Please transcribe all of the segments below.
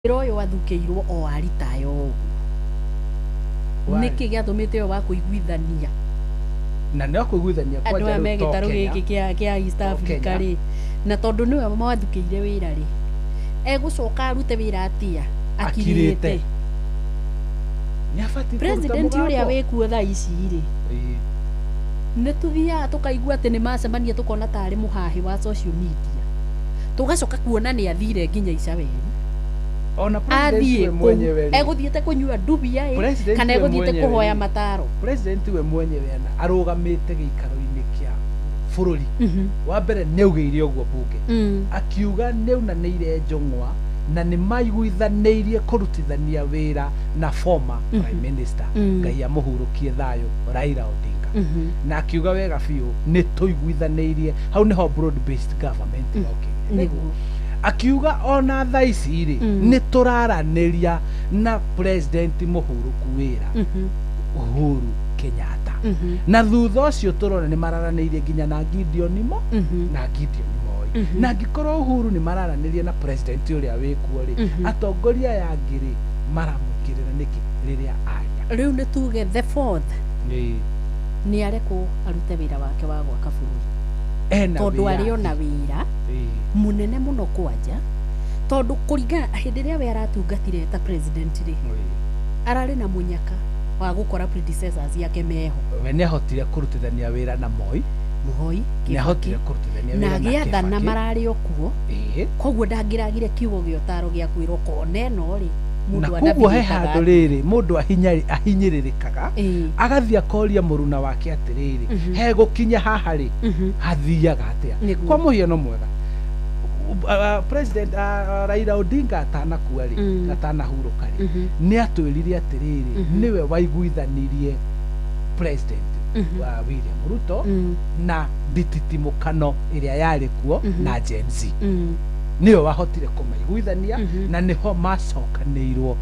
Wĩra ũyũ athukĩirwo o aritaya ũguo. Why? Nĩkĩ gĩatũmĩte ũyũ wa kũiguithania Na nĩ kũiguithania andũ kwanja aya rĩu me to gĩtarũ Kenya. gĩkĩ kĩa East To Africa Kenya. rĩ, na tondũ nĩwe mwathukĩire wĩra rĩ, egũcoka arute wĩra atĩa Akirĩte. akirĩte? Nĩ abatiĩ kũruta President ũrĩa mũgambo. wĩkuo thaa ici rĩ, nĩ tũthiaga tũkaigua atĩ nĩ macemania, tũkona tarĩ mũhahĩ wa social media, tũgacoka kuona nĩ athire nginya Icaweri. Ona president Athiĩ we kũu mwenyewe rĩ, egũthiĩte kũnyua ndubia ĩ, President kana we egũthiĩte mwenyewe kũhoya rĩ, mataro? President we mwenyewe ana arũgamĩte gĩikaro-inĩ kĩa bũrũri. Wa mbere nĩ augĩire ũguo bunge, akiuga nĩ aunanĩire njũng'wa na nĩ maiguithanĩirie kũrutithania wĩra na former prime minister, Ngai amũhurũkie thayũ, Raila Odinga, na akiuga wega biũ nĩ tũiguithanĩirie. Hau nĩho broad based government yokĩire. Akiuga ona thaa ici rĩ, nĩ tũraranĩria na president mũhurũku wĩra, Uhuru Kenyatta, na thutha ũcio tũrona nĩ mararanĩirie nginya na Gideon Mo na Gideon Moi. Na angĩkorwo Uhuru nĩ mararanĩria na president ũrĩa wĩkuo rĩ, atongoria aya angĩ rĩ, maramũingĩrĩra nĩkĩ rĩrĩa aria? Rĩu nĩ tuge the fourth nĩ arekwo arute wĩra wake wa gwaka bũrũri, Ena tondũ arĩ wĩyathi. ona wĩra mũnene mũno kwanja, tondũ kũringana hĩndĩ ĩrĩa we aratungatire ta president rĩ, ararĩ na mũnyaka wa gũkora predecessors yake meho. We nĩ ahotire kũrutithania wĩra na Moi. Moi. Nĩ ahotire kũrutithania Na wĩra na agĩathana Kibaki. mararĩ o kuo. Koguo ndangĩragire kiugo gĩa ũtaro gĩa kwĩrwo kona ĩno rĩ, Na mũndũ koguo he anavigĩtaga handũ rĩrĩ mũndũ ahinyĩrĩrĩkaga, agathiĩ akoria mũruna wake atĩrĩrĩ, he gũkinya haha rĩ, hathiaga atĩa? Kwa mũhiano mwega, president Raila Odinga atanakua rĩ, atanahurũka rĩ, nĩ atwĩrire atĩrĩrĩ, nĩwe waiguithanirie president William Ruto na ndititimũkano ĩrĩa yarĩ kuo na Gen Z. Nĩwe wahotire kũmaiguithania, na nĩho macokanĩirwo.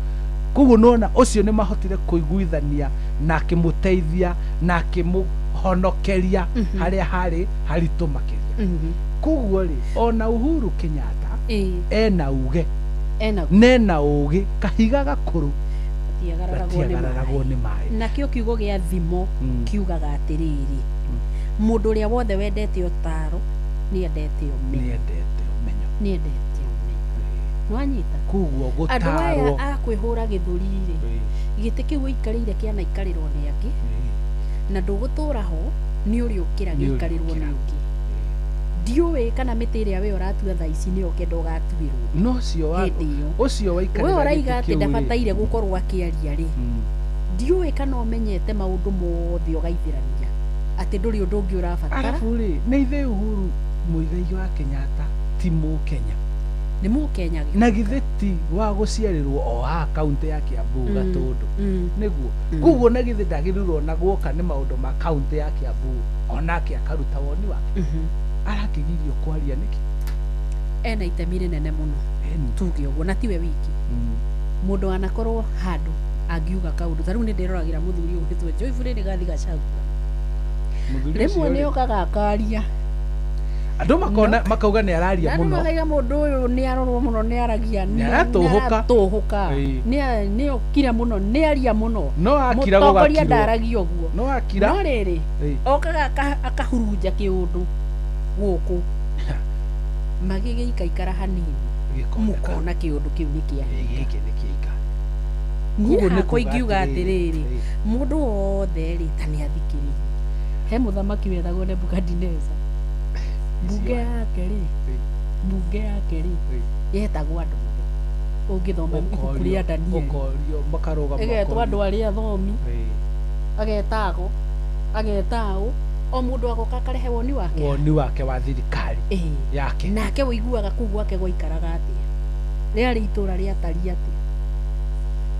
Koguo nona ũcio nĩ mahotire kũiguithania na akĩmũteithia na akĩmũhonokeria harĩa harĩ haritũ makĩria. Koguo rĩ, ona Uhuru Kenyatta ena uge Ena nena ũgĩ, kahiga gakũrũ gatiagararagwo nĩ gatiagararagwo maĩ. Nĩ maĩ. Nakĩo kiugo gĩa thimo kiugaga atĩrĩrĩ, mũndũ ũrĩa wothe wendete ũtaro nĩ endete ũmenyo. Nĩendete ũmenyo. Nĩ endete ũmenyo, nĩwanyita? Koguo Andũ aya gũtarwo a kwĩhũra gĩthũri rĩ, gĩtĩ kĩu ũikarĩire kĩanaikarĩrwo nĩ angĩ, na ndũgũtũra ho, nĩ ũrĩũkĩra Nĩ gĩikarĩrwo nĩ ũrĩũkĩra. ũngĩ. Ndiũĩ kana mĩtĩ ĩrĩa we ũratua thaa ici nĩyo kenda ũgatuĩrwo No ũcio wa hĩndĩ ĩyo. Ũcio We waikarĩra ũraiga gĩtĩ atĩ kĩu rĩ, ndabataire gũkorwo akĩaria rĩ, ndiũĩ kana ũmenyete maũndũ mothe ũgaithĩrania atĩ ndũrĩ ũndũ ũngĩ ũrabatara. Arabu rĩ, nĩ ithe Uhuru Muigai wa Kenyatta ti Mũkenya? Nĩ Mũkenya. Na githĩ ti wa gũciarĩrwo o haha kaunti ya Kiambu, Gatũndũ? Nĩguo. Koguo na githĩ ndagĩrĩirwo na guoka nĩ maũndũ ma kaunti ya Kiambu onake akaruta woni wake? Arakĩgirio kwaria nĩkĩ? Ena itemi rĩnene mũno. Tuge ũguo, na tiwe wiki. Mũndũ anakorwo handũ angiuga kaũndũ ta rĩu, nĩ ndĩroragĩra mũthuri ũgwĩtwo Joyfrey Rigathi Gachagua. Mũthuri Rĩmwe ũcio nĩ rĩ, okaga akaria, andũ makona makauga nĩ araria na andũ mũno. makaiga mũndũ ũyũ nĩ arorwo mũno, nĩ aragia, Nĩ aratũhũka. Nĩ aratũhũka. Nĩ okire mũno, nĩ aria mũno. No akira Mũtongoria gũgakirwo. ndaragia ũguo. No akira. No rĩrĩ, okaga akahurunja kĩũndũ gũkũ, magĩgĩikaikara hanini, Gĩkoneka. Mũkona kĩũndũ kĩu nĩ kĩahinga. Gĩkĩ nĩ kĩaika. Niĩ Koguo nĩ hakwa kuga ingiuga atĩrĩrĩ, atĩrĩrĩ, mũndũ wothe rĩ, ta nĩ athikĩrĩrie. He mũthamaki wetagwo Nebukadineza, mbunge yake rĩ, mbunge yake rĩ, yetagwo andũ othe. Ũngĩthoma ibuku rĩa Danieli, Ũkorio makarũgama, ĩgetwo ũkorio. andũ arĩa athomi, agetago agetaũ, o mũndũ agoka akarehe woni wake. Woni wake wa thirikari yake. Nake ũiguaga kũu gwake gwaikaraga atĩa, rĩarĩ itũra rĩatariĩ atĩa,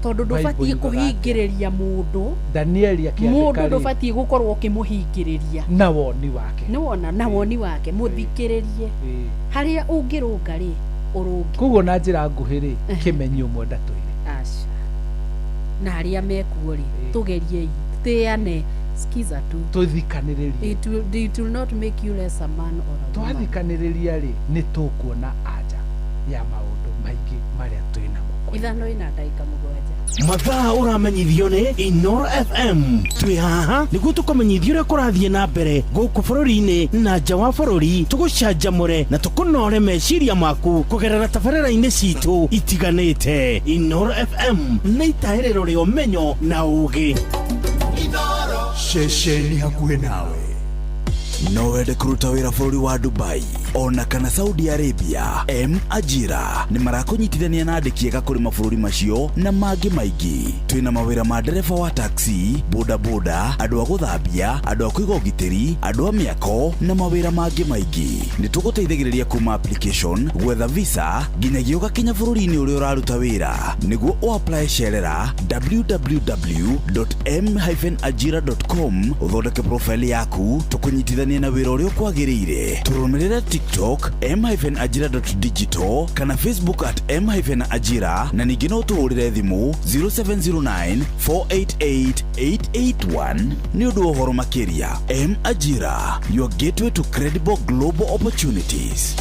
tondũ Bible ndũbatiĩ yugaga atĩa? kũhingĩrĩria mũndũ. Danieli Mũndũ akĩandĩka rĩ, ndũbatiĩ gũkorwo ũkĩmũhingĩrĩria na woni wake. Nĩ wona na woni wake, mũthikĩrĩrie. Harĩa ũngĩrũnga rĩ, ũrũnge. Koguo na njĩra nguhĩ rĩ, kĩmenyi ũmwe ndatũire. Aca, na arĩa mekuo rĩ, tũgeriei tĩane, skiza tu. Tũthikanĩrĩrie. It will not make you less a man or a woman. Twathikanĩrĩria rĩ, nĩ tũkuona anja ya maũndũ maingĩ marĩa twĩ namo. 5:07. Mathaa ũramenyithio nĩ Inoro FM. Twĩ haha nĩguo tũkũmenyithia ũrĩa kũrathiĩ na mbere gũkũ bũrũri-inĩ na nja wa bũrũri, tũgũcanjamũre na tũkũnore meciria maku kũgerera tabarĩra-inĩ citũ itiganĩte. Inoro FM nĩ itahĩrĩro rĩa ũmenyo na ũũgĩ. Ceceni hakuhĩ nawe. No wende kũruta wĩra bũrũri wa Dubai ona kana Saudi Arabia? M Ajira nĩ marakũnyitithania na andĩki ega kũrĩ mabũrũri macio na mangĩ maingĩ. Twĩna mawĩra ma ndereba wa taxi, boda boda, andũ a gũthambia, andũ a kũiga ũgitĩri, andũ a mĩako na mawĩra mangĩ maingĩ. Nĩ tũgũteithagĩrĩria kuma application, gwetha visa nginyagia ũgakinya bũrũri-inĩ ũrĩa ũraruta wĩra. Nĩguo ũapply cerera www.m-ajira.com ũthondeke profile yaku, tũkũnyitithanie na wĩra ũrĩa ũkwagĩrĩire. Tũrũmĩrĩre TikTok m-ajira.digital kana Facebook at m-ajira, na ningĩ no tũhũrĩre thimũ 0709 488 881 nĩ ũndũ wa ũhoro makĩria. M Ajira, your gateway to credible global opportunities.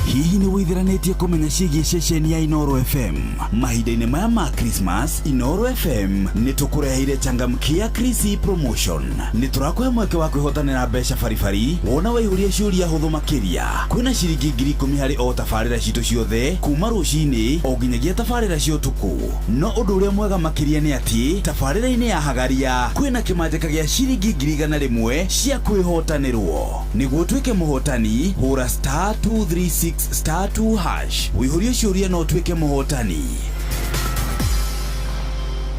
Hihi nĩ wĩithiranĩtie kũmenya ciĩgiĩ ceceni ya Inoro FM? Mahinda-inĩ maya ma Christmas, Inoro FM nĩ tũkũreheire changamkia Krisi promotion. Nĩ tũrakũhe mweke wa kwĩhotanĩra mbeca baribari wona waihũria ciũria hũthũ makĩria. Kwĩna ciringi 10,000 harĩ o tabarĩra citũ ciothe kuma rũcinĩ o nginyagia tabarĩra cia ũtukũ. No ũndũ ũrĩa mwega makĩria nĩ atĩ tabarĩra-inĩ ya Hagaria kwĩna kĩmanjĩka gĩa ciringi 100,000 cia kwĩhotanĩrwo. Nĩguo ũtuĩke mũhotani, hũra star 236 star 2 hash wĩihũrie ciũria no ũtuĩke mũhotani.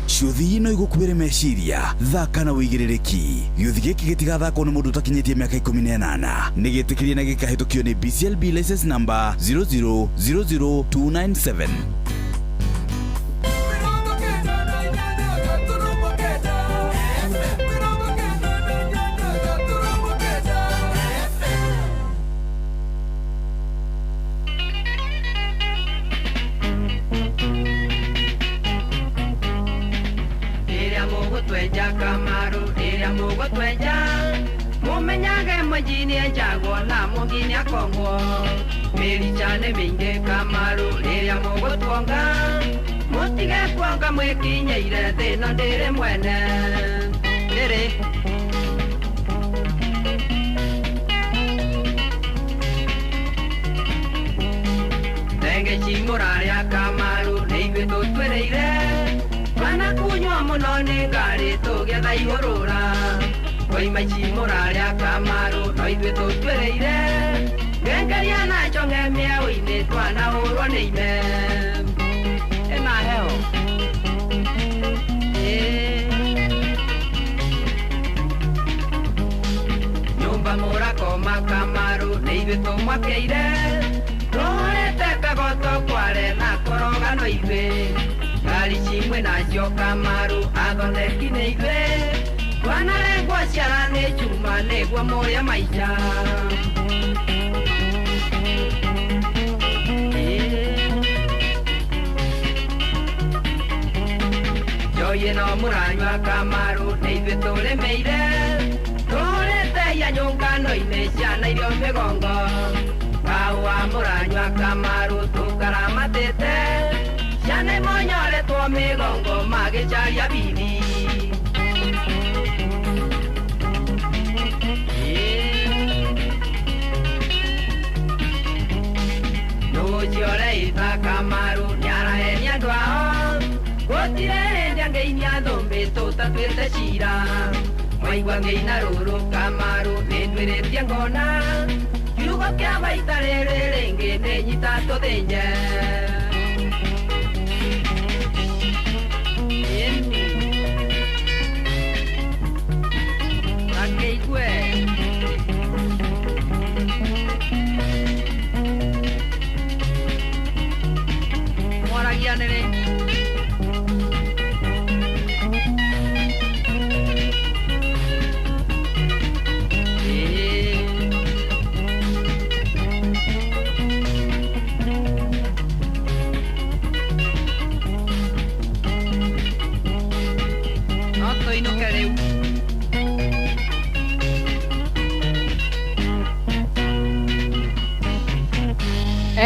Ciũthi no igũkuĩre meciria, thaka na wĩigĩrĩrĩki. Gĩũthi gĩkĩ gĩtigathakwo nĩ mũndũ ũtakinyĩtie mĩaka 18. Nĩ gĩtĩkĩrie na gĩkahĩtũkio nĩ BCLB license number 0000297.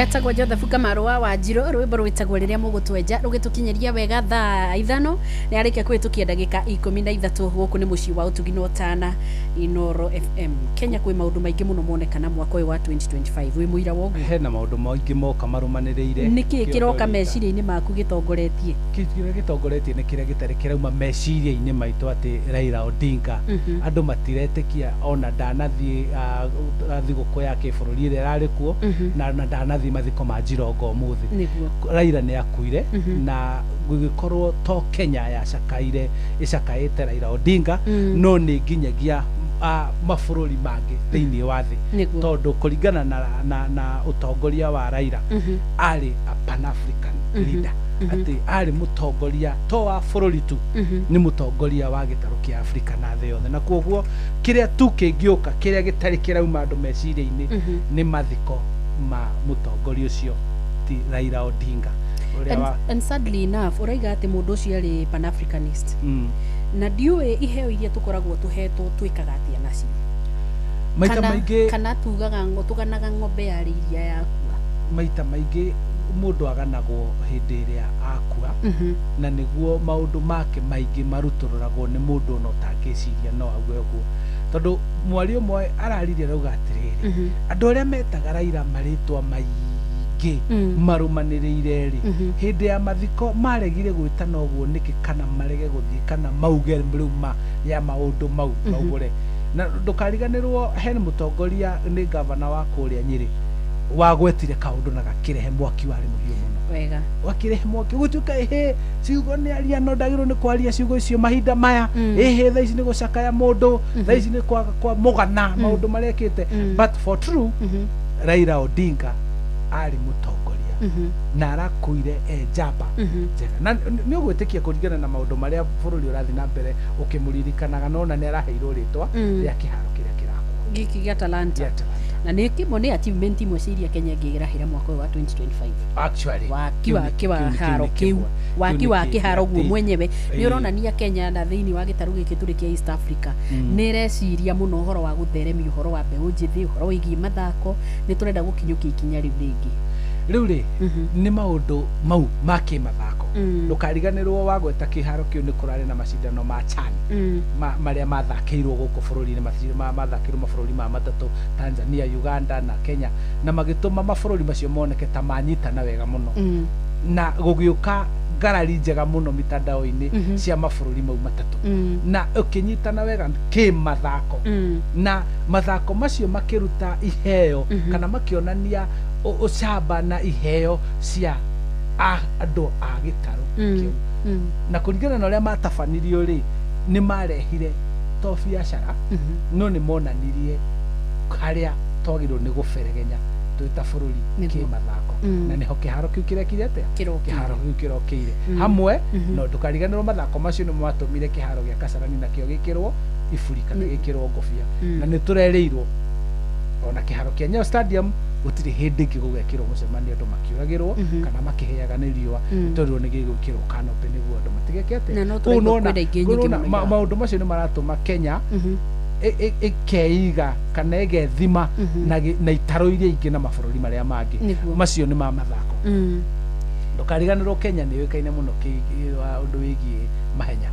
Etagwo Joseph Kamaru wa Wanjiru, rwimbo rwitagwo Riria Mugutwenja, rugitukinyiria wega thaa 5 ni arikia kuhitukia ndagika 13. Guku ni mucii wa utugi na utana, Inoro FM. Kenya kwi maundu maingi muno monekana mwaka uyu wa 2025, wi muira wa uguo? Hena maũndũ maingĩ moka marũmanĩrĩire. Niki kiroka Kĩongo meciria-ini maku gitongoretie? Kĩrĩa gĩtongoretie nĩ kĩrĩa gĩtarĩ kĩrauma meciria-inĩ maitũ, atĩ Raila Odinga, andũ matiretĩkia ona ndanathiĩ thigũkũ ya kĩbũrũri ĩrĩa ĩrarĩ kuo, na ndanathiĩ mathiko ma Jirongo ũmũthĩ. Raila nĩ akuire, na gũgĩkorwo to Kenya yacakaire, ĩcakaĩte Raila Odinga, no nĩ nginyagia mabũrũri mangĩ thĩinĩ wa thĩ, tondũ kũringana na ũtongoria wa Raila, arĩ a pan African leader, atĩ arĩ mũtongoria to wa bũrũri tu, nĩ mũtongoria wa gĩtarũ kĩa Afrika na thĩ yothe. Na koguo kĩrĩa tu kĩngĩũka, kĩrĩa gĩtarĩ kĩrauma andũ meciria-inĩ, nĩ mathiko ma mũtongoria ũcio, ti Raila Odinga ũrĩa wa And sadly enough, ũraiga atĩ mũndũ ũcio arĩ pan Africanist, na ndiũĩ iheo iria tũkoragwo tũhetwo twĩkaga atĩa nacio. Maita Kana, maingĩ kana tugaga tũganaga ng'ombe yarĩ iria yakua. Maita maingĩ mũndũ aganagwo hĩndĩ ĩrĩa akua, na nĩguo maũndũ make maingĩ marutũrũragwo nĩ mũndũ ona ũtangĩciria no auge ũguo, tondũ mwaria ũmwe araririe arauga atĩrĩrĩ, andũ arĩa metaga Raila marĩtwa maingĩ marũmanĩrĩire rĩ, hĩndĩ ya mathiko maregire gwĩtana ũguo nĩkĩ, kana marege gũthiĩ, kana mauge rĩu ma ya maũndũ mau maugũre. Na ndũkariganĩrwo he mũtongoria, nĩ gavana wa kũrĩa Nyĩrĩ, wagwetire kaũndũ na gakĩrehe mwaki warĩ mũhiũ mũno. Wakĩrehe mwaki gũtuĩka ĩhĩ ciugo nĩ aria, no ndagĩrĩirwo nĩ kwaria ciugo icio mahinda maya. Ĩhĩ, thaa ici nĩ gũcakaya mũndũ, thaa ici nĩ kwaga kwa mũgana maũndũ marĩa ekĩte. But for true, Raila Odinga arĩ mũtongoria na arakuire e njamba njega, na nĩ ũgwĩtĩkia kũringana na maũndũ marĩa bũrũri ũrathiĩ na mbere ũkĩmũririkanaga, nona nĩ araheirwo rĩtwa rĩa kĩharo kĩrĩa kĩrakwo gĩkĩ gĩa Talanta. Gĩa Talanta. Na nĩ kĩmwe nĩ achievement imwe cia iria Kenya ĩngĩrahĩra mwaka ũyũ wa 2025. Actually, waki kĩu wa kĩu kĩharo nĩ kĩu, kĩmwe. waki Kĩu nĩ wa kĩharo guo mwenyewe nĩ ũronania Kenya na thĩinĩ wa gĩtarũ gĩkĩ tũrĩ kĩa East Africa nĩ ĩreciria mũno ũhoro wa gũtheremia ũhoro wa mbeũ njĩthĩ, ũhoro wĩgiĩ mathako. Nĩ tũrenda gũkinyũkia ikinya rĩu rĩngĩ. Rĩu rĩ, nĩ maũndũ mau ma kĩmathako. Ndũkariganĩrwo wagweta kĩharo kĩu, nĩ kũrarĩ na macindano ma CHAN, marĩa mathakĩirwo gũkũ bũrũri-inĩ, mathakĩirwo mabũrũri ma matatũ, Tanzania, Uganda na Kenya, na magĩtũma mabũrũri macio moneke ta manyitana wega mũno, na gũgĩũka ngarari njega mũno mitandao-inĩ cia mabũrũri mau matatũ, na ũkĩnyitana wega kĩmathako, na mathako macio makĩruta iheo kana makĩonania ũcamba na iheo cia andũ a gĩtarũ kĩu. Na kũringana na ũrĩa matabanirio rĩ, nĩ marehire to biacara, no nĩ monanirie harĩa twagĩrĩirwo nĩ gũberegenya twĩ ta bũrũri kĩmathako. Na nĩho kĩharo kĩu kĩrekire atĩa? Kĩrokĩire. Kĩharo kĩu kĩrokĩire hamwe. No ndũkariganĩrwo mathako macio nĩ matũmire kĩharo gĩa Kasarani nakĩo gĩkĩrwo iburi kana gĩkĩrwo ngobia. Na nĩ tũrerĩirwo ona kĩharo kĩa Nyayo Stadium gũtirĩ hĩndĩ ĩngĩ gũgekĩrwo mũcemanio andũ makĩũragĩrwo kana makĩhĩaga nĩ riũa. Tondũ nĩ gĩgwĩkĩrwo canopy nĩguo andũ matigeke atĩa? Na no Kũu tũraigua nĩwona- kwĩna ingĩ kũu nyingĩ nĩwona mũno maũndũ macio nĩ maratũma Kenya ĩkeiga kana ĩgethima na itaro iria ingĩ na mabũrũri marĩa mangĩ. Macio nĩ ma mathako. Ndũkariganĩrwo Kenya nĩ yũĩkaine mũno ũndũ wĩgiĩ mahenya,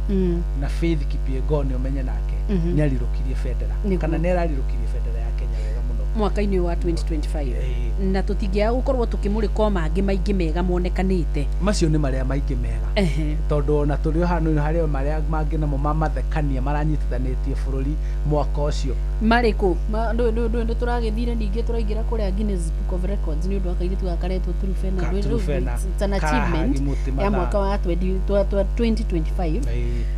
na Faith Kipyegon, ũmenye nake nĩ arirũkirie bendera kana nĩ ararirũkirie bendera ya Kenya wega mũno mwaka-inĩ ũyũ wa 2025. Ĩĩ. Na tũtingĩaga gũkorwo tũkĩmũrĩka o mangĩ maingĩ mega monekanĩte. Macio nĩ marĩa maingĩ mega, tondũ ona tũrĩ o hanu harĩ o marĩa mangĩ namo ma mathekania maranyitithanĩtie bũrũri mwaka ũcio. Marĩkũ? Nĩ tũragĩthire ningĩ tũraingĩra kũrĩa Guinness Book of Records nĩ ũndũ wa kairĩtu gaka karetwo Turufena. Ka Turufena, It's an achievement karahagi mũtĩ ya mathaa. mwaka wa 2025,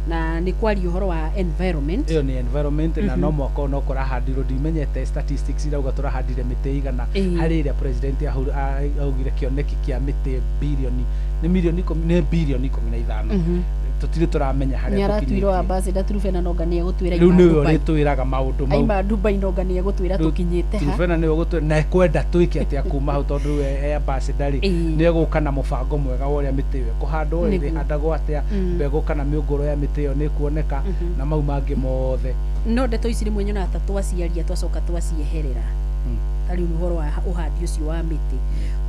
na nĩ kwaria ũhoro wa environment. Ĩyo nĩ environment, na no mwaka ũyũ no kũrahandirwo, ndimenyete statistics irauga tũrahandire mĩtĩ igana harĩ ĩrĩa president augire kĩoneki kĩa mĩtĩ bilioni, nĩ milioni 10, nĩ bilioni 15. Tũtirĩ tũramenya Nĩ harĩa aratuirwo tũkinyĩtie. Ambassador Turufena nonga nĩ egũtwĩra Rĩu aima nĩwe Dubai. ũrĩtwĩraga maũndũ mau. Aima Dubai nonga nĩ egũtwĩra Rĩu tũkinyĩte ha. Turufena nĩwe ũgũtwĩra na ekwenda twĩke atĩa kuma hau, tondũ rĩu e ambassador rĩ, nĩ egũka na mũbango mwega wa ũrĩa mĩtĩ ĩyo ĩkũhandwo, ĩrĩhandagwo atĩa, mbegũ kana mĩũngũrwa ya mĩtĩ ĩyo nĩ ĩkuoneka, na mau mangĩ mothe. No ndeto ici rĩmwe nyonaga ta twaciaria twacoka twacieherera. Ta rĩu ũhoro wa ũhandi ũcio wa mĩtĩ,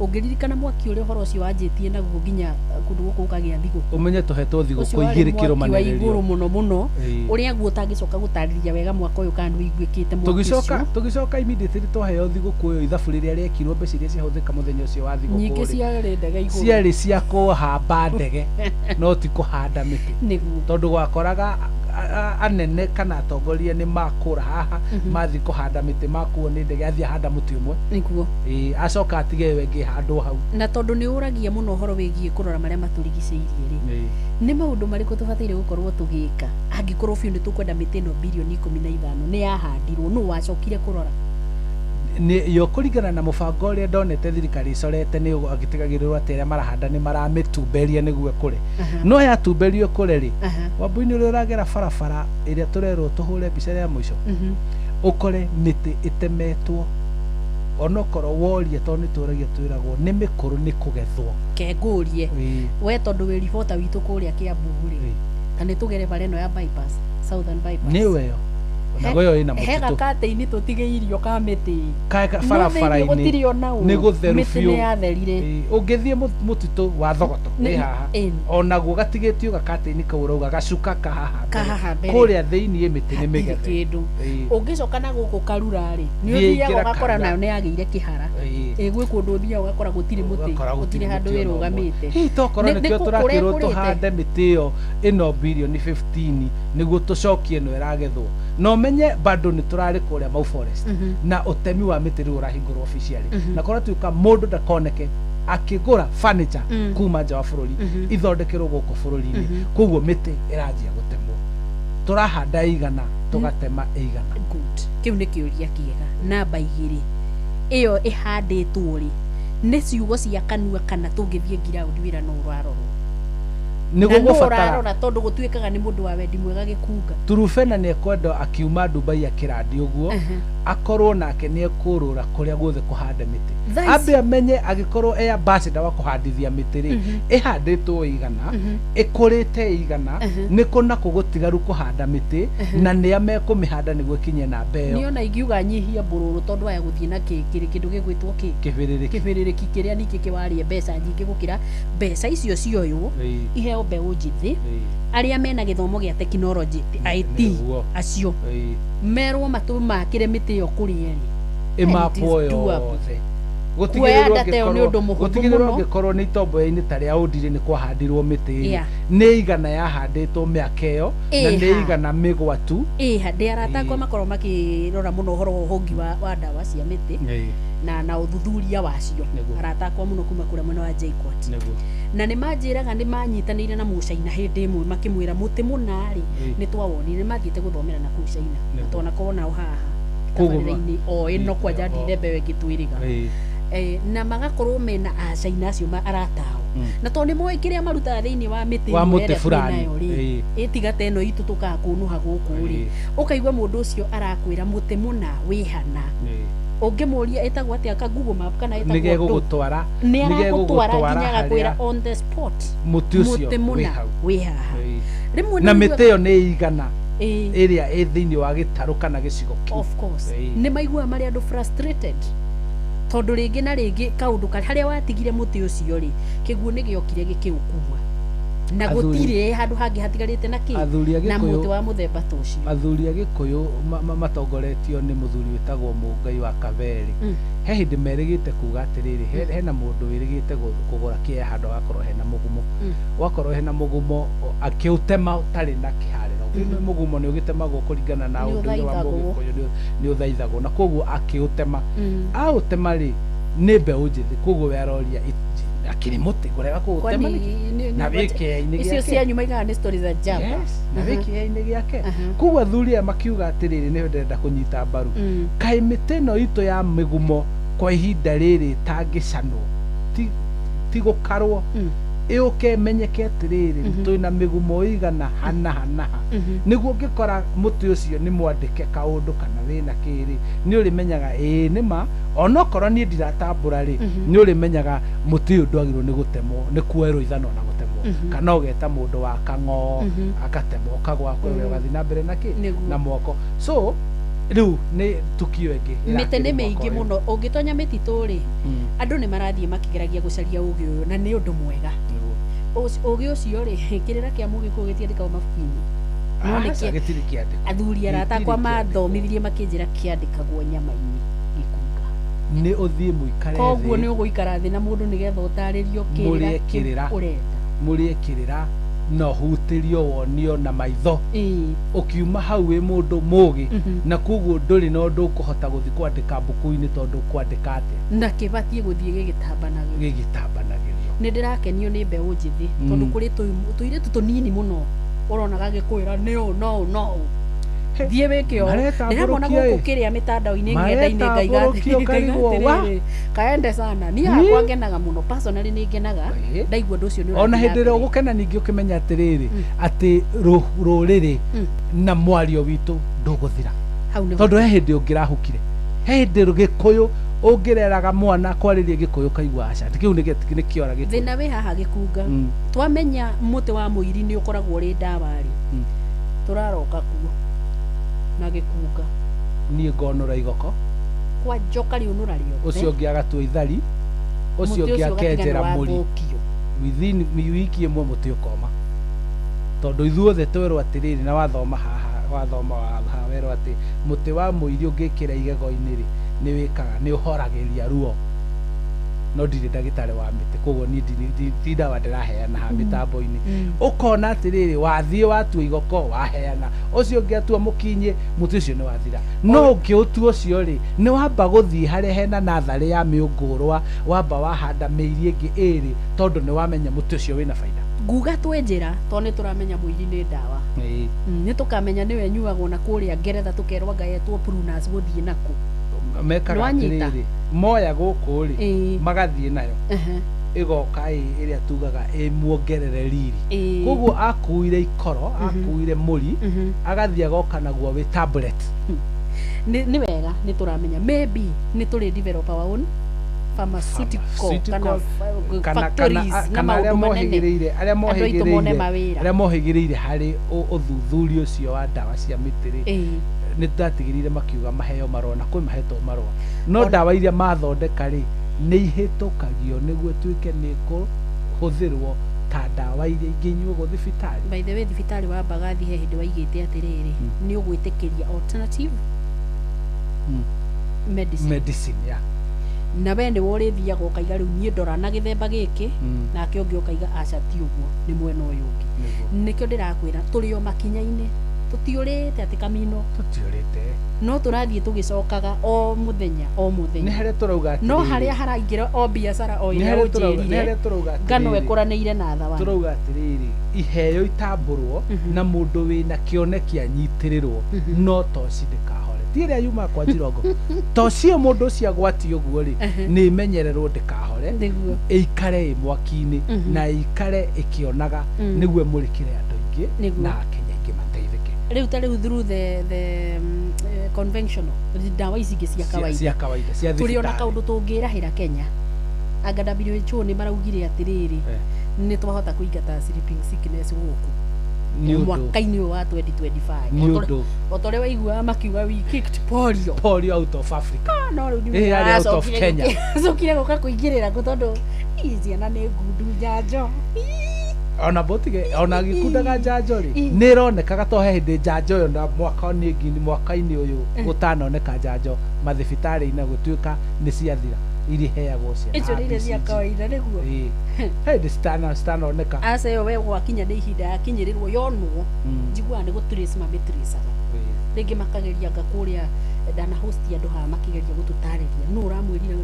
ũngĩririkana mwaki ũrĩa ũhoro ũcio wanjĩtie naguo nginya kũndũ gũkũ gũkagĩa thigũkũ. Ũmenye tũhetwo Ũcio thigũkũ warĩ igĩrĩ mwaki wa kĩrũmanĩrĩrio. igũrũ mũno mũno, ũrĩa guo ũtangĩcoka gũtarĩria wega mwaka ũyũ kana nĩũiguĩkĩte mwaki Tũgĩcoka ũcio. Tũgĩcoka immediately twaheo thigũkũ ĩyo, ithabu rĩrĩa rĩekirwo, mbeca iria ciahũthĩka mũthenya ũcio wa thigũkũ Nyingĩ rĩ, ciarĩ ndege igũrũ. Ciarĩ cia kũhamba ndege no ti kũhanda mĩtĩ, Nĩguo. Tondũ gwakoraga anene kana atongoria nĩ makũra haha, mathiĩ kũhanda mĩtĩ, makuo nĩ ndege, athiĩ ahanda mũtĩ ũmwe. Ĩĩ, acoka atige ĩyo ĩngĩ ĩhandwo hau. Na tondũ nĩ ũragia mũno ũhoro wĩgiĩ kũrora marĩa matũrigicĩirie rĩ, nĩ maũndũ marĩkũ tũbataire gũkorwo tũgĩka angĩkorwo biũ nĩ tũkwenda mĩtĩ ĩno birioni 15 nĩ yahandirwo? Nũ wacokire kũrora? Nĩ yo kũringana na mũbango ũrĩa ndonete thirikari ĩcorete, nĩ agĩtigagĩrĩrwo atĩ arĩa marahanda nĩ maramĩtumberia nĩguo ĩkũre. No yatumberio ĩkũre rĩ, wambui-inĩ ũrĩa ũragera barabara ĩrĩa tũrerwo tũhũre mbica ya mũico, ũkore mĩtĩ ĩtemetwo, onokorwo woria, tondũ nĩ tũragia, twĩragwo nĩ mĩkũrũ, nĩ kũgethwo. Kengũrie we, tondũ wĩ ribota witũ kũrĩa Kiambu rĩ, ta nĩ tũgere bara ĩno ya bypass, Southern Bypass. Nĩ ĩyo onago ĩyo ĩna He mũtitũ. Gakatĩ-inĩ tũtigĩirio ka mĩtĩ. Ka No thĩinĩ barabara-inĩ gũtirĩ ona ũ. Nĩ gũtheru Mĩtĩ biũ. nĩ yatherire. Ĩĩ, ũngĩthiĩ mũtitũ wa Thogoto wĩ haha, onaguo gatigĩtio gakatĩ-inĩ kau ũrauga gacuka kahaha mbere. Kahaha mbere. Kũrĩa thĩiniĩ mĩtĩ nĩ Hatirĩ mĩgethe. kĩndũ. Ũngĩcoka na gũkũ Karura rĩ, nĩ Thiĩ ũthiaga ingĩra ũgakora Karura. nayo nĩ yagĩire kĩhara. Ĩ gwĩ kũndũ ũthiaga ũgakora gũtirĩ mũtĩ, Ũgakora gũtirĩ handũ mũtĩ ona ũmwe. wĩrũgamĩte. Hihi tokorwo Nĩ nĩkĩo kũ- kũrĩa tũrakĩrwo kũrĩte. tũhande mĩtĩ ĩyo ĩno birioni 15 nĩguo tũcokie ĩno ĩragethwo? Na ũmenye bado nĩ tũrarĩ kũrĩa Mau Forest, na ũtemi wa mĩtĩ rĩu ũrahingũrwo officially, na kũratuĩka mũndũ ndakoneke akĩgũra furniture kuma nja wa bũrũri, ithondekerwo gũkũ bũrũri-inĩ. Koguo mĩtĩ ĩranjia gũtemwo. Tũrahanda ĩigana, tũgatema ĩigana? Good, kĩu nĩ kĩũria kĩega. Namba 2, ĩyo ĩhandĩtwo rĩ, nĩ ciugo cia kanua kana tũngĩthiĩ ground wĩra no ũrarorwo? Nĩ Na no gũgũbatara ũrarora, tondũ gũtuĩkaga nĩ mũndũ wa wendi mwega gĩkunga. Turufena nĩ ekwenda akiuma Dubai akĩrandi ũguo, akorwo nake nĩ ekũrũra kũrĩa guothe kũhanda mĩtĩ, Thaa ici- ambe amenye agĩkorwo e ambassador wa kũhandithia mĩtĩ rĩ, ĩhandĩtwo ĩigana, ĩkũrĩte ĩigana, nĩ kũ na kũ gũtigaru kũhanda mĩtĩ, na nĩa mekũmĩhanda nĩguo ĩkinye namba ĩyo. Nĩ ona ingiuga nyihia mbũrũrũ, tondũ aya gũthiĩ na kĩndũ gĩgwĩtwo kĩ Kĩbĩrĩrĩki. Kĩbĩrĩrĩki kĩrĩa ningĩ kĩwarĩe mbeca nyingĩ gũkĩra mbeca icio cioywo iheo mbeũ njĩthĩ arĩa mena gĩthomo gĩa tekinoronjĩ, IT, acio merwo matũmakĩre mĩtĩ ĩyo kũrĩa ĩrĩ. Ĩmapwo And it is doable. yothe. Kuoya data ĩyo nĩ ũndũ mũhũthũ Gũtigĩrĩrwo mũno. angĩkorwo nĩ itomboya-inĩ ta rĩa Ũndiri nĩ kwahandirwo mĩtĩ rĩ, nĩ igana yahandĩtwo mĩaka ĩyo, na nĩ igana mĩgwatu. Ĩha ndĩ arata akwa makorwo makĩrora mũno ũhoro wa ũhũngi wa ndawa cia mĩtĩ na ũthuthuria wacio. Arata akwa mũno kuma kũrĩa mwena wa JKUAT, na nĩ manjĩraga nĩ manyitanĩire na mũcaina hĩndĩ ĩmwe, makĩmwĩra mũtĩ mũna rĩ, nĩ twawonire, nĩ mathiĩte gũthomera na kũu China. Na twanakorwo nao haha tabarĩra-inĩ o ĩno kwanja, ndine mbeũ ĩngĩ twĩrĩga. Na magakorwo mena acaina acio aratao, na tondũ nĩ moĩ kĩrĩa marutaga thĩinĩ wa mĩtĩ Wa ĩno mũtĩ ĩrĩa fulani. twĩnayo rĩ, ĩtiga ta ĩno itũ tũkaga kũnũha gũkũ rĩ, ũkaigua mũndũ ũcio arakwĩra mũtĩ mũna wĩhana, ũngĩmũria ĩtagwo atĩa, ka Google Map kana Nĩ ĩtagwo ndũ, gegũgũtwara. Nĩ aragũtwara nginya agakwĩra harĩa on the spot mũtĩ ũcio mũtĩ wĩ mũna hau. Wĩ haha rĩmwe. Na Nĩ mĩtĩ ĩyo nĩ igana ĩrĩa ĩ thĩinĩ wa gĩtarũ kana gĩcigo kĩu. Of course. Nĩ maiguaga marĩ andũ frustrated, tondũ rĩngĩ na rĩngĩ kaũndũ karĩa harĩa watigire mũtĩ ũcio rĩ, kĩguũ nĩ gĩokire gĩkĩũkua na gũtirĩ handũ hangĩ hatigarĩte na kĩ Athuri a na Gĩkũyũ- mũtĩ wa mũthemba ta ũcio. Athuri a Gĩkũyũ matongoretio nĩ mũthuri wĩtagwo Mũngai wa Kaberĩ, he hĩndĩ merĩgĩte kuga atĩrĩrĩ, hena mũndũ wĩrĩgĩte kũgũra kĩea handũ agakorwo hena mũgumo. Wakorwo hena mũgumo, akĩũtema ũtarĩ na kĩharĩro. Mũgumo nĩ ũgĩtemagwo kũringana na Nĩ ũndũire wa ũthaithagwo. Mũgĩkũyũ, nĩ ũthaithagwo, na koguo akĩũtema. Aũtema rĩ, nĩ mbeũ njĩthĩ, koguo we aroria, akĩrĩ mũtĩ kũrega kũũtema Kwani nĩkĩ? Na wĩ kĩea-inĩ icio gĩake. cianyu maigaga nĩ stories za jaba. Yes, na wĩ kĩea-inĩ gĩake. Koguo athuri aya makiuga atĩrĩrĩ, nĩyo ndĩrenda kũnyita mbaru, kaĩ mĩtĩ ĩno itũ ya mĩgumo kwa ihinda rĩrĩ ĩtangĩcanwo, ti gũkarwo, ĩũke ĩmenyeke atĩrĩrĩ, twĩna mĩgumo ĩigana hana hanaha, nĩguo ũngĩkora mũtĩ ũcio nĩ mwandĩke kaũndũ kana wĩna kĩrĩ, nĩ ũrĩmenyaga ĩĩ nĩma, onokorwo niĩ ndiratambũra rĩ, nĩ ũrĩmenyaga mũtĩ ũyũ ndwagĩrĩirwo nĩ gũtemwo, nĩ kuoerwo ithanwa na gũtemwo, kana ũgeta mũndũ wa kang'o akatemwo kagwakwe, we ũgathiĩ na mbere na kĩ na mwako. So Rĩu nĩ tukio ĩngĩ Mĩtĩ nĩ ĩrakĩrĩ mwaka mĩingĩ ũyũ. Mũno ũngĩtonya mĩtitũ rĩ, andũ nĩ marathiĩ makĩgeragia gũcaria ũgĩ ũyũ, na nĩ ũndũ mwega. Ũgĩ ũcio rĩ, kĩrĩra kĩa mũgĩkũyũ gĩtiandĩkagwo mabuku-inĩ. No nĩ Aca, gĩtirĩ kĩandĩko. Athuri arata Gĩtirĩ akwa kĩandĩko. Mathomithirie makĩnjĩra kĩandĩkagwo nyama-inĩ, gĩkunga. Nĩ ũthiĩ mũikare Koguo thĩ, nĩ ũgũikara thĩ na mũndũ nĩgetha ũtarĩrio kĩrĩra Mũrĩe kĩu kĩrĩra. ũrenda. Mũrĩe kĩrĩra na ũhutĩrio wonio na maitho. Ũkiuma hau wĩ mũndũ mũgĩ, na koguo ndũrĩ na ũndũ ũkũhota gũthiĩ kwandĩka mbuku-inĩ, tondũ ũkwandĩka atĩa? Na kĩbatiĩ gũthiĩ gĩgĩtambanagĩrio. Gĩgĩtambanagĩrio. Nĩ ndĩrakenio nĩ mbeũ njĩthĩ, tondũ kũrĩ tũirĩtu tũnini mũno ũrona gagĩkwĩra nĩ ũũ no ũũ no ũũ, thiĩ wĩke ũũ. Ndĩramona Maretambũrũkia gũkũ ĩ. kĩrĩa mĩtandao-inĩ, ng'enda-inĩ, ngaiga Maretambũrũkia ngaiga ũkarigwo, wa? atĩrĩrĩ, kaende sana. Niĩ hakwa ngenaga mũno, personally nĩ ngenaga ndaigua ũndũ ũcio nĩ Ona ũrathiĩ na hĩndĩ ĩrĩa mbere. ũgũkena ningĩ ũkĩmenya atĩrĩrĩ, atĩ rũrĩrĩ na mwario witũ ndũgũthira, Hau nĩho. Tondũ he hĩndĩ ũngĩrahukire, he hĩndĩ gĩkũyũ ũngĩreraga mwana kwarĩrie gĩkũyũ kaigua aca kĩu nĩ kĩora gĩkũyũ. Thĩna wĩ haha, gĩkunga. Twamenya mũtĩ wa mũiri nĩ ũkoragwo ũrĩ ndawa rĩ, tũraroka kuo na gĩkunga. Niĩ ngonũra igoko. Kwa njoka rĩũnũra rĩothe. Ũcio ũngĩ agatua ithari, ũcio Mũtĩ ũngĩ ũcio ũgatiga nĩ akenjera mũri. Wathũkio. Within wiki ĩmwe mũtĩ ũkoma, tondũ ithuothe twerwo atĩrĩrĩ, na wathoma haha, wathoma haha werwo atĩ mũtĩ wa mũiri ũngĩkĩra igego-inĩ rĩ, nĩ wĩkaga nĩ ũhoragĩria ruo, no ndirĩ ndagĩtarĩ wa mĩtĩ, koguo niĩ ti ndawa ndĩraheana haha mĩtambo-inĩ. Ũkona atĩrĩrĩ, wathiĩ watua igoko, waheana, ũcio ũngĩ atua mũkinyĩ, mũtĩ ũcio nĩ wathira. No ũngĩũtua ũcio rĩ, nĩ wamba gũthiĩ harĩa hena natharĩ ya mĩũngũrwa, wamba wahanda mĩiri ĩngĩ ĩrĩ, tondũ nĩ wamenya mũtĩ ũcio wĩna baida. Nguga twĩ njĩra, tondũ nĩ tũramenya mũiri nĩ ndawa. Nĩ tũkamenya nĩwe nyuagwo na kũrĩa Ngeretha, tũkerwo anga yetwo prunus gũthiĩ naku. Mekaga Nĩwanyita? atĩrĩrĩ, moya gũkũ rĩ, magathiĩ nayo, ĩgoka ĩ ĩrĩa tugaga ĩmuongerere riri. Koguo akuire ikoro, akuire mũri, agathiĩ agoka naguo wĩ tablet. Nĩ wega nĩ tũramenya maybe nĩ tũrĩ develop our own pharmaceutical kana kana factories na kana arĩa maũndũ manene, mohĩgĩrĩire, arĩa andũ aitũ mone mohĩgĩrĩire, mawĩra. Arĩa mohĩgĩrĩire harĩ ũthuthuria ũcio wa ndawa cia mĩtĩ rĩ, nĩ ndatigĩrĩire makiuga maheo marũa, na kwĩ mahetwo marũa, no ndawa iria mathondeka rĩ, nĩ ihĩtũkagio nĩguo ĩtuĩke nĩ ĩkũhũthĩrwo ta ndawa iria ingĩ inyuagwo thibitarĩ. By the way, thibitarĩ wa Mbagathi he hĩndĩ waigĩte atĩrĩrĩ, nĩ ũgwĩtĩkĩria alternative medicine. Medicine, yeah. Na we nĩwe ũrĩthiaga ũkaiga rĩu niĩ ndora na gĩthemba gĩkĩ, nake ũngĩ ũkaiga aca ti ũguo, nĩ mwena ũyũ ũngĩ. Nĩkĩo ndĩrakwĩra tũrĩ o makinya-inĩ, tũtiũrĩte atĩ kamino. Tũtiũrĩte. No tũrathiĩ tũgĩcokaga o mũthenya o Nĩ mũthenya. Harĩa tũrauga No atĩrĩrĩ, harĩa haraingĩra o biacara o nĩ ĩrĩa harĩa tũrauga, nĩ ũnjĩrire, harĩa tũrauga ngano atĩrĩrĩ, ĩkũranĩire na thawani. Tũrauga atĩrĩrĩ, iheo itambũrwo na mũndũ wĩna kĩoneki anyitĩrĩrwo, no toci ndĩkahore, ti ĩrĩa yumaga kwa njirongo, toci ĩyo mũndũ ũcio agwati ũguo rĩ, nĩ ĩmenyererwo ndĩkahore, ĩikare ĩ mwaki-inĩ na ĩikare ĩkĩonaga, nĩguo ĩmũrĩkĩre andũ aingĩ Nĩguo. Na akenya aingĩ mateithĩke. Rĩu ta rĩu through the conventional ndawa ici ingĩ cia kawaida, Cia kawaida, cia tũrĩ ona thibitarĩ. kaũndũ tũngĩrahĩra Kenya, anga WHO nĩ maraugire atĩrĩrĩ, nĩ twahota kũingata sleeping sickness gũkũ Nĩ ũndũ mwaka-inĩ ũyũ wa 2025. Nĩ ũndũ O ta ũrĩa waiguaga makiuga we kicked polio. Polio out of Africa. No rĩu Ĩ, yarĩ out of Kenya. Acokire gũka kũingĩrĩra kũ, tondũ ii, ciana nĩ ngundu njanjo. Ona botige ona gĩkundaga njanjo rĩ, nĩ ĩronekaga to he hĩndĩ njanjo ĩyo na mwaka nĩ mwaka-inĩ ũyũ gũtanoneka njanjo mathibitarĩ-inĩ, gũtuĩka nĩ ciathira iria iheagwo ciana. Icio nĩ iria cia BCG. kawaida nĩguo. Ĩ. He hĩndĩ citanoneka. Aca ĩyo we gwakinya nĩ ihinda yakinyĩrĩrwo yonwo, njiguaga nĩ gũtrace mamĩtracaga, rĩngĩ makageria anga kũrĩa ndana host andũ haha makĩgeria gũtũtarĩria nũ ũramwĩrire.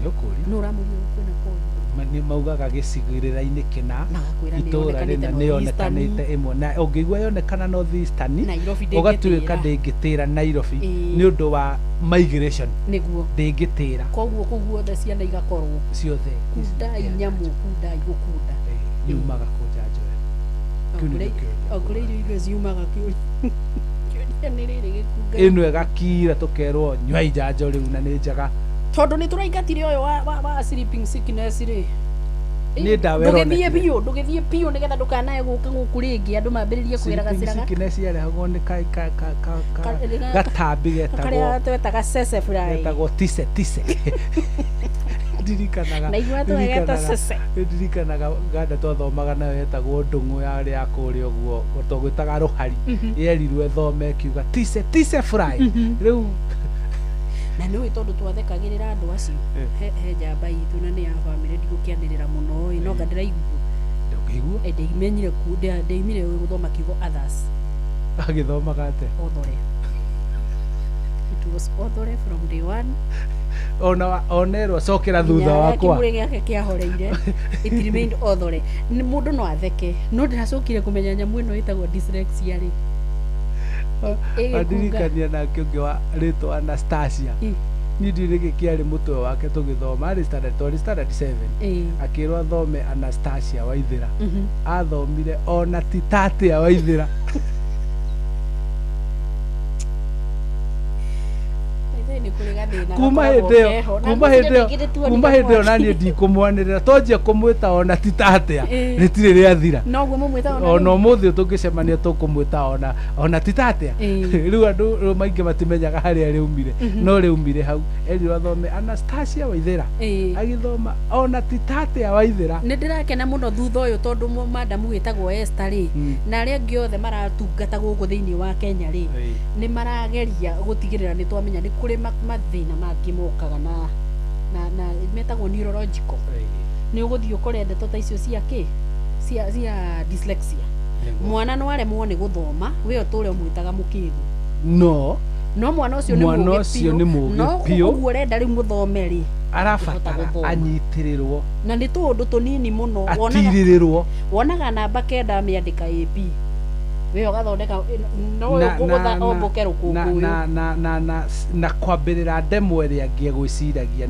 Nĩ ũkũria. Nũ ũramwĩrire kwĩna polio? Nĩ maugaga gĩcigĩrĩra-inĩ kĩna, Magakwĩra nĩ itũra yonekanĩte rĩna nĩ yonekanĩte ĩmwe, na ũngĩigua yonekana North Eastern, Nairobi ũgatuĩka ndĩngĩtĩra. Ndĩngĩtĩra Nairobi nĩ ũndũ wa migration. Ndĩngĩtĩra. Koguo kũu guothe ciana igakorwo ciothe kundai nyamũ, kundai gũkunda. Ĩ, yumaga kũ njanjo ĩyo? Kĩu nĩkĩo kĩũria. O kũrĩa irio irio ciumaga. Kĩũria nĩ rĩrĩ, gĩkunga, Ĩno ĩgakira tũkerwo nywai njanjo rĩu na nĩ njega. Tondũ nĩ tũraingatire ũyũ wa sleeping sickness rĩ, Nĩ ndawa Ndũgĩthiĩ ĩronekire. biũ, ndũgĩthiĩ biũ nĩgetha ndũkanae gũka gũkũ rĩngĩ andũ mambĩrĩrie kwĩraga Sleeping ciraga. sickness yarehagwo nĩ gatambi getagwo Karĩa twetaga sese fly. Getagwo tise tise. Ndirikanaga. Na igua twegeta sese. Ndirikanaga ganda twathomaga nayo yetagwo ndũng'ũ yarĩ ya kũrĩa ũguo twagwĩtaga rũhari, yerirwo ĩthome ĩkiuga tise tise fly rĩu. Na nĩ ũĩ tondũ twathekagĩrĩra andũ acio, he njamba itũ na nĩ ya bamĩrĩ, ndigũkĩanĩrĩra mũno ĩ, no nga ndĩraiguo. Ndũngĩigua. Ndĩmenyire ndĩimire gũthoma kiugo others. Agĩthomaga atĩa? Othore. It was othore from day one. Ona onerwo cokera thutha Nginya harĩa wakwa. Kĩmũrĩ gĩake kĩahoreire, it remained othore. Nĩ mũndũ no atheke, no ndĩracokire kũmenya nyamũ ĩno ĩtagwo dyslexia rĩ, ĩgĩkunga. Andirikania nake ũngĩ wa rĩtwa Anastasia. Niĩ ndiũĩ nĩkĩ kĩarĩ mũtwe wake tũgĩthoma, arĩ standard, twarĩ standard 7, akĩrwo athome Anastasia Waithĩra. Athomire ona ti tatia Waithĩra. Ithuĩ nĩ kũrĩ gathĩna Kuma gakoragwo hĩndĩ ĩyo keho. Na kuma ngwĩciria hĩndĩ ĩyo rĩngĩ nĩtuonire kuma hĩndĩ ĩyo mwaki. naniĩ ndikũmwanĩrĩra, tonjia kũmwĩta ona ti tatia, rĩtirĩ rĩathira. Noguo mũmwĩtaga ona Ona rĩu? ũmũthĩ ũyũ tũngĩcemania tũkũmwĩta ona ti tatia. Rĩu andũ rĩu maingĩ matimenyaga harĩa rĩumire, no rĩumire hau erirwo athome Anastasia Waithĩra, agĩthoma ona ti tatia Waithĩra. Nĩ ndĩrakena mũno thutha ũyũ tondũ madamu wĩtagwo Esther rĩ, na arĩa angĩ othe maratungata gũkũ thĩinĩ wa Kenya rĩ, nĩ marageria gũtigĩrĩra nĩ twamenya nĩ kũrĩ mathĩna mangĩ mokaga na metagwo neurological. Nĩ ũgũthiĩ ũkore ndeto ta icio cia kĩ cia dyslexia, mwana no aremwo nĩ gũthoma, we ũtũre ũmwĩtaga mũkĩgu. No No mwana ũcio nĩ Mwana mũũgĩ ũcio biũ. nĩ mũũgĩ No biũ. ũguo ũrenda rĩu mũthome rĩ, Arabatara gũthoma. Anyitĩrĩrwo. Na nĩ tũũndũ tũnini mũno wonaga. Atirĩrĩrwo. Wonaga namba 9 amĩandĩka AP, we ũgathondeka no ũgũtha ombũke rũkũngũ ũyũ. Na kwambĩrĩra ndemwa ĩrĩa angĩ egwĩciragia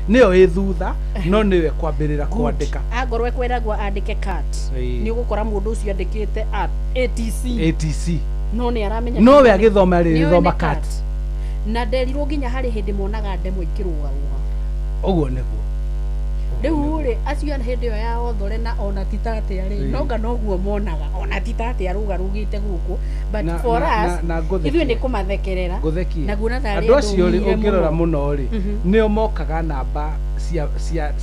nĩyo ĩ thutha, no nĩyo ĩkwambĩrĩra kwandĩka. Angorwo ekwendagwo andĩke cat, nĩ ũgũkora mũndũ ũcio andĩkĩte ATC. ATC. No nĩ aramenya. No we agĩthoma Nĩoĩ rĩrĩthoma nĩ cat. Na nderirwo nginya harĩ hĩndĩ monaga ndemwa ikĩrũgarũga. Ũguo nĩguo. Rĩu rĩ, acio a hĩndĩ ĩyo ya othore na ona ti tatia rĩ, nonga noguo monaga ona ti tatia rũgarũgĩte gũkũ, but for us Na ngũthekie. ithuĩ nĩ kũmathekerera. Ngũthekie. Na guona tarĩ Andũ acio rĩ, ũmire ũngĩrora mũno. mũno rĩ, nĩo mokaga namba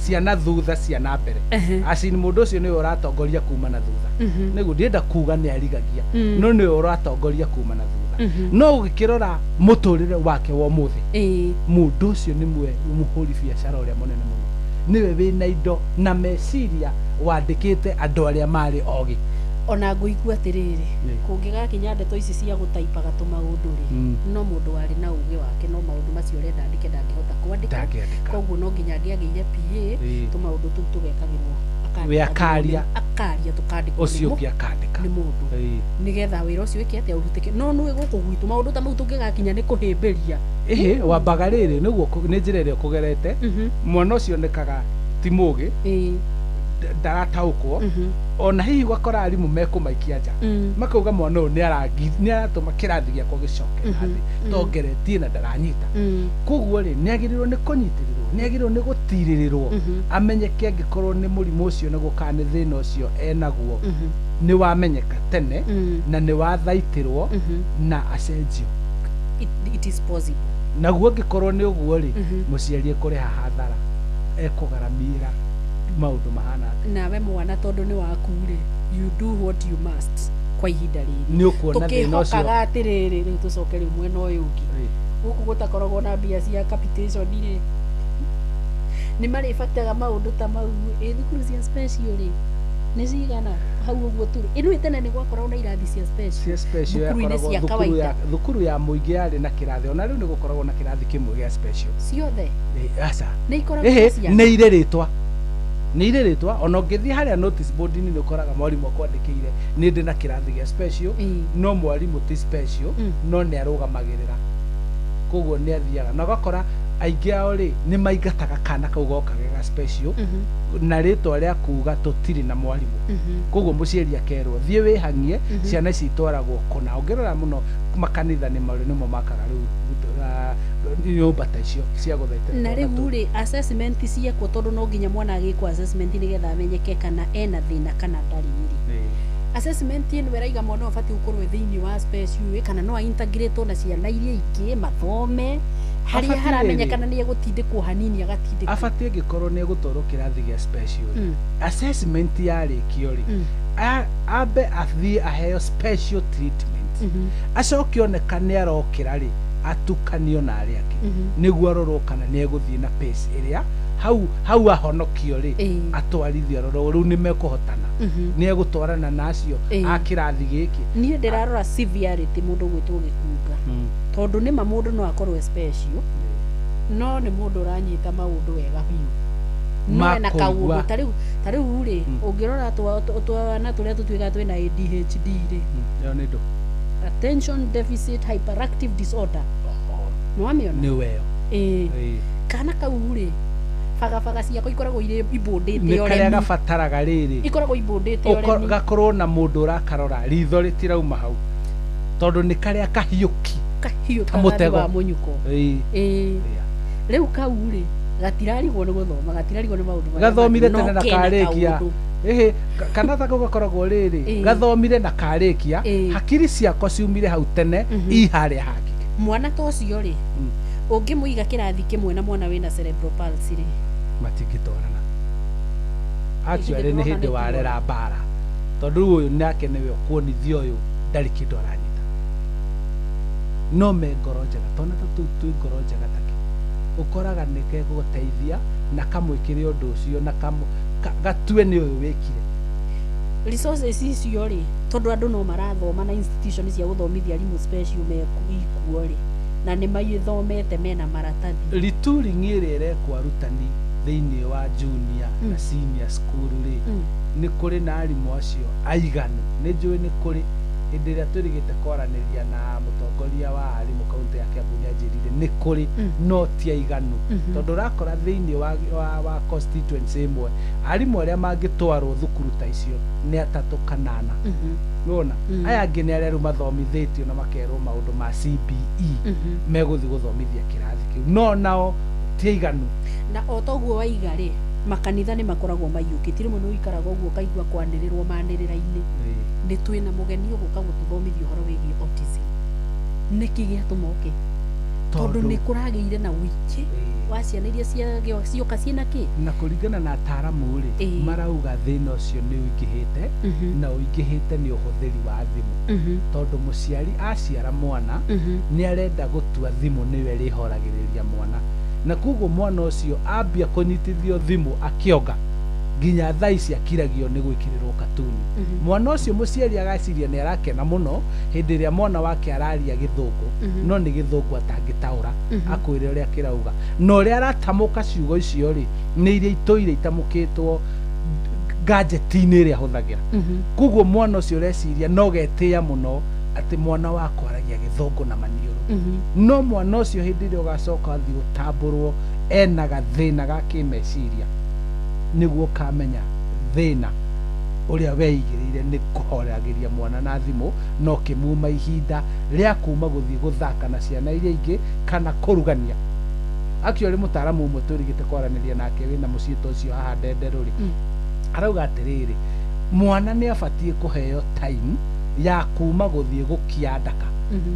cia na thutha, cia na mbere. Acini mũndũ ũcio nĩwe ũratongoria kuma na thutha. Nĩguo ndienda kuga nĩ arigagia, no nĩwe ũratongoria kuma na thutha. No ũgĩkĩrora mũtũrĩre wake wa ũmũthĩ, mũndũ ũcio nĩ mwe mũhũri biacara ũrĩa mũnene mũno, nĩwe wĩna indo na meciria wandĩkĩte andũ arĩa marĩ ogĩ. Ona ngũigua atĩrĩrĩ, kũngĩgakinya ndeto ici cia gũtaipaga tũmaũndũ rĩ, no mũndũ warĩ na ũgĩ wake, no maũndũ macio ũrenda andĩke ndangĩhota kwandĩka. Ndangĩandĩka. Koguo no nginya angĩagĩire PA, tũmaũndũ tũu tũgekagĩrwo. We akaria. Akaria tũkandĩkwo Ũcio nĩ ũngĩ akandĩka. Nĩ mũndũ, nĩgetha wĩra ũcio wĩke atĩa, ũrutĩke. No nĩũĩ gũkũ gwitũ maũndũ ta mau tũngĩgakinya nĩ kũhĩmbĩria. Ĩhĩ, wambaga rĩrĩ nĩguo nĩ njĩra ĩrĩa ũkũgerete, mwana ũcio onekaga ti mũgĩ, ndarataũkwo. Ona hihi ũgakora arimũ mekũmaikia nja, makauga mwana ũyũ nĩ aratũma kĩrathi gĩakwa gĩcoke na thĩ, tongeretie na ndaranyita. Koguo rĩ, nĩ agĩrĩirwo nĩ kũnyitĩrĩrwo, nĩ agĩrĩirwo nĩ gũtirĩrĩrwo, amenyeke angĩkorwo nĩ mũrimũ ũcio naguo kana nĩ thĩna ũcio enaguo nĩ wamenyeka tene na nĩ wathaitĩrwo na acenjio. It is possible. Naguo angĩkorwo nĩ ũguo rĩ, mũciari ekũrĩha hathara, ekũgaramĩra maũndũ mahana atĩa? Nawe mwana tondũ nĩ waku rĩ, you do what you must kwa ihinda rĩrĩ. Nĩ ũkuona thĩna ũcio. Tũkĩhokaga atĩrĩrĩ, rĩu tũcoke rĩu mwena ũyũ ũngĩ, gũkũ gũtakoragwo na mbia cia capitation rĩ, nĩ marĩbataga maũndũ ta mau. Ĩ thukuru cia special rĩ, nĩ cigana hau ũguo tũrĩ? Ĩnũĩ tene nĩ gwakoragwo na irathi cia special? Cia special. Thukuru-inĩ Yakoragwo cia thukuru kawaida. ya thukuru ya mũingĩ yarĩ na kĩrathi, ona rĩu nĩ gũkoragwo na kĩrathi kĩmwe gĩa special. Ciothe? Aca. Nĩ ikoragwo Ĩhĩ. na ciana? Nĩ irĩ rĩtwa, nĩ irĩ rĩtwa. Ona ũngĩthiĩ harĩa notice board-inĩ nĩ ũkoraga mwarimũ akwandĩkĩire nĩ ndĩ na kĩrathi gĩa special. No mwarimũ ti special, no nĩ arũgamagĩrĩra, koguo nĩ athiaga na ũgakora Aingĩ ao rĩ, nĩ maingataga kana kau goka ge ga special na rĩtwa rĩa kuga tũtirĩ na mwarimũ. Koguo mũciari akerwo, "Thiĩ wĩhang'ie." Ciana ici itwaragwo kũna. Ũngĩrora mũno, makanitha nĩ marĩ nĩmo makaga rĩu nyũmba ta icio cia gũthaitĩra Na twana rĩu tũu. Rĩ, assessment ciekwo, tondũ no nginya mwana agĩkwo assessment nĩgetha amenyeke kana ena thĩna kana ndarĩ rĩ, assessment ĩno ĩraiga mwana ũyũ abatiĩ gũkorwo e thĩinĩ wa special ĩ, kana no aintegratwo na ciana iria ingĩ mathome harĩa Abatiĩ haramenyekana nĩ egũtindĩkwo hanini, agatindĩkwo? Abatiĩ, angĩkorwo nĩ egũtwarwo kĩrathi gĩa special rĩ, assessment yarĩkio rĩ, ambe athiĩ aheo special treatment, acoke oneka nĩ arokĩra rĩ, atukanio na arĩa angĩ, nĩguo arorwo kana nĩ egũthiĩ na pace ĩrĩa hau hau ahonokio rĩ, atwarithio, arorwo rĩu nĩ mekũhotana, nĩ egũtwarana na acio a kĩrathi gĩkĩ. Niĩ ndĩrarora severity mũndũ gwĩtwo gĩkunga, tondũ nĩma mũndũ no akorwo e special, no nĩ mũndũ ũranyita maũndũ wega biũ, no ena Makũigua. kaũndũ ta rĩu rĩ, ũngĩrora twana tũrĩa tũtuĩkaga twĩna ADHD rĩ, Ĩyo nĩ ndũ? Attention deficit hyperactive disorder, nĩ wamĩona? Nĩ weyo. Ĩĩ. Kana kau rĩ, bagabaga ciakwa ikoragwo irĩ ibũndĩte Nĩ karĩa ũremi. Gabataraga rĩrĩ, Ikoragwo ibũndĩte ũremi. Gakorwo na mũndũ ũrakarora, ritho rĩtirauma hau, tondũ nĩ karĩa kahiũki kahiũ ta ta mũtego. Wa mũnyuko. Ĩĩ. Rĩu kau rĩ, gatirarigwo nĩ gũthoma, gatirarigwo nĩ maũndũ marĩa Gathomire mangĩ, no tene na kena karĩkia. kaũndũ. Ĩhĩ, kana ta kau gakoragwo rĩrĩ, gathomire na karĩkia, hakiri ciako ciumire hau tene, i harĩa hangĩ. Mwana ta ũcio rĩ, ũngĩmũiga kĩrathi kĩmwe na mwana wĩna cerebral palsy rĩ? Matingĩtwarana actually. Ithuĩ Nĩ ndĩrona hĩndĩ nĩ warera mbara, tondũ rĩu ũyũ nake nĩwe ũkuonithia ũyũ ndarĩ kĩndũ aranyita, no me ngoro njega. Twana ta tũu twĩ ngoro njega take, ũkoraga nĩ gegũteithia na kamwĩkĩre ũndũ ũcio na gatue nĩ ũyũ wĩkire. Resources icio rĩ, tondũ andũ no marathoma na institution cia gũthomithia arimũ special mekuo rĩ, na nĩ maithomete, mena maratathi. Retooling ĩrĩa ĩrekwo arutani thĩinĩ wa junior na senior school rĩ, nĩ kũrĩ na arimũ acio aiganu? Nĩ njũĩ nĩ kũrĩ. Hĩndĩ ĩrĩa twĩrĩgĩte kwaranĩria na mũtongoria wa arimũ kaunti ya Kiambu, nĩ anjĩrire nĩ kũrĩ, no ti aiganu, tondũ ũrakora thĩinĩ wa constituency ĩmwe arimũ arĩa mangĩtwarwo thukuru ta icio nĩ atatũ kana ana. Nĩwona aya angĩ nĩ arĩa rĩu mathomithĩtio na makerwo maũndũ ma CBE, megũthiĩ gũthomithia kĩrathi kĩu, no nao ti aiganu. Na o toguo waiga rĩ, makanitha nĩ makoragwo maiyũkĩtie. Rĩmwe nĩ ũikaraga ũguo ũkaigua kwanĩrĩrwo manĩrĩra-inĩ, nĩ twĩna mũgeni ũgũka gũtũthomithia ũhoro wĩgiĩ autism. Nĩkĩ gĩatũma oke? Tondũ nĩ kũragĩire na ũingĩ wa ciana iria cioka ciĩna kĩ. Na kũringana na ataramu rĩ, marauga thĩna ũcio nĩ ũingĩhĩte, na ũingĩhĩte nĩ ũhũthĩri wa thimũ, tondũ mũciari aciara mwana nĩ arenda gũtua thimũ nĩyo ĩrĩhoragĩrĩria mwana, na koguo mwana ũcio ambia kũnyitithio thimũ akĩonga, nginya thaa ici akiragio nĩ gwĩkĩrĩrwo katuni. Mwana ũcio, mũciari agaciria nĩ arakena mũno hĩndĩ ĩrĩa mwana wake araria gĩthũngũ, no nĩ gĩthũngũ atangĩtaũra akwĩre ũrĩa kĩrauga, na ũrĩa aratamũka ciugo icio rĩ, nĩ iria itũire itamũkĩtwo gadget-inĩ ĩrĩa ahũthagĩra. Koguo mwana ũcio ũreciria no getĩĩa mũno atĩ mwana wakwa aragia gĩthũngũ na maniũrũ, no mwana ũcio hĩndĩ ĩrĩa ũgacoka athiĩ ũtambũrwo ena gathĩna ga kĩmeciria, nĩguo ũkamenya thĩna ũrĩa weigĩrĩire nĩ kũhoragĩria mwana na thimũ, no kĩmuma ihinda rĩa kuma gũthiĩ gũthaka na ciana iria ingĩ kana kũrugania. Actually, mũtaaramu ũmwe twĩrĩgĩte kwaranĩria nake wĩna mũciĩ ta ũcio haha Ndenderũ rĩ, arauga atĩrĩrĩ, mwana nĩ abatiĩ kũheo time ya kuma gũthiĩ gũkia ndaka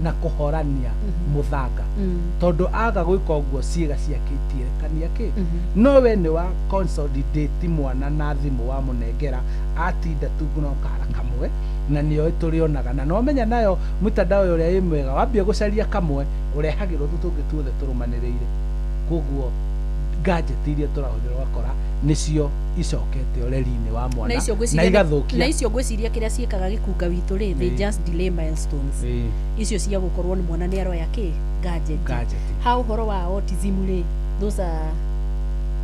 na kũhorania mũthanga, tondũ aga gwĩka ũguo ciĩga ciake itirekania kĩ. No we nĩ wa consolidate mwana na thimũ, wamũnengera atinda tu no kara kamwe, na nĩo tũrĩonaga na nomenya nayo mtandao ũrĩa ĩ mwega, wambia gũcaria kamwe ũrehagĩrwo tũ tũngĩ tuothe tũrũmanĩrĩire. Koguo gadget iria tũrahũthĩra ũgakora nĩcio icokete ũreri-inĩ wa na mwana icio na ngwĩciria igathũkia. Na icio ngwĩciria kĩrĩa ciĩkaga gĩkunga witũ rĩ, they just delay milestones icio cia gũkorwo nĩ mwana nĩ aroya kĩ gadget. Gadget. Ha ũhoro wa autism rĩ, those are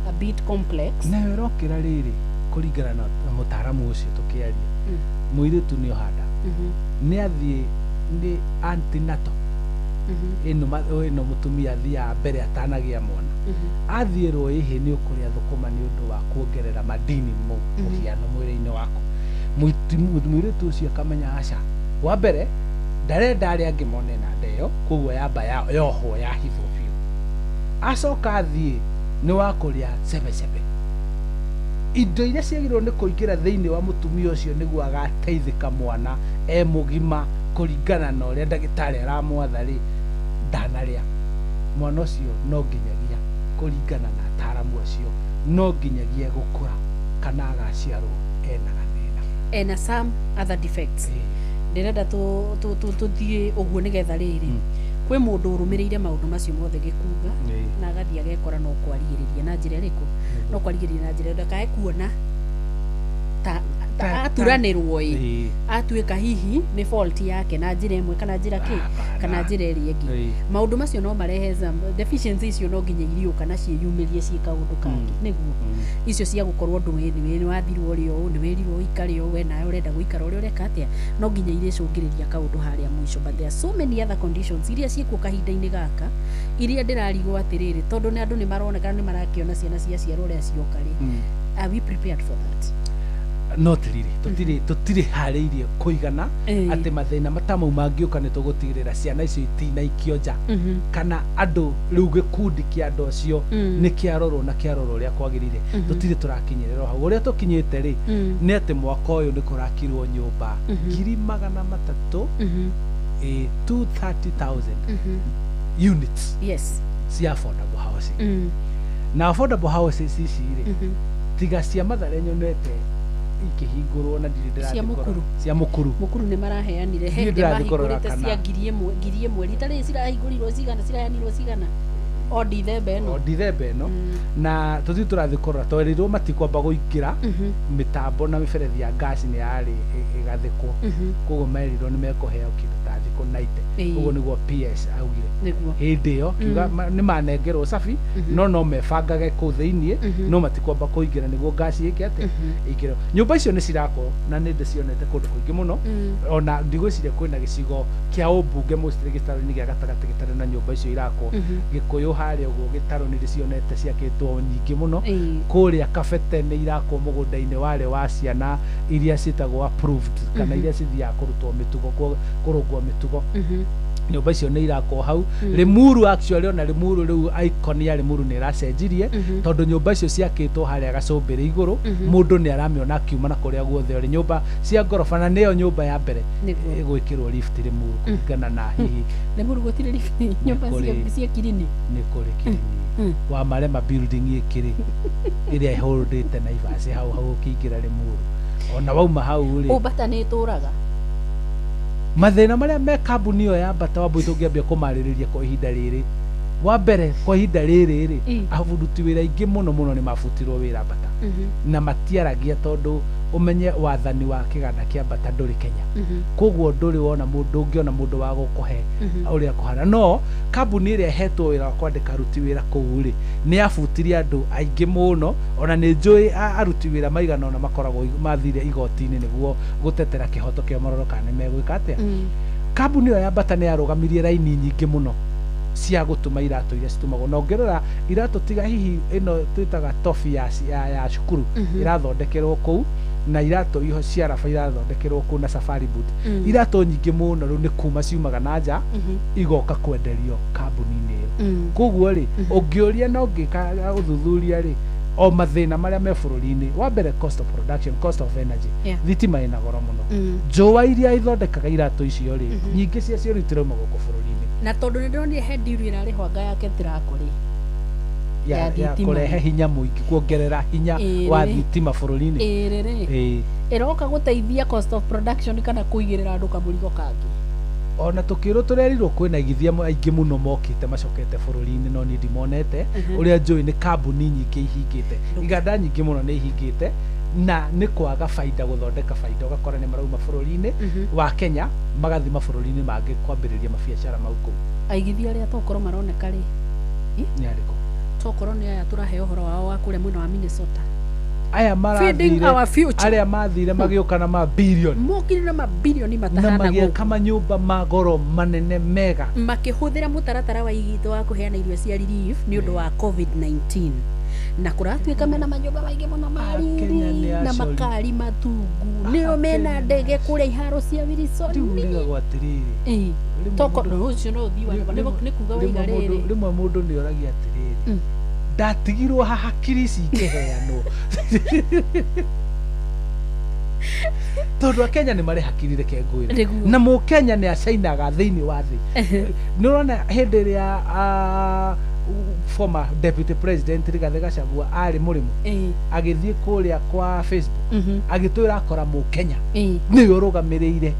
a bit complex. Nayo ĩrokĩra rĩrĩ, kũringana na mũtaaramu ũcio tũkĩaria, mũirĩtu nĩ ohanda, nĩ athiĩ nĩ antenatal. Ĩno mũtumia athiaga mbere atanagia mwana, athiĩrwo ĩhĩ nĩ ũkũrĩa thũkũma nĩ ũndũ wa kuongerera madini mũhiano mwĩrĩ-inĩ waku. Mũirĩtu ũcio akamenya aca, wa mbere ndarenda arĩa angĩ mone na nda ĩyo, koguo yamba yohwo yahithwo biũ. Acoka athiĩ nĩ wa kũrĩa cebecebe, indo iria ciagĩrĩirwo nĩ kũingĩra thĩinĩ wa mũtumia ũcio nĩguo agateithĩka mwana e mũgima kũringana na ũrĩa ndagĩtarĩ aramwatha rĩ, ndanarĩa. Mwana ũcio no nginyagia kũringana na ataramu acio no nginyagia gũkũra kana agaciarwo ena gathĩna, ena some other defects. Ndĩrenda tũthiĩ ũguo nĩgetha rĩrĩ kwĩ mũndũ ũrũmĩrĩire maũndũ macio mothe gĩkunga na agathiĩ agekora no kwarigĩrĩria na njĩra ĩrĩkũ, no kwarigĩrĩria na njĩra ndakae kuona ta aturanĩrwo ĩ atuĩka hihi nĩ fault yake na njĩra ĩmwe kana njĩra kĩ kana njĩra ĩrĩa ĩngĩ. Maũndũ macio no marehe deficiency icio no nginya iriũka na ciĩyumĩrie ciĩ kaũndũ kangĩ, nĩguo icio cia gũkorwo ndũĩ nĩ wathirwo ũrĩa ũũ, nĩ wĩrirwo ũikare ũũ, we nawe ũrenda gũikara ũrĩa ũreka atĩa, no nginya irĩcũngĩrĩria kaũndũ harĩa mũico. But there are so many other conditions iria ciĩkuo kahinda-inĩ gaka iria ndĩrarigwo atĩrĩrĩ, tondũ nĩ andũ nĩ maronekana nĩ marakĩona ciana ciaciarwo ũrĩa cioka rĩ, are we prepared for that? Not really. Tũtirĩ harĩirie kũigana atĩ mathĩna matamau mangĩũka nĩ tũgũtigĩrĩra ciana icio itinaikio nja, kana andũ rĩu gĩkundi kĩa andũ acio nĩ kĩarorwo na kĩarorwo ũrĩa kwagĩrĩire. Tũtirĩ tũrakinyĩrĩra hau. Ũrĩa tũkinyĩte rĩ nĩ atĩ mwaka ũyũ nĩ kũrakirwo nyũmba 300,000, 230,000 units, yes, cia affordable housing. Na affordable houses ici rĩ, tiga cia Mathare nyonete ikĩhingũrwo na ndirĩ ndĩrathiĩ kũrora cia Mukuru. Mukuru nĩ maraheanire he mahingũrĩte cia 1,000 rita rĩrĩ cirahingũrirwo cigana, ciraheanirwo cigana o Dithemba ĩno, o Dithemba ĩno. Na tũthiĩ tũrathiĩ kũrora twerirwo matikwamba gũingĩra mĩtambo na mĩberethi ya ngasi nĩ yarĩ ĩgathĩkwo, koguo merirwo nĩ mekũheo kĩndũ ta thikũ 90, ũguo nĩguo PS augire hĩndĩ ĩyo, kiuga nĩ manengerwo cabi no mebangage kũu thĩiniĩ, no matikwamba kũingĩra nĩguo ngasi ĩke atĩa ĩingĩre. Nyũmba icio nĩ cirakwo na nĩ ndĩcionete kũndũ kũingĩ mũno, ona ndigwĩciria kwĩna gĩcigo kĩa ũmbunge mostly gĩtarũ-inĩ gĩa gatagatĩ gĩtarĩ na nyũmba icio irakwo. Gĩkũyũ harĩa ũguo gĩtarũ nĩ ndĩcionete ciakĩtwo nyingĩ mũno. Kũrĩa Kabete nĩ irakwo mũgũnda-inĩ warĩ wa ciana iria ciĩtagwo approved kana iria cithiaga kũrutwo mĩtugo, kũrũngwo mĩtugo. Nyũmba icio nĩ irakwo hau. Limuru actually, ona Limuru rĩu icon ya Limuru nĩ ĩracenjirie tondũ nyũmba icio ciakĩtwo harĩa gacũmbĩrĩ igũrũ, mũndũ nĩ aramĩona akiuma na kũrĩa guothe ũrĩ. Nyũmba cia ngoroba na nĩyo nyũmba ya mbere ĩgwĩkĩrwo lift Limuru kũringana na hihi Limuru gũtirĩ lift, nyũmba cia Kirini nĩ kũrĩ Kirini wa Marema building ĩkĩrĩ ĩrĩa ĩholdĩte Naivas hau hau ũkĩingĩra Limuru, ona wauma hau rĩ Ũmbata nĩ ĩtũraga. Mathĩna marĩa me kambuni ĩyo ya Bata Wambui tũngĩambia kũmarĩrĩria kwa ihinda rĩrĩ. Wa mbere kwa ihinda rĩrĩ rĩ, aburuti wĩra aingĩ mũno mũno nĩ mabutirwo wĩra Bata na matiaragia tondũ ũmenye wathani wa kĩganda kĩa Bata ndũrĩ Kenya, koguo ndũrĩ wona mũndũ ũngĩona mũndũ wa gũkũhe ũrĩa kũhana. No kambuni ĩrĩa ĩhetwo wĩra wa kwandĩka aruti wĩra kũu rĩ, nĩ yabutirie andũ aingĩ mũno, ona nĩ njũĩ aruti wĩra maigana ona makoragwo mathire igoti-inĩ nĩguo gũtetera kĩhoto kĩao marore kana nĩ megwĩka atĩa. Kambuni ĩyo ya Bata nĩ yarũgamirie raini nyingĩ mũno cia gũtuma iratũ iria citumagwo, na ũngĩrora iratũ tiga hihi ĩno twĩtaga tobi ya cukuru irathondekerwo kũu, na iratũ iho cia raba irathondekerwo kũu na safari boot. Iratũ nyingĩ mũno rĩu nĩ kuma ciumaga na nja igoka kwenderio kambuni-inĩ ĩyo. Koguo rĩ, ũngĩũria na ũngĩka ũthuthuria rĩ, o mathĩna marĩa me bũrũri-inĩ, wa mbere cost of production, cost of energy, thitima ĩna goro mũno. Njũa iria ithondekaga iratũ icio rĩ, nyingĩ ciacio rĩu itirauma gũkũ bũrũri-inĩ. Na tondũ nĩ ndĩronire he deal ĩrarĩhwo anga ya Ketraco rĩ, ya kũrehe hinya mũingĩ, kuongerera hinya wa thitima bũrũri-inĩ. Ĩrĩrĩ ĩroka gũteithia cost of production kana kũigĩrĩra andũ kamũrigo kangĩ. Ona tũkĩrwo tũrerirwo kwĩna aigithia aingĩ mũno mokĩte macokete bũrũri-inĩ, no niĩ ndimonete. Ũrĩa njũĩ nĩ kambuni nyingĩ ihingĩte, iganda nyingĩ mũno nĩ ihingĩte, na nĩ kwaga baida, gũthondeka baida, ũgakora nĩ marauma bũrũri-inĩ wa Kenya magathi mabũrũri-inĩ mangĩ kwambĩrĩria mabiacara mau kũu. Aigithia arĩa tokorwo maroneka rĩ, nĩ arĩkũ? Tokorwo nĩ aya tũrahe ũhoro wao wa kũrĩa mwena wa Minnesota. Aya Feeding marathire our future. Arĩa mathire magĩũka na mabilioni. Mokire na mabilioni Na matahana magĩaka gũkũ. Manyũmba ma goro manene mega. Makĩhũthĩra mũtaratara wa igito wa kũheana irio cia relief nĩ ũndũ wa COVID-19, na kũratuĩka mena manyũmba maingĩ mũno ma Akenya riri nĩ na acori. Makari matungu nĩo mena Akenya nĩ ndege kũrĩa iharo cia Wilson. Rĩu ndigagwo atĩrĩrĩ, Ĩĩ. rĩmwe Toko mũndũ- ũcio no ũthii wa nĩ kuga rĩmwe waiga mũndũ- rĩrĩ. Rĩmwe mũndũ nĩ oragia atĩrĩrĩ, ndatigirwo haha kiri ici ikĩheanwo, tondũ Akenya nĩ marĩ hakiri, reke ngwĩre. Nĩguo. Na mũkenya nĩ acainaga thĩinĩ wa thĩ. Nĩ ũrona hĩndĩ ĩrĩa former deputy president Rigathĩ Gachagua arĩ mũrĩmo, agĩthiĩ kũrĩa kwa Facebook, agĩtwĩra akora mũkenya nĩwe ũrũgamĩrĩire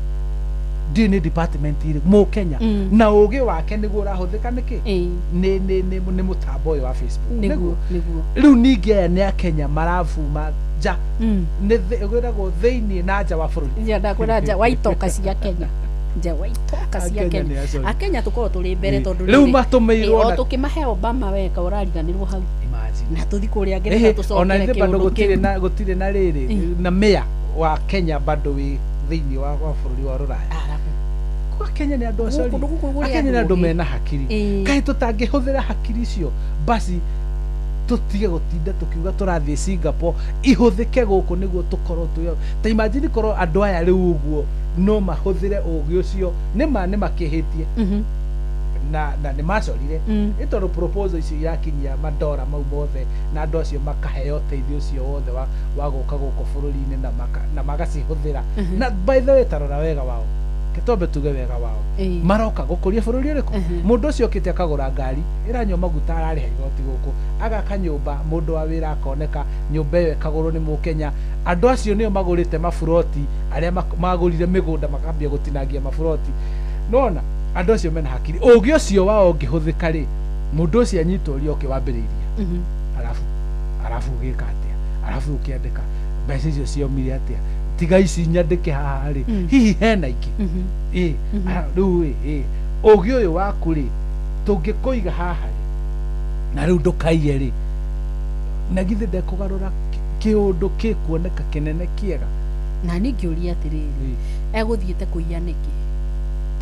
ndiũĩ nĩ department ĩrĩkũ, mũkenya, na ũgĩ wake nĩguo ũrahũthĩka nĩkĩ nĩ mũtambo ũyũ wa Facebook. Nĩguo, nĩguo. Rĩu ningĩ aya nĩ Akenya marabuma nja, nĩ gwĩtagwo thĩinĩ na nja wa bũrũri. Nja, ndakwĩra nja wa itoka cia Kenya, nja wa itoka cia Akenya Kenya. nĩ acori. Akenya tũkorwo tũrĩ mbere, tondũ Rĩu rĩrĩ, matũmĩirwo o na tũkĩmahe Obama weka ũrariganĩrwo hau Imagine. na tũthi kũrĩa Ĩhĩ, Ngeretha ona tũcokere ithuĩ bado kĩũndũ gũtirĩ kĩu. na gũtirĩ na rĩrĩ na mayor wa Kenya bado wĩ thĩinĩ wa bũrũri wa rũraya. Arabu. Kwa Kenya nĩ andũ acori. Gũkũ gũkũ kũrĩ Akenya nĩ andũ ũgĩ. mena hakiri. Kaĩ tũtangĩhũthĩra hakiri icio basi tũtige gũtinda tũkiuga tũrathiĩ Singapore, ihũthĩke gũkũ nĩguo tũkorwo twĩ ta imagine korwo andũ aya rĩu ũguo no mahũthĩre ũgĩ ũcio. Nĩ ma nĩ makĩhĩtie na nĩ macorire, nĩ tondũ proposal icio irakinyia mandora mau mothe na andũ acio makaheo ũteithio ũcio wothe wa gũka gũkũ bũrũri-inĩ na magacihũthĩra. Na by the way, tarora wega wao, kĩtombe tuge wega wao, maroka gũkũria bũrũri ũrĩkũ? Mũndũ ũcio okĩte akagũra ngari ĩranyua maguta, ararĩha igoti gũkũ, agaka nyũmba, mũndũ wa wĩra akoneka, nyũmba ĩyo ĩkagũrwo nĩ mũkenya. Andũ acio nĩo magũrĩte maburoti, arĩa magũrire mĩgũnda makambia gũtinangia maburoti. Nona andũ acio mena hakiri, ũgĩ ũcio wao ũngĩhũthĩka rĩ, mũndũ ũcio anyitwo ũrĩa ũkĩ wambĩrĩirie, arabu ũgĩka atĩa, arabu ũkĩandĩka mbeca icio ciaumire atĩa, tiga ici nyandĩke haha rĩ, hihi hena ingĩ. Ĩ rĩu ĩ ũgĩ ũyũ waku rĩ, tũngĩkũiga haha rĩ, na rĩu ndũkaiye rĩ, na githĩ ndekũgarũra kĩũndũ gĩkuoneka kĩnene kĩega? Na niĩ ngĩũria atĩrĩrĩ, egũthiĩte kũiya nĩkĩ?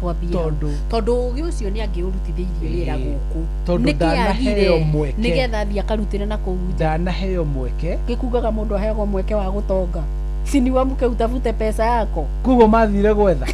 Twambie hau. Tondũ Tondũ ũgĩ ũcio nĩ angĩũrutithĩirie wĩra gũkũ. Tondũ Nĩkĩ ndanaheo agire mweke. nĩgetha athiĩ akarutĩre na kũu nja? Ndanaheo mweke. Gĩkugaga mũndũ aheagwo mweke wa gũtonga, si ni uamke utafute pesa yako. Koguo mathire gwetha,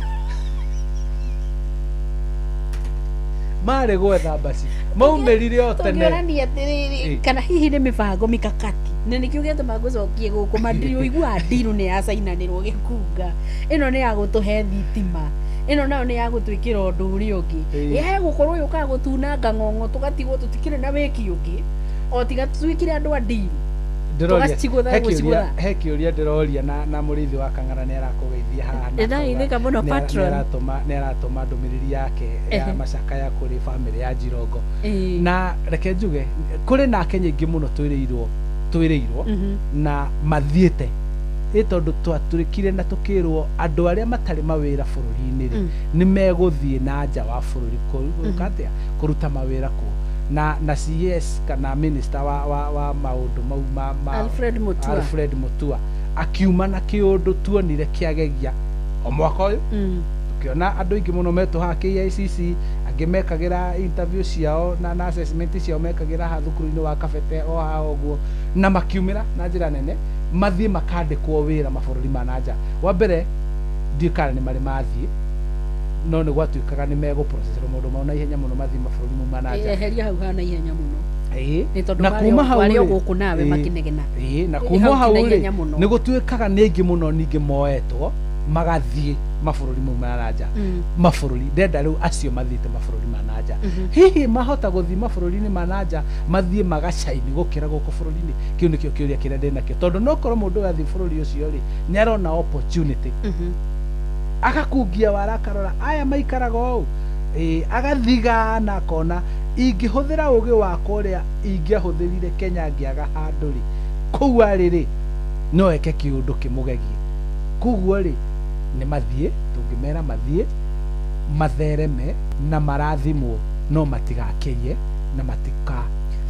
marĩ gwetha mbaci maumĩrire o tene. Tũngĩorania atĩrĩrĩ, kana hihi nĩ mĩbango mikakati, na nĩkĩo gĩatũma ngũcokie gũkũ mandiri ũiguaga ndiru nĩ yacainanĩrwo gĩkunga, ĩno nĩ ya gũtũhe thitima, ĩno nayo nĩ ya gũtwĩkĩra ũndũ ũrĩa ũngĩ. Ĩ gũkorwo yũkaga gũtunanga ng'ong'o, tũgatigwo tũtikĩrĩ na wĩki ũngĩ o tiga tuĩkire andũ a ndiru. Ndĩroria Tũgacigũtha, he kĩũria gũcigũtha. He kĩũria ndĩroria na mũrĩithi wa Kang'ara nĩ arakũgeithia haha na Nĩndageithĩka akauga mũno, patron. nĩ aratũma ndũmĩrĩri yake ya macakaya kũrĩ bamĩrĩ ya Jirongo. Na reke njuge kũrĩ na Akenya aingĩ mũno twĩrĩirwo na mathiĩte ĩ tondũ twatũrĩkire na tũkĩrwo andũ arĩa matarĩ mawĩra bũrũri-inĩ rĩ, nĩ megũthiĩ na nja wa bũrũri gwĩka atĩa, kũruta mawĩra kuo, na CS kana minister wa maũndũ mau ma Alfred Mutua. Alfred Mutua akiuma na kĩũndũ tuonire kĩagegia o mwaka ũyũ, tukiona andũ aingĩ mũno metwo haha KICC, angĩ mekagĩra interview ciao na assessment ciao mekagĩra haha thukuru-inĩ wa Kabete o haha ũguo, na makiumĩra na njĩra nene mathiĩ makandĩkwo wĩra mabũrũri ma na nja. Wa mbere ndiũĩ kana nĩ marĩ mathiĩ, no nĩ gwatuĩkaga nĩ megũprocesserwo maũndũ mao na ihenya mũno mathiĩ mabũrũri mau ma na nja. Eheria hau hana ihenya mũno. Nĩ tondũ Na marĩ kuma hau marĩ o rĩ, gũkũ nawe makĩnegena. Na Ĩ, kuma hau hau ti na rĩ, ihenya mũno. nĩ gũtuĩkaga nĩ aingĩ mũno ningĩ moetwo magathiĩ mabũrũri mau ma na nja. Mabũrũri ndenda rĩu acio mathiĩte mabũrũri ma na nja, hihi mahota gũthiĩ mabũrũri-inĩ ma na nja mathiĩ magacaini gũkĩra gũkũ bũrũri-inĩ? Kĩu nĩkĩo kĩũria kĩrĩa ndĩnakĩo, tondũ no korwo mũndũ ũyũ athiĩ bũrũri ũcio rĩ, nĩ arona opportunity, agakungia wara, akarora aya maikaraga ũũ. Ĩ, agathiga na akona ingĩhũthĩra ũgĩ wakwa ũrĩa ingĩahũthĩrire Kenya ngĩaga handũ rĩ, kũu arĩ rĩ, no eke kĩũndũ kĩmũgegie. Koguo rĩ, nĩ mathiĩ, tũngĩmera mathiĩ mathereme na marathimwo, no matigakĩiye na matika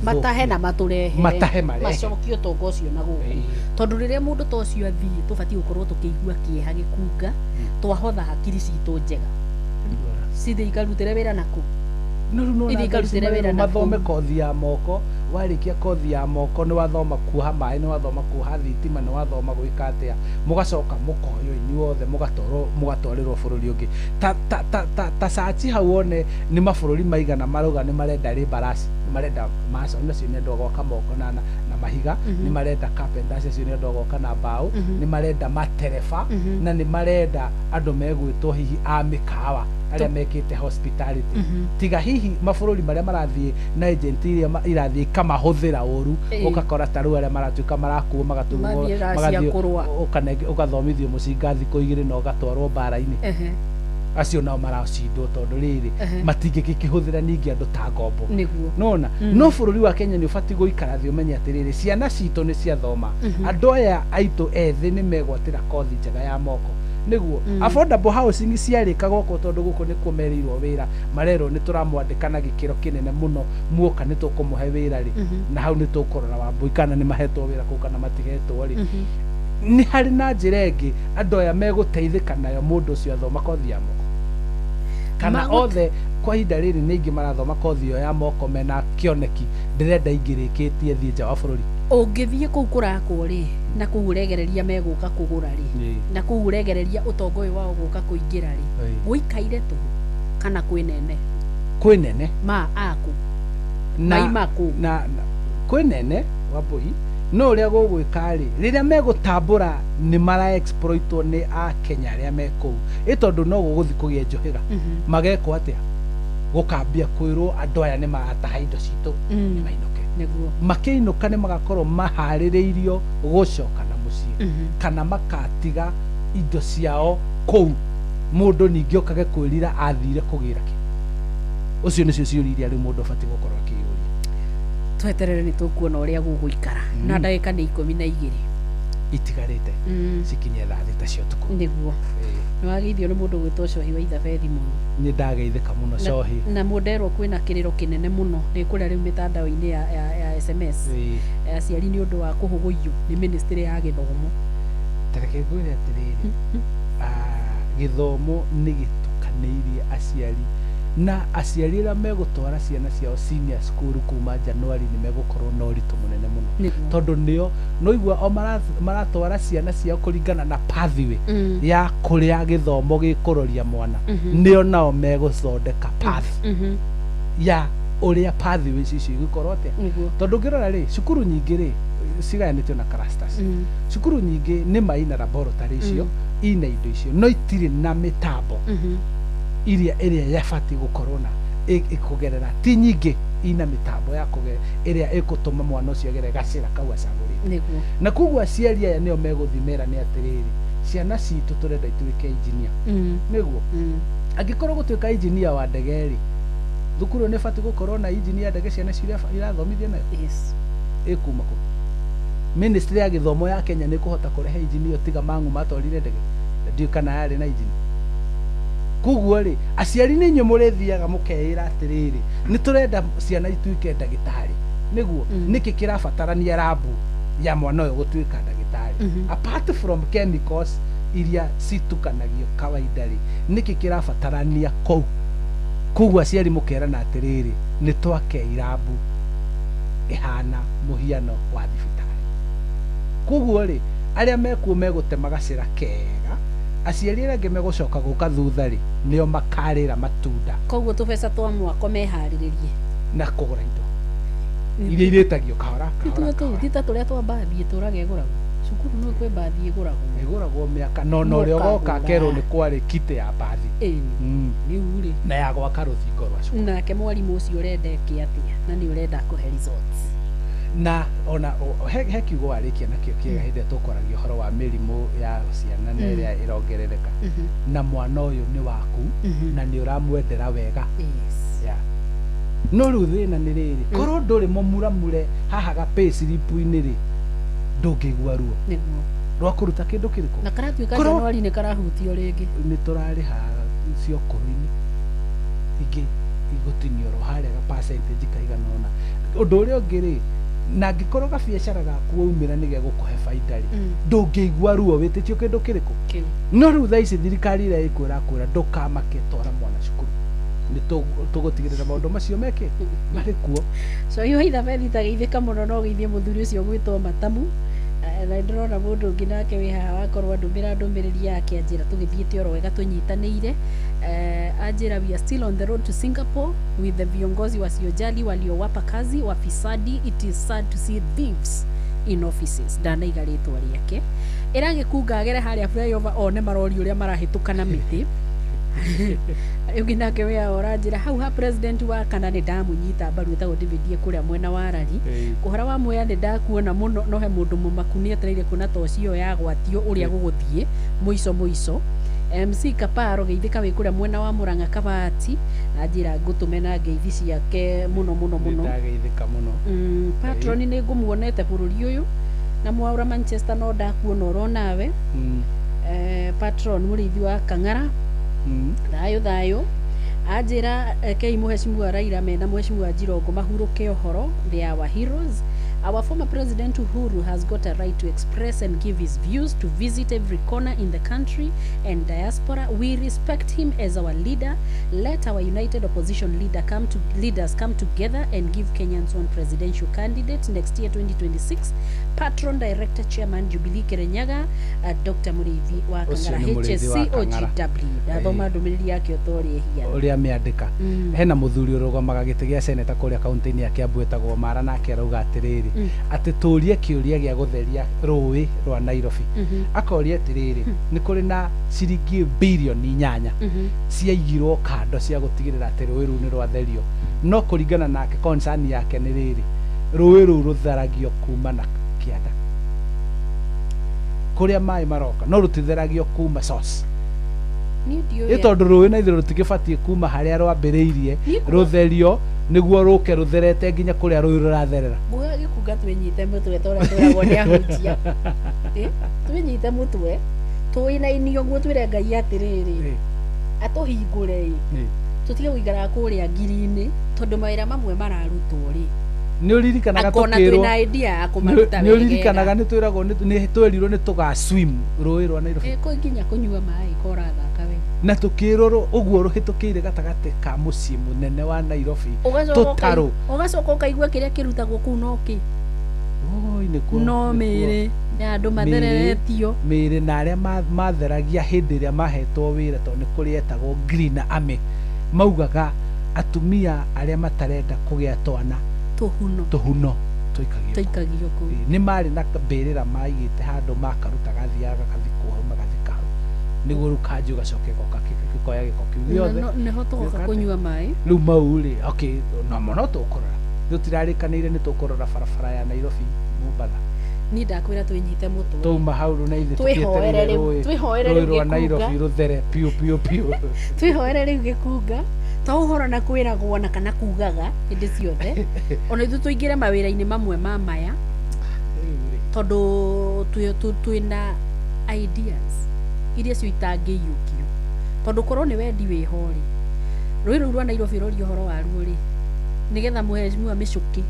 Matahe na matũrehere. Matahe marehe. Macokie ũtonga ũcio na gũkũ. Tondũ rĩrĩa mũndũ ta ũcio athiĩ tũbatiĩ gũkorwo tũkĩigua kĩeha gĩkunga, twahotha hakiri citũ njega. Cithiĩ ikarutĩre wĩra nakũ? No rĩu nĩwona Ithiĩ ikarutĩre wĩra nakũ? Mathome kothi ya moko, warĩkia kothi ya moko nĩ wathoma kuoha maĩ, nĩ wathoma kuoha thitima, nĩ wathoma gwĩka atĩa, mũgacoka mũkoywo inyuothe mũgatwarĩrwo bũrũri ũngĩ. Ta sachi hau wone nĩ mabũrũri maigana marauga nĩ marenda laborers, nĩ marenda mason, acio nĩ andũ a gwaka moko na mahiga, nĩ marenda carpenters, acio nĩ andũ a gwaka na mbaũ, nĩ marenda matereba, na nĩ marenda andũ megwĩtwo hihi a mĩkawa arĩa mekĩte hospitality. Tiga hihi mabũrũri marĩa marathiĩ na agent iria irathiĩ ikamahũthĩra ũru, ũgakora ta rĩu arĩa maratuĩka marakuo magatũmwo magathiĩ ũgathomithio mũcinga thikũ igĩrĩ na ũgatwarwo mbara-inĩ. Acio nao maracindwo tondũ rĩrĩ matingĩkĩhũthĩra ningĩ andũ ta ngombo. Nona no bũrũri wa Kenya nĩ ũbatiĩ gũikara thĩ ũmenye atĩrĩrĩ, ciana citũ nĩ ciathoma, andũ aya aitũ ethĩ nĩ megwatĩra kothi njega ya moko. Nĩguo affordable housing ciarĩka gũkũ tondũ gũkũ nĩkuo merĩirwo wĩra, marerwo nĩ tũramwandĩka na gĩkĩro kĩnene mũno, muoka nĩ tũkũmũhe wĩra rĩ, na hau nĩ tũkũrora Wambui kana nĩ mahetwo wĩra kũu kana matihetwo rĩ. Nĩ harĩ na njĩra ĩngĩ andũ aya megũteithĩka nayo mũndũ ũcio athoma kothi ya moko, kana othe kwa ihinda rĩrĩ nĩ aingĩ marathoma kothi ĩyo ya moko mena kĩoneki ndĩrenda ingĩrĩkĩtie thiĩ nja wa bũrũri. Ũngĩthiĩ kũu kũrakwo rĩ, na kũu ũregereria megũka kũgũra rĩ, na kũu ũregereria ũtonga ũyũ wao gũka kũingĩra rĩ, gũikaire tũhũ kana kwĩ nene? Kwĩ nene ma aku maima kũ na kwĩ nene Wambui, no ũrĩa gũgwĩka rĩ, rĩrĩa megũtambũra nĩ mara exploitwo nĩ Akenya arĩa me kũu, ĩ tondũ no gũgũthiĩ kũgĩe njohĩga, magekwo atĩa? Gũkambia kwĩrwo andũ aya nĩ marataha indo citũ, nĩ mainũke. Makĩinũka nĩ magakorwo maharĩrĩirio gũcoka na mũciĩ, kana makatiga indo ciao kũu, mũndũ ningĩ okage kwĩrira athire kũgĩra kĩ. Ũcio nĩcio ciũria iria rĩu mũndũ abatiĩ gũkorwo akĩyũria. Tweterere nĩ tũkuona ũrĩa gũgũikara. Na ndagĩka nĩ 12 itigarĩte cikinye thaa thita cia ũtukũ. Nĩguo. Nĩ wageithio nĩ mũndũ gwĩtwo Cohi wa Ithabethi mũno. Nĩ ndageithĩka mũno Cohi. Na mũnderwo kwĩna kĩrĩro kĩnene mũno ndĩ kũrĩa rĩu mĩtandao-inĩ ya SMS. Aciari nĩ ũndũ wa kũhũgũiywo nĩ ministry ya gĩthomo. Ta reke ngwĩre atĩrĩrĩ, gĩthomo nĩ gĩtukanĩirie aciari, na aciari arĩa megũtwara ciana ciao senior school kuma January nĩ megũkorwo na ũritũ mũnene mũno, tondũ nĩo noigua o maratwara ciana ciao kũringana na pathway ya kũrĩa gĩthomo gĩkũroria mwana, nĩo nao megũthondeka path ya ũrĩa pathway ici igũkorwo atĩa. Tondũ ũngĩrora rĩ, cukuru nyingĩ rĩ cigayanĩtio na clusters. Cukuru nyingĩ nĩ maina laboratory icio, ina indo icio, no itirĩ na mĩtambo iria ĩrĩa yabatiĩ gũkorwo na ĩkũgerera, ti nyingĩ ina mĩtambo ya kũgerera ĩrĩa ĩgũtũma mwana ũcio agere gacĩra kau acagũrĩte. Na koguo aciari aya nĩo megũthiĩ merane atĩrĩrĩ, ciana citũ tũrenda ituĩke engineer. Nĩguo angĩkorwo gũtuĩka engineer wa ndege rĩ, thukuru nĩ ĩbatiĩ gũkorwo na engineer ya ndege ciana ciria irathomithio nayo. Ĩkuma kũ? Ministry ya gĩthomo ya Kenya nĩ ĩkũhota kũrehe engineer tiga Mang'u matwarire ndege, ndiũĩ kana yarĩ na engineer. Koguo rĩ, aciari nĩ inyuĩ mũrĩthiaga mũkeĩra atĩrĩrĩ, nĩ tũrenda ciana ituĩke ndagĩtarĩ. Nĩguo nĩkĩ kĩrabatarania rabu ya mwana ũyũ gũtuĩka ndagĩtarĩ? Apart from chemicals iria citukanagio kawaida rĩ, nĩkĩ kĩrabatarania kũu? Koguo aciari mũkerana atĩrĩrĩ, nĩ twake irabu ĩhana mũhiano wa thibitarĩ. Koguo rĩ, arĩa mekuo megũtema gacĩra kega, aciari arĩa angĩ megũcoka gũka thutha rĩ, nĩo makarĩra matunda. Koguo tũbeca twa mwako meharĩrĩrie na kũgũra indo iria irĩtagio kahora kahora. Ti ta tũrĩa twa mbathi ĩtũraga ĩgũragwo cukuru, no kwĩ mbathi ĩgũragwo ĩgũragwo mĩaka no na ũrĩa ũgoka akerwo nĩ kwarĩ kite ya mbathi rĩu rĩ, na ya gwaka rũthingo rwa cukuru. Nake mwarimũ ũcio ũrenda eke atĩa na nĩ ũrenda kũhe results? Na ona he kiugo warĩkia nakĩo kĩega hĩndĩ ĩrĩa tũkwaragia ũhoro wa mĩrimũ ya ciana na ĩrĩa ĩrongerereka, na mwana ũyũ nĩ waku na nĩ ũramwendera wega. No rĩu thĩna nĩ rĩrĩ, korwo ndũrĩ mũmuramure haha ga pay slip-inĩ rĩ, ndũngĩigua ruo rwa kũruta kĩndũ kĩrĩkũ. Na karatuĩka January nĩ karahutio rĩngĩ. Nĩ tũrarĩha cio kũrũ-inĩ ingĩ igũtinio ro harĩa ga percentage kaigana ũna. Ũndũ ũrĩa ũngĩ rĩ, na angĩkorwo gabiacara gaku waumĩra nĩ gegũkũhe baida rĩ, ndũngĩigua ruo wĩtĩtio kĩndũ kĩrĩkũ. No rĩu thaa ici thirikari ĩrĩa ĩkuo ĩrakwĩra ndũkamake, twara mwana cukuru, nĩ tũgũtigĩrĩra maũndũ macio meke marĩ kuo. So iyo ithabethi tageithĩka mũno no geithie mũthuri ũcio gwĩtwo Matamu. Na ndĩrona mũndũ ũngĩ nake wĩ haha wakorwo andũmĩra ndũmĩrĩri yake anjĩra tũgĩthiĩte oro wega tũnyitanĩire. Anjĩra we are still on the road to Singapore with the viongozi wasiojali waliowapa kazi wafisadi. It is sad to see thieves in offices. Ndanaiga rĩtwa rĩake. Ĩragĩkunga agere harĩa flyover one marori ũrĩa marahĩtũka na mĩtĩ. Ũngĩ nake wĩ haha ũranjĩra hau ha president wa kana nĩ ndamũnyita mbaru ĩtagwo David kũrĩa mwena wa Rari. Ũhoro wa Mwea nĩ ndakuona mũno, no he mũndũ mũmaku nĩ etereire kuona toci ĩyo yagwatio ũrĩa gũgũthiĩ mũico mũico. MC Kaparo geithĩka wĩ kũrĩa mwena wa Murang'a Kabati, anjĩra ngũtũme na ngeithi ciake mũno mũno mũno. Nĩndageithĩka mũno. Patron nĩ ngũmuonete bũrũri ũyũ na Mwaura Manchester no ndakuona oro nawe. Patron mũrĩithi wa Kang'ara, thayũ thayũ. Anjĩra kei mũheshimiwa Raila mena mũheshimiwa Jirongo mahurũke ũhoro, they are our heroes. Our former president Uhuru has got a right to express and give his views, to visit every corner in the country and diaspora. We respect him as our leader. Let our united opposition leaders come together and give Kenyans one presidential candidate next year 2026. Patron Director Chairman Jubilee Kirinyaga, Dr. Muriithi wa Ũcio Kang'ara nĩ Mũrĩithi wa HSC Kang'ara. OGW. Ndathoma ndũmĩrĩri yake ũtorĩa hinya. Ũrĩa amĩandĩka. Hena mũthuri ũrũgamaga gĩtĩ gĩa seneta kũrĩa kaunti-inĩ ya Kiambu ĩtagwo Mara, nake arauga atĩrĩrĩ, atĩ tũrie kĩũria gĩa gũtheria rũĩ rwa Nairobi. Akoria atĩrĩrĩ, nĩ kũrĩ na ciringi birioni 8 ciaigirwo kando cia gũtigĩrĩra atĩ rũĩ rũu nĩ rwatherio, no kũringana nake concern yake nĩ rĩrĩ, rũĩ rũu rũtheragio kuma na kĩanda kũrĩa maĩ maroka, no rũtitheragio kuma source. Niĩ ndiũĩ. Ĩ tondũ rũĩ na ithuĩ rũtigĩbatiĩ kuma harĩa rwambĩrĩirie Niĩ rũtherio nĩguo rũke rũtherete nginya kũrĩa rũĩ rũratherera. Nguga gĩkunga twĩnyite mũtwe ta ũrĩa twĩragwo nĩ ahunjia. Twĩnyite mũtwe tũinainio ũguo twĩre Ngai atĩrĩrĩ, atũhingũre ĩ, tũtige gũikaraga kũrĩa ngiri-inĩ tondũ mawĩra mamwe mararutwo rĩ, Nĩ ũririkanaga akona tũkĩrwo twĩna idea ya kũmaruta nĩ ũririkanaga nĩ twĩragwo nĩ twerirwo nĩ tũga swim rũĩ rwa Nairobi. Kũ nginya kũnyua maĩ ko ũrathaka we. Na tũkĩrwo ũguo rũhĩtũkĩire gatagatĩ ka mũciĩ mũnene wa Nairobi tũtarũ. Ũgacoka ũkaigua kĩrĩa kĩrutagwo kũu no kĩ? Oi, nĩkuo No nĩkuo. mĩĩrĩ ya andũ mathereretio. Mĩĩrĩ na arĩa matheragia hĩndĩ ĩrĩa mahetwo wĩra, tondũ nĩ kũrĩ etagwo Green Army, maugaga atumia arĩa matarenda kũgĩa twana tũhuno tũhuno tũikagio kũu. Tũikagio kũu. Ĩĩ, nĩ marĩ na mbĩrĩra maigĩte handũ makaruta gathiaga gagathikwo hau magathika hau nĩguo rĩu kanjũ gacoke goka gĩkoya gĩko kĩu gĩothe. Nĩho tũgoka Gĩoka kũnyua maĩ. Rĩu mau rĩ, okay, no no tũkũrora tũtirarĩkanĩire nĩ tũkũrora barabara ya Nairobi Mombatha. Niĩ ndakwĩra twĩnyite mũtwe. Twauma hau rĩu na ithuĩ Twĩhoere tũkĩetereire rĩu, rũĩ twĩhoere rũĩ rĩu rwa gĩkunga. Nairobi rũthere piũ piũ piũ. Twĩhoere rĩu gĩkunga to ũhoro na kwĩragwo na kana kugaga hĩndĩ ciothe, ona ithuĩ tũingĩre mawĩra-inĩ mamwe ma maya tondũ twĩna ideas iria cio itangĩiyũkio tondũ korwo nĩ wendi wĩho rĩ, rũĩ rũu rwa Nairobi rũria ũhoro waruo rĩ, nĩgetha mũheshimiwa Mĩchũkĩ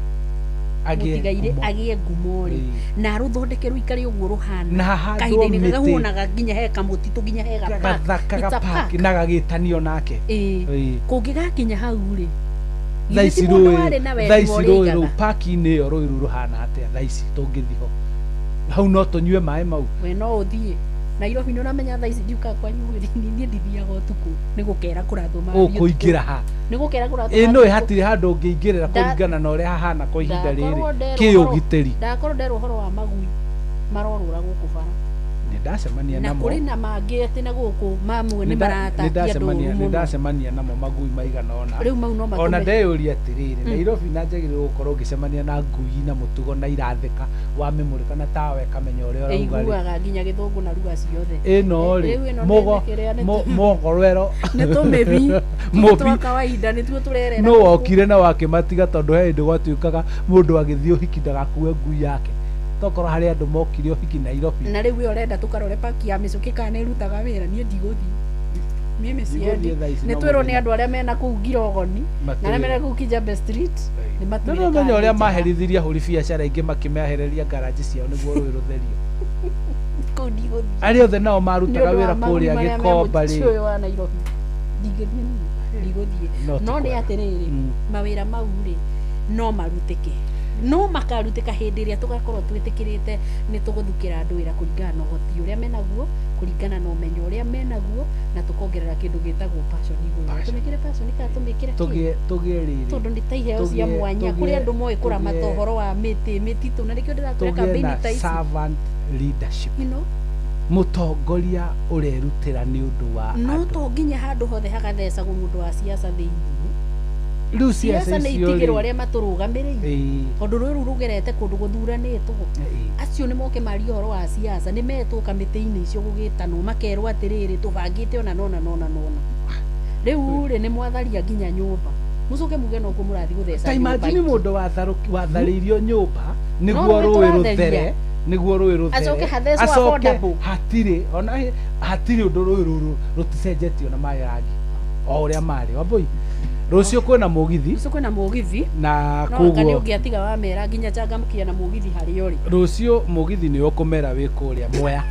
Agĩe mũtigaire ngumo. Agĩe ngumo rĩ, na arũthondeke rũikare ũguo rũhana Na hahandwo kahinda-inĩ gaka mĩtĩ. Wonaga nginya he kamũtitũ nginya he ga park. Gathaka It's a ga park park. na gagĩtanio nake. Ĩĩ. Kũngĩgakinya hau rĩ, Thaa githĩ ici ti mũndũ rũĩ warĩ na thaa wendi ici wa rũĩ ũrĩa rũu aigaga? park-inĩ ĩyo rũĩ rũu rũhana atĩa thaa ici tũngĩthiĩ ho hau no tũnyue maĩ mau? We no ũthiĩ Nairobi nĩ ũramenya thaa ici ndiũkaga kwanyu mwĩrĩ-inĩ, niĩ ndithiaga ũtukũ nĩ gũkera kũrathwo mathiĩ ũtukũ. Ũkũingĩra ha? Nĩ gũkera kũrathwo Ĩ no mathiĩ ũtukũ. hatirĩ handũ ũngĩingĩrĩra kũringana na ũrĩa hahana kwa ihinda rĩrĩ Ndakorwo nderwo kĩũgitĩri. Ndakorwo nderwo ũhoro wa magui marorũra gũkũ bara. Nĩ ndacemania Na namo. kũrĩ na mangĩ atĩ na gũkũ mamwe nĩ Nĩ maratatia ndũru ndacemania nĩ mũno. ndacemania namo magui maigana ũna. Rĩu mau no Ona matũme ndeyũria atĩrĩrĩ, Nairobi na njagĩrĩirwo gũkorwo ngĩcemania na ngui na mũtugo na irathĩka wamĩmũrĩka na tawa ĩkamenya ũrĩa ũrauga rĩ. Ĩiguaga nginya gĩthũngũ na ruga ciothe. Ĩno rĩ Rĩu ĩno mũgo nĩ kĩrĩa nĩ mũgorwero nĩ tũmĩbi Mũbi. twa kawaida nĩtuo tũrerera No gũkũ. wokire na wakĩmatiga tondũ he hĩndĩ gwatuĩkaga mũndũ agĩthiĩ ũhiki ndagakue ngui yake, tokorwo harĩ andũ mokire ũhiki Nairobi. Na rĩu we ũrenda tũkarore paki ya mĩcũkĩ kana nĩ ĩrutaga wĩra, niĩ ndigũthiĩ. Mimi Ndigũthiĩ siendi. thaa ici Nĩ no twĩrwo nĩ mũthenya. andũ arĩa mena kũu Ngirogoni na arĩa Matwĩre. mena kũu Kijabe Street nĩ No matwĩre no kana menya nĩ ũrĩa njega. maherithirie ahũri biacara aingĩ makĩmehereria ngaraji ciao nĩguo rũĩ rũtherio. Kũu ndigũthiĩ. Arĩa othe nao Nĩ marutaga ũndũ wa wĩra magui kũrĩa marĩa me Gĩkomba mũciĩ rĩ. ũyũ wa Nairobi. Ndingĩthiĩ niĩ, ndigũthiĩ. No ti No nĩ kwega. atĩrĩrĩ, mawĩra mau rĩ no marutĩke, no makarutĩka hĩndĩ ĩrĩa tũgakorwo twĩtĩkĩrĩte nĩ tũgũthukĩra andũ wĩra kũringana na ũhoti ũrĩa menaguo, kũringana na ũmenyo ũrĩa menaguo, na tũkongerera kĩndũ gĩtagwo passion igũrũ. Passion. Tũmĩkĩre passion kana tũmĩkĩre kĩ? Tũgĩe rĩrĩ. Tondũ nĩ ta iheo cia mwanya kũrĩ andũ moĩ kũramata ũhoro wa mĩtĩ mĩtitũ, na nĩkĩo ndĩrakwĩra Tũgĩe kambĩini na ta ici servant leadership. You know? Mũtongoria ũrerutĩra nĩ ũndũ wa No andũ. to nginya handũ hothe hagathecagwo mũndũ wa siasa thĩinĩ. Rĩu siasa Siasa nĩ icio itigĩrwo rĩ. arĩa matũrũgamĩrĩire, tondũ rũĩ rũu rũgerete kũndũ gũthuranĩtwo. Acio nĩ moke marie ũhoro wa siasa, nĩ metwo kamĩtĩ-inĩ icio gũgĩtanwo, makerwo atĩrĩrĩ, tũbangĩte ona nona nona nona. Rĩu rĩ nĩ mwatharia nginya nyũmba, mũcoke muge nokuo mũrathiĩ gũtheca Ta nyũmba imagine ingĩ. mũndũ watharĩirio nyũmba nĩguo No rũĩ rũĩ tũratheria. rũthere, nĩguo rũĩ rũthere, Acoke hathecwo acoke affordable. hatirĩ ona hatirĩ ũndũ, rũĩ rũrũ rũticenjetio na maĩ rangi o ũrĩa marĩ. Wambui, rũciũ kwĩna mũgithi. Rũciũ kwĩna mũgithi. Na No anga nĩ koguo ũngĩatiga wamera nginya changamkia na mũgithi harĩa ũrĩ. Rũciũ mũgithi nĩ ũkũmera wĩ kũrĩa Mwea.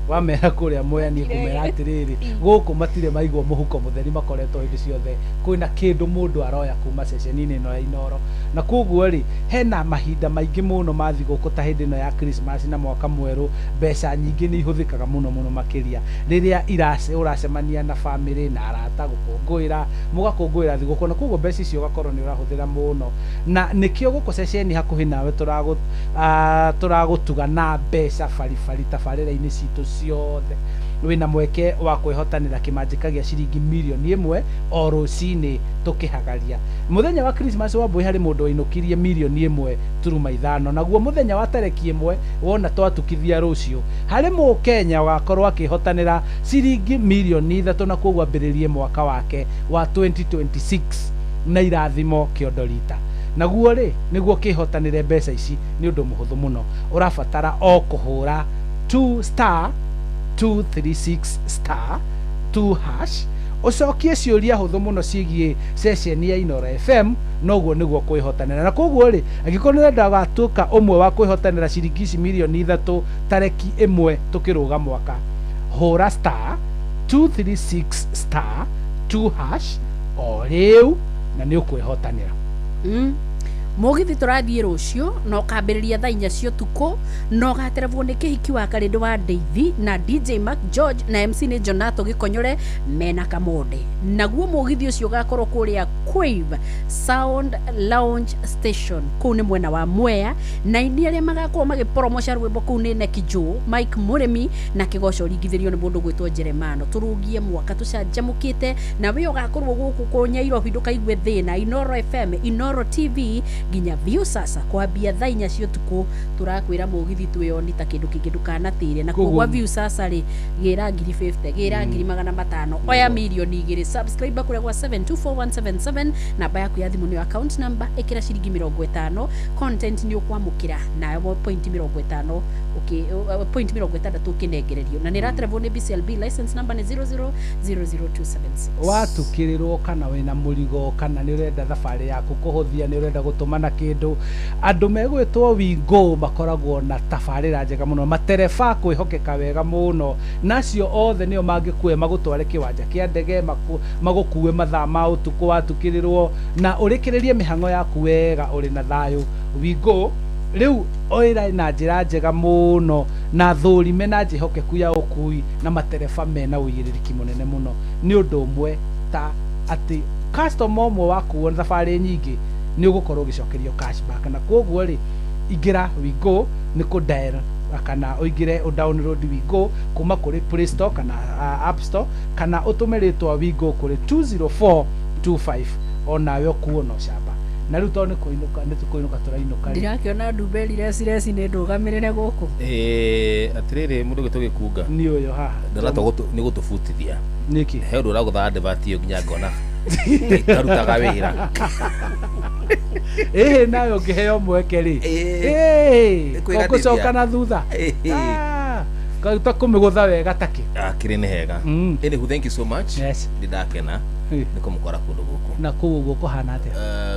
Wamera kũrĩa Mwea, niĩ kũmera atĩrĩrĩ, gũkũ matirĩ maigwo mũhuko mũtheri, makoretwo hĩndĩ ciothe kwĩna kĩndũ mũndũ aroya kuma ceceni-inĩ ĩno ya Inooro. Na koguo rĩ, hena mahinda maingĩ mũno ma thigũkũ ta hĩndĩ ĩno ya Christmas na mwaka mwerũ, mbeca nyingĩ nĩ ihũthĩkaga mũno mũno makĩria rĩrĩa ũracemania na bamĩrĩ na arata gũkũngũĩra, mũgakũngũĩra thigũkũ, na koguo mbeca icio ũgakorwo nĩ ũrahũthĩra mũno. Na nĩkĩo gũkũ ceceni hakuhĩ nawe tũragũtuga na mbeca baribari tabarĩra-inĩ citũ ciothe. Wĩna mweke wa kwĩhotanĩra kĩmanjĩka gĩa ciringi mirioni 1 o rũcinĩ tũkĩhagaria. Mũthenya wa Christmas, Wambui, harĩ mũndũ wainũkirie 1.5 mirioni, naguo mũthenya wa tarĩki 1 wona twatukithia rũciũ, harĩ mũkenya ũgakorwo akĩhotanĩra ciringi 3 mirioni, na koguo ambĩrĩrie mwaka wake wa 2026 na irathimo kĩondo rita. Naguo rĩ, nĩguo kĩhotanĩre mbeca ici nĩ ũndũ mũhũthũ mũno, ũrabatara o kũhũra 2 star 236 star 2 hash, ũcokie ciũria hũthũ mũno ciĩgiĩ ceceni ya Inooro FM, noguo nĩguo kwĩhotanĩra. Na koguo rĩ, angĩkorwo nĩ ũrenda gatuĩka ũmwe wa kwĩhotanĩra ciringi ici 3 mirioni tarĩki 1 tũkĩrũga mwaka, hũra star 236 star 2 hash o rĩu na nĩ ũkwĩhotanĩra. Mũgithi tũrathiĩ rũciũ na ũkambĩrĩria thaa 4 cia ũtukũ, na ũgaterebwo nĩ kĩhiki wa Karĩndũ wa Ndeithi na DJ Mark George, na MC nĩ Jonato Gĩkonyore mena Kamonde. Naguo mũgithi ũcio ũgakorwo kũrĩa Quave Sound Lounge Station, kũu nĩ mwena wa Mwea, na aini arĩa magakorwo magĩpromoca rwĩmbo kũu nĩ Neki Joe, Mike Mũrĩmi na kĩgoco ringithĩrio nĩ mũndũ gwĩtwo Jeremano. Tũrũgie mwaka tũcanjamũkĩte na wĩ ũgakorwo gũkũ kũ Nyairobi, ndũkaigue thĩna. Inooro FM, Inooro TV nginya Viusasa kwambia thaa 4 cia ũtukũ, tũrakwĩra mũgithi twĩoni ta kĩndũ kĩngĩ, ndũkanatĩre. Na koguo Viusasa rĩ, gĩra ngiri 50, gĩra 500,000, oya 2 mirioni. Subscribe kũrĩa gwa 724177, namba yaku ya thimũ nĩyo account number, ĩkĩra ciringi 50, content nĩ ũkwamũkĩra nayo point 50, point 60 ũkĩnengererio, na nĩ ĩraterevwo nĩ BCLB, license number nĩ 0000276. Watukĩrĩrwo kana wĩna mũrigo kana nĩ ũrenda thabarĩ yaku kũhũthia, nĩ ũrenda gũtũmana kĩndũ, andũ megwĩtwo Wingo makoragwo na tabarĩra njega mũno, matereba kwĩhokeka wega mũno, na acio othe nĩo mangĩkue magũtware kĩwanja kĩa ndege, magũkue mathaa ma ũtukũ watukĩrĩrwo na ũrĩkĩrĩrie mĩhang'o yaku wega ũrĩ na thayũ. Wingo rĩu oĩra na njĩra njega mũno na thũrime na njĩhokeku ya ũkui na matereba mena ũigĩrĩrĩki mũnene mũno. Nĩ ũndũ ũmwe ta atĩ customer ũmwe wakuo thabarĩ nyingĩ nĩ ũgũkorwo ũgĩcokerio cashback. Na koguo rĩ, ingĩra Wingo nĩ kũ dial kana ũingĩre ũ download Wingo kuma kũrĩ Play Store kana App Store, kana ũtũme rĩtwa Wingo kũrĩ 20425, onawe ũkuo na ũcamba. Na rĩu tondũ nĩ kũinũka, nĩ tũkũinũka, tũrainũka rĩ. Ndirakĩona ndumberi recireci nĩ ndũgamĩrĩre gũkũ. Atĩrĩrĩ, mũndũ gwĩtwo Gĩkunga. Nĩ ũyũ haha. Ndona nĩ gũtũbutithia. Nĩkĩ? He ũndũ ũragũtha advert ĩyo nginya ngona karutaga wĩra. Ĩhĩ, nawe ũngĩheo mweke rĩ? Ĩĩ. Ĩĩ, Kwĩganĩria. ũgũcoka na thutha. Ĩĩ. Ah. Ngaruta kũmĩgũtha wega takĩ. Akĩrĩ nĩ hega. Anywho, thank you so much. Yes. Nĩ ndakena nĩ kũmũkora kũndũ gũkũ. Na kũu ũguo kũhana atĩa?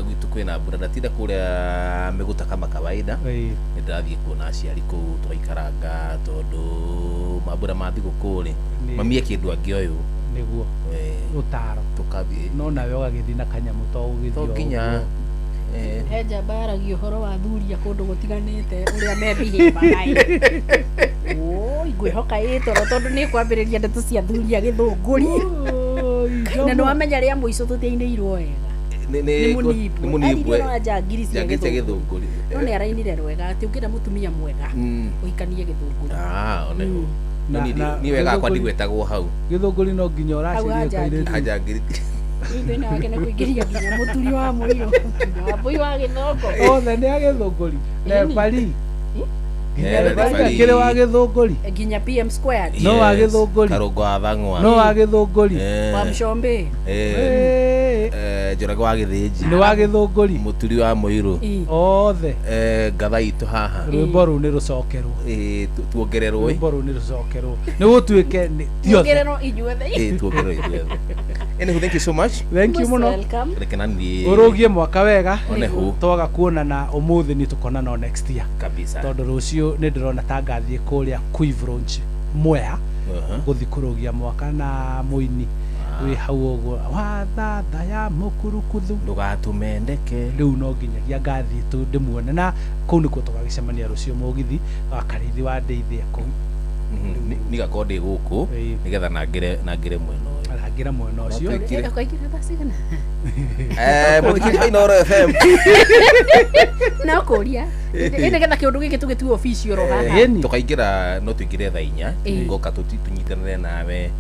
Gwitũ kwĩna mbura, ndatinda kũrĩa mĩgũta kama kawaida. Nĩ ndĩrathiĩ kuona aciari kũu tũgaikaranga tondũ mambura ma thigũkũ rĩ mami ekĩndũ angĩ ũyũ nĩguo ũtaro tũkathiĩ no nawe ũgagĩthiĩ na kanyamũ to ũgĩthiĩ to nginya he njamba yaragia ũhoro wa thuria kũndũ gũtiganĩte ũrĩa mebihĩbaga. Oi, ngwĩhoka ĩ toro tondũ nĩ kwambĩrĩria ndeto cia thuria gĩthũngũri. Na nĩ wamenya rĩa mũico tũtiainĩirwo wega. Nĩ mũnibwe. Arire njangiri cia gĩthũngũri. No nĩ arainire rwega atĩ ũngĩenda mũtumia mwega ũhikanie gĩthũngũri. Oneho. Ni wega akwa ndigwetagwo hau. Gĩthũngũri no nginya ũracirie kairĩtu. Njangiri. Rĩu thĩna wake nĩ kũingĩria nginya mũturi wa mũirũ wa mbui wa gĩthongo. Othe nĩ a gĩthũngũri. Lebari. Nginya kĩrĩ wa gĩthũngũri. Nginya PM squared. No wa gĩthũngũri. Karũngo wa Thang'wa. No wa gĩthũngũri. Wa Mshombe. Njũrage wa Gĩthĩnji. Nĩ wa gĩthũngũri. Mũturi wa mũirũ. Othe. Ngatha itũ haha. Rwĩmbo rũu nĩ rũcokerwo. Tuongererwo. Rwĩmbo rũu nĩ rũcokerwo. Nĩ gũtuĩke ti othe. Tuongererwo inyuothe. Tuongererwo ithuothe. Anywho, thank you so much. Thank you mũno. Reke na niĩ ũrũgie mwaka wega. Oneho. Twaga kuonana ũmũthĩ nĩ tũkonana o next year. Kabisa. Tondũ rũciũ nĩ ndĩrona ta ngathiĩ kũrĩa Quiver Mwea gũthiĩ kũrũgia mwaka na mũini wĩ hau ũguo wathatha ya mũkurukuthu ndũgatũmendeke. Rĩu no nginyagia ngathiĩ tu ndĩmuone na kũu nĩkuo tũgagĩcemania rũciũ mũgithi wa Karĩithi wa ndeithia kũu. Nigakorwo ndĩ gũkũ nĩgetha nangĩre mwena ũyũ. Arangĩra mwena ũcio. Ũkaingĩra thaa cigana? Mũthikĩria Inooro FM. No kũria. Nĩgetha kĩũndũ gĩkĩ tũgĩtue official oro haha. Tũkaingĩra no tũingĩre thaa inya. Ngoka tũnyitanĩre nawe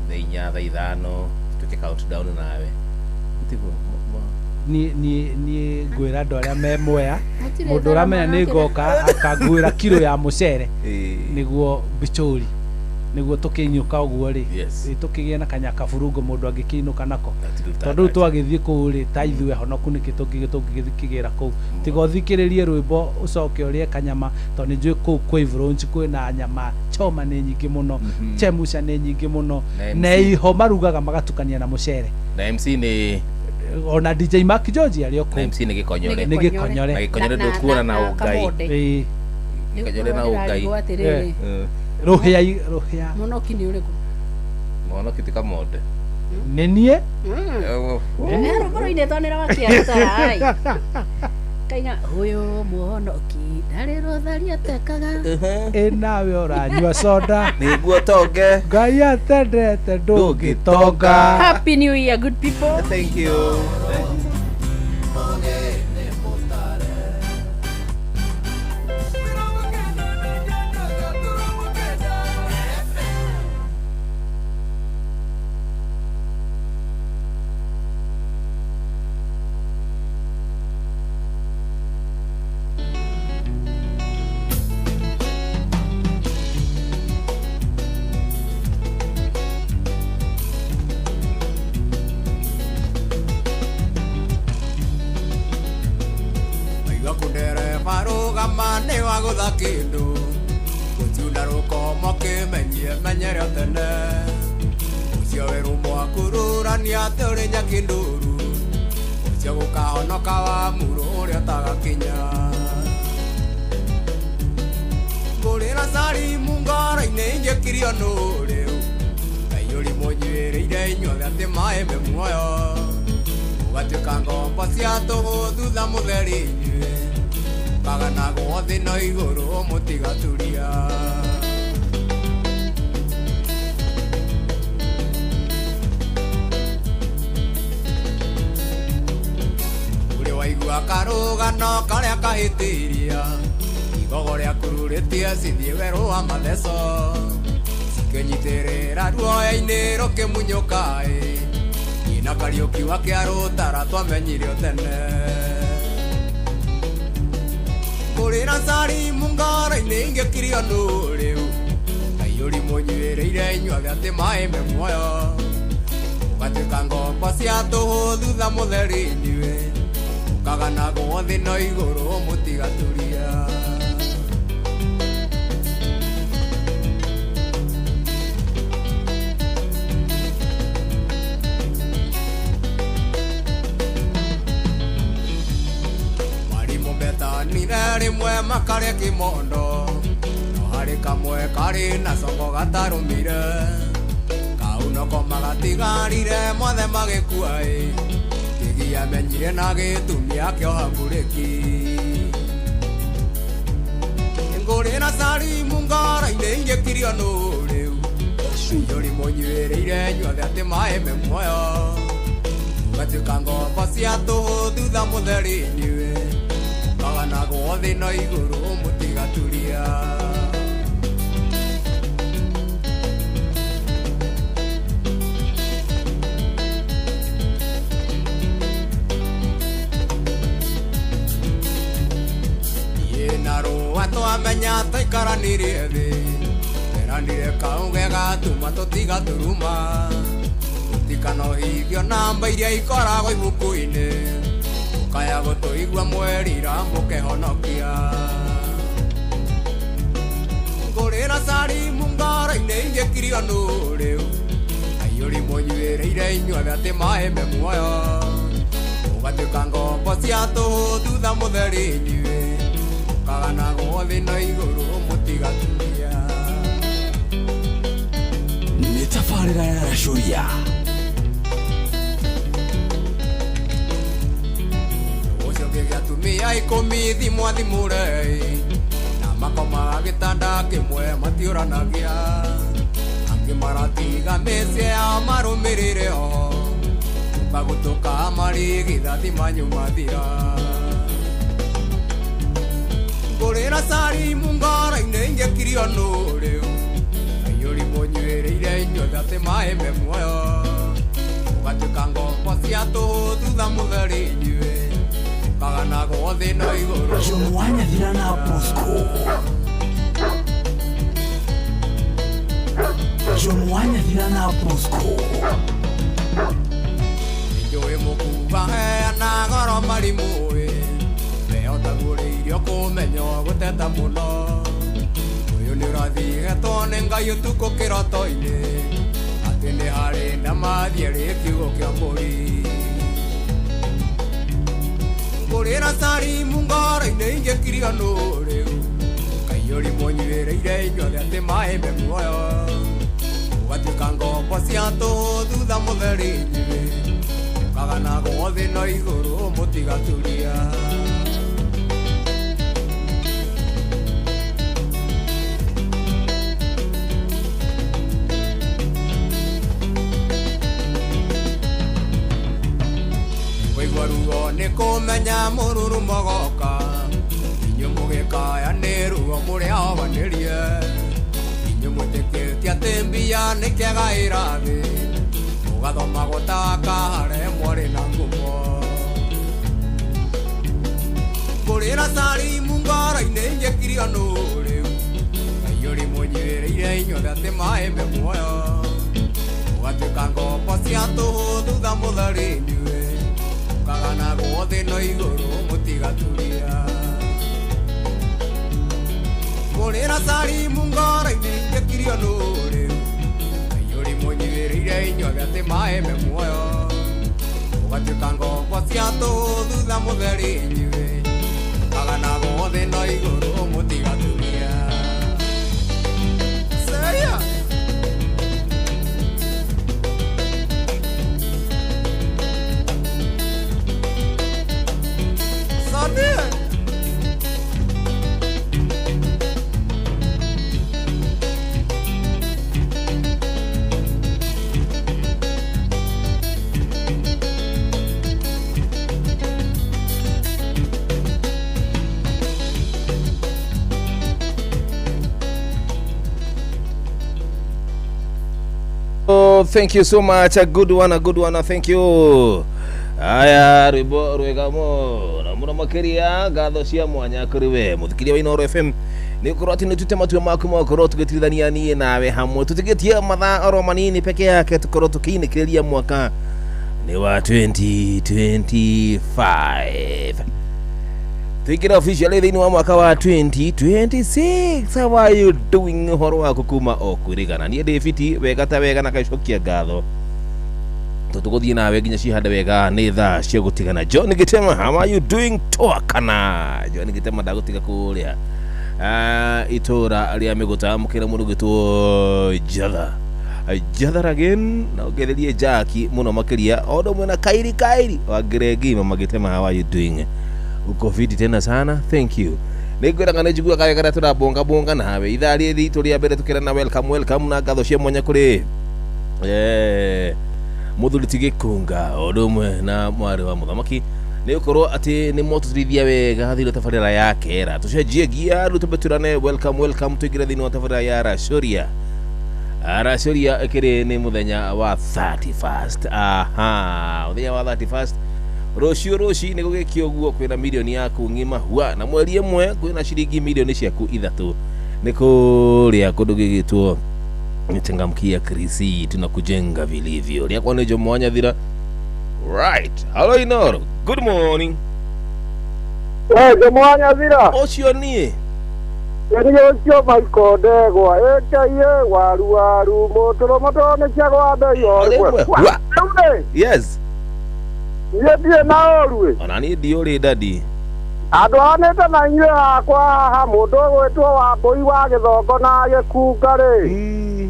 thaa inya thaa ithano tuĩke countdown nawe. Tiguo? Niĩ ngwĩra andũ arĩa me Mwea mũndũ ũramenya nĩ ngoka akanguĩra kiro ya mũcere nĩguo bichori nĩguo tũkĩinũka ũguo rĩ tũkĩgĩe na kanyaka burungo mũndũ angĩkĩinũka nako tondũ rĩu twagĩthiĩ kũu rĩ ta ithuĩ honoku nĩkĩ tũngĩkĩgĩra kũu tiga ũthikĩrĩrie rwĩmbo ũcoke ũrĩe kanyama tondũ nĩ njũĩ kũu Quiver kwĩna nyama choma nĩ nyingĩ mũno, chemusha nĩ nyingĩ mũno na iho marugaga magatukania na mũcere. Na MC nĩ ona DJ Mark George arĩ o kũu. Na MC nĩ Gĩkonyore. Nĩ Gĩkonyore. Na Gĩkonyore ndũkuona na ũngai. Gĩkonyore na ũngai. Rũhĩa Mũnoki nĩ ũrĩkũ? Mũnoki ti Kamonde. Nĩ niĩ. Rwĩmbo rũinĩtwo nĩ rwa Kĩarũtara. Kaina ũyũ mũhonoki ndarĩ rũtharia atekaga. Ĩ nawe ũranyua soda. Nĩguo tonge. Ngai atendete ndũngĩtonga. Happy New Year, good people. Thank you. Kindu gutiuna rukomo kimenyie menyere tene ucio weru mwakururania atĩ ũrĩ nyakinduru ucio gukahonoka wa muru ũrĩa ũtagakinya ngũrĩra carimu ngoro-inĩ ingĩkirio nũ rĩu Ngai ũrimũ njuĩrĩire inyuothe atĩ maĩ me muoyo ũgatuĩka ngombo cia tũhũ thutha mũtheri inyuĩ kaganagwo thĩ no igũrũ mũtigaturia. Ũrĩ waigua karũgano karĩa kahĩtĩiria igogo rĩakururĩtie cithiĩ werũ wa matheco cikĩnyitĩrĩra ruoya-inĩ rũkĩmunyũka-ĩ na Kariũki wa Kĩarũtara twamenyire o tene. Kũrĩra carimu ngoro-inĩ ingĩkirio nũ rĩu Ngai ũrimũ njuĩrĩire inyuothe atĩ maĩ me muoyo ũgatuĩka ngombo cia tũhũ thutha mũtheri inyuĩ ũkaganagwo thĩ no igũrũ mũtigaturia. rĩmwe makarĩa kĩmondo no harĩ kamwe karĩ na congo gatarũmire kau noko magatigarire mothe magĩkua ĩ kĩgi amenyire na gĩtũmi akĩoha mburĩki ngũrĩra carimu ngoro-inĩ ingĩkirio nũ rĩu njũri mũnyuĩrĩire inyuothe atĩ maĩ me muoyo mũgatuĩka ngombo cia tũhũ thutha mũtheri inyuĩ mũkaganagwo thĩ no igũrũ mũtigaturia na rũa twamenya tũikaranirie thĩ eranire kauge gatuma tũtiga tũruma tũtikanohithio namba iria ikoragwo ibuku-inĩ mũkaya gũtũigua mwerira mũkehonokia ngũrĩra carimu ngoro-inĩ ingĩkirio nũ rĩu aiyũri mũnyuĩrĩire inyuothe atĩ maĩ me muoyo mũgatuĩka ngombo cia tũhũ thutha mũtheri inyuĩ mũkaganagwo thĩ no igũrũ mũtigaturia nĩ tabarĩra ya Racũria ũcio kĩgĩa atumia ikũmi thimwa thimũre na makomaga gĩtanda kĩmwe matiũranagia angĩ maratiga mĩciĩ yao marũmĩrĩre oho mũkagũtũka marigithathi manyu mathira ngũrĩra carimu ngoro-inĩ ingĩkirio nũ rĩu aiyũri mũnyuĩrĩire inyuothe atĩ maĩ me muoyo mũgatuĩka ngombo cia tũhũ thutha mũtheri inyuĩ mũkaganagwo thĩ no igũrũ John Wanyathira na Bosco John Wanyathira na Bosco njũĩ mũkuga heana goro marimũĩ mehotagũrĩirio kũmenya gũteta mũno ũyũ nĩ ũrathigetwo nĩ Ngai ũtukũ kĩroto-inĩ atĩ nĩ harĩ na mathiĩ kiugo kĩa mbũri ngũrĩra carimu ngoro-inĩ ingĩkirio nũ rĩu kaiyũri mũnyuĩrĩire inyuothe atĩ maĩ me muoyo mũgatuĩka ngombo cia tũhũ thutha mũtheri inyuĩ mũkaganagwo thĩ no igũrũ mũtigaturia kũigua ruo nĩ kũmenya mũrurumo goka inyuĩ mũgĩkaya nĩ ruo mũrĩhobanĩrie inyuĩ mwĩtĩkĩtie atĩ mbia nĩ kĩaga ĩrathĩ mũgathoma gũtaka harĩa mwarĩ na ngumo ngũrĩra carimu ngoro-inĩ ingĩkirio nũ rĩu aiyũri mũnyuĩrĩire inyuothe atĩ maĩ me muoyo mũgatuĩka ngombo cia tũhũ thutha mũtheri inyuĩ mũkaganagwo thĩ no igũrũ mũtigaturia ngũrĩra carimu ngoro-inĩ ingĩkirio nũ rĩu aiyũri mũnyuĩrĩire inyuothe atĩ maĩ me muoyo mũgatuĩka ngombo cia tũhũ thutha mũtheri inyuĩ mũkaganagwo thĩ no igũrũ mũtigaturia Seria! Sani! Oh, thank you so much. A good one, a good one. Thank you. Aya rwimbo rwega mũno mũno makĩria ngatho cia mwanya kũrĩ we mũthikĩria wa Inooro FM nĩ gũkorwo atĩ nĩ ũtuĩte matua maku ma gũkorwo tũgĩtirithania niĩ nawe hamwe tũtigĩtie mathaa oro manini peke yake tũkorwo tũkĩinĩkĩrĩria mwaka nĩ wa 2025 tuingĩra officially thĩinĩ wa mwaka wa 2026. How are you doing ũhoro waku kuma o kwĩrĩgana niĩ ndĩ fiti wega ta wega na ngacokia ngatho Tũgũthiĩ nawe nginya cihande wega nĩ thaa cia gũtigana. John Gitema, how are you doing? Twakana John Gitema ndagũtiga kũrĩa itũra rĩa Mĩgũta mũkĩra mũndũ gwĩtwo Jatha Jatha again na ũngetherie Jackie mũno makĩria o ũndũ ũmwe na Kairi Kairi wa Ngerengima. Magĩtema, how are you doing? Uko fiti tena sana, thank you. Nĩngwĩraga nĩ njiguaga wega rĩrĩa tũrabonga bonga nawe ithaa rĩrĩ ritũ rĩa mbere tũkĩrana welcome welcome na ngatho cia mwanya kũrĩ mũthuri ti Gĩkũnga o ũndũ ũmwe na mwarĩ wa mũthamaki nĩ gũkorwo atĩ nĩ mwatũtirithia wega thĩinĩ wa tabarĩra ya kera. Tũcenjie ngia rĩu tũmbe twĩrane welcome welcome tũingĩre thĩinĩ wa tabarĩra ya Racũria. Racũria ĩkĩrĩ nĩ mũthenya wa 31st. Aha, mũthenya wa 31st rũciũ rũcinĩ gũgĩkĩa ũguo kwĩna milioni yaku ng'ima hua na mweri ĩmwe kwĩna ciringi milioni ciaku ithatũ nĩ kũrĩa kũndũ gĩgĩtwo Changamkia Krisi, tunakujenga vilivyo. Rĩakwa nĩ Jomo Nyathira. Right. Hello Inoro. Good morning. Jomo Nyathira. Ũcio niĩ. Nĩ ũcio Michael Ndegwa ĩkaiye waru waru mũtũrũ mũtũrũ nĩ cia gwamba iyo. Yes. Niĩ ndirĩ na ũru. Ona niĩ ndiũrĩ dadi. Andũ anĩte na inyuĩ hakwa haha mũndũ ũgwĩtwo Wambũi wa Gĩthongo na Gĩkunga rĩ.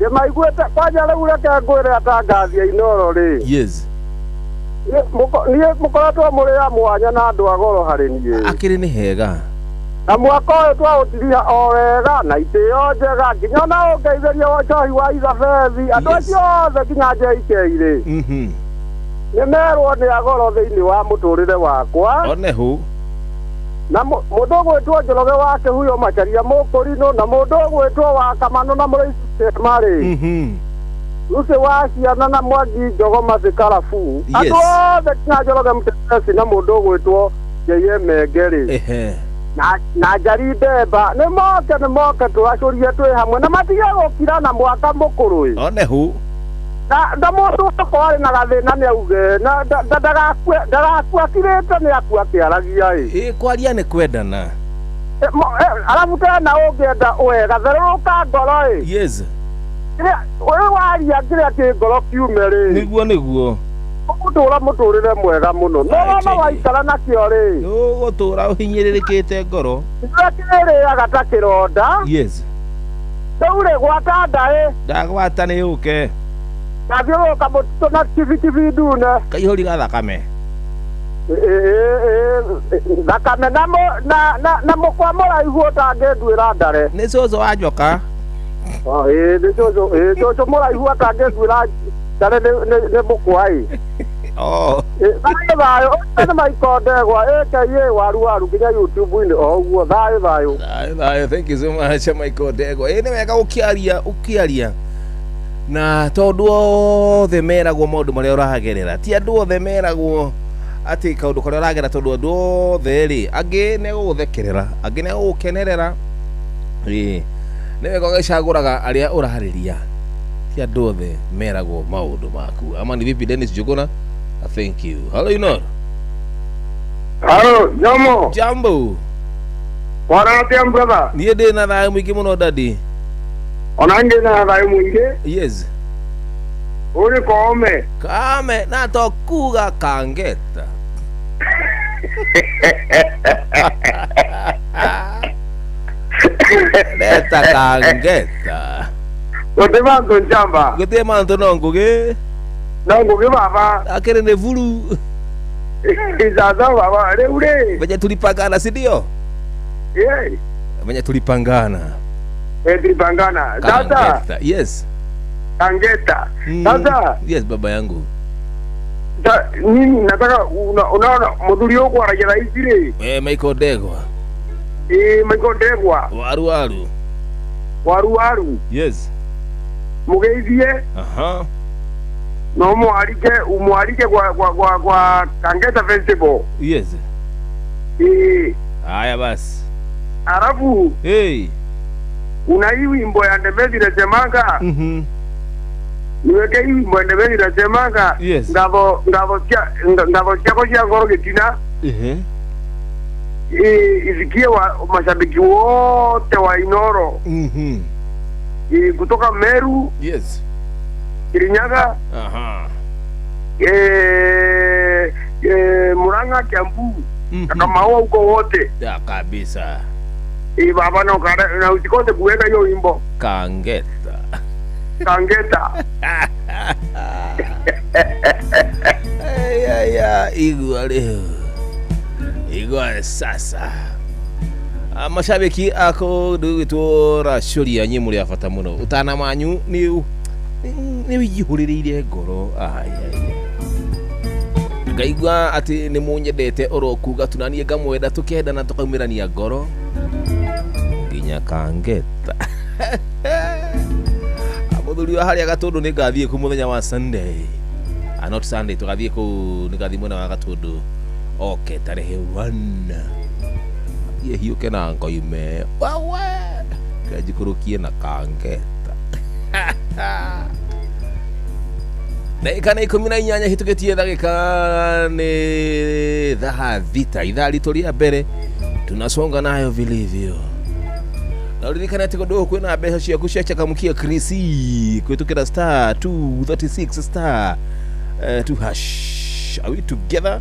Ndĩmaiguĩte kwanja rĩu reke ngwĩre atangathi a Inoro rĩ. Yes. Niĩ mũkoretwo mũrĩ a mwanya na andũ a goro harĩ niĩ. Akĩrĩ nĩ hega. Na mwaka ũyũ twaũtiriha o wega na itĩo njega nginya ona ũngeithĩria njohi wa Ithabethi andũ acio othe nginya JK rĩ. Nĩ merwo nĩ agoro thĩinĩ wa mũtũrĩre wakwa. One hu. Na mũndũ ũgwĩtwo Njoroge wa Kĩhuyo Macharia Mũkũrinũ na mũndũ ũgwĩtwo wa Kamanũ na Mũrĩici Marĩ. Lucy wa ciana na Mwangi Njogo Macikarabu. Andũ othe nginya Njoroge Mũtetesi na mũndũ ũgwĩtwo J.M. Mengeri. Na Njari Mbemba nĩ moke tũracũrie twĩ hamwe na matige gũkira na mwaka mũkũrũ. One hu. Na mũndũ wakwa arĩ na gathĩna nĩ auge na ndagakue akirĩte nĩ akue akĩaragia ĩ. Ĩ kwaria nĩ kwendana. Arabu tena ũngĩenda wega therũrũka ngoro ĩ. Yes. Ũrĩ waria kĩrĩa kĩ ngoro kiume rĩ. Nĩguo nĩguo. Ũgũtũra mũtũrĩre mwega mũno. No wona waikara nakĩo rĩ. Ũgũtũra ũhinyĩrĩrĩkĩte ngoro. Kĩrĩa kĩrĩaga ta kĩronda. Yes. Rĩu rĩ gwata nda ĩ. Ndagwata nĩ yũke. Ngathiũrũrũka mũtitũ na kibikibi ndune. Kaihũri ga thakame. Thakame na mũkwa mũraihu ũtangĩnduĩra ndare. Nĩ cũcũ wa njoka. Nĩ cũcũ mũraihu atangĩnduĩra ndare nĩ mũkwa ĩ. Thayũ thayũ ũcio nĩ Michael Ndegwa aka waru waru nginya YouTube-inĩ o ũguo thayũ thayũ. Thayũ thayũ, thank you so much Michael Ndegwa. Ĩ nĩ wega ũkĩaria na tondũ othe meragwo maũndũ marĩa ũragerera ti andũ othe meragwo atĩ kaũndũ karĩa ũragera tondũ andũ othe rĩ angĩ nĩ gũgũthekerera angĩ nĩ gũgũkenerera. Ĩ nĩ wega ũgĩcagũraga arĩa ũrarĩria ti andũ othe meragwo maũndũ maku. Ama ni vipi Dennis Njuguna? Thank you. Hello Inoro. Hello Jomo. Jambo. Waratia brother. Niĩ ndĩ na thayũ mũingĩ mũno dadi. Ona ndĩ na thayũ mũingĩ. Yes. Uri kome. Kame na tokuga kangeta. Leta kangeta. Gote manto njamba. Gote manto no ngugi. No ngugi baba. Akere ne vuru. Izaza baba reure. Venye tulipangana si ndio? Yeah. Venye tulipangana. Tulipangana. Sasa. Yes. Kangeta. Sasa. Yes baba yangu. Nini nataka unaona muthuri uko aragia ici ri. Michael Ndegwa. Michael Ndegwa. Waru waru. Waru waru. Yes. Mugeithie. Aha. No umwarike kwa Kangeta Festival. Yes. Haya basi. Alafu. Hey. Una hii wimbo ya Ndemezi na Chemanga. Niweke hii wimbo ya Ndemezi na Chemanga. Yes. Ngavo chako cia ngoro gitina. Ifikie wa mashabiki wote wa Inoro. Kutoka Meru. Yes. Kirinyaga. Aha. Murang'a, Kiambu na Kamau huko wote. Ya kabisa. Baba na na usikose kuweka hiyo wimbo. Kangeta. Kangeta. Ya ya igwa leo. Igwa sasa. Mashabiki ako ndugitwo racuria nyi muri abata muno utana manyu ni ni wiyihuririire ngoro aya ngaigua ati ni munyendete oro kuga tunanie ngamwenda tukenda na tukaumirania ngoro nginya Kangeta. Muthuri wa haria Gatundu ni ngathie ku muthenya wa Sunday, not Sunday, tugathie ku ni ngathie mwena wa Gatundu oke tarehe 1 ye hiuke na ngoime wawe kanjikurukie na Kangeta. Ndagĩka nĩ 18 hĩtũkĩtie ndagĩka nĩ thaa 6 ithaa ritũ rĩa mbere tunasonga nayo vilivyo. Na uririkane atĩ kũndũ gũkũ kwĩna mbeca ciaku cia changamkia Krisi kũhĩtũkĩra star 236 star 2 hash. Are we together?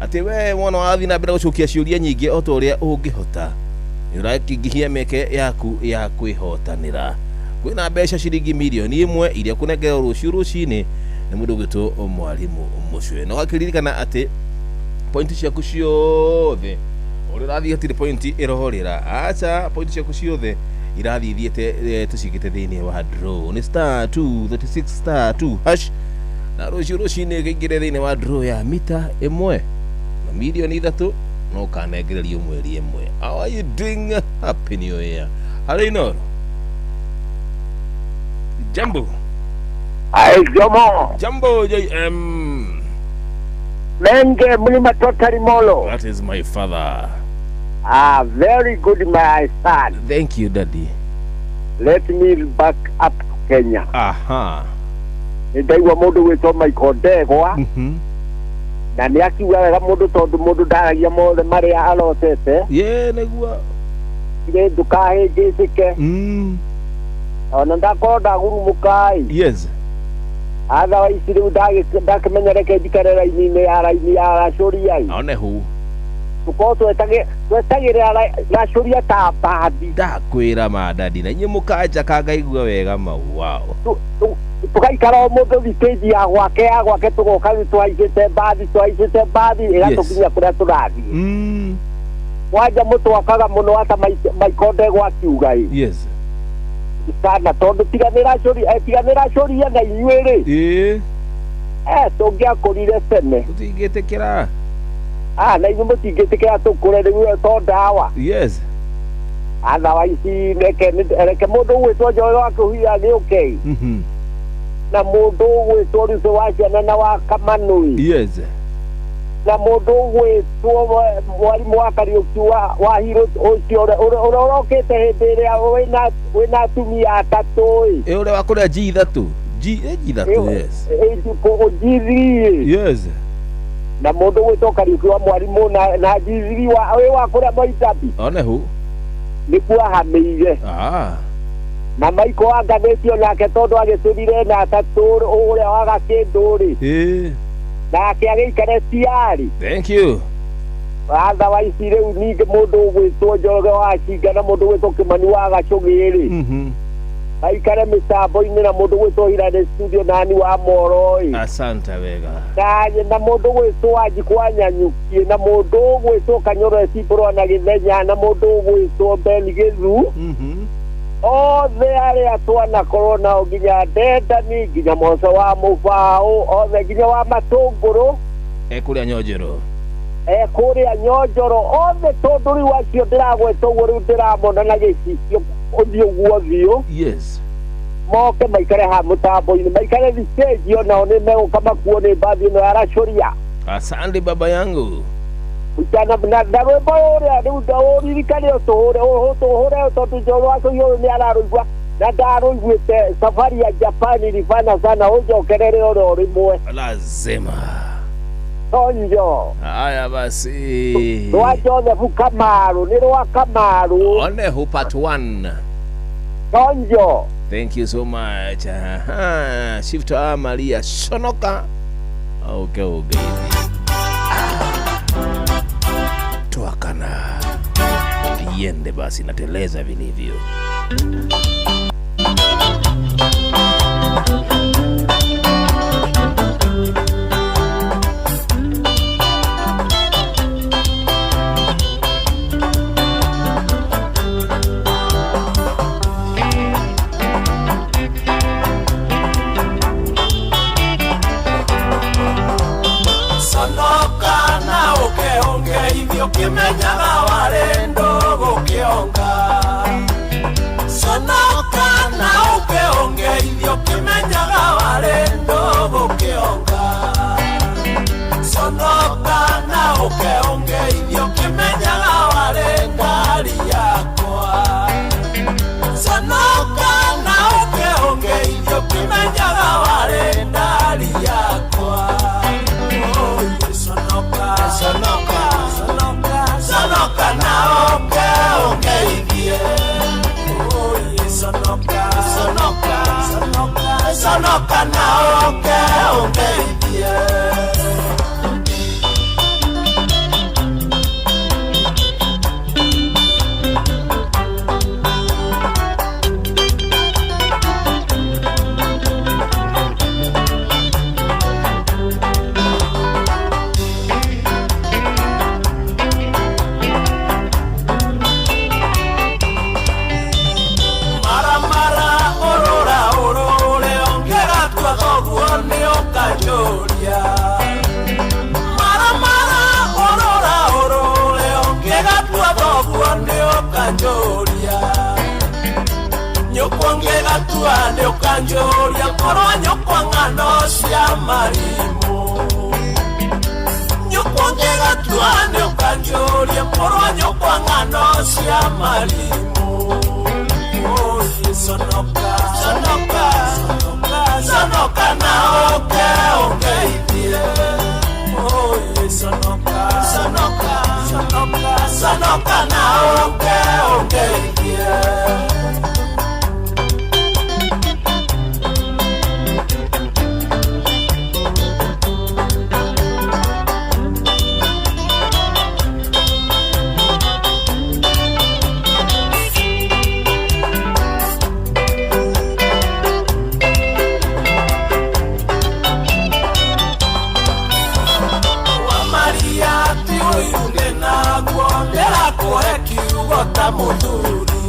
Atĩ we mwana wathiĩ na mbere gũcokia ciũria nyingĩ o ta ũrĩa ũngĩhota nĩ ũrakĩingĩhia mĩeke yaku ya kwĩhotanĩra. Kwĩna mbeca ciringi mirioni 1 iria kũnengerwo rũciũ rũcinĩ nĩ mũndũ ũgwĩtwo Mwalimu Mũcwe. Na ũgakĩririkana atĩ pointi ciaku ciothe ũrĩa ũrathiĩ hatirĩ pointi ĩrohorĩra, aca pointi ciaku ciothe irathiĩ ithiĩte tũciigĩte thĩinĩ wa draw. Nĩ star 236 star 2 hash na rũciũ rũcinĩ kĩingĩre thĩinĩ wa draw ya mita 1 na mirioni 3 no ũkanengererio mweri 1. How are you doing? Happy New Year. Hello Inoro. Jambo. Ai Jomo. Jambo JM. Menge Mlima Totally Molo. That is my father. Ah, very good my son. Thank you daddy. Let me back up to Kenya. Aha. Ndaigua mundu gwitwo Michael Ndegwa. Na nĩ akiuga wega mundu tondu mundu ndaragia mothe maria arotete. Ye nĩguo. Ire ndukahĩngĩcĩke. Ona ndakorwo ndagurumũka. Yes. Otherwise rĩu ndakĩmenya reke njikare raini-inĩ ya raini ya racũria. One hu. Tũkorwo twetagĩrĩra racũria ta mbathi. Ndakwĩra ma dadi na inyuĩ mũkanja ngaigua wega mau wao. Tũgaikara o mũndũ thitĩnji ya gwake tũgoka rĩu tũhaicĩte mbathi ĩgatũkinyia kũrĩa tũrathiĩ. Mwanja mũtwakaga mũno ata Michael Ndegwa akiuga ĩ. Yes. Sana tondu tiganĩra cũria na inyuĩ rĩ. Ĩĩ. Tũngĩakũrire tene. Tũtingĩtĩkĩra. Na inyuĩ mũtingĩtĩkĩra tũkũre rĩu to ndawa. Yes. Otherwise reke mũndũ ũgwĩtwo Njoroge wa Kĩhuya agĩũke. Na mũndũ ũgwĩtwo Ruth wa Ciana na wa Kamanũi. Yes. Na mũndũ ũgwĩtwo Mwarimũ wa Kariũki wa Hiro ũcio ũrĩa ũrokĩte hĩndĩ ĩrĩa wĩna atumia atatũ ĩ. Ũrĩa wa kũrĩa G3. G3 yes. G3. Yes. Na mũndũ ũgwĩtwo Kariũki wa Mwarimũ na G3 wa kũrĩa Moitabi. One hu. Nĩkuo ahamĩire. Na Michael anganĩtio nake tondũ agĩtũrire na atatũ ũrĩa wa Gakĩndũ rĩ. Ĩĩ. Nake agĩikare tiari. Thank you. Otherwise rĩu ningĩ mũndũ ũgwĩtwo Njoroge wa Cinga na mũndũ ũgwĩtwo Kĩmani wa Gacũgĩ rĩ. Aikare mĩtambo-inĩ na mũndũ ũgwĩtwo Hirane studio nani wa Moro ĩ. Asante wega. Na mũndũ ũgwĩtwo Wanjikũ wa Nyanyuki na mũndũ ũgwĩtwo Kanyoro Cibũrwa na Gĩthenya na mũndũ ũgwĩtwo Ben Gĩthu. Othe arĩa twanakorwo nao nginya Ndendani nginya Moco wa Mũbaũ othe nginya wa Matũngũrũ kũrĩa Nyonjoro kũrĩa Nyonjoro othe tondũ rĩu acio ndĩragweta ũguo rĩu ndĩramona na gĩcicio ũthiũ guo ũthiũ. Yes. Moke maikare ha mũtambo-inĩ maikare thitĩnji onao nĩ megũka makuo nĩ mbathi ĩno ya racũria. Asante baba yangu. Na rwĩmbo rũrĩa rĩu ũririkane ũtũhũre tondũ Njoroge wa Kĩhuya ũyũ nĩ ararũigua na ndarũiguĩte safari ya Japan ilifana sana ũnjokerere oro rĩmwe. Lazima. Tonjo. Haya basi. Rwa Joseph Kamaru nĩ rwa Kamaru. One hu part 1. Tonjo. Thank you so much. Aha. Shift Maria Sonoka. Ũke ũngeithie. Twakana iende basi, nateleza vilivyo. Sonoka na ũke ũngeithie ũkĩmenyaga warĩ ndũgũ kĩonga. Sonoka na ũke ũngeithie ũkĩmenyaga warĩ ndũgũ kĩonga. Sonoka na ũke ũngeithie ũkĩmenyaga warĩ ngari yakwa. Sonoka na ũke ũngeithie ũkĩmenyaga warĩ ndari yakwa. Sonoka, sonoka, sonoka, sonoka na ũke ũngeithie. Oye, sonoka, sonoka, sonoka, sonoka na ũke ũngeithie. Mara orora orore ongera twagoguo nĩ ũkanjũria. Mara orora orore ongera twagoguo nĩ ũkanjũria. Nyũkwa ngĩgatua nĩ ũkanjũria korwo nyũkwa ng'ano cia marimũ. Nyũkwa ngĩgatua nĩ ũkanjũria korwo nyũkwa ng'ano cia marimũ. Oye, sonoka, sonoka, sonoka, sonoka na ũke ũngeithie. Oye, sonoka, sonoka, sonoka, sonoka na ũke ũngeithie. Wa Maria ti ũiru ndĩnaguo ndĩrakũhe kiugo ta mũthuri.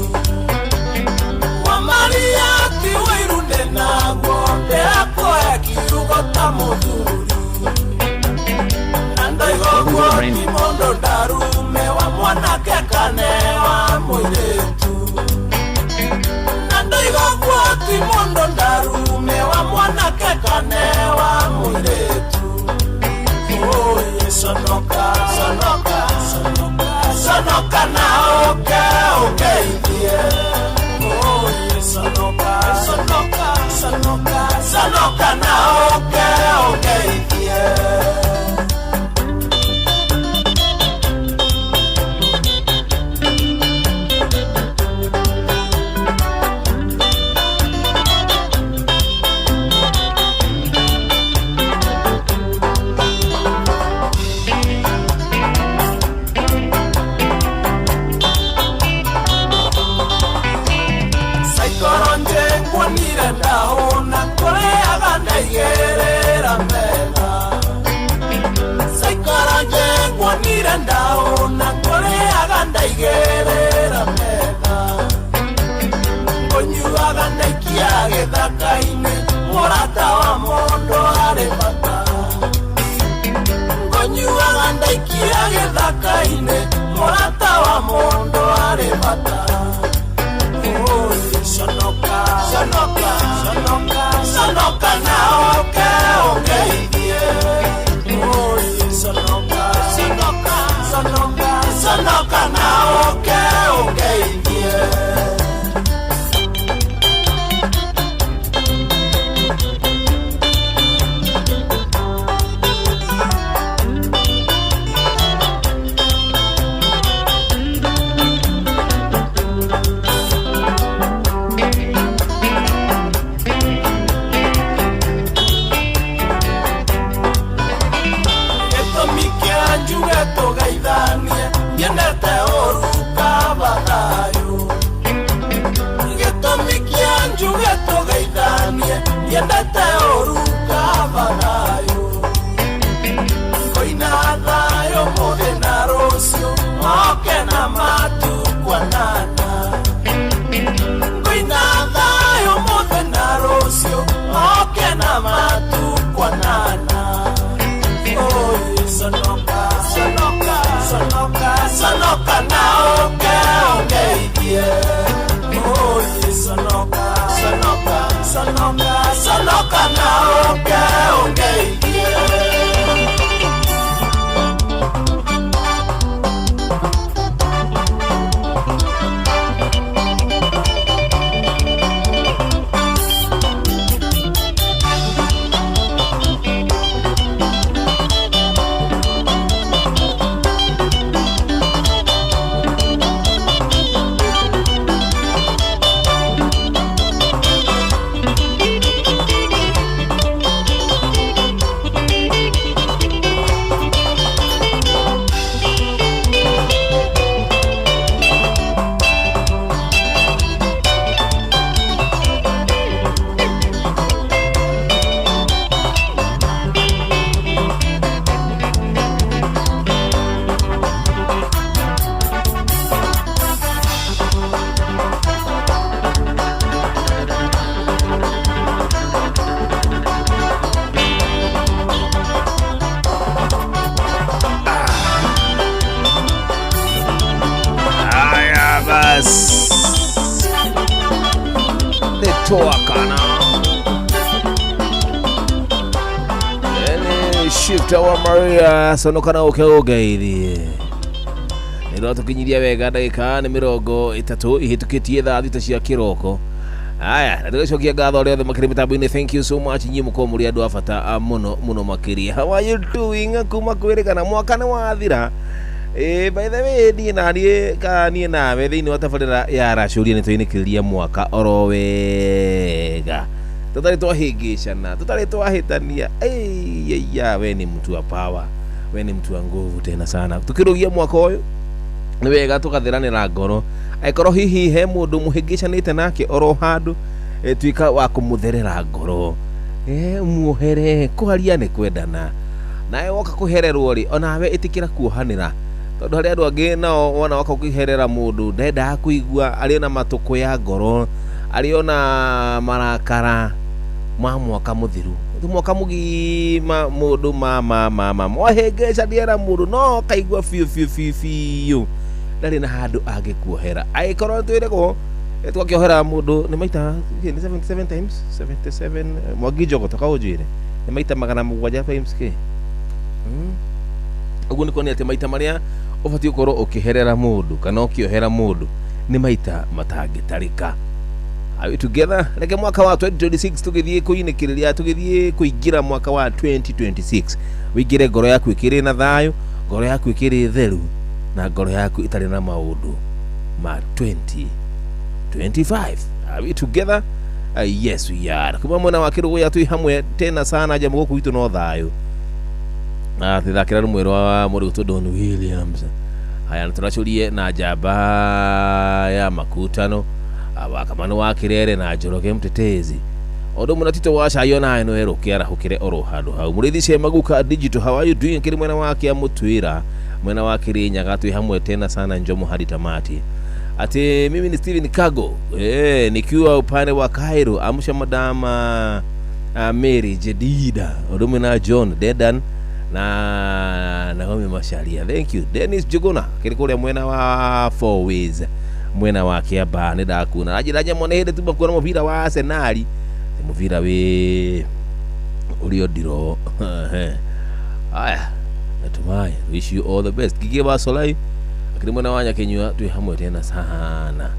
Wa Maria ti ũiru ndĩnaguo ndĩrakũhe kiugo ta mũthuri. Na ndoiga ũguo ti mũndũ ndarume wa mwanake kane wa mũirĩtu. Na ndoiga ũguo ti mũndũ ndarume wa mwanake kane wa mũirĩtu. Oye, sonoka, sonoka, sonoka, sonoka na ũke ũngeithie. Kana ũke ũngeithie. Shifta wa Maria sonokana uke ũgeithie nĩro tũkinyirie wega ndagĩka nĩ 30 ihĩtũkĩtie thaa 6 cia kĩroko. Aya na tũgĩcokia ngatho arĩa othe makĩrĩ mĩtambo-inĩ. Thank you so much inyuĩ mũkorwo mũrĩ andũ a bata mũno mũno makĩria. How are you doing? Kuma kwĩrĩkana mwaka nĩ wathira. By the way niĩ na niĩ kana niĩ nawe thĩinĩ wa tabarĩra ya Racũria nĩ twainĩkĩrĩria mwaka oro wega tutarĩ twahĩngĩcana tutarĩ twahĩtania. Aiya, we ni mtu wa power, we ni mtu wa nguvu tena sana. Tukĩrũgia mwaka ũyũ nĩ wega tũgathiranĩra ngoro, angĩkorwo hihi he mũndũ mũhĩngĩcanĩte nake oro handũ, tuĩka wa kũmũtherera ngoro, muohere. Kwaria nĩ kwendana, nawe woka kũhererwo rĩ onawe ĩtĩkĩra kuohanĩra, tondũ harĩ andũ angĩ nao wona woka ũkĩherera mũndũ ndendaga kũigua, arĩ na matũkũ ya ngoro, arĩ ona marakara ma mwaka mũthiru, mwaka mũgima mũndũ ma mwahĩngĩcania mũndũ no kaigua biũ biũ biũ biũ ndarĩ na handũ angĩkuohera. Angĩkorwo twĩrĩgwo twakĩohera mũndũ nĩ maita nĩ 77 times 77 Mwangi Njogo toka ũnjĩre nĩ maita 700 times kĩ ũguo nĩ kuonania atĩ maita marĩa ũbatiĩ gũkorwo ũkĩherera mũndũ kana ũkĩohera mũndũ nĩ maita matangĩtarĩka. Are we together? Reke mwaka wa 2026 tũgĩthiĩ kũinĩkĩrĩria, tũgĩthiĩ kũingĩra mwaka wa 2026 wĩingĩre ngoro yaku ĩkĩrĩ na thayũ, ngoro yaku ĩkĩrĩ theru, na ngoro yaku ĩtarĩ na maũndũ ma 2025. Are we together? Yes we are. Kuma mwena wa Kĩrũgũya twĩ hamwe tena sana, jamu gũkũ gwitũ no thayũ. Tũthakĩra rũmwe rwa mũrĩ Don Williams. Haya na tũracũrie na njamba ya makutano wakamano wa Kirere na Njoroge Mtetezi ondo muna Tito wa Cayo nawe no erũ kĩarahũkĩre oro handũ hau. Mũrĩithi Cemaguka Digital, how are you doing? Kĩrĩ mwena wa Kĩamũtwĩra, mwena wa Kĩrĩnyaga twĩ hamwe tena sana njomo hadi tamati. Ati mimi ni Steven Kago nikiwa upande wa Cairo. Amsha madama Mary Jedida ondo na John Dedan na Naomi Masharia. Thank you. Dennis Juguna kĩrĩ kũrĩa mwena wa Four Ways, mwena wa Kiambaa nĩ ndakuona anjĩra nyamũ nĩ hĩndĩ tuma kuona mũbira wa Arsenal, mũbira wĩ ũrĩa ndiro. Aya natumai wish you all the best. Gigi wa Solai akiri mwena wa Nyakinyua twĩ hamwe tena sana.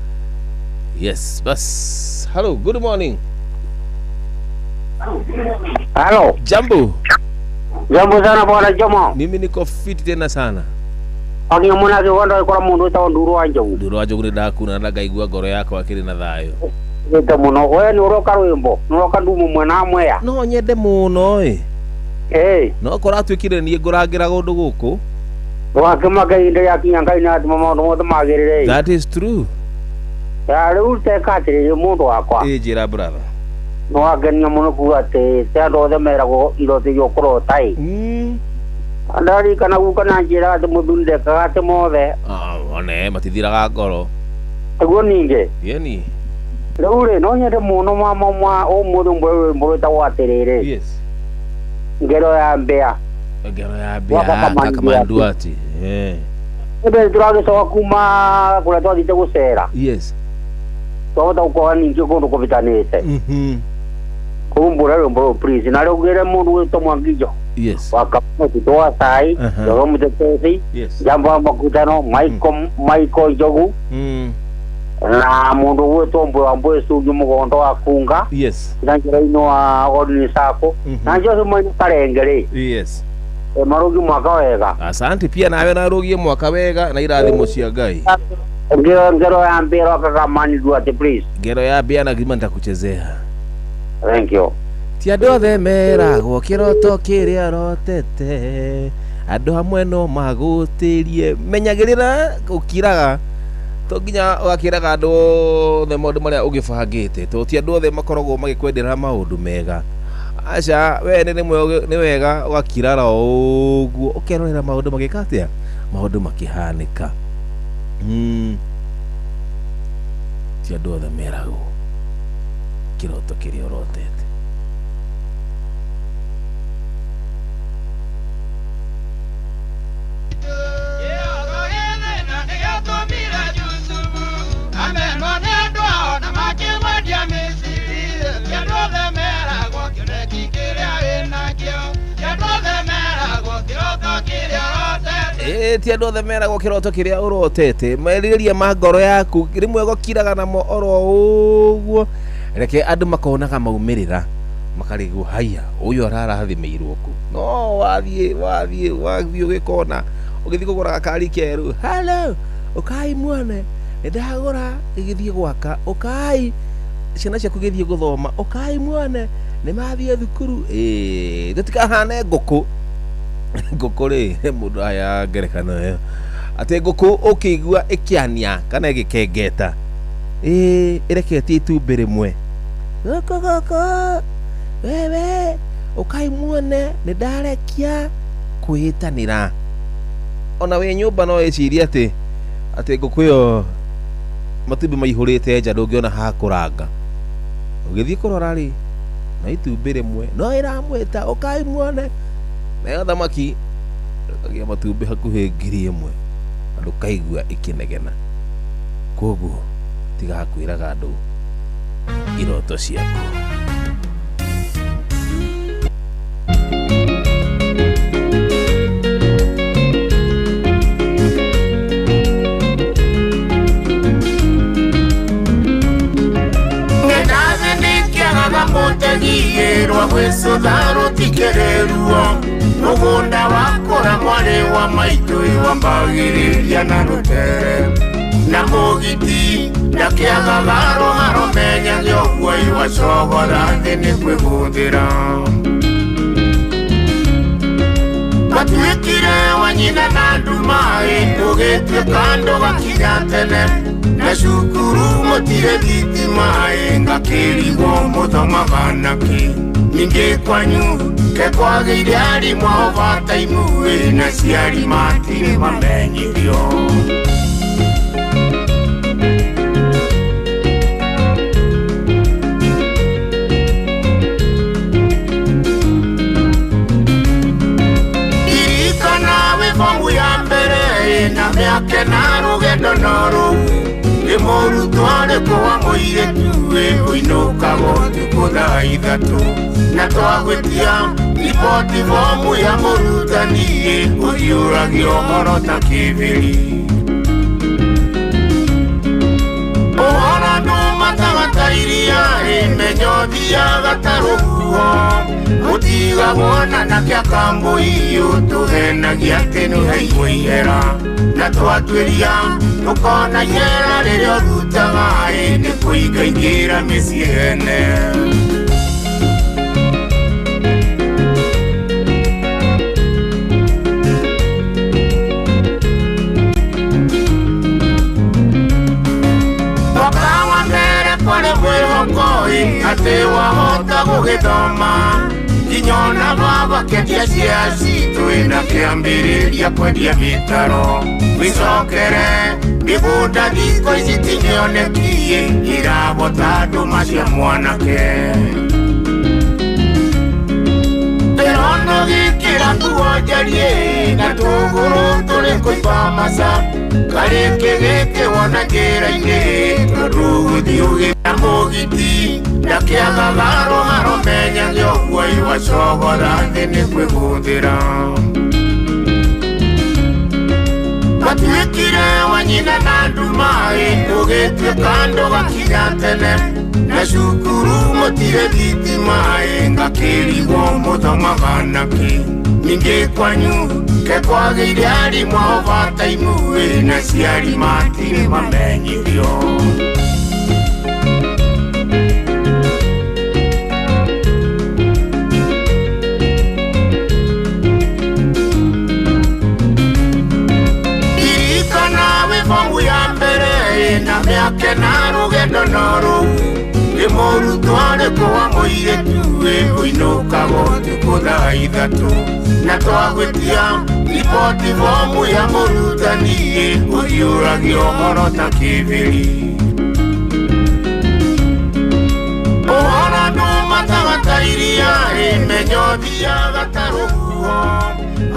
Yes bas. Hello, good morning. Hello. Jambo. Jambo sana bwana Jomo. Mimi niko fit tena sana. Agĩ mwana gĩgondo gĩkora mũndũ wĩtagwo Nduru wa Njogu. Nduru wa Njogu nĩ ndakuna na ngaigua ngoro yakwa akĩrĩ na thayũ. Gĩte mũno. We nĩ ũroka rwĩmbo, nĩ ũroka ndumu mwena Mwea. No nyende mũno ĩ. Ĩ. No koratuĩkire niĩ ngũrangĩra kũndũ gũkũ. Wakĩmaka ihinda rĩakinya Ngai nĩ atũma maũndũ mothe magĩrĩre. That is true. Ya rĩu teka atĩrĩrĩ mũndũ wakwa. Ĩ njĩra brother. Nĩ wangenia mũno kuga atĩ te andũ othe meragwo iroto iria ũkũrota ĩ. Ndarikana guka na njĩra atĩ mũthuri ndekaga atĩ mothe. One matithiraga ngoro. Ũguo ningĩ. Yeni. Rĩu rĩ no nyende mũno mama mwa ũmũthĩ rwĩmbo rwĩtagwo atĩrĩrĩ. Yes. Ngero ya mbĩa. Ngero ya mbĩa Kakamanduati. Eh. Ebe tũragĩcoka kuma kũrĩa twathiĩte gũcera. Yes. Twahota gũkorwo ningĩ kũndũ kũbĩtanĩte. Kumbura rwimbo please. Na rugire mundu witwo Mwangijo. Yes. Wakamutu toa sai, Jogo Mutetezi. Yes. Jambo makutano Michael Michael Njogu. Na mundu witwo Mbwe Mbwe Sugi mugondo wa kunga. Yes. Na njira ino wa Godwin Sako. Na Jose Mwene Karengere. Yes. Marugi mwaka wega. Asante pia nawe narugie mwaka wega na irathimo cia Ngai. Ngero ya mbira kakamani duate please. Ngero ya mbia na gima nitakuchezea. Thank you. Ti andũ othe meragwo kĩroto kĩrĩa rotete andũ hamwe no magũtĩrie menyagĩrĩra ũkiraga to nginya ũgakĩraga andũ othe maũndũ marĩa ũgĩbangĩte to ti andũ othe makoragwo magĩkwendera maũndũ mega aca we nĩ rĩmwe nĩ wega ũgakirara ũguo ũkerorera maũndũ magĩka atĩa maũndũ makĩhanĩka ti andũ othe meragwo kĩroto kĩrĩa ũrotete. Ti andũ othe meragwo kĩroto kĩrĩa ũrotete merirĩria ma ngoro yaku rĩmwe gũkiraga namo oro ũguo reke andũ makonaga maumĩrĩra makarigwo haya ũyũ ararathimĩirwo kũ no wathiĩ wathiĩ wathiĩ ũgĩkona ũgĩthiĩ kũgũra gakari kerũ hello ũkai muone nĩndagũra gĩgĩthiĩ gwaka ũkai ciana ciaku gĩthiĩ gũthoma ũkai muone nĩmathiĩ thukuru tũtikahane ngũkũ ngũkũ rĩ mũndũ aya ngerekano ĩyo atĩ ngũkũ ũkĩigua ĩkĩania kana ĩgĩkengeta ĩreketie itumbĩ rĩmwe gũkũ gũkũ wewe ũkai muone nĩndarekia kwĩhĩtanĩra ona wĩ nyũmba no ĩcirie atĩ atĩ ngũkũ ĩyo matumbĩ maihũrĩte nja ndũngĩona ha kũranga ũgĩthiĩ kũrora rĩ no itumbĩ rĩmwe no ĩramwĩta ũkai muone nayo thamaki ĩkagia matumbĩ hakuhĩ 1000 na ndũkaigua ĩkĩnegena koguo tigaga kwĩraga andũ iroto ciaku. Mũtegirwo gwĩcũtha rũtikĩrĩruo mũgũnda wakũra mwarĩ wa maitũ iwambagĩrĩria na rũtere na mũgiti ndakĩagaga rũharo menyage ũguo iwacogotha thĩ nĩ kwĩgũthĩra matuĩkire wa nyina na ndumaĩ ũgĩtuĩka ndũgakinya tene na cukuru mũtirĩ thitima-ĩ ngakĩrigwo mũthomaga nakĩ ningĩ kwanyu ke kwagĩire arimũ a overtime-ĩ na ciari matirĩ mamenyithio. Ririkana wĩ bomu ya mbere na mĩaka na rũgendo no rũu nĩ mũrutwo arĩkũ wa mũirĩtu ĩ ũinũkaga ũtukũ thaa 3 na twagwĩtia riboti bomu ya mũrutani ĩ ũhiũragia ũhoro ta kĩbĩri ũhoro ndũmataga ta iria ĩ menyo thiaga ta rũhuho ũtigagwo na nakĩa kambũi ũtũhenagia atĩ nĩũheirwo ihera na twatuĩria tũkona ihera rĩrĩa ũrutaga ĩ nĩ kũingaingĩra mĩciĩ ene. Mwaka wa mbere kwarĩ mwĩhoko ĩ atĩ wahota gũgĩthoma nginya ona baba kĩendia cia citũ na kĩambĩrĩria kwendia mĩtaro wĩcokere mĩgũnda thikũ ici ti mĩoneki irabota ndũma cia mwanake ndĩrona gĩkĩra nguo njariĩ na tũgũrũ tũrĩ kũimba maca karĩkĩ gĩkĩ wona njĩra-inĩ tondũ gũthiĩ ũgĩta mũgiti ndakĩagaga rũharo menyage ũguo iwacogotha thĩ nĩ kwĩgũthĩra Watuĩkire wa nyina na nduma-ĩ ũgĩtuĩka ndũgakinya tene na cukuru mũtirĩ thitima-ĩ ngakĩrigwo mũthomaga nakĩ ningĩ kwanyu ke kwagĩire arimũ a overtime-ĩ na aciari matirĩ mamenyithio. Fomu ya mbere na mĩaka na rũgendo no rũu nĩ mũrutwo arĩkũ wa mũirĩtu ĩ ũinũkaga ũtukũ thaa ithatũ na twagwĩtia riboti fomu ya mũrutani ĩ ũhiũragia ũhoro ta kĩbĩri ũhoro ndũmataga ta iria ĩ menyo thiaga ta rũhuho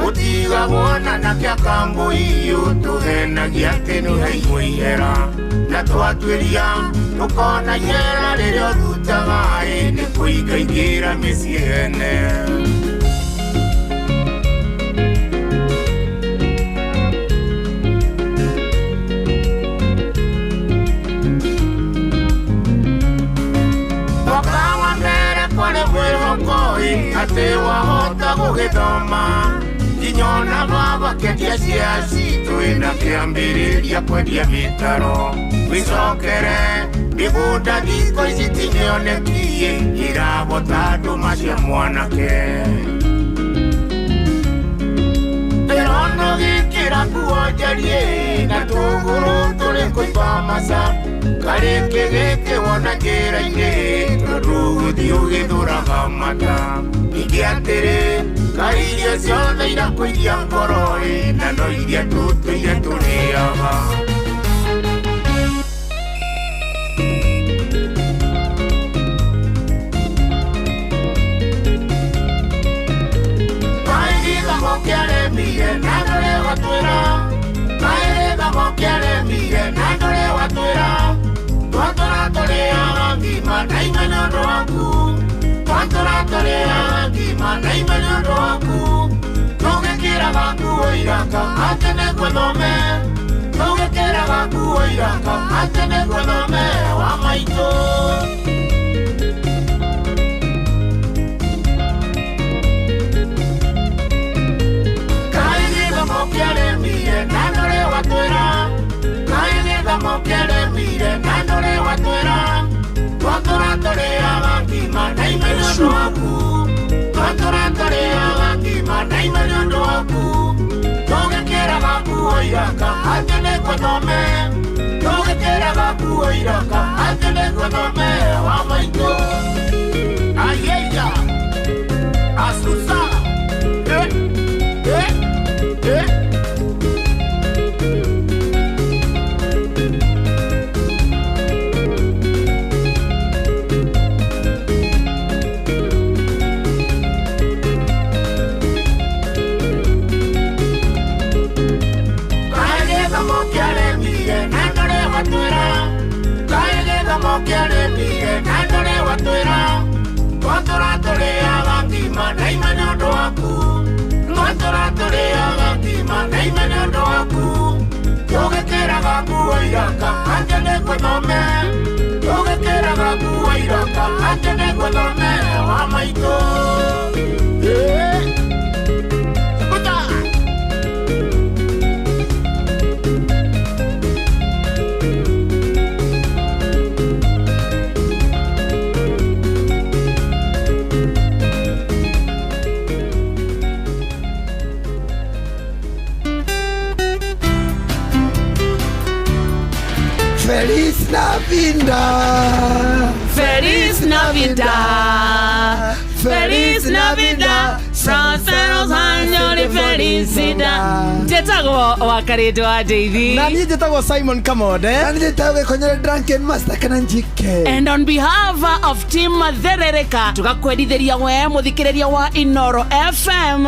ũtigagwo na nakĩa kambũi ũtũhenagia atĩ nĩũheirwo ihera na twatuĩria tũkona ihera rĩrĩa ũrutaga ĩ nĩ kũingaingĩra mĩciĩ ene. Mwaka wa mbere kwarĩ mwĩhoko ĩ atĩ wahota gũgĩthoma nginyona baba kĩendia cia citũ na kĩambĩrĩria kwendia mĩtaro wĩcokere mĩgũnda thikũ ici ti mĩoneki irabota ndũma cia mwanake ndĩrona ũgĩkĩra nguo njariĩ na tũgũrũ tũrĩ kũimba maca karĩkĩ gĩkĩ wona njĩra-inĩ tondũ gũthiĩ ũgĩthũraga mata ningĩ atĩrĩ kaĩ irio ciothe irakũiria ngoro ĩ na no iria tũtũire tũrĩaga. Kaĩ gĩthomo kĩaremire na ndũrĩ watwĩra kaĩ gĩthomo kĩaremire na ndũrĩ watwĩra twatũra tũrĩaga ngima na ime nĩ ũndũ waku twatũra tũrĩaga ngima na ime nĩ ũndũ waku tũgĩkĩraga nguo iraka atĩ nĩguo thome tũgĩkĩraga nguo iraka atĩ nĩguo thome wa maitũ. Kaĩ gĩthomo kĩaremire na ndũrĩ watwĩra kaĩ gĩthomo kĩaremire na ndũrĩ watwĩra twatũra tũrĩaga ngima na ime nĩ ũndũ waku twatũra tũrĩaga ngima na ime nĩ ũndũ waku tũgĩkĩraga nguo iraka atĩ nĩguo thome tũgĩkĩraga nguo iraka atĩ nĩguo thome wa maitũ. Ayeya asusa eh eh eh. Kĩaremire na ndũrĩ watwĩra twatũra tũrĩaga ngima na ime nĩ ũndũ waku twatũra tũrĩaga ngima na ime nĩ ũndũ waku tũgĩkĩraga nguo iraka atĩ nĩguo thome tũgĩkĩraga nguo iraka atĩ nĩguo thome wa maitũ. Feliz Navidad. Feliz Navidad. Feliz Navidad. Prósperos años y felicidad. kawaida. Njĩtagwo Wakarĩndũ Ndeithi. Na niĩ njĩtagwo Simon Kamonde. Na niĩ njĩtagwo Gĩkonyore Drunken Master kana Njike. And on behalf of team Therereka tugakwendithĩria we mũthikĩrĩria wa Inoro FM.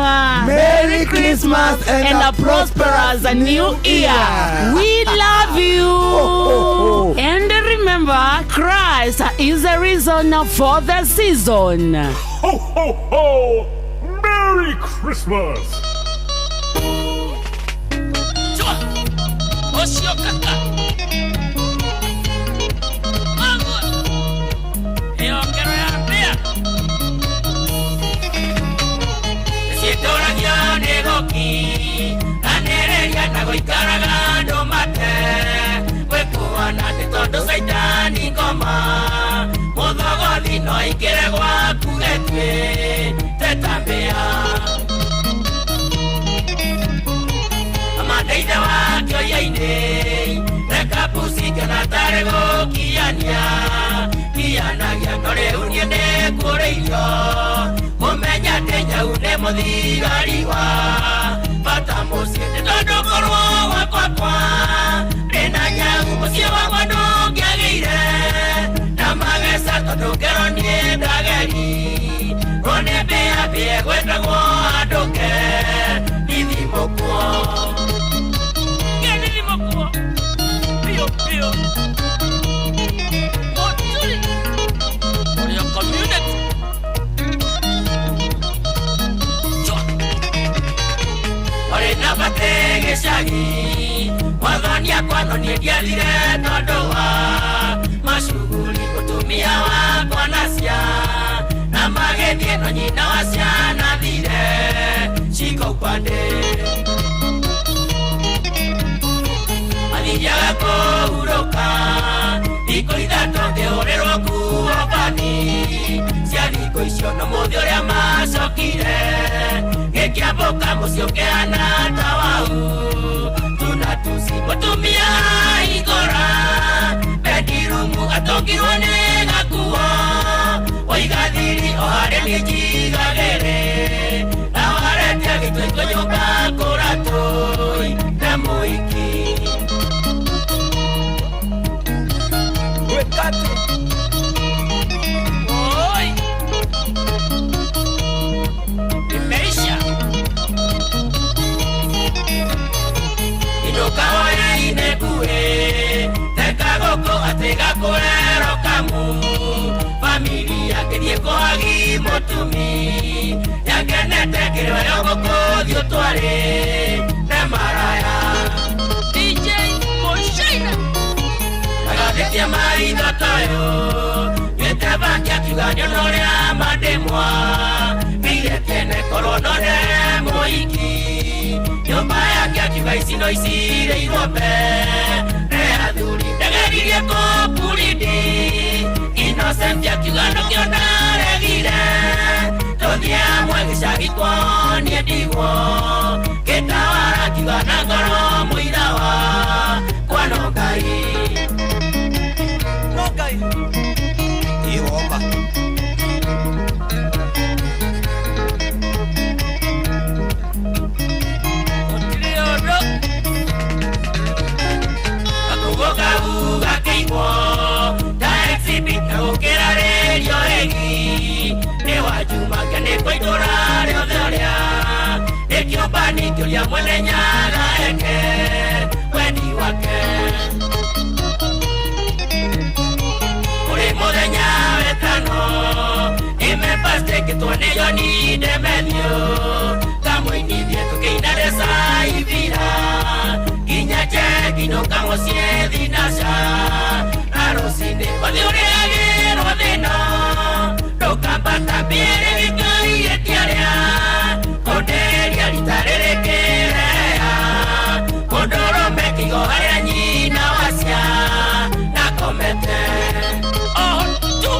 Merry Christmas and a prosperous new year. We love you. Ho, ho, ho. And remember, Christ is the reason for the season. Ho, ho, ho! Merry Christmas! Saitani ngoma muthogothi no ikire gwaku getwe tetambia amandeithe wakio yaini rekapusi kana tare gukiania kianagia no riu nie ndikuriirio kumenya ati nyau ni muthigari wa bata mucii ni tondu korwo gwakwakwa ndina nyau mucii wakwa ndungiagire na mageca tondu ngero nie ndageri rone mbĩa mbĩe gwetagwo anduke nithimũkwo nithimũkwo biũ biũ Moturi for your community. Ore na bate gĩcagi mwathani akwa no niĩ ndiathire tondũ wa macuguri mũtumia wakwa na ciana magĩthiĩ no nyina wa ciana thire ciko upande mathiaga kũhurũka thikũ ithatũ ngĩhũrĩrwo nguo bani cia thikũ icio no mũthĩ ũrĩa macokire gĩkĩambũka mũciĩ ũkĩhana ta wau tunatuci mũtumia igora bedirumu atũngirwo nĩ gakuo waiga thiri o harĩa niĩ njigagĩrĩ na waretia gĩtũikũ nyũmba kũratũi na mũiki Wekate. Oi. Imeisha. Inuka hoya-inĩ nguhĩ teka gũkũ atĩ gakũrero kamu familia ngĩthiĩ kũhagi mũtumi yakenete kĩrĩweo gũkũ thiĩ ũtwarĩ na maraya DJ Moshaina agathĩtie maitho toyũ gĩteba kĩakiuga nĩona ũrĩa mandĩmwa mire tene korwo no ndere mũiki nyũmba yake akiuga ici no icirĩirwo mbere athuri ndageririe kũpurindi Innocent akiuga nĩkĩo ndaregire tũthiĩ hamwe gĩcagi kwao niĩ ndigwo gĩtawara akiuga na ngoro mũira wa kwa no Ngai no Ngai Ihoma gũtirĩ ũndũ gakugo kau gakĩigwo ta exhibit na gũkĩra rĩrio ĩgi nĩ wa Juma nĩ kũitũra rĩothe ũrĩa nĩkĩũmbani kĩũria mwene nyaga eke wendi wake kũrĩ mũthenya wetano imepastekĩtwo nĩ Joni Ndemethio kamũinithie tũkĩina recaibira nginya njenginũka mũciĩ thinaca na rũcinĩ ũthiĩ ũrĩagĩrwo thĩno ndũkambata mbĩrĩ gĩkaiĩtie arĩa kũnderia rita rĩrĩ kĩrea mũndũrũme kĩigo harĩa nyina wa ciana komete tu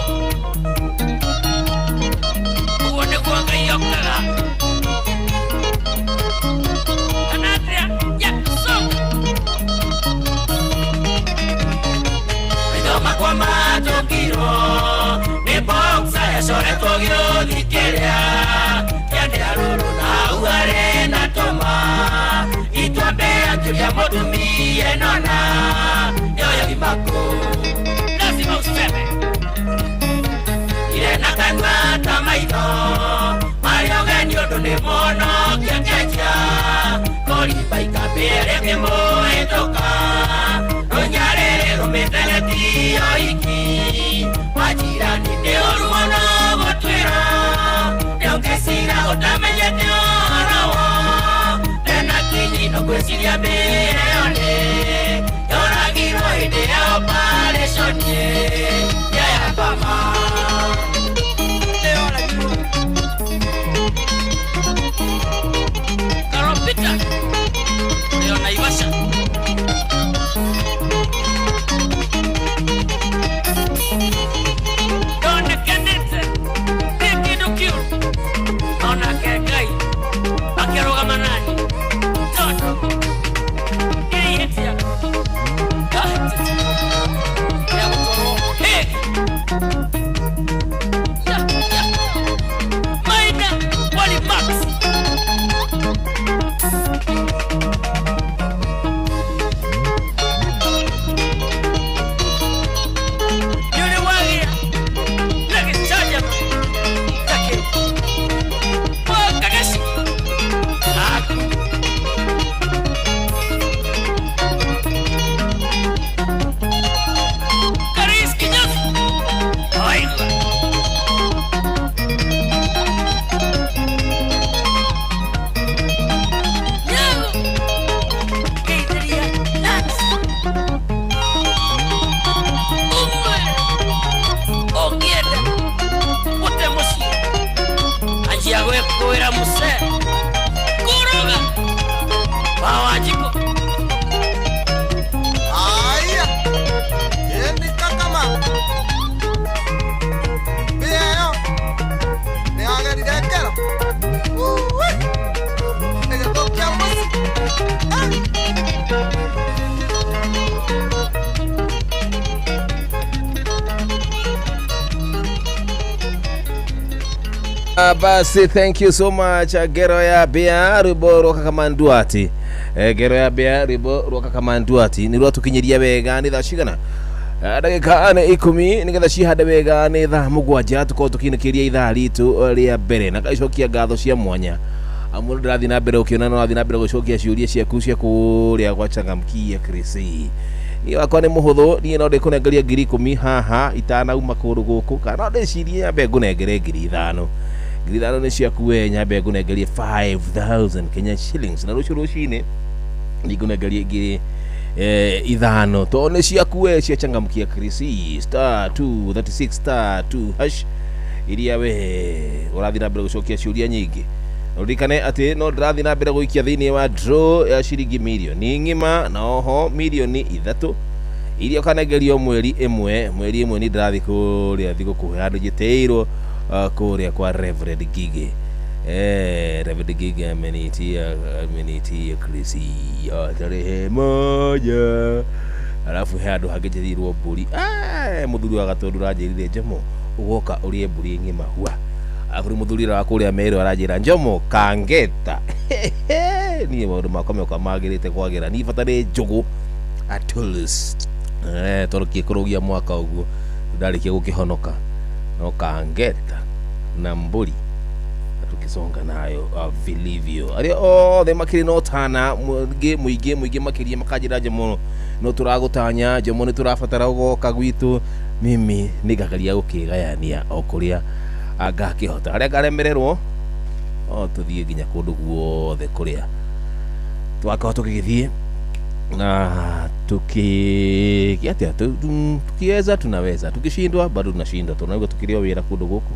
ũguo nĩguo Ngai okaga kana atĩa Jackson Ũngĩũria mũtumia ĩno na nĩoyo gimako lazima useme ire na kanua ta maitho marĩa ũgeni ũndũ nĩ mũnokia kecha kũrimba ikambĩrĩ kĩmũhĩtũka rũnyarĩrĩ rũmĩteretio iki majirani nĩ ũru mũno gũtuĩra nĩũngĩcira ũtamenyete ũhoro wo tena kinyi no gwĩciria mbere ĩyo nĩ yoragirwo hĩndĩ ya operation ya ya Karopita Leo Naivasha Dona Kenneth Kindu kiu Ona Kengai akĩrũgama nani tondũ ĩrĩhĩtia ngahĩtĩte ya gũtwarwo Hague. Ya, ya. Maina Wali Max. Yule wagĩa na gĩcanjama ta kĩu. Wakageci. Aku. Karis Kinyozi. Oigua. Nyago. Keithiria Nancy. Umwe. Ũngĩenda gũte mũciĩ anjia gwĩkũĩra mũcere kũruga wa Wanjikũ. Aya, ĩni kakama mbĩa ĩyo nĩ yagerire ngero. Uwe, ĩgĩthũkia mũciĩ. Basi thank you so much ngero ya mbĩa rwĩmbo rwa Kakamanduati. Ngero ya mbĩa rwĩmbo rwa Kakamanduati nĩ rwatũkinyĩria wega nĩ thaa cigana? Ndagĩka nĩ 10 nĩgetha cihande wega nĩ thaa 7 tũkorwo tũkĩinũkĩria ithaa ritũ rĩa mbere na ngaicokia ngatho cia mwanya. Mũndũ ndĩrathiĩ na mbere ũkĩona no ũrathiĩ na mbere gũcokia ciũria ciaku cia kũrĩa gwa Changamkia Krisi. Niĩ wakwa nĩ mũhũthũ, niĩ no ndĩkũnengeria 10,000 haha itanauma kũndũ gũkũ, kana no ndĩcirie nyambe ngũnengere 5,000. 5,000 nĩ ciaku we, nyambe ngũnengerie 5,000 Kenya shillings na rũciũ rũcinĩ nĩngũnengerie 5,000 tondũ nĩ ciaku we cia Changamkia Krisi star 236 star 2 hash iria we ũrathiĩ na mbere gũcokia ciũria nyingĩ. Ũririkane atĩ no ndĩrathiĩ na mbere gũikia thĩinĩ wa draw ya ciringi mirioni ng'ima na oho mirioni 3 iria ũkanengerio mweri ĩmwe. Mweri ĩmwe nĩ ndĩrathiĩ kũrĩa thigũkũ handũ njĩtĩirwo kũrĩa kwa Reverend Gige. Reverend Gige amenitia Krisi tarehe 1. Alafu he handũ hangĩ njĩtĩirwo mbũri. Mũthuri wa Gatũndũ ũranjĩrire Njomo ũgoka ũrĩe mbũri ng'ima hua. Alafu mũthuri wa kũrĩa Meru aranjĩra Njomo kangeta. Niĩ maũndũ makwa mekwa magĩrĩte kwagĩra, niĩ bata nĩ njũgũ atuls. Tondũ kũrũgia mwaka ũguo ndarĩkia gũkĩhonoka no kangeta na mbũri tukisonga nayo vilivyo. Arĩa othe makĩrĩ na ũtana mũingĩ mũingĩ makĩria makanjĩra Njomo no tũragũtanya, Njomo nĩ tũrabatara ũgoka gwitũ. Mimi nĩngageria gũkĩgayania o kũrĩa ngakĩhota. Arĩa ngaremererwo o tũthiĩ nginya kũndũ guothe kũrĩa twakorwo tũgĩgĩthiĩ na tukiatia tukiweza tunaweza, tukishindwa bado tunashinda. Tunaigua tukĩrĩo wĩra kũndũ gũkũ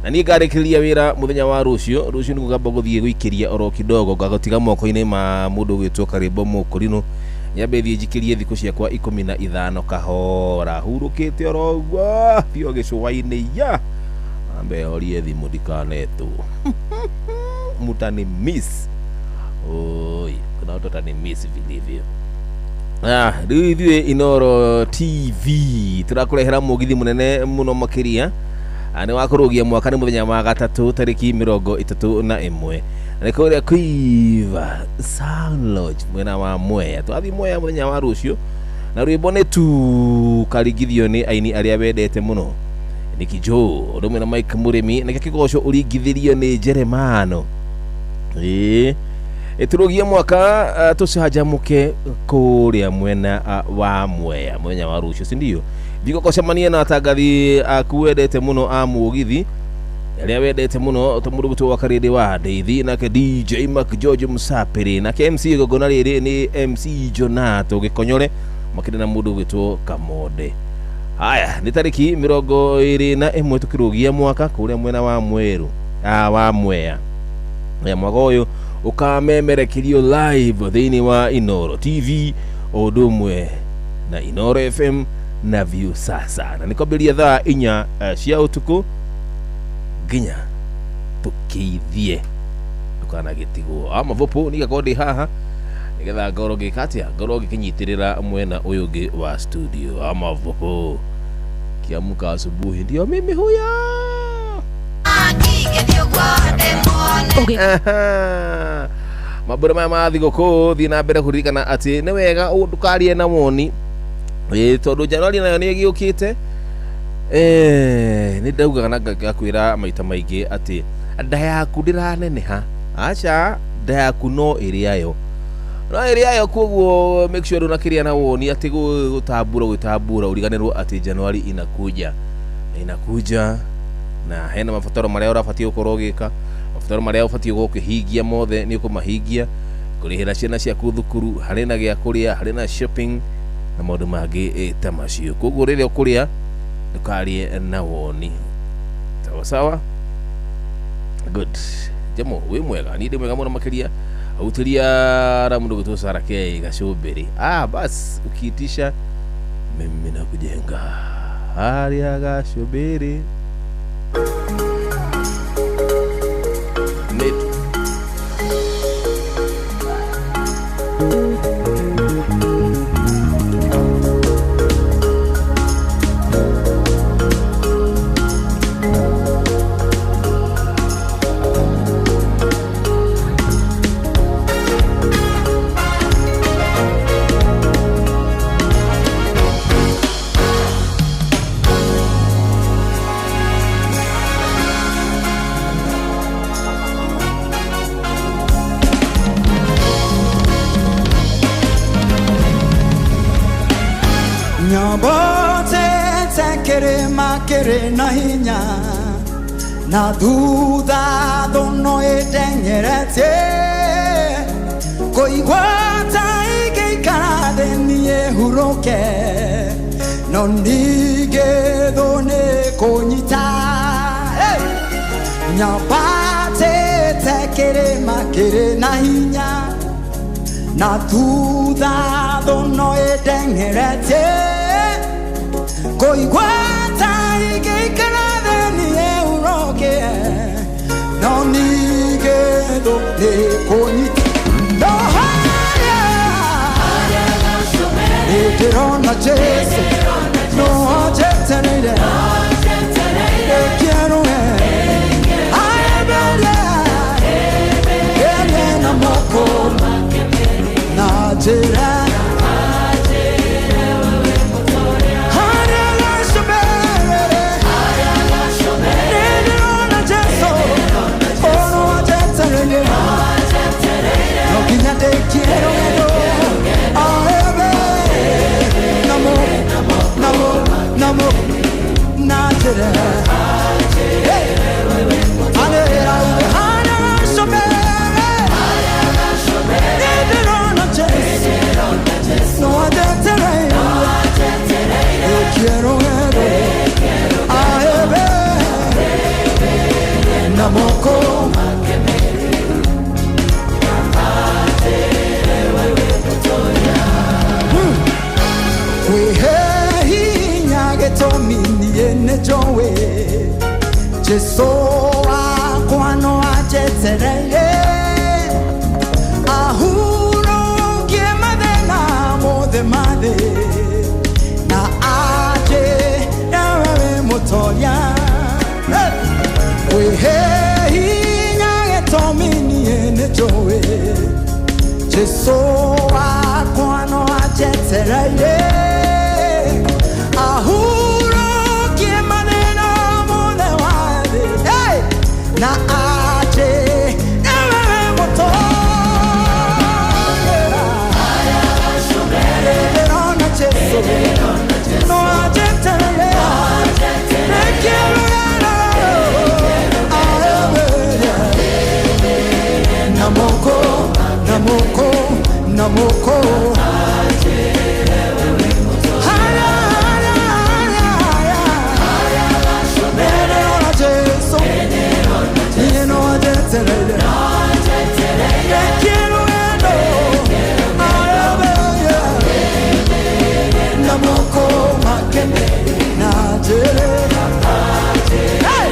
na niĩ ngarĩkĩrĩria wĩra mũthenya wa rũciũ. Rũciũ nĩguo ngamba gũthiĩ gũikĩria oro kidogo ngagũtiga moko-inĩ ma mũndũ ũgwĩtwo Karĩmbo Mũkũrinũ. Nyambe thiĩ njikĩrie thikũ ciakwa 15 kahora hurũkĩte oro ũguo thiĩ o gĩcũa-inĩ ya ambe horie thimũ ndikanetwo mutani miss. Oi, kuna watu watani miss vilivyo. Rĩu ithuĩ Inooro TV tũrakũrehera mũgithi mũnene mũno makĩria nĩ wa kũrũgia mwaka nĩ mũthenya wa gatatũ tarĩki 31. Nĩ kũrĩa Quiver Sound Lodge mwena wa Mwea. Twathiĩ Mwea mũthenya wa rũciũ na rwĩmbo nĩ tu karingithio nĩ aini arĩa wendete mũno. Nicky Joe ũndũ ũmwe na Mike Mũrĩmi nakĩo kĩgoco ũringithĩrio nĩ Jeremano. Ĩĩ ĩtũrũgie mwaka tũcanjamũke kũrĩa mwena wa Mwea mũthenya wa rũciũ, si ndio? Thiĩ ũgacemanie na atangathi aku wendete mũno a mũgithi arĩa wendete mũno ta mũndũ gwĩtwo wa Karĩndĩ wa Ndeithi, nake DJ Mark George Musapĩrĩ, nake MC igongona rĩrĩ nĩ MC Jonato Gĩkonyore makĩrĩ na mũndũ gwĩtwo Kamonde. Haya nĩ tarĩki 21 tũkĩrũgia mwaka kũrĩa mwena wa Mweru wa Mwea. Mwaka ũyũ ũkamemerekerio live thĩinĩ wa Inooro TV o ũndũ ũmwe na Inooro FM na View Sasa, na nĩ kwambĩrĩria thaa 4 cia ũtukũ nginya tũkĩithie, ndũkanagĩtigwo. Mavopo nigakorwo ndĩ haha nĩgetha ngorwo ngĩka atĩa, ngorwo ngĩkĩnyitĩrĩra mwena ũyũ ũngĩ wa studio. Mavopo kiamka asubuhi ndio mimi huyo. Mambura maya ma thigũkũ thiĩ na mbere kũririkana atĩ nĩ wega ndũkarie na woni tondũ Januari nayo nĩ ĩgĩũkĩte. Nĩ ndaugaga na ngakwĩra maita maingĩ atĩ nda yaku ndĩraneneha, aca, nda yaku no ĩrĩayo, no ĩrĩayo. Koguo make sure ndũnakĩrĩa na woni atĩ gũtambura gwĩtambura ũriganĩrwo atĩ Januari inakuja inakuja, na hena mabataro marĩa ũrabatiĩ gũkorwo ũgĩka, mabataro marĩa ũbatiĩ gũkorwo ũkĩhingia mothe nĩ ũkũmahingia, kũrĩhĩra ciana ciaku thukuru, harĩ na gĩa kũrĩa, harĩ na shopping na maũndũ mangĩ ta macio. Koguo rĩrĩa ũkũrĩa ndũkarie na woni. Sawa sawa, good. Jamo wĩ mwega, niĩ ndĩ mwega mũno makĩria. Autĩria ra mũndũ gwĩtwo Sarah K Gacũmbĩrĩ. Bas ukiitisha mimi nakujenga harĩa Gacũmbĩrĩ. Na hinya na thutha thono ĩteng'eretie kũigua ta ingĩikara thĩ niĩ hurũke no ningĩ thũ nĩ kũnyita. Nyambatĩte kĩrĩma kĩrĩ na hinya na thutha thono ĩteng'eretie kũigua no nigä thå nä kå nyita no harĩa nä ndä rona Jesu no anjetereire ndĩkierũe aemberie ĩmwe na moko na njĩra Jesu akwa no anjetereire ahurũkie mathĩna mothe ma thĩ na anjĩre we mũtoria. Kwĩhe hinya gĩtũmi niĩ nĩ Nĩnjũĩ Jesu wakwa no anjetereire ahurũkie mathĩna mothe wa thĩ. Hey! Na aje ewe mũtũũrĩra. Ndĩrona Jesu no anjetereire Nĩkĩo rũgendo Namoko, namoko, namoko. Haya, haya, haya, haya. Nĩndĩrona Jesu, niĩ no anjetereire. Nĩkĩo rũgendo, ayabeye. Namoko make na njĩre. Hey!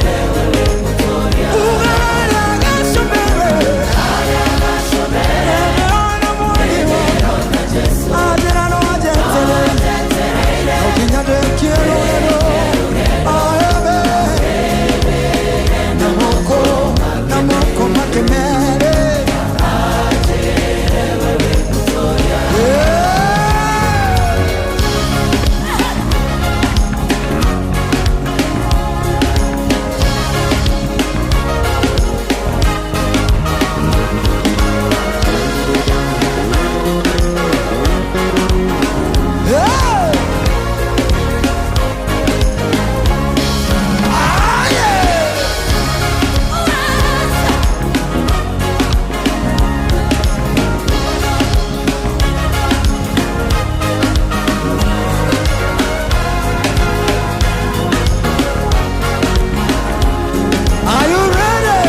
Are you ready?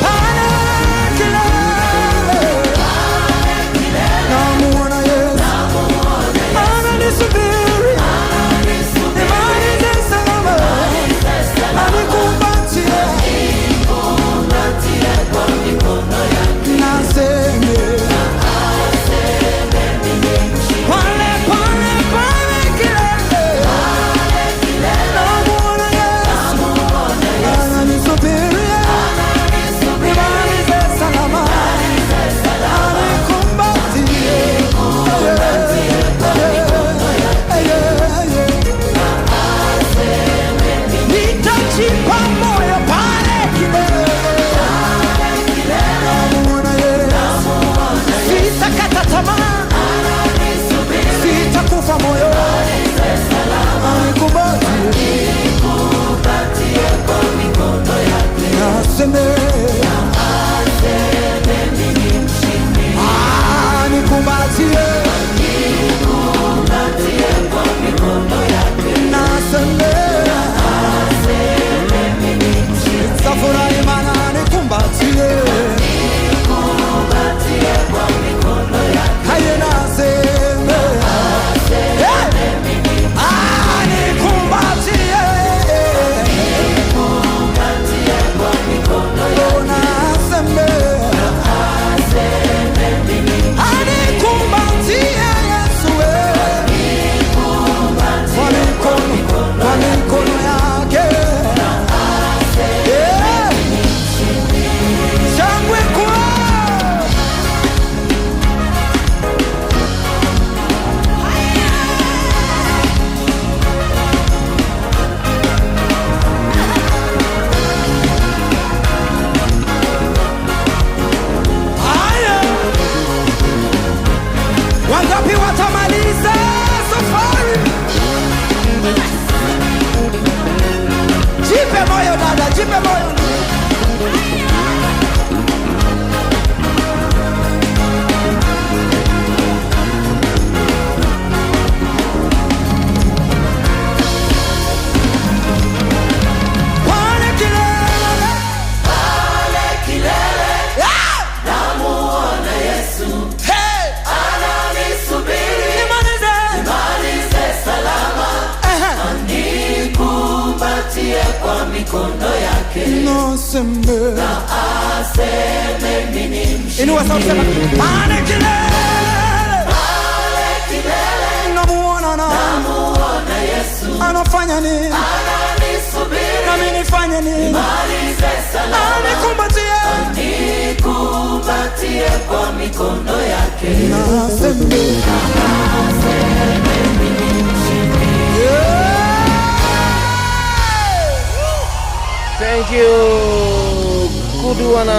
Pale kilele. Namuona Yesu. Ananisubiri. Nimalize salama. Anikumbatie. Naseme. Pale, pale, pale kilele. Namuona Yesu. Ananisubiri. Nimalize salama. Anikumbatie. Nitajipa moyo pale kilele. Namuona Yesu. Sitakata tamaa. Sitakufa moyo. Anikumbatie. Naseme. Anikumbatie. Naseme. Nitafurahi maana anikumbatie. Haye naseme. Hey! Anikumbatie. Oh, naseme. Anikumbatie Yesu, eh. Kwa mikono yake. Yeah. Shangwe kwao. Haya. Wangapi watamaliza safari? Jipe moyo dada, jipe moyo. Pale kilele. Pale kilele. Ah! Namuona Yesu. Hey! Ananisubiri. Nimalize. Nimalize salama. Aha. Anikumbatie kwa mikono yake. Naseme. Na aseme mimi ni mshindi. Inua sauti sema, pale kilele. Pale kilele. Namuona na Namuona Yesu. Anafanya nini? Ananisubiri. Nami nifanye nini? Nimalize salama. Anikumbatie. mikono yake. Thank you. Good one.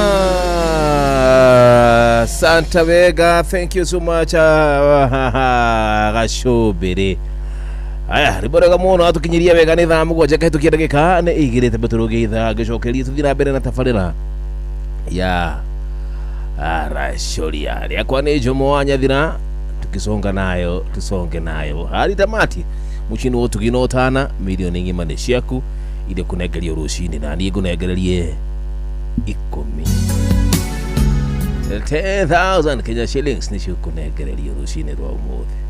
Santa Vega, thank you so much. Gacũmbĩrĩ. Aya, rwĩmbo rwega mũno atũkinyiria wega nĩ thaa 7 kahĩtũkia ndagĩka nĩ igĩrĩ tembe tũrũge ithaa ngĩcokeria tũthiĩ na mbere na tabarĩra ya aracũria rĩakwa nĩ Jomo wa Nyathira tukisonga nayo tusonge nayo hari tamati muchini wo tugino utana milioni ng'ima nĩ ciaku iria kũnengerio rũcinĩ na niĩ ngũnengererie 10 10,000 Kenya shillings nĩcio kũnengererio rũcinĩ rwa ũmũthĩ.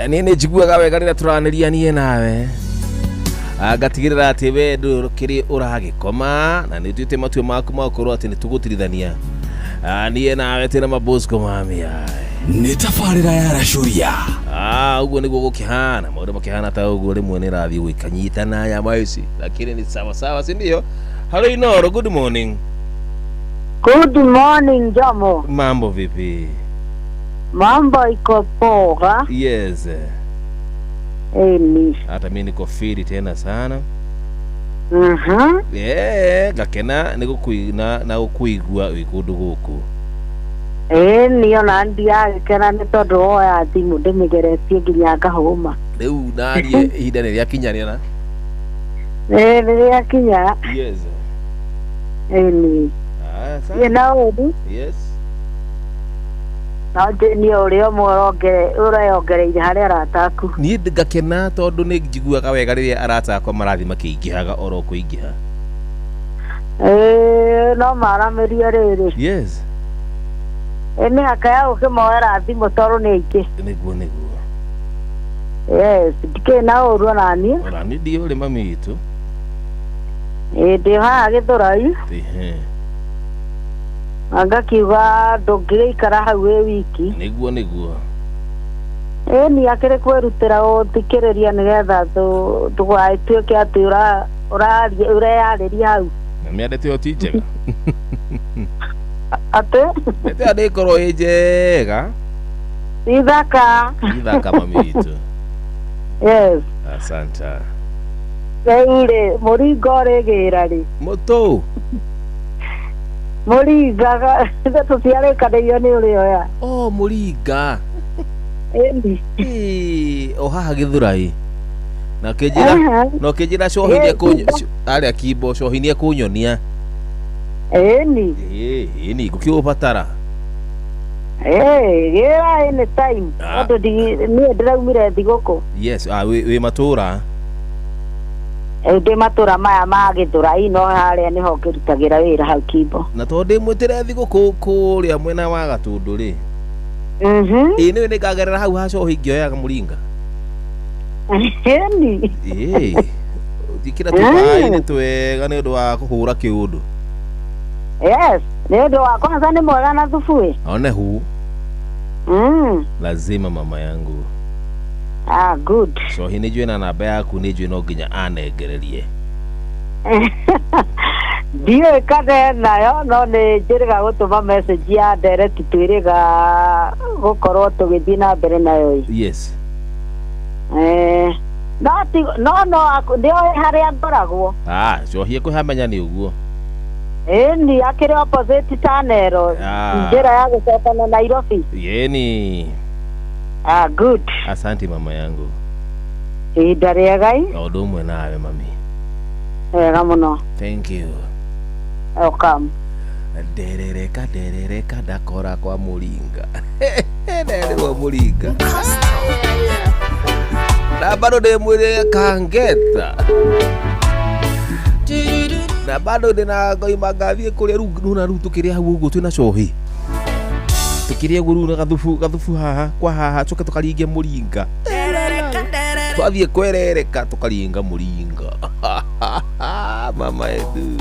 Niĩ nĩ njiguaga wega rĩrĩa tũranĩria niĩ nawe ngatigĩrĩra atĩ we ndũkĩrĩ ũragĩkoma na nĩ ũtuĩte matua maku ma gũkorwo atĩ nĩ tũgũtirithania niĩ nawe twĩna mabosco mami nĩ tabarĩra ya racũria. Ũguo nĩguo gũkĩhana maũndũ makĩhana ta ũguo rĩmwe nĩ rathiĩ gũikanyitana nyama ici lakini ni sawa sawa, si ndio? Hello Inoro, good morning. Good morning Jomo. Mambo vipi? Mambo iko poa. Yes. Eni. Hata mimi niko fiti tena sana. Yeah, ngakena nĩ gũkuina na gũkũigua wĩ kũndũ gũkũ. Eni ona ndiagĩkena nĩ tondũ woya thimũ ndĩmĩgeretie nginya ngahũma. Rĩu narie ihinda nĩ rĩakinya na? Nĩ rĩakinya. Yes. Eni. Sawa. Na ũru? Yes. No nĩ ũrĩa ũmwe ũreyongereire harĩ arata aku. Niĩ ngakena tondũ nĩ njiguaga wega rĩrĩa arata akwa marathiĩ makĩingĩhaga oro kũingĩha. No maramĩrie rĩrĩ. Yes. Mĩhaka ya gũkĩmoera thimũ tondũ nĩ aingĩ. Nĩguo nĩguo. Yes, ndikĩrĩ na ũru ona niĩ. Ona niĩ ndiũrĩ mami witũ. Ndĩ haha Gĩthũrai. Ngakiuga ndũngĩgĩikara hau wĩ wiki. Nĩguo nĩguo. Ĩni akĩrĩ kwĩrutĩra gũthikĩrĩria nĩgetha ndũgagĩtuĩke atĩ ũreyarĩria hau. Na mĩandĩte ĩyo ti njega. Atĩ? Ndeto ĩyo ndĩkorwo ĩ njega. Ti thaka. Ti thaka mami witũ. Yes. Asante. Rĩu rĩ, mũringo ũrĩgĩra rĩ? Mũtũ. Mũringa tũtiarĩkanĩirio nĩ ũrĩoya. Oh, mũringa. Ĩni. O haha Gĩthũrai. Na ũkĩnjĩra na ũkĩnjĩra cohi nĩ arĩa Kimbo cohi nĩ ekũnyonia. Ĩni. Ĩni ngũkĩũbatara. Gĩra any time. Tondũ niĩ ndĩraumire thigũkũ. Yes, wĩ matũra. Ndĩ matũra maya ma Gĩthũrai no harĩa nĩho ngĩrutagĩra wĩra hau Kimbo. Na tondũ ndĩmwĩtĩre thigũkũ kũrĩa mwena wa Gatũndũ rĩ. Ĩ nĩwe nĩngagerera hau ha cohi ngĩoyaga mũringa. Ĩni. Njĩkĩra tũmaĩ-inĩ twega nĩ ũndũ wa kũhũra kĩũndũ. Yes, nĩ ũndũ wa kwanza nĩ mwega na thubu ĩ. One hu. Lazima mama yangu. Good. Cohi nĩ njũĩ na namba yaku nĩ njũĩ no nginya anengererie. Ndiũĩ kana nayo no nĩ njĩrĩga gũtũma message ya ndereti twĩrĩga gũkorwo tũgĩthiĩ na mbere nayo. Yes. No nĩoĩ harĩa ngoragwo. Cohi ekũhamenya nĩ ũguo. Ĩni akĩrĩ opposite Tanero njĩra ya gũcoka na Nairobi. Yeni. Good. Asante mama yangu. Ihinda rĩega. O ũndũ ũmwe nawe mami. Wega mũno. Thank you. Welcome. Nderereka nderereka ndakora kwa mũringa. Ndererwa mũringa. Na bado ndĩmwĩrĩre kangeta. Na bado ndĩna ngoima ngathiĩ kũrĩa rĩu nona rĩu tũkĩrĩa hau ũguo twĩna cohi. Tukirie guru na gathubu gathubu haha kwa haha coke tukaringe muringa. Twathie kwerereka tukaringa muringa. Mama Edu.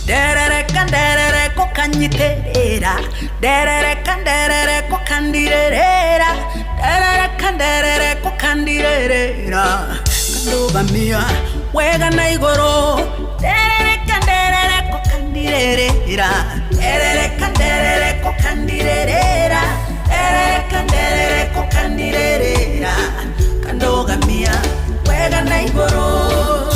Derereka derereko kanyiterera derereka derereko kandirerera derereka derereko kandirerera kandogamia wega na igoro derereka derereko kandirerera derereka derereko kandirerera derereka derereko kandirerera kandogamia wega na igoro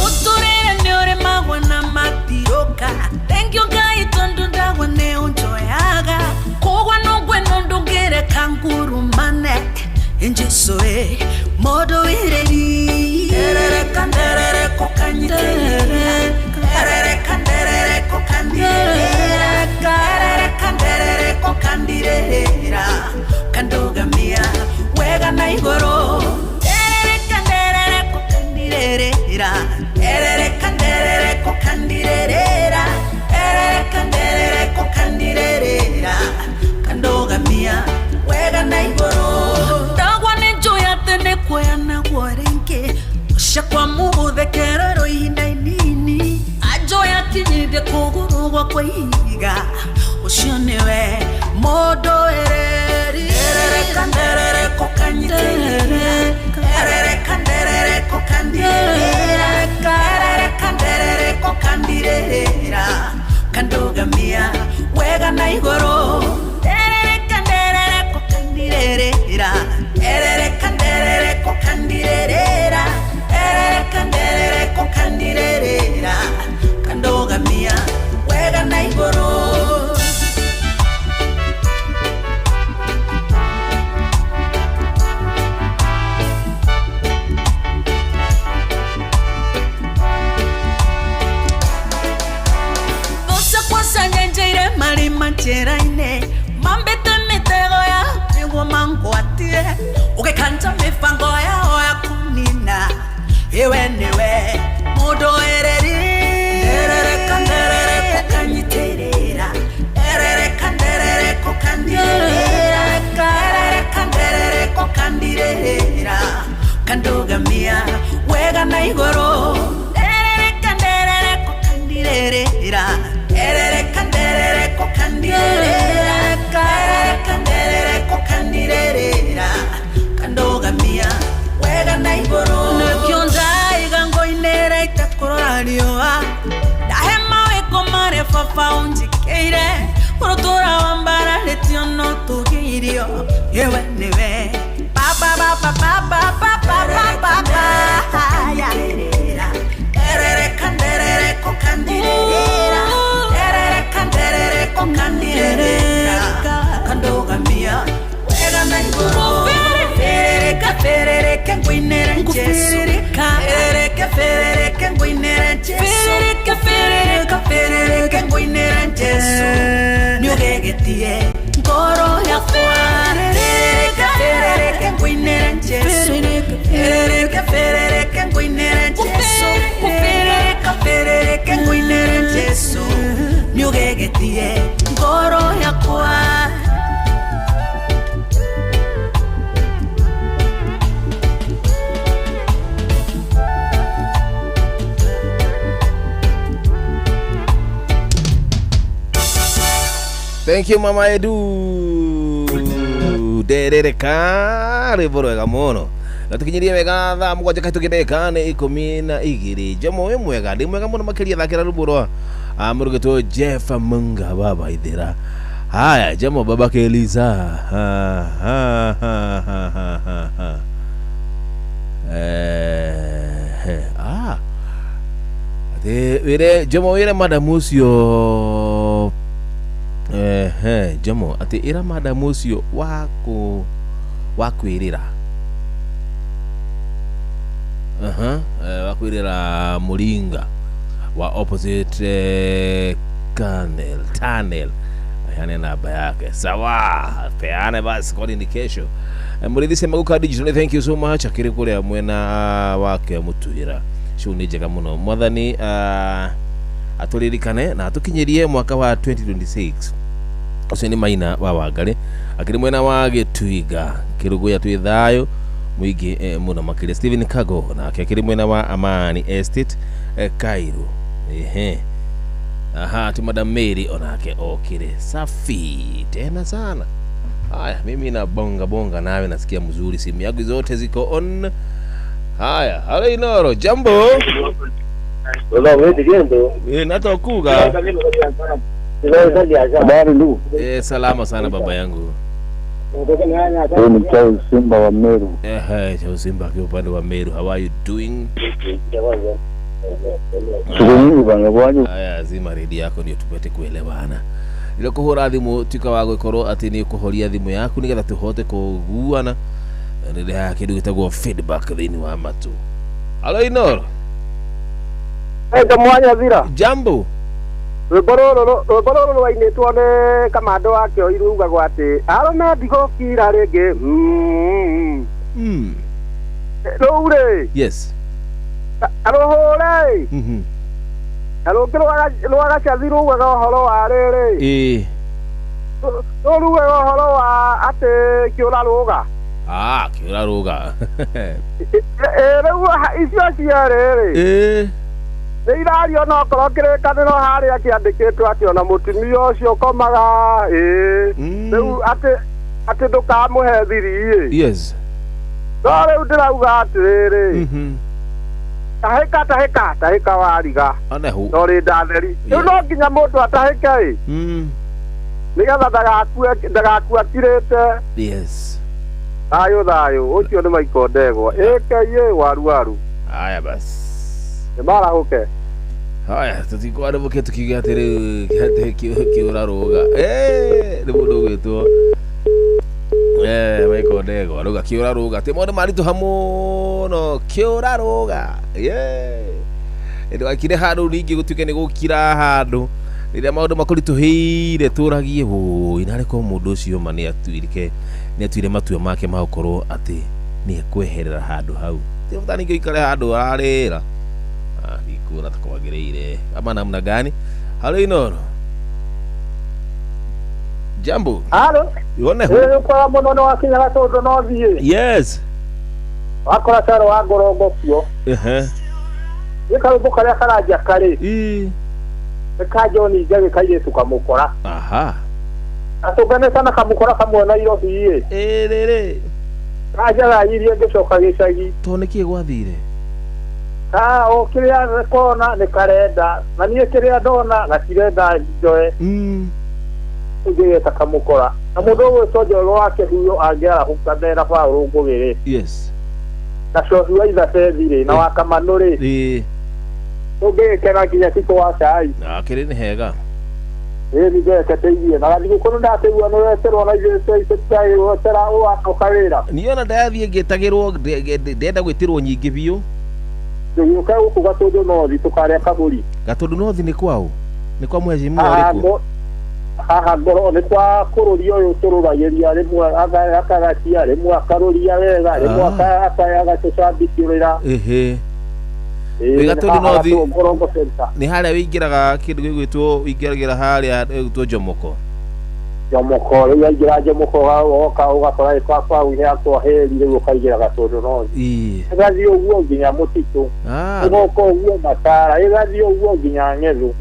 uturere nyore magwana matiroka. Thank you Ngai tondu ndagwa ne unjoyaga kogwa nogwe nondongere kanguru mane Jesu e modo ireri erere kanderere kokanyiterera erere kanderere kokandirera erere kanderere kokandirera kandogamia wega na igoro erere kanderere kokandirera erere kanderere kokandirera erere kanderere kokandirera kandogamia wega na igoro ndagwa nenjoya tene kwena gworenke ushakwa muthekerero ihinda inini ajoya kinyinde kuguru gwakwa ihiga ucio niwe mondo ereri erere kanderere kokanyiterera erere kanderere kokandirera erere kanderere kokandirera kandogamia wega na igoro erere kanderere kokandirera erere kanderere kokandirera erere kanderere kokandirera kandogamia wega na igoro. Njĩra-inĩ mambĩte mĩtego ya nĩguo mangwatie ũgĩkanja mĩbango yao ya kũnina iwe nĩwe mũndũ ereri erereka nderereko kanyitĩrĩra erereka nderereko kandirĩrĩra erereka nderereko kandirĩrĩra kandugamia wega na igũrũ erereka nderereko kandirĩrĩra erereka nderereko kandirĩrĩra erereka nderereko kandirĩrĩra kandugamia wega na igũrũ nĩkĩo ndaiga ngoinĩra itakũrora riũa ndahe mawĩko marĩa baba ũnjĩkĩire ũrũtũra wa mbararĩtio no tũgĩirio iwe nĩwe baba baba baba baba baba erereka nderereko kandirĩrĩra erereka nderereko kandirĩrĩra kandugamia wega na igũrũ ferereka ferereke ngũinĩre Jesu ferereke ferereke ngũinĩre Jesu ferereke ferereka ferereke ngũinĩre Jesu nĩũgegetie ngoro yakwa ferereka ferereke ngũinĩre Jesu ferereke ferereke ngũinĩre Jesu ferereka ferereke ngũinĩre Jesu nĩũgegetie ngoro yakwa. Thank you Mama Edu. Derereka rwĩmbo rwega mũno na tukinyirie wega thaa mũgwanja kahĩtũkĩte nĩ 12. Jomo wĩ mwega, ndĩ mwega mũno makĩria. Thakĩra rwĩmbo rwa mũrũgĩtwo Jeff Munga baba ithĩra. Haya Jomo baba Kelisa. Ha ha ha ha ha ha. Ah. Ate wĩre Jomo wĩre madam ũcio Jomo ati ira madam ucio wako wakwirira wakwirira muringa wa opposite tunnel Apeane namba yake. Sawa, peane basi kwani ni kesho. Mũrĩithi Semaguka Digital, thank you so much. Akĩrĩ kũrĩa mwena wake Mũtuĩra. Show nĩ njega mũno. Mwathani atũririkane na atũkinyĩrie mwaka wa 2026. Ũcio nĩ Maina wa Wangarĩ akĩrĩ mwena wa Gĩtuiga Kĩrũgũya twĩ thayũ mũingĩ mũno makĩria. Stephen Kago nake akĩrĩ mwena wa Amani Estate Cairo. Ehe. Aha, tu Madam Mary onake okire safi tena sana. Haya, mimi na bonga bonga nawe nasikia mzuri, simu yangu zote ziko on. Haya, halo Inoro, jambo. Natokuga. Salama sana baba yangu. Ni Charles Simba wa Meru. Charles Simba akiwa upande wa Meru. How are you doing? Haya, zima redio yako ndio tupate kuelewana. Ile kuhura thimu tuka wa gwikorwo ati ni kuhoria thimu yaku nigetha tuhote kuguana. Nile kindu gitagwo feedback thiini wa matu. Halo Inoro. Enda mwanya thira. Jambo. Rwĩmbo rũrũ rwainĩtwo nĩ kamando wa Kĩoi rugagwo atĩ arũme ndigũkira rĩngĩ. Rũu rĩ. Yes. Arũhũre. Na rũngĩ rwa Gacathi rugaga ũhoro wa rĩrĩ. Ĩĩ. Rũu rugaga ũhoro wa atĩ kĩũra rũga. Ah, kĩũra rũga. Rĩu icio cierĩ rĩ. Ĩĩ. Nĩ irario no korwo kĩrĩkanĩro harĩa kĩandĩkĩtwo atĩ ona mũtumia ũcio ũkomaga ĩĩ. Rĩu atĩ ndũkamũhe thiri ĩ. Yes. No rĩu ndĩrauga atĩrĩrĩ. Tahĩka tahĩka tahĩka wariga. Onehu. No rĩ ndatheri. Rĩu no nginya mũndũ atahĩke ĩ. Nĩgetha ndagakue akirĩte. Yes. Thayũ thayũ ũcio nĩ Michael Ndegwa. AKA waru waru. Haya basi. Nĩmarahũke. Haya, tũtikwarĩmũke tukiuga atĩ rĩu kĩũra rũga. Nĩ mũndũ ũgwĩtwo Michael Ndegwa rũga kĩũra rũga. Atĩ maũndũ maritũha mũno kĩũra rũga. Ndũgakire handũ ningĩ gũtuĩke nĩ gũkira handũ. Rĩrĩa maũndũ makũritũhĩire tũragie wũi narĩ korwo mũndũ ũcio ma nĩ atuire matua make ma gũkorwo atĩ nĩ ekweherera handũ hau. Ti bata ningĩ ũikare handũ ũrarĩra. Ndikuona ta kwagĩrĩire ama namna gani? Halo Inoro. Jambo. Halo. Yone hu. Kwa muno no akinya Gatũndũ no thiĩ. Yes. Wakora caro wa ngorongo kuo. Ehe. Nĩ karũmbo karĩa karanjia karĩ. Ii. Nĩ ka John Njagi kairĩtu kamũkora. Aha. Atũnganĩte na kamũkora kamwe Nairobi ĩ. Ĩ rĩrĩ. Kanjaragirie ngĩcoka gĩcagi. To nĩkĩ gwathire? Ka o kĩrĩa kona nĩ karenda na niĩ kĩrĩa ndona gatirenda njoe. Ũngĩgeta kamũkora. Na mũndũ ũgwĩtwo Njoroge wa Kĩhuyo angĩarahũka mena Paũlũ Ngũgĩ rĩ. Yes. Na Cohi wa Ithabethi rĩ na wa Kamanũ rĩ. Ĩĩ. Ũngĩgĩkena nginya Tito wa cai. Na kĩrĩ nĩ hega. Ĩĩ nĩngeke teithie na gathigũkũ nĩndateithio nĩweterwo na ithuĩ tũtagĩrwo wacoka wĩra. Niĩ ona ndathiĩ ngĩtagĩrwo ndenda gwĩtĩrwo nyingĩ biũ. Tũgĩũka gũkũ Gatũndũ North tũkarĩa kabũri. Gatũndũ North nĩ kwaũ? Nĩ kwa mheshimiwa ũrĩkũ? Haha ngoro nĩ kwa kũrũria ũyũ tũrũragĩria rĩmwe akagacia rĩmwe akarũria wega rĩmwe agatũcambikĩrĩra. Ĩhĩ. Gatũndũ North nĩ harĩa wĩingĩraga kĩndũ gĩgwĩtwo wĩingĩragĩra harĩa gĩgwĩtwo Jomoko. Jomoko rĩu waingĩra Jomoko woka ũgakora kwa kwa yakwa heri rĩu ũkaingĩra Gatũndũ North. Ĩgathiĩ ũguo nginya mũtitũ. Ĩgoka ũguo Matara ĩgathiĩ ũguo nginya Ng'ethu.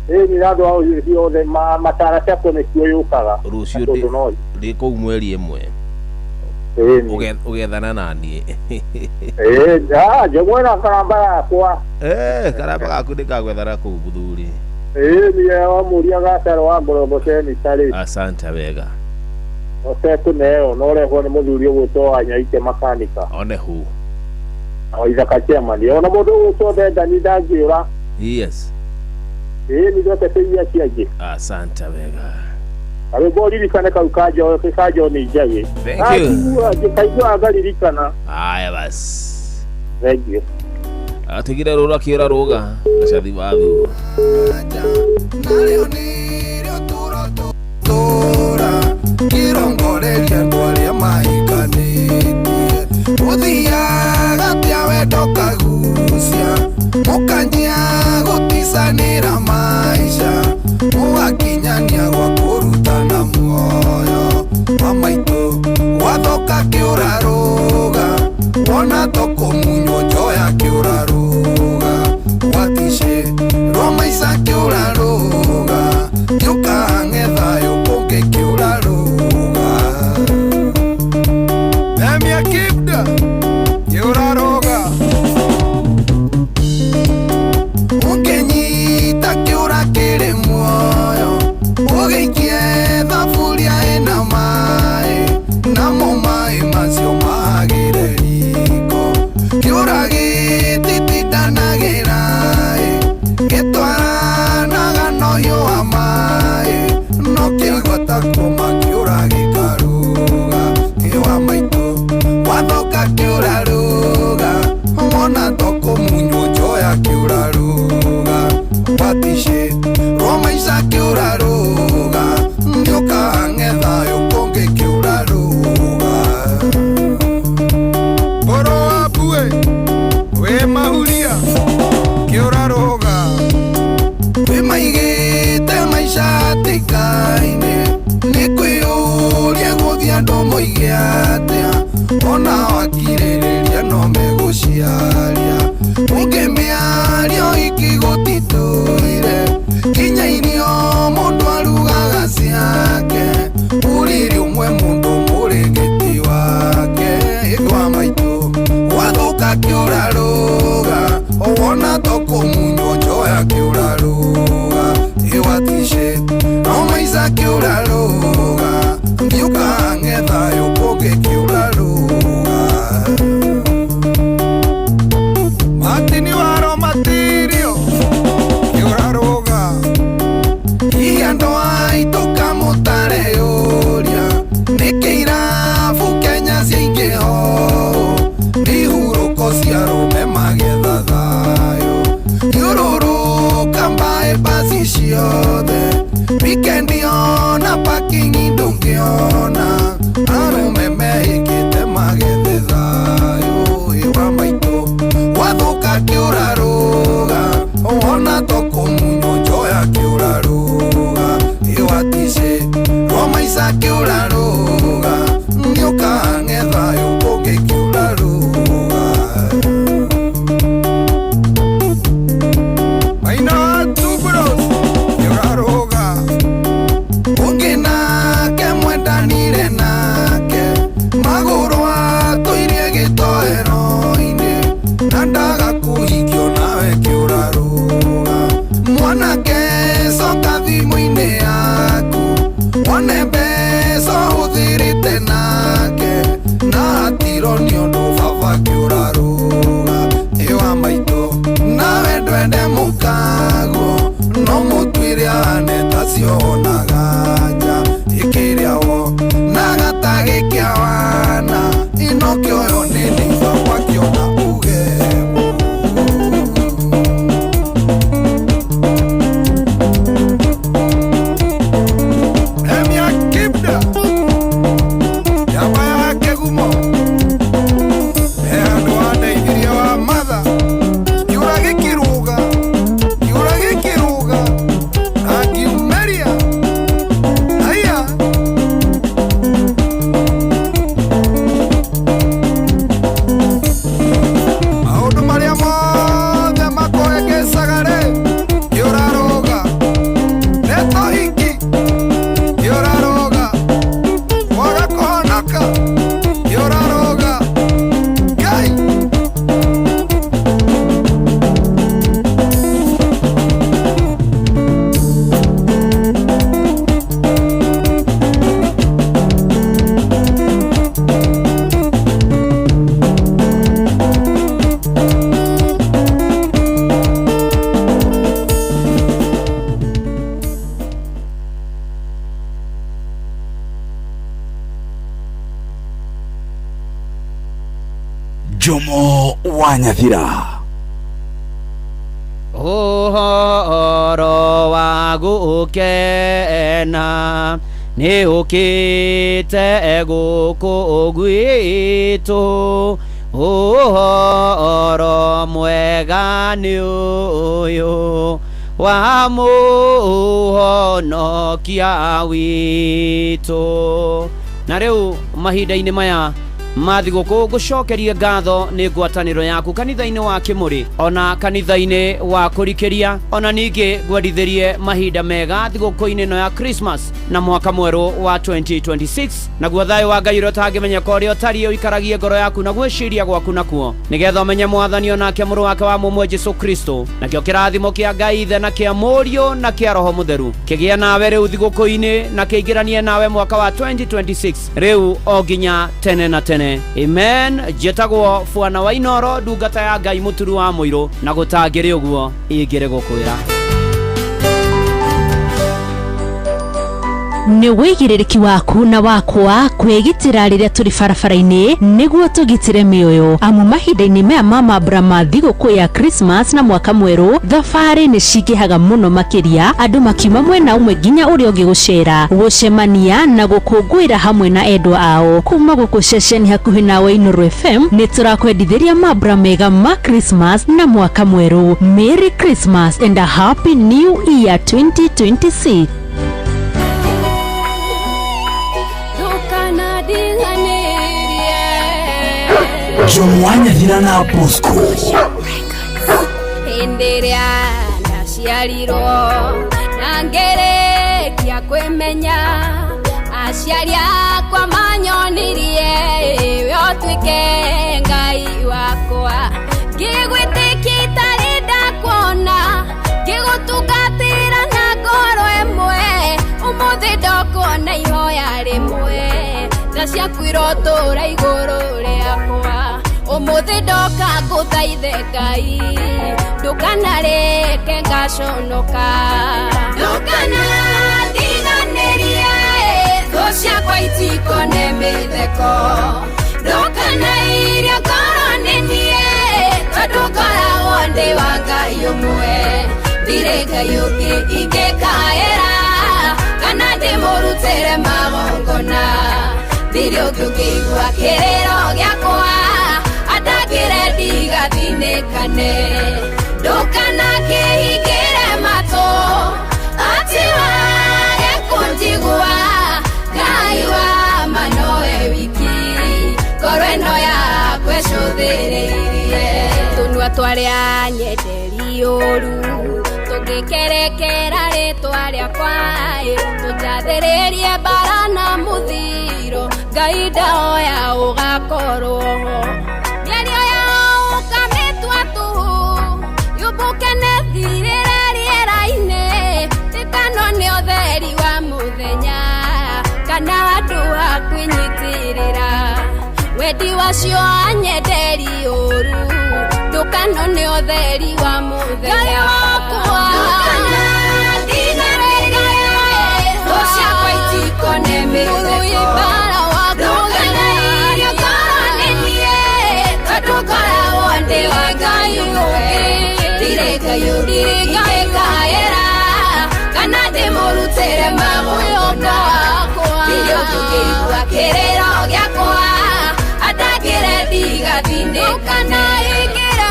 Ĩĩ nĩ andũ ao othe Matara ciakwo nĩkuo yũkaga. Rũciũ ndĩ kũu mweri ĩmwe. Ũgethana na niĩ. Ĩĩ njemwena karamba yakwa. Karamba gaku nĩngagwethana kũu mũthuri. Ĩĩ niĩ wamũria Gacaro wa Ngorombo Cenita rĩ. Asante wega. Ũtekũneo no ũrehwo nĩ mũthuri ũgwĩtwo Wanyaite makanika. Onehu. O Ithaka chairman. Ona mũndũ ũgwĩtwo Ndendani ndangĩũra. Yes. Ĩĩ nĩndokete iria ciangĩ. Asante wega. Karwĩmbo ũririkane kau ka John Njagi. Thank you. Kaigua ngaririkana. Haya basi. Thank you. Atigire rũra kĩra rũga Gacathi wa thu. Narĩo nĩrĩo itũra kĩrongoreria andũ arĩa mahikanĩtie ũthiaga tia wendo kagucia mũkanjia gũticanĩra maica mũgakinyania gwa kũrutana muoyo wa maitũ gwathoka kĩũrarũga wona tũkũmunywo njoya kĩũrarũga gwaticĩ rwa maica kĩũrarũga gĩũkang'e thayũ kũngĩ kĩũrarũga Emia Kibda kĩũrarũga ũngĩnyita kĩũra kĩrĩ muoyo ũgĩikie thaburia ĩna maĩ namo maĩ macio magĩre riko kĩũra gĩtitindanagĩra gĩtwaranaga na ũhiũ wa maĩ no kĩagwata kuoma kĩũra gĩkarũga kĩwa maitũ gwathoka kĩũrarũga wona tũkũmunywo njoya kĩũrarũga gwaticĩ rwa maica kĩũrarũga gĩũkang'e thayũ kũngĩ kĩũrarũga Boro wa mbue wĩ mahuria kĩũrarũga wĩmaigĩte maica hatĩka-inĩ nĩ kwĩyũria gũthiĩ andũ moige atĩa ona wakirĩrĩria no megũciaria ũngĩmĩario iki gũtitũire kinya irio mũndũ arugaga ciake ũrĩrĩ ũmwe mũndũ mũrĩngĩti wake wa maitũ gwathũka kĩũrarũga wona tũkũmunywo njoya kĩũrarũga ĩwaticĩ no maica kĩũrarũga gĩũkang'e thayũ kũngĩ kĩũrarũga Matini waro matirio kĩũrarũga hihi andũ aitũ kamũtareyũria nĩkĩ irabu Kenya ciaingĩha ũũ nĩ hurũko cia arũme magetha thayũ thiũrũrũka mbaĩ basi ciothe wikendi ona parking ndũngĩona arũme mehĩkĩte magethe thayũ ĩwa maitũ gwathũka kĩũrarũga wona tũkũmunywo njoya kĩũrarũga ĩwaticĩ rwa maica kĩũrarũga gĩũkang'e thayũ kũngĩ kĩũrarũga Maina wa Tubros kĩũrarũga ũngĩ nake mwendanire nake magũrũ atũirie gĩtoero-inĩ na ndaga kũhikio nawe kĩũrarũga mwanake coka thimũ-inĩ yaku wone mbeca ũhũthĩrĩte nake na hatirwo nĩ ũndũ baba kĩũrarũga ĩwa maitũ nawe ndwende mũkaguo no mũtuĩre ahane tacionaga nja ĩkĩrĩawo na gatagĩ kĩa wana ino kĩoyo nĩ nĩiba wakĩona uge Emia Kibda Yaba ya Kegumo He andũ andeithirie wa matha kĩũra gĩkĩrũga kĩũra gĩkĩrũga na ngiumĩria haiya maũndũ marĩa mothe makũhĩngĩcaga rĩ kĩũrarũga nĩ tũhiki kĩũrarũga kwaga kũhonoka kĩũrarũga Ngai Jomo wa Nyathira Ũhoro wa gũkena Nĩ ũkĩte gũkũ gwitũ, ũhoro mwega nĩ ũyũ wa mũhonokia witũ. Na rĩu mahinda-inĩ maya ma thigũkũ ngũcokerie ngatho nĩ ngwatanĩro yaku kanitha-inĩ wa Kĩmũrĩ ona kanitha-inĩ wa Kũrikĩria, ona ningĩ ngwendithĩrie mahinda mega thigũkũ-inĩ ĩno ya Christmas na mwaka mwerũ wa 2026. Naguo thayũ wa Ngai ũrĩa ũtangĩmenyeka ũrĩa ũtariĩ ũikaragie ngoro yaku na gwĩciria gwaku nakuo, nĩgetha ũmenye Mwathani onake mũrũ wake wa mũmwe Jesu Kristo. Nakĩo kĩrathimo kĩa Ngai Ithe na kĩa Mũriũ na kĩa Roho Mũtheru kĩgĩe nawe rĩu thigũkũ-inĩ na kĩingĩranie nawe mwaka wa 2026 rĩu o nginya tene na tene. Amen. Njĩtagwo Bwana wa Inoro, ndungata ya Ngai mũturu wa mũirũ, na gũtangĩrĩ ũguo ingĩrĩ gũkwĩra. Nĩ wĩigĩrĩrĩki waku na wakwa kwĩgitĩra rĩrĩa tũrĩ barabara-inĩ nĩguo tũgitĩre mĩoyo, amu mahinda-inĩ maya ma mambura ma thigũkũ ya Christmas na mwaka mwerũ thabarĩ nĩ cingĩhaga mũno makĩria, andũ makiuma mwena ũmwe nginya ũrĩa ũngĩ gũcera, gũcemania na gũkũngũĩra hamwe na endwa ao. Kuma gũkũ ceceni hakuhĩ nawe Inoro FM nĩ tũrakwendithĩria mambura mega ma Christmas na mwaka mwerũ. Merry Christmas and a Happy New Year 2026. Jomwanyathira na Bosco. Hĩndĩ ĩrĩa ndaciarirwo na ngĩrĩkia kwĩmenya, aciari akwa manyonirie we ũtuĩke Ngai wakwa. Ngĩgwĩtĩkia itarĩ ndakuona, ngĩgũtungatĩra na ngoro ĩmwe, ũmũthĩ ndokuona ihoya rĩmwe, tha ciaku irotũra igũrũ rĩakwa. Ũmũthĩ ndoka ngũthaithe Ngai, ndũkanareke ngaconoka. Ndũkanandiganĩrie, thũ ciakwa itikone mĩtheko. Ndũkanairie ngoro nĩ niĩ, tondũ ngoragwo ndĩ wa Ngai ũmwe. Ndirĩ Ngai ũngĩ ingĩkaĩra, kana ndĩmũrutĩre magongona. Ndirĩ ũngĩ ũngĩigua kĩrĩro gĩakwa, andangĩre ndigathinĩkane. Ndũkanakĩhingĩre matũ, atĩ wage kũnjigua. Ngai wa ma nowe wiki, ngoro ĩno yakwa ĩcũthĩrĩirie. Tũnua twarĩa nyenderi ũru, tũngĩkerekera rĩtwa rĩakwa, tũnjathĩrĩrie mbara na mũthiro, Ngai ndahoya ũgakorwo ho. Mĩario yao ũkamĩtua tũhũ, yũmbũke na ĩthirĩre rĩera-inĩ, ĩtano nĩ ũtheri wa mũthenya, kana handũ ha kwĩnyitĩrĩra. Wendi wacio anyenderi ũru, ndũkano nĩ ũtheri wa mũthenya. Ngai wakwa, ndũkanandiganĩrie, thũ ciakwa itikone mĩtheko. Ndũkanairie ngoro nĩ niĩ, tondũ ngoragwo ndĩ wa Ngai ũmwe. Ndirĩ Ngai ũngĩ ingĩkaĩra, kana ndĩmũrutĩre magongona. Ndirĩ ũngĩ ũngĩigua kĩrĩro gĩakwa, andangĩre ndigathinĩkane.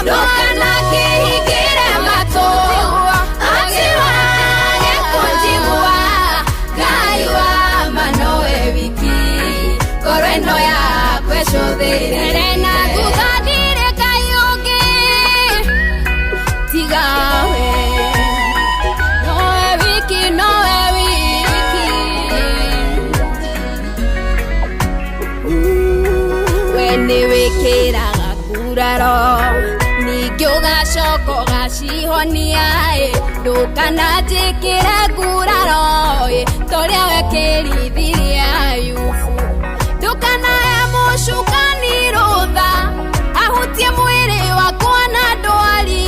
Ndũkanakĩhingĩre matũ, atĩ wage kũnjigua. Ngai wa ma nowe wiki, ngoro ĩno yakwa ĩcũthĩrĩrie. Na thutha ndirĩ Ngai ũngĩ tiga we, nowe wiki, nowe wiki. We nĩwĩkĩraga nguraro, ningĩ ũgacoka ũgacihonia. Ndũkananjĩkĩre nguraro, torĩa wekĩrithirie Ayubu. Ndũkanahe mũcukani rũtha, ahutie mwĩrĩ wakwa na ndwari,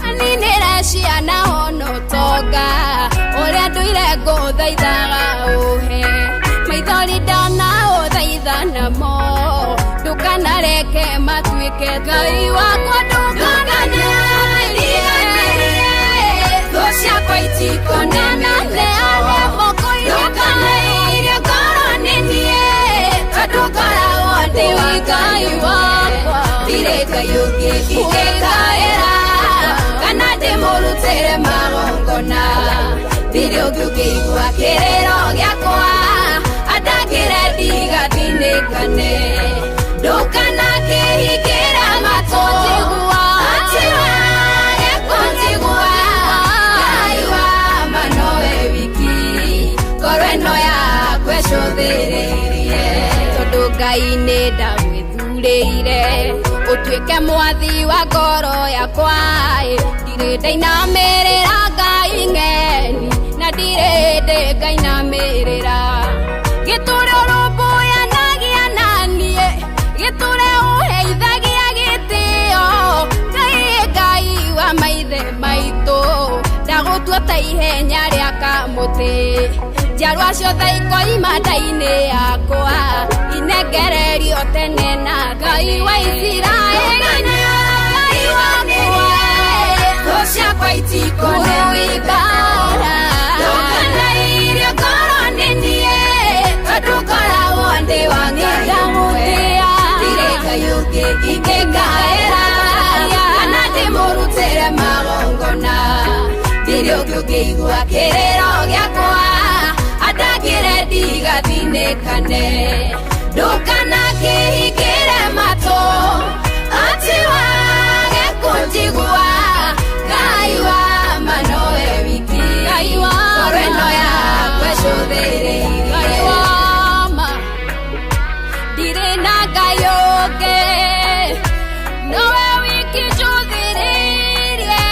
aninĩre ciana ona ũtonga, ũrĩa ndũire ngũthaithaga ũhe. Maithori ndanaũthaitha namo, ndũkanareke matuĩke Ngai wakwa. Ndũkanandiganĩrie, thũ ciakwa itikone mĩtheko. Ndũkanairie Tiwe Ngai wakwa Ndirĩ Ngai ũngĩ ingĩkaĩra kana ndĩmũrutĩre magongona Ndirĩ ũngĩ ũngĩigua kĩrĩro gĩakwa andangĩre ndigathinĩkane Ndũkanakĩhingĩra matũ atĩ wage kũnjigua Ngai wa ma nowe wiki ngoro ĩno yakwa ĩcũthĩrĩirie Tondũ Ngai nĩ ndagwĩthurĩire ũtuĩke mwathi wa ngoro yakwa Ndirĩ ndainamĩrĩra Ngai ng'eni na ndirĩ ndĩ ngainamĩrĩra Gĩtũre ũrũmbũyanagia na niĩ gĩtũre ũheithagia gĩtĩo Ngai Ngai wa maithe maitũ ndagũtua ta ihenya rĩa kamũtĩ Njiarwa ciothe ikoima nda-inĩ yakwa inengererio tene na Ngai wa Isiraeli Ngai wakwa thũ ciakwa itikũnĩwĩkara Ndũkanairie ngoro nĩ niĩ tondũ ngoragwo ndĩ wa Ngai ũmwe Ndirĩ Ngai ũngĩ ingĩkaĩra kana ndĩmũrutĩre magongona Ndirĩ ũngĩ ũngĩigua kĩrĩro gĩakwa andangĩre ndigathinĩkane Ndũkanakĩhingĩre matũ atĩ wage kũnjigua Ngai wa ma nowe wiki ngoro ĩno yakwa ĩcũthĩrĩirie Ngai wa ma ndirĩ na Ngai ũngĩ nowe wiki njũthĩrĩirie.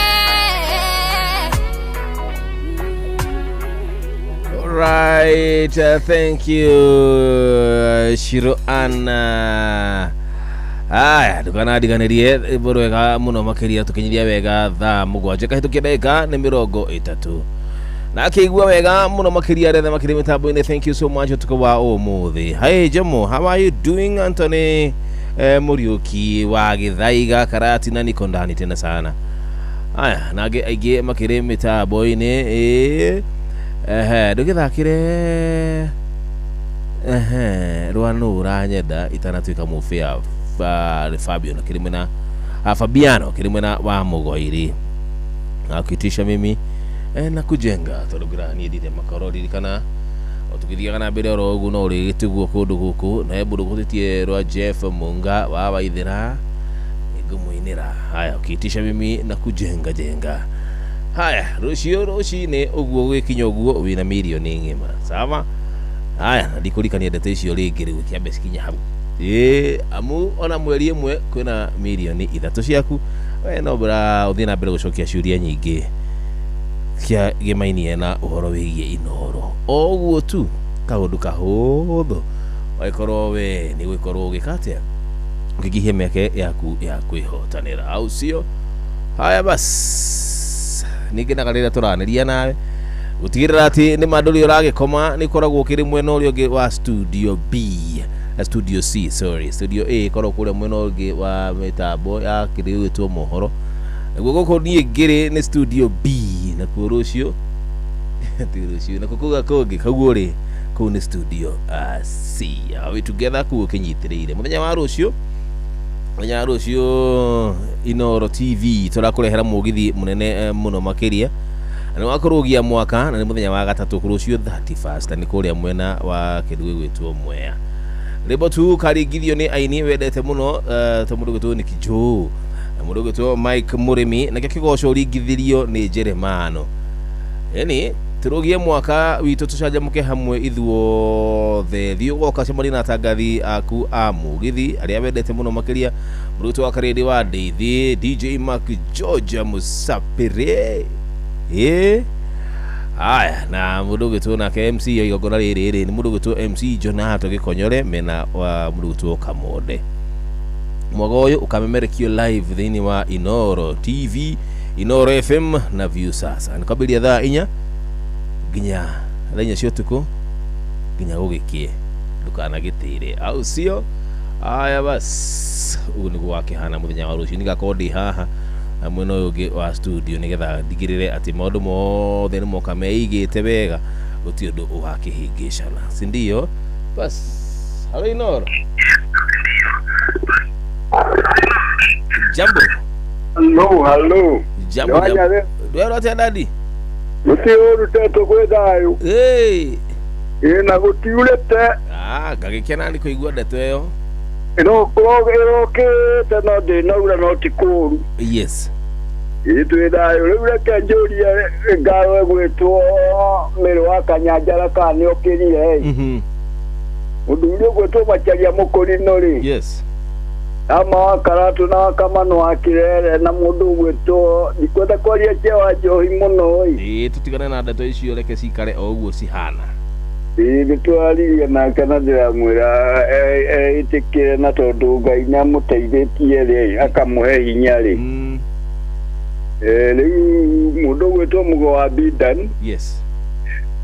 Right, thank you Shiro Anna. Aya, ndukanadiganirie rwĩmbo rwega mũno makĩria tũkinyiria wega thaa 7 kahĩtũkia ndagĩka nĩ 30 na akĩigua wega mũno makĩria arĩa makĩria mĩtambo-inĩ. Thank you so much ũtukũ wa ũmũthĩ. Hi Jomo, how are you doing? Anthony Muriuki wa Githaiga Karatina, niko ndani tena sana. Aya, na angĩ aingĩ makĩrĩ mĩtambo-inĩ. Ndũgĩthakĩre rwa nũ ũranyenda itanatuĩka mũbĩa Fabio kĩrĩ mwena Fabiano kĩrĩ mwena wa Mũgoiri akuitisha mimi na kujenga tondũ ngĩra niĩ ndire makoro ririkana tũgĩthiaga na mbere oro ũguo no ũrĩgĩtiguo kũndũ gũkũ na he mũndũ ũhutĩtie rwa Jeff Munga wa Waithĩra nĩngũmũinĩra. Haya, ukiitisha mimi na kujenga jenga. Haya, rũciũ rũcinĩ ũguo gũgĩkinya ũguo wĩna mirioni ng'ima sawa. Haya, ndikũrikania ndeto icio rĩngĩ rĩu kĩambe cikinye hau. Amu ona mweri ĩmwe kwĩna mirioni 3 ciaku we no bra ũthiĩ na mbere gũcokia ciũria nyingĩ cia gĩmainie na ũhoro wĩgiĩ Inooro o ũguo tu kaũndũ kahũthũ wagĩkorwo we nĩ gũgĩkorwo ũgĩka atĩa ũkĩingĩhia mĩeke yaku ya kwĩhotanĩra au sio? Haya bas, ningĩ rĩrĩa tũranĩria nawe gũtigĩrĩra atĩ nĩ ma ndũrĩ ũragĩkoma nĩ ũkoragwo ũkĩrĩ mwena ũrĩa ũngĩ wa studio B, studio C, sorry, studio A ĩkoragwo kũrĩa mwena ũngĩ wa mĩtambo ya kĩrĩa gĩgwĩtwo mohoro naguo gũkũ niĩ ngĩrĩ nĩ studio B nakuo rũciũ ti rũciũ nakuo kũu kũngĩ kau rĩ kũu nĩ studio C. Are we together? Kũu ũkĩnyitĩrĩire mũthenya wa rũciũ Inooro TV tũrakũrehera mũgithi mũnene mũno makĩria na wakũrũgia mwaka na nĩ mũthenya wa gatatũ rũciũ 31 nĩ kũrĩa mwena wa kĩndũ gĩgwĩtwo Mwea. Rĩmbo tu karingithio nĩ aini wendete mũno ta mũndũ gwĩtwo Nicky Joe na mũndũ gwĩtwo Mike Mũrĩmi nakĩo kĩgoco ũringithirio nĩ Jeremano. Yani tũrũgie mwaka witũ tũcanjamũke hamwe ithuothe. Thiĩ ũgoka cemania na atangathi aku a mũgithi arĩa wendete mũno makĩria mũrutwo wa Karĩndĩ wa Ndeithi, DJ Mark George Musapire. Haya, na mũndũ ũgwĩtwo nake MC ya igongona rĩrĩ rĩ nĩ mũndũ ũgwĩtwo MC Jonato Gĩkonyore mena wa mũndũ ũgwĩtwo Kamonde. Mwaga ũyũ ũkamemerekio live thĩinĩ wa Inooro TV, Inooro FM na Viusasa. Nĩ kwambĩrĩria thaa 4 nginya thaa 4 cia ũtukũ nginya gũgĩkĩe ndũkanagĩtĩre au sio? Haya bas, ũguo nĩguo wakĩhana mũthenya wa rũciũ. Nĩngakorwo ndĩ haha mwena ũyũ ũngĩ wa studio nĩgetha ndigĩrĩre atĩ maũndũ mothe nĩ moka meigĩte wega gũtirĩ ũndũ ũgakĩhĩngĩcana, si ndio? Bas, halo Inooro. Jambo. Hello, hello. Jambo. Ndwero atia dadi? Gũtirĩ ũru gwĩ thayũ. Ĩĩ. Ĩĩ na gũtiurĩte. Ah, ngagĩkena nĩ kũigua ndeto ĩyo. Ĩrokorwo ĩrokĩte no ndĩnaura no ti kũũru. Yes. Ĩĩ twĩ thayũ. Rĩu reke njũrie ngatho ĩgwĩtwo Mĩrũ wa Kanyanjara kana nĩokĩrire ĩ. Mũthuri ũgwĩtwo Macharia Mũkũrinũ rĩ. Yes. Ama wa Karatu na wa Kamano wa Kirere na mũndũ ũgwĩtwo ndikwenda kwaria cia wa njohi mũno ĩ. Ĩĩ tũtigane na ndeto icio reke cikare o ũguo cihana. Ĩĩ nĩtwaririe nake na ndĩramwĩra ĩtĩkĩre na tondũ Ngai nĩamũteithĩtie rĩ akamũhe hinya rĩ. Rĩu mũndũ ũgwĩtwo Mũgo wa Bidan. Yes.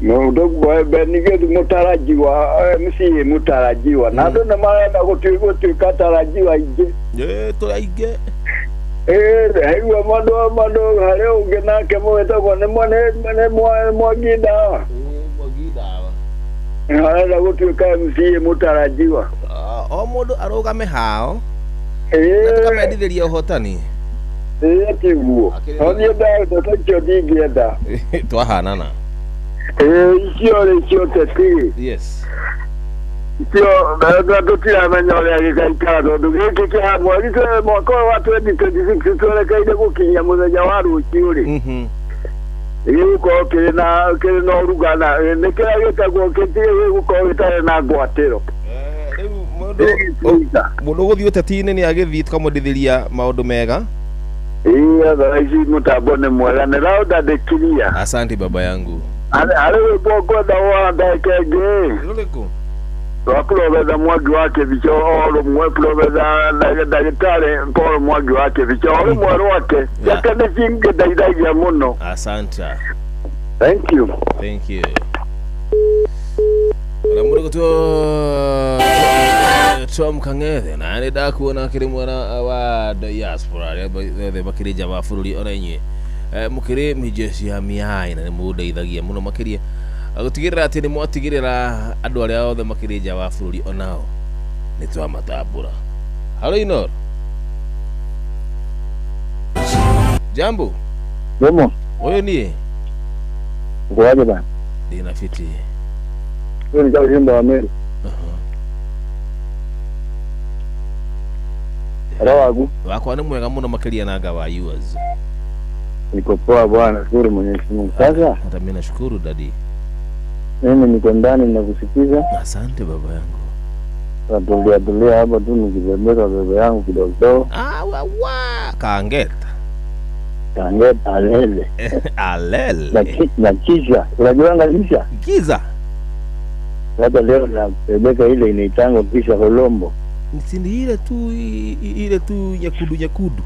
Mũndũ Benigethu mũtarajiwa MCA mũtarajiwa na andũ nĩmarenda gũtuĩka tarajiwa aingĩ. Ĩĩ tũrĩ aingĩ. Ĩĩ haigua mũndũ harĩ ũngĩ nake mũwĩtagwo nĩ Mwangi Ndawa. Mwangi Ndawa. Arenda gũtuĩka MCA mũtarajiwa. O mũndũ arũgame hao. Na tũkamendithĩria ũhotani. Ĩĩ tiguo. No niĩ ndeto icio ndingĩenda. Twahanana. Icio rĩ icio teti. Yes. Icio tũtiramenya ũrĩa gĩgaikara tondũ gĩkĩ kĩa mweri mwaka ũyũ wa 2026 twerekeire gũkinyia mũthenya wa rũciũ rĩ. Gĩgũkorwo kĩrĩ na ũrugana nĩ kĩrĩa gĩtagwo gĩtigũkorwo gĩtarĩ na ngwatĩro. Rĩu mũndũ ũgũthiĩ ũteti-inĩ nĩ agĩthiĩ tũkamwendithĩria maũndũ mega. Ĩĩ thaa ici mũtambo nĩ mwega nĩ rauda ndĩkiria. Asante baba yangu. Arĩ rwĩmbo ngwenda wa ndagĩka ĩngĩ. Rũrĩkũ? Rwa Profesa Mwangi wa Kĩbicho o rũmwe Profesa ndagĩtarĩ Paul Mwangi wa Kĩbicho o rũmwe rwake. Ciake nĩ cingĩndeithagia mũno. Asante. Thank you. Thank you. Ũrĩa mũndũ gũtwo Tom Kang'ethe na nĩ ndakuona kĩrĩ mwena wa diaspora arĩa othe makĩrĩ nja wa bũrũri ona inyuĩ mũkĩrĩ mĩjeshi ya miai na nĩ mũndeithagia mũno makĩria gũtigĩrĩra atĩ nĩ mwatigĩrĩra andũ arĩa othe makĩrĩ nja wa bũrũri onao nĩ twamatambũra. Halo Inoro. Jambo. Jambo. Ũyũ niĩ. Ukoaje bana? Ndina fiti. Huyu ni Charles Simba wa Meru. Wagu. Wakwa nĩ mwega mũno makĩria na nga wa yours. Niko poa bwana, shukuru Mwenyezi Mungu. Sasa hata mimi nashukuru dadi. Mimi niko ndani nakusikiza. Asante baba yangu. Natulia tulia hapa tu nikibebeka baba yangu kidogo kidogo. Ah wa wa kangeta. Kangeta alele. Alele. Na kisha, unajua ngalisha? Giza. Hata leo na bebeka ile inaitangwa kisha Colombo. Ni ile tu nyekundu nyekundu.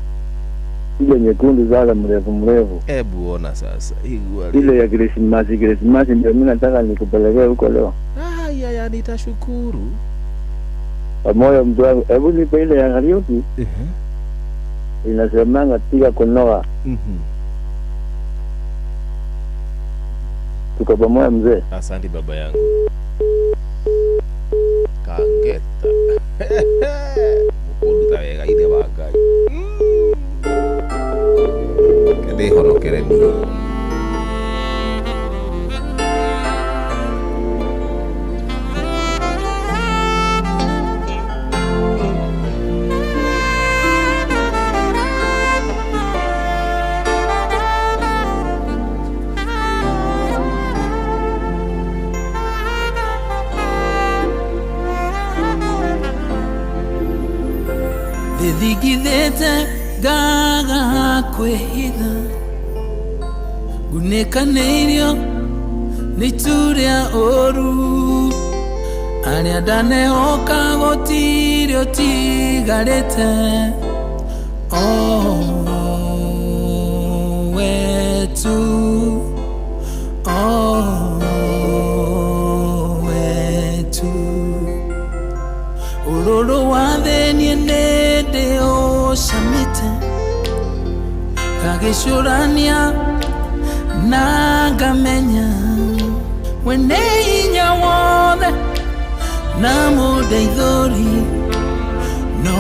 Ile nyekundu sasa mrefu mrefu. Hebu ona sasa. Ile ya Krismasi ndio mimi nataka nikupelekee huko leo. Ah ya nitashukuru. Pamoja mtu wangu, hebu nipe ile ya Kariuki. Inasemanga tiga kunoga. Tuko pamoja mzee. Asante baba yangu. Kangeta. Mũkũnduta wega ithe wa Ngai. Ndĩhonokere niĩ. Thithigithĩte ngaga kwĩhitha ngunĩkanĩirio nĩ itu rĩa ũũru arĩa ndanehoka gũtirĩ ũtigarĩte o we tu o we tu ũrũrũ wa thĩ niĩ ndĩũcamĩte ngagĩcũrania na ngamenya we nĩ hinya wothe na mũndeithũri no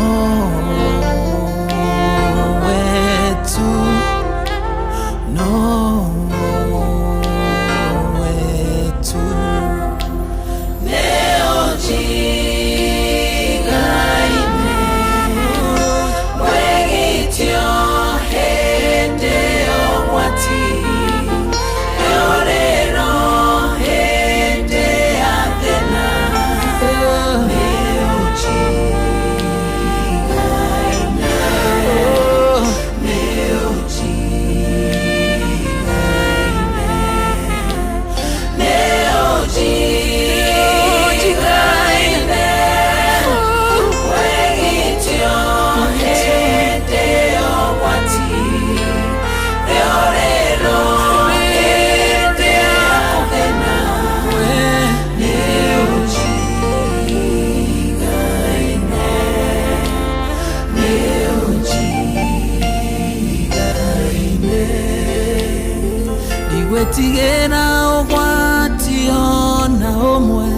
Ngetigĩra ũgwati ona ũmwe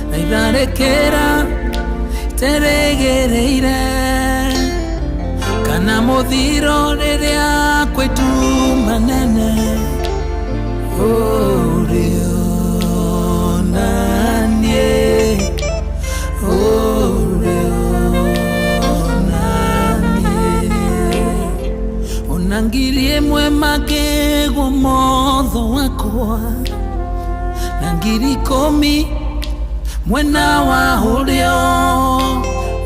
na itharĩkĩra iteregereire kana mũthiro rĩrĩa kwĩ nduma nene ũrĩ ona niĩ ũrĩ ona niĩ ona ngiri ĩmwe makĩgwo motho wakwa na ngiri ikũmi mwena wa ũrĩo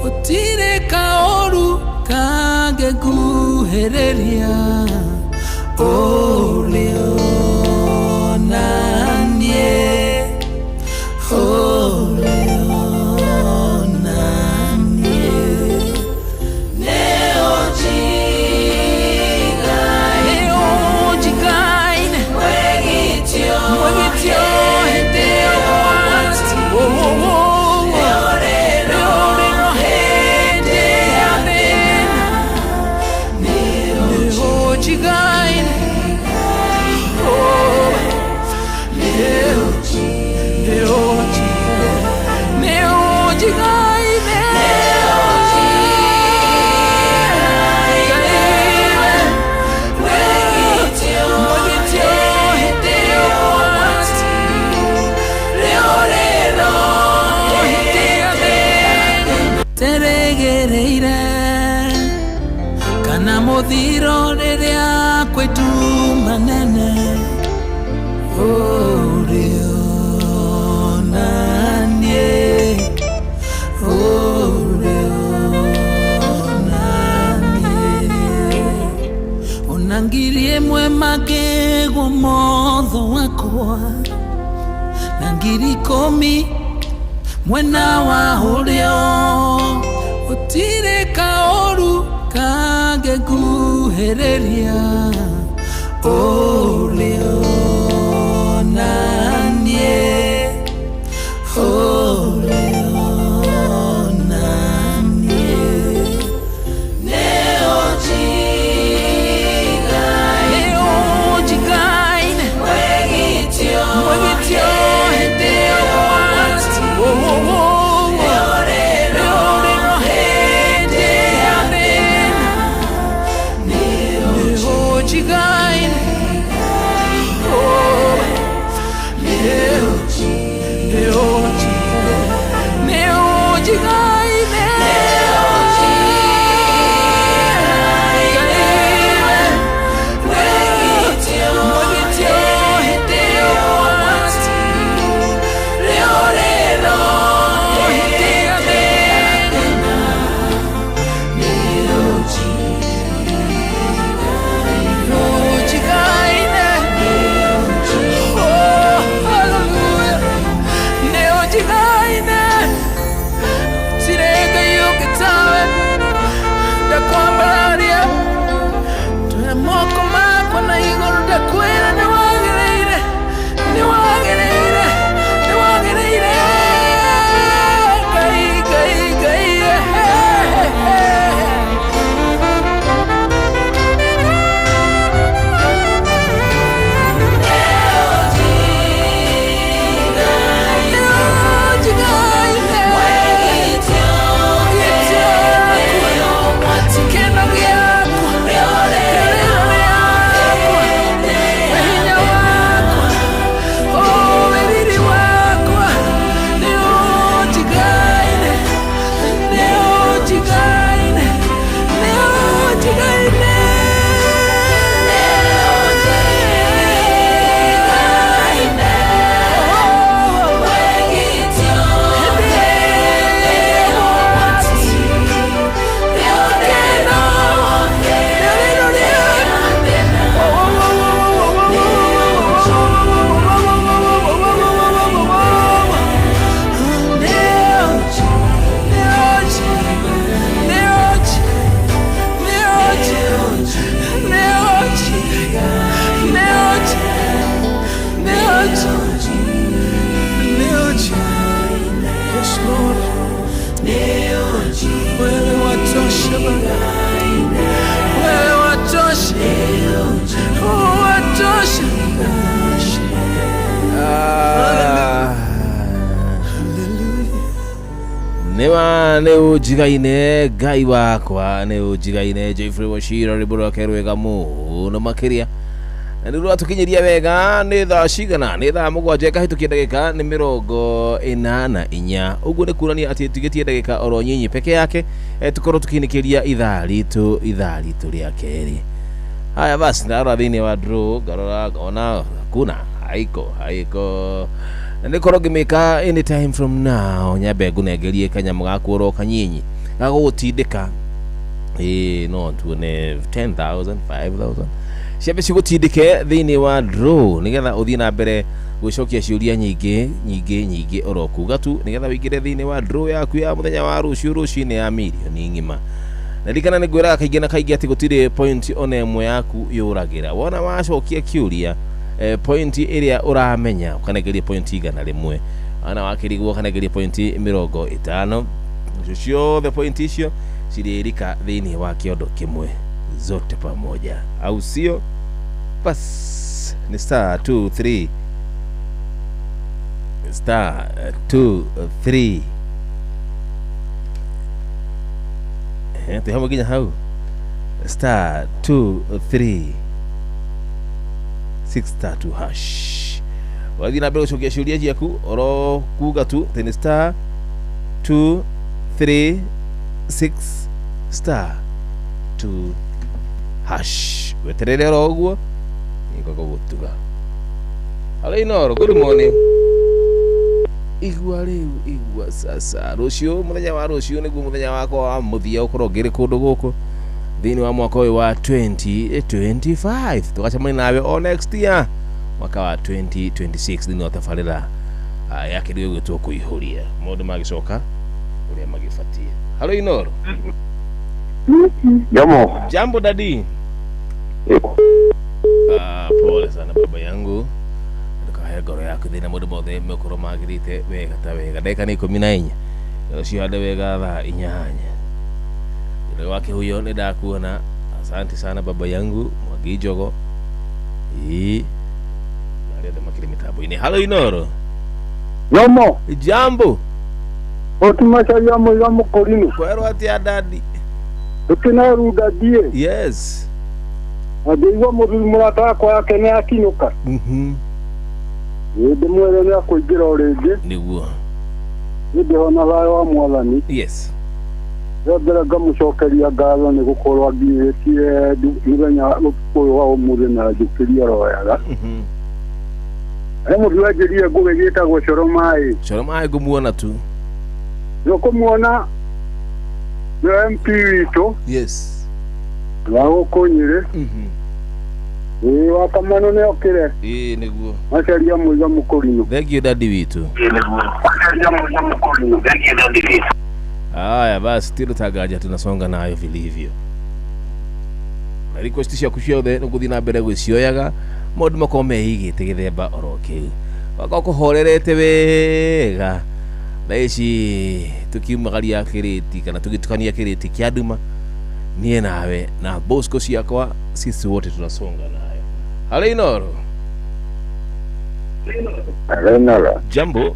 gũtirĩ kaũru kangĩnguhĩrĩria ũrĩ ona niĩ ũrĩ ona niĩ nĩũnjigaine mwĩgitio hĩndĩ ya ũgwati rĩũrĩro hĩndĩ ya thĩna nĩũnjigaine nĩũnjigaine mwĩgitio hĩndĩ ya ũgwati rĩũrĩro hĩndĩ ya thĩna teregereire kana mũthiro rĩrĩa kwĩ nduma nene ũrĩ ona niĩ ũrĩ ona niĩ ona ngiri ĩmwe makĩgwo motho wakwa na ngiri ikũmi mwena wa ũrĩo gũtirĩ kaũru kangĩnguhĩrĩria ũrĩ ona niĩ ũrĩ ona niĩ nĩũnjigaine mwĩgitio hĩndĩ ya ũgwati rĩũrĩro hĩndĩ ya thĩna nĩũnjigaine nĩũnjigaine mwĩgitio hĩndĩ ya ũgwati rĩũrĩro hĩndĩ ya thĩna nĩũnjigaine oh hallelujah nĩũnjigaine gũtirĩ Ngai ũngĩ tawe ndakwambararia ndoya moko makwa na igũrũ ndakwĩra nĩwagĩrĩire nĩwagĩrĩire nĩwagĩrĩire Ngai Ngai Ngai Yes, Lord. Wewe watosha Baba. Wewe watosha. Watosha. Nĩma nĩ ũnjigaine Ngai wakwa nĩ ũnjigaine Jeffrey Wachira rwĩmbo rwake rwega mũno makĩria na nĩ rwatũkinyĩria wega nĩ thaa cigana nĩ thaa 7 ĩkahĩtũkia ndagĩka nĩ 44 ũguo nĩ kuonania atĩ tigĩtie ndagĩka oro nyinyi peke yake tũkorwo tũkĩinĩkĩria ithaa ritũ rĩa kerĩ. Haya basi ndarora thĩinĩ wa draw ngarora ngona kuna haiko na nĩkorwo ngĩmĩka anytime from now nyambe ngũnengerie kanyamũ gaku oro kanyinyi gagũgũtindĩka no tuone 10,000 5,000 ciambe cigũtindĩke thĩinĩ wa draw nĩgetha ũthiĩ na mbere gũcokia ciũria nyingĩ nyingĩ nyingĩ oro kuga tu nĩgetha wĩingĩre thĩinĩ wa draw yaku ya mũthenya wa rũciũ rũcinĩ ya mirioni ng'ima. Na ririkana nĩ ngwĩraga kaingĩ na kaingĩ atĩ gũtirĩ point ona ĩmwe yaku yũragĩra wona wacokia kĩũria point ĩrĩa ũramenya ũkanengeria point 100 ana wakĩrigwo ũkanengeria point 50 icio ciothe point icio cirĩrika thĩinĩ wa kĩondo kĩmwe zote pamoja au sio? Bas ni star 2 3 star 2 3 twĩ hamwe nginya hau star 2 3 6 star 2 hash wathiĩ na mbere gũcokia ciũria ciaku oro kuga tu tene star 2 3 6 star 2 hash weterere oro ũguo nĩngũgũtuga. Hello Inoro, good morning. Igua rĩu igua sasa rũciũ mũthenya wa rũciũ nĩguo mũthenya wakwa wa mũthia ũkorwo ngĩrĩ kũndũ gũkũ thĩinĩ wa mwaka ũyũ wa 2025 tũgacemania nawe o next year mwaka wa 2026 thĩinĩ wa tabarĩra ya kĩndũ gĩgwĩtwo kũihũria maũndũ magĩcoka ũrĩa magĩbatiĩ. Hello Inoro. Jambo. Jambo dadi. Pole sana baba yangu ndũkahe ngoro yaku thĩna maũndũ mothe mekorwo magĩrĩte wega ta wega ndagĩka nĩ 14 ũcio hande wega thaa 8 ũrĩa wake huyo nĩ ndakuona. Asante sana baba yangu Mwangi Njogo ĩĩ na arĩa othe makĩrĩ mĩtambo-inĩ. Hello Inoro. Jomo. Jambo. Otimacaria mũiga mũkũrinũ. Kwerwo atĩa dadi? Tũkĩnerunda ndiĩ. Yes. Na ndĩigua mũthuri mũrata wakwa yake nĩ akinyũka. Ndĩmwĩre nĩ akũingĩra o rĩngĩ. Nĩguo. Nĩ ndĩhona thayũ wa Mwathani. Yes. Rĩa mbere ngamũcokeria ngatho nĩ gũkorwo anginyĩtie mũthenya ũtukũ ũyũ wa ũmũthĩ na njũkĩria oro wega. He mũthuri wanjĩrire ngũgĩ gĩtagwo Coro Maĩ. Coro Maĩ ngũmuona tu. Nĩ ũkũmuona nĩ MP witũ. Yes. Wa gũkũ Nyĩrĩ. Ĩĩ wa Kamano nĩ okĩre. Ĩĩ nĩguo. Macaria mũiga mũkũrinũ. Thank you dadi witũ. Ĩĩ nĩguo. Macaria mũiga mũkũrinũ. Thank you dadi witũ. Haya basi tiro tagaja tunasonga nayo vilivyo. Na request ciaku ciothe nĩ gũthiĩ na mbere gwĩcioyaga maũndũ makorwo meigĩte gĩthemba oro kĩu wakorwo kũhorerete wega thaa ici tũkiumagaria kĩrĩti kana tũgĩtukania kĩrĩti kĩa nduma niĩ nawe na Bosco ciakwa sisi wote tunasonga nayo. Hello Inoro. Hello Inoro. Jambo.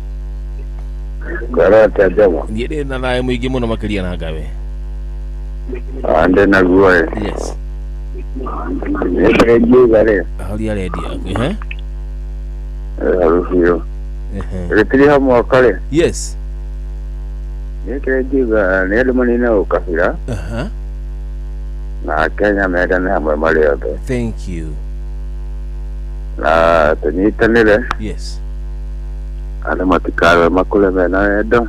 Ngoro jambo. Niĩ ndĩ na thayũ mũingĩ mũno makĩria na ngawe. Ndĩ naguo. Yes. Nĩ njiuga rĩ. Horia redio yaku. Rũciũ. Gĩtiriha mwaka rĩ. Yes. Nĩ kĩrĩa njiuga nĩ andũ manine ũkabira. Na Kenya mendane hamwe marĩ othe. Thank you. Na tũnyitanĩre. Yes. Andũ matikarũe makũre mena wendo.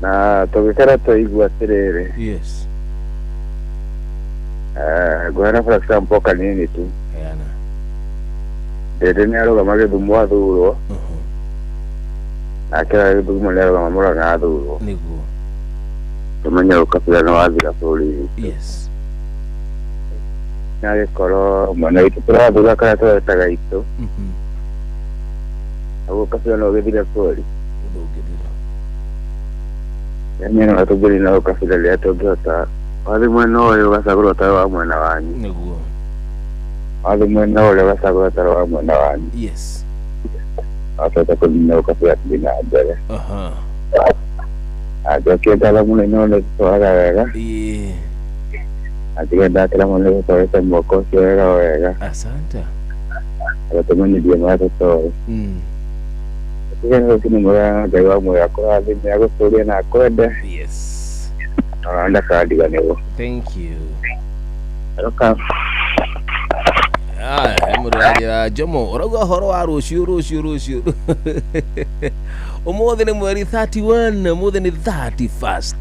Na tũgĩkara twaigua atĩrĩrĩ. Yes. Ngũheana for example kanini tu. Heana. Ndĩndĩ nĩ arũgama Gĩthumo athurwo. Nake wa Gĩthumo nĩ arũgama Mũrang'a athurwo. Nĩguo. Tũmenye ũkabira nĩ wathira bũrũri witũ. Yes. Na gĩkorwo mwena witũ tũrathura karĩa tũretaga itũ. Naguo ũkabira no ũgĩthire bũrũri. Ndũngĩthira. Yaani no tũngĩrĩ na ũkabira rĩrĩa tũngĩhota wathi mwena ũyũ ũgacagũrwo ũtarĩ wa mwena wanyu. Nĩguo. Wathi mwena ũrĩa ũgacagũrwo ũtarĩ wa mwena wanyu. Yes. Watota kũnina ũkabira tũthiĩ na mbere. Njokie ngatho mũno ino nĩ tũtwaraga wega. Ĩĩ. Atige ndakĩra mũno nĩ gũtwarĩte mwaka ũcio wega wega. Asante. Agũtũmenyithia marĩa tũtoĩ. Tige nĩ rũcinĩ mwega Ngai wa muoyo akũrathime agũtũrie na akwende. Yes. Ona ndakandiganĩrwo. Thank you. Welcome. Aya, he mũndũ ũranjĩra Jomo ũrauga ũhoro wa rũciũ rũciũ rũciũ. Ũmũthĩ nĩ mweri 31, ũmũthĩ nĩ 31st.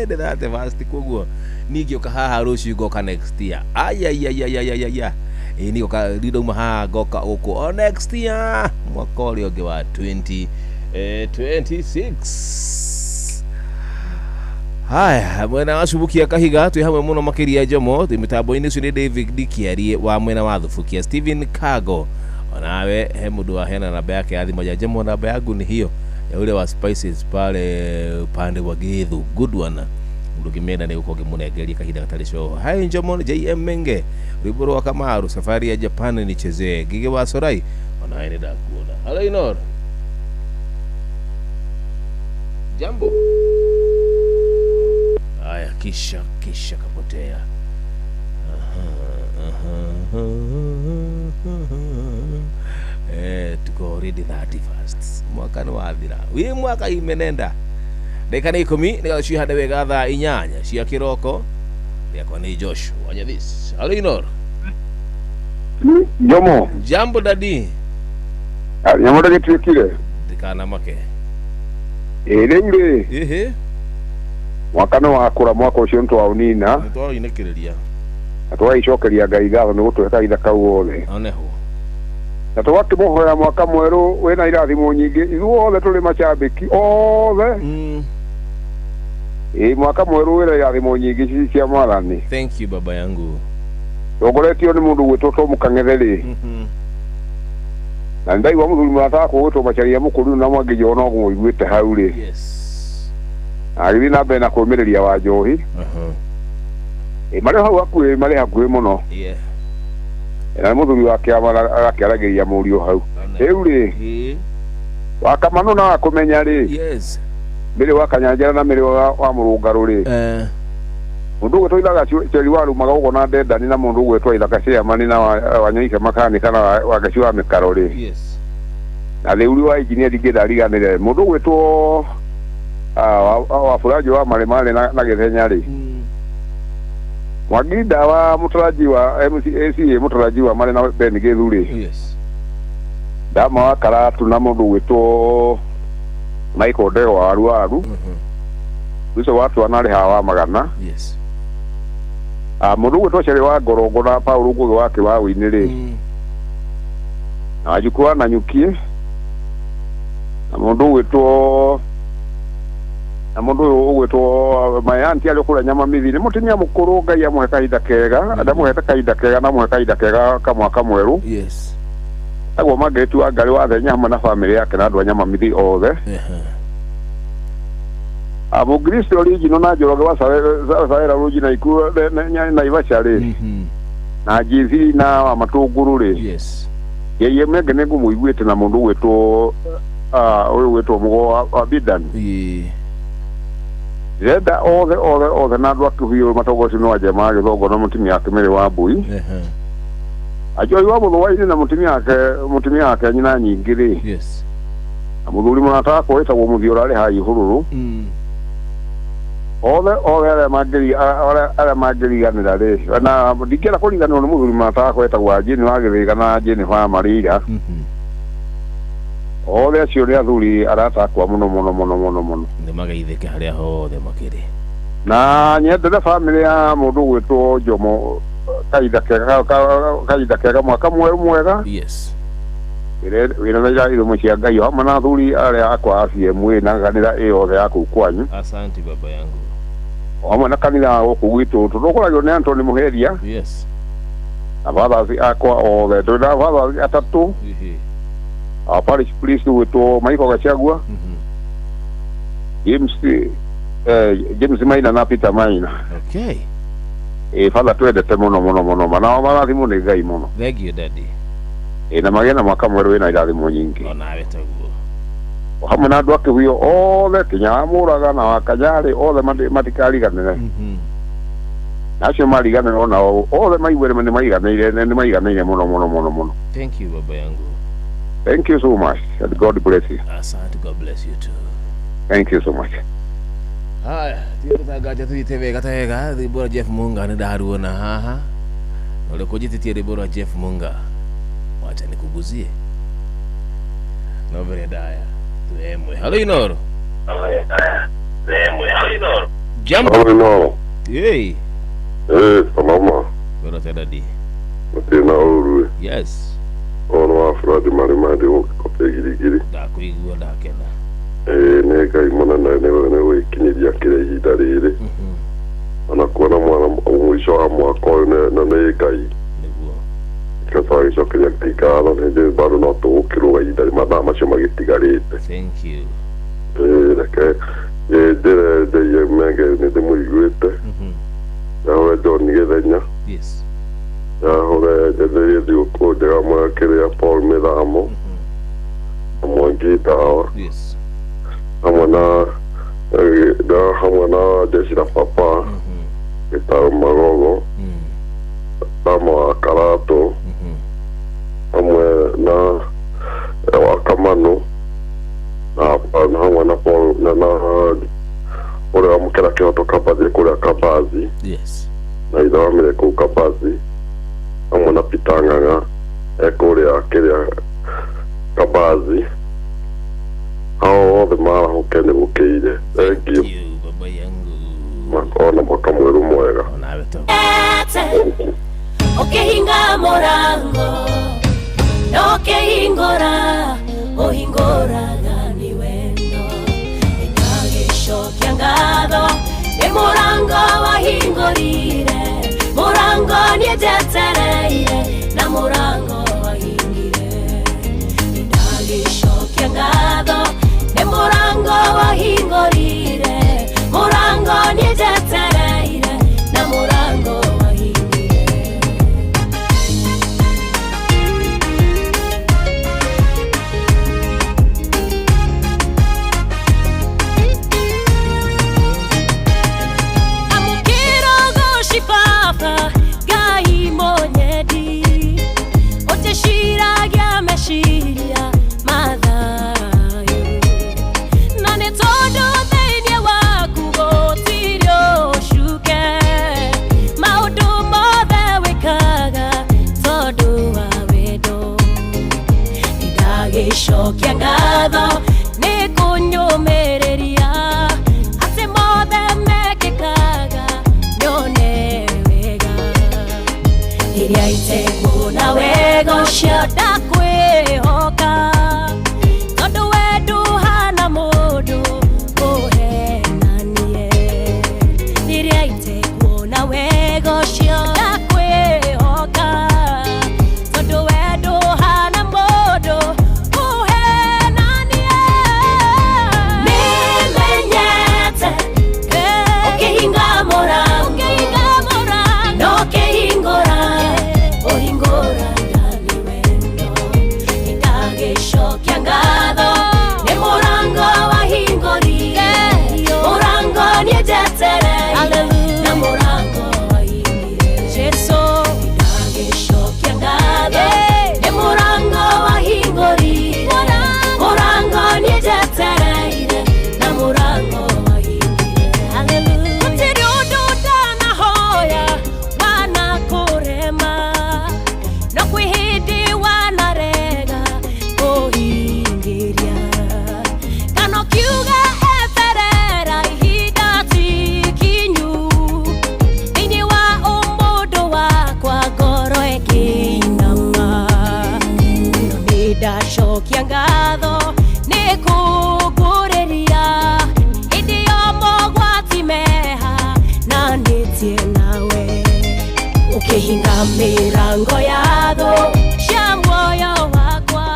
Nĩ 31st koguo niĩ ngĩũka haha rũciũ ngoka next year. Ayayayayayaya. Ĩĩ niĩ ngoka rĩu ndauma haha ngoka gũkũ o next year mwaka ũrĩa ũngĩ wa 2026. Haya, mwena wa Cubukia Kahiga twĩ hamwe mũno makĩria Jomo twĩ mĩtambo-inĩ ũcio nĩ David Kĩarie wa mwena wa Thubukia Stephen Kago onawe he mũndũ waheana namba yake ya thimũ ya Jomo namba yangu ni hiyo ya ule wa spices pale upande wa Githu good one mũndũ ũngĩmĩenda nĩ gũkorwo ngĩmũnengeria kahinda gatarĩ coho. Hai Jomo JM Menge rwĩmbo rwa Kamaru safari ya Japan nichezee Ngigĩ wa Sorai onawe nĩ ndakuona. Hello Inoro. Jambo. Aya, kisha kapotea. Tuko already 31st. Mwaka nĩ wathira. Wi mwaka imenenda. Dakika nĩ 10 nĩgetha cihande wega thaa 8 cia kĩroko. Rĩakwa nĩ Joshua Wanyathis. Hello Inoro. Jomo. Jambo dadi. Nyamũ ndagĩtuĩkire. Ndikanamake. Ĩ rĩu rĩ. Ĩhĩ. Mwaka nĩ wakũra mwaka ũcio nĩtwaũnina. Nĩtwaũinĩkĩrĩria. Na tũgagĩcokeria Ngai ngatho nĩ gũtũhe kahinda kau wothe. Oneho. Na tũgakĩmũhoya mwaka mwerũ wĩna irathimo nyingĩ ithuothe tũrĩ macambĩki othe. Ĩ mwaka mwerũ wĩna irathimo nyingĩ ici cia Mwathani. Thank you baba yangu. Tongoretio nĩ mũndũ gwĩtwo Tom Kang'ethe rĩ. Na ndaigua mũthuri mũrata wakwa gwĩtwo Macharia Mũkũrũ na Mwangi Joho no ngũmũiguĩte hau rĩ. Yes. Agĩthiĩ na mbere na kũũmĩrĩria wa njohi. Marĩ hau hakuhĩ marĩ hakuhĩ mũno. Yeah. Na mũthuri wake agakĩaragĩria mũriũ hau. Rĩu rĩ. Wakamanũ na wakũmenya rĩ. Yes. Mĩrĩ wa Kanyanjara na mĩrĩ wa Mũrũngarũ rĩ. Mũndũ ũgwĩtwo Ithaka Ceri wa Rumaga ũguo na Ndendani na mũndũ ũgwĩtwo Ithaka Chairman na Wanyoike Makani kana Wangeci wa Mĩkaro rĩ. Yes. Na Thĩuri wa engineer ndingĩenda ariganĩre. Mũndũ ũgwĩtwo wa Furaji wa Marĩ na Gĩthenya rĩ. Mwanginda wa mũtaraji wa MCACA mũtaraji wa Marĩ na Ben Gĩthu rĩ. Yes. Ndama wa Karatu na mũndũ ũgwĩtwo Michael Ndegwa wa Ruaru. Ũcio wa Twana arĩ haha wa Magana. Yes. Mũndũ ũgwĩtwo Ceri wa Ngorongo na Paul Ngũgĩ wa Kĩwaũ-inĩ rĩ. Na Wanjikũ wa Nanyuki. Na mũndũ ũgwĩtwo na mũndũ ũyũ ũgwĩtwo my auntie arĩ kũrĩa Nyamamithi nĩ mũtumia mũkũrũ Ngai amũhe kahinda kega ndamũhete kahinda kega na amũhe kahinda kega ka mwaka mwerũ. Yes. Aguo Margaret wa Ngarĩ wa Thenya hamwe na bamĩrĩ yake na andũ a Nyamamithi othe. Mũkristo original na Njoroge wa Saera Rũji na Ikuru na Ivacha rĩ. Na G3 na wa Matũngũrũ rĩ. Yes. Yeye menge nĩ ngũmũiguĩte na mũndũ ũgwĩtwo ũyũ ũgwĩtwo Mũgo wa Bidan. Ĩĩ. Ndĩrenda othe othe othe na andũ a Kĩhuhĩro matongoretio nĩ Wanjema wa Gĩthongo na mũtumia wake Mary wa Mbui. Ajoyi wa Mũthũa-inĩ na mũtumia wake nyina nyingĩ rĩ. Yes. Na mũthuri mũrata wakwa wĩtagwo Mũthiora arĩ haha Ihũrũrũ. Othe othe arĩa mangĩriganĩra rĩ na ndingĩenda kũriganĩrwo nĩ mũthuri mũrata wakwa wĩtagwo Jane wa Gĩthĩga na Jane wa Marĩira. Othe acio nĩ athuri arata akwa mũno mũno mũno mũno mũno. Nĩ mageithĩke harĩa hothe makĩrĩ. Na nyendere bamĩrĩ ya mũndũ ũgwĩtwo Jomo kahinda kega mwaka mwerũ mwega. Yes. Wĩra na irathimo cia Ngai hamwe na athuri arĩa akwa a CMA na kanitha ĩyothe ya kũu kwanyu. Asante baba yangu. Hamwe na kanitha wa gũkũ gwitũ tũtongoragio nĩ Anthony Mũheria. Yes. Na fathers akwa othe twĩna fathers atatũ. Our parish priest gwĩtwo Michael Gachagua. James Maina na Peter Maina. Okay. Father twendete mũno mũno mũno na marathimwo nĩ Ngai mũno. Thank you daddy. Na magĩe na mwaka mwerũ wĩna irathimo nyingĩ. Onawe taguo. Hamwe na andũ a Kĩhuyo othe kinya wa Mũraga na wa Kanyarĩ othe matikariganĩre. Na acio mariganĩre onao othe maigue nĩ maiganĩire nĩ maiganĩire mũno mũno mũno mũno. Thank you baba yangu. Thank you so much and God bless you. Asante, God bless you too. Thank you so much. Haya, tiye tuthiĩte wega ta wega rwĩmbo rwa Jeff Munga nĩ ndaruona haha. Na ũrĩa kũnjĩtĩtie rwĩmbo rwa Jeff Munga, wacha nikuguzie. No mbere ndaya tuemwe. Halo Inoro. Jambo. Halo Inoro. Hey. Salama. Wero tena di. Tena uru. Yes. Ono wa Fradi Marimadi wokote girigiri. Ndakuigua ndakena. Nĩ Ngai mũnene nĩwe wĩkinyiria kĩrĩa ihinda rĩrĩ. Ona kuona mwana mũico wa mwaka ũyũ na nĩ Ngai. Nĩguo. Twagĩcokeria Ngai ngatho nĩ njũĩ bado no tũgũkĩrũga ihinda mathaa macio magĩtigarĩte. Thank you. Reke njĩre njaie menge nĩ ndĩmũiguĩte. Yahũre John Gĩthenya. Yes. Yahũre njetherie thigũkũ njega mwakĩrĩa Paul Mĩthamo. Na Mwangi Ndawa. Yes. Hamwe na jeshi la papa. Gĩtarũ Magogo. Tama wa Karatũ. Hamwe na wa Kamanu. Na hamwe na Paul na ũrĩa wamũkĩra kĩhoto Kabathi kũrĩa Kabathi. Yes. Na ithe wa Mĩrĩ kũu Kabathi. Hamwe na Peter Ng'ang'a ekũrĩa kĩrĩa Kabathi. Hao othe marahũke nĩ gũkĩire. Thank you. Baba yangu. Makona mwaka mwerũ mwega. Onawe to. Ũkĩhinga mũrango na ũkĩhingũra ũhingũraga nĩ wendo. Nĩndagĩcokia ngatho nĩ mũrango wahingũrire, mũrango niĩ njetereire na mũrango wahingire. Nĩndagĩcokia ngatho nĩ mũrango wahingũrire, mũrango niĩ njetereire na mũrango wahingire. Amũkĩra ũgoci Baba Ngai mũnyendi, ũtĩciragia meciria mathayo. Na nĩ tondũ thĩinĩ waku gũtirĩ ũcuke, maũndũ mothe wĩkaga tondũ wa wendo. Nĩndagĩcokia ngatho nĩ kũnyũmĩrĩria atĩ mothe mekĩkaga nyone wega. Rĩrĩa itekuona wega ũcio ndakwĩhoka, tondũ we ndũhana mũndũ ũhenanie. Rĩrĩa itekuona wega ũcio ndakwĩhoka, tondũ we ndũhana mũndũ ũhenanie. Nĩmenyete ũkĩhinga mũrango na ũkĩhingũra ũhingũraga nĩ wendo. Nĩndagĩcokia ngatho nĩ mũrango wahingũrire, mũrango niĩ njetereire na mũrango wahingire. Jesũ, nĩndagĩcokia ngatho nĩ mũrango wahingũrire, mũrango niĩ njetereire na mũrango wahingire. Hallelujah. Gũtirĩ ũndũ ndanahoya wanakũrema, no kwĩ hĩndĩ wanarega kũhingĩria. Kana ũkiuga eterera ihinda ti ikinyu, thĩinĩ wa ũmũndũ wakwa ngoro ĩkĩinama. No nĩndacokia ngatho nĩ kũngũrĩria hĩndĩ yo mogwati meha na nĩtie nawe. Ũkĩhinga mĩrango yatho cia muoyo wakwa,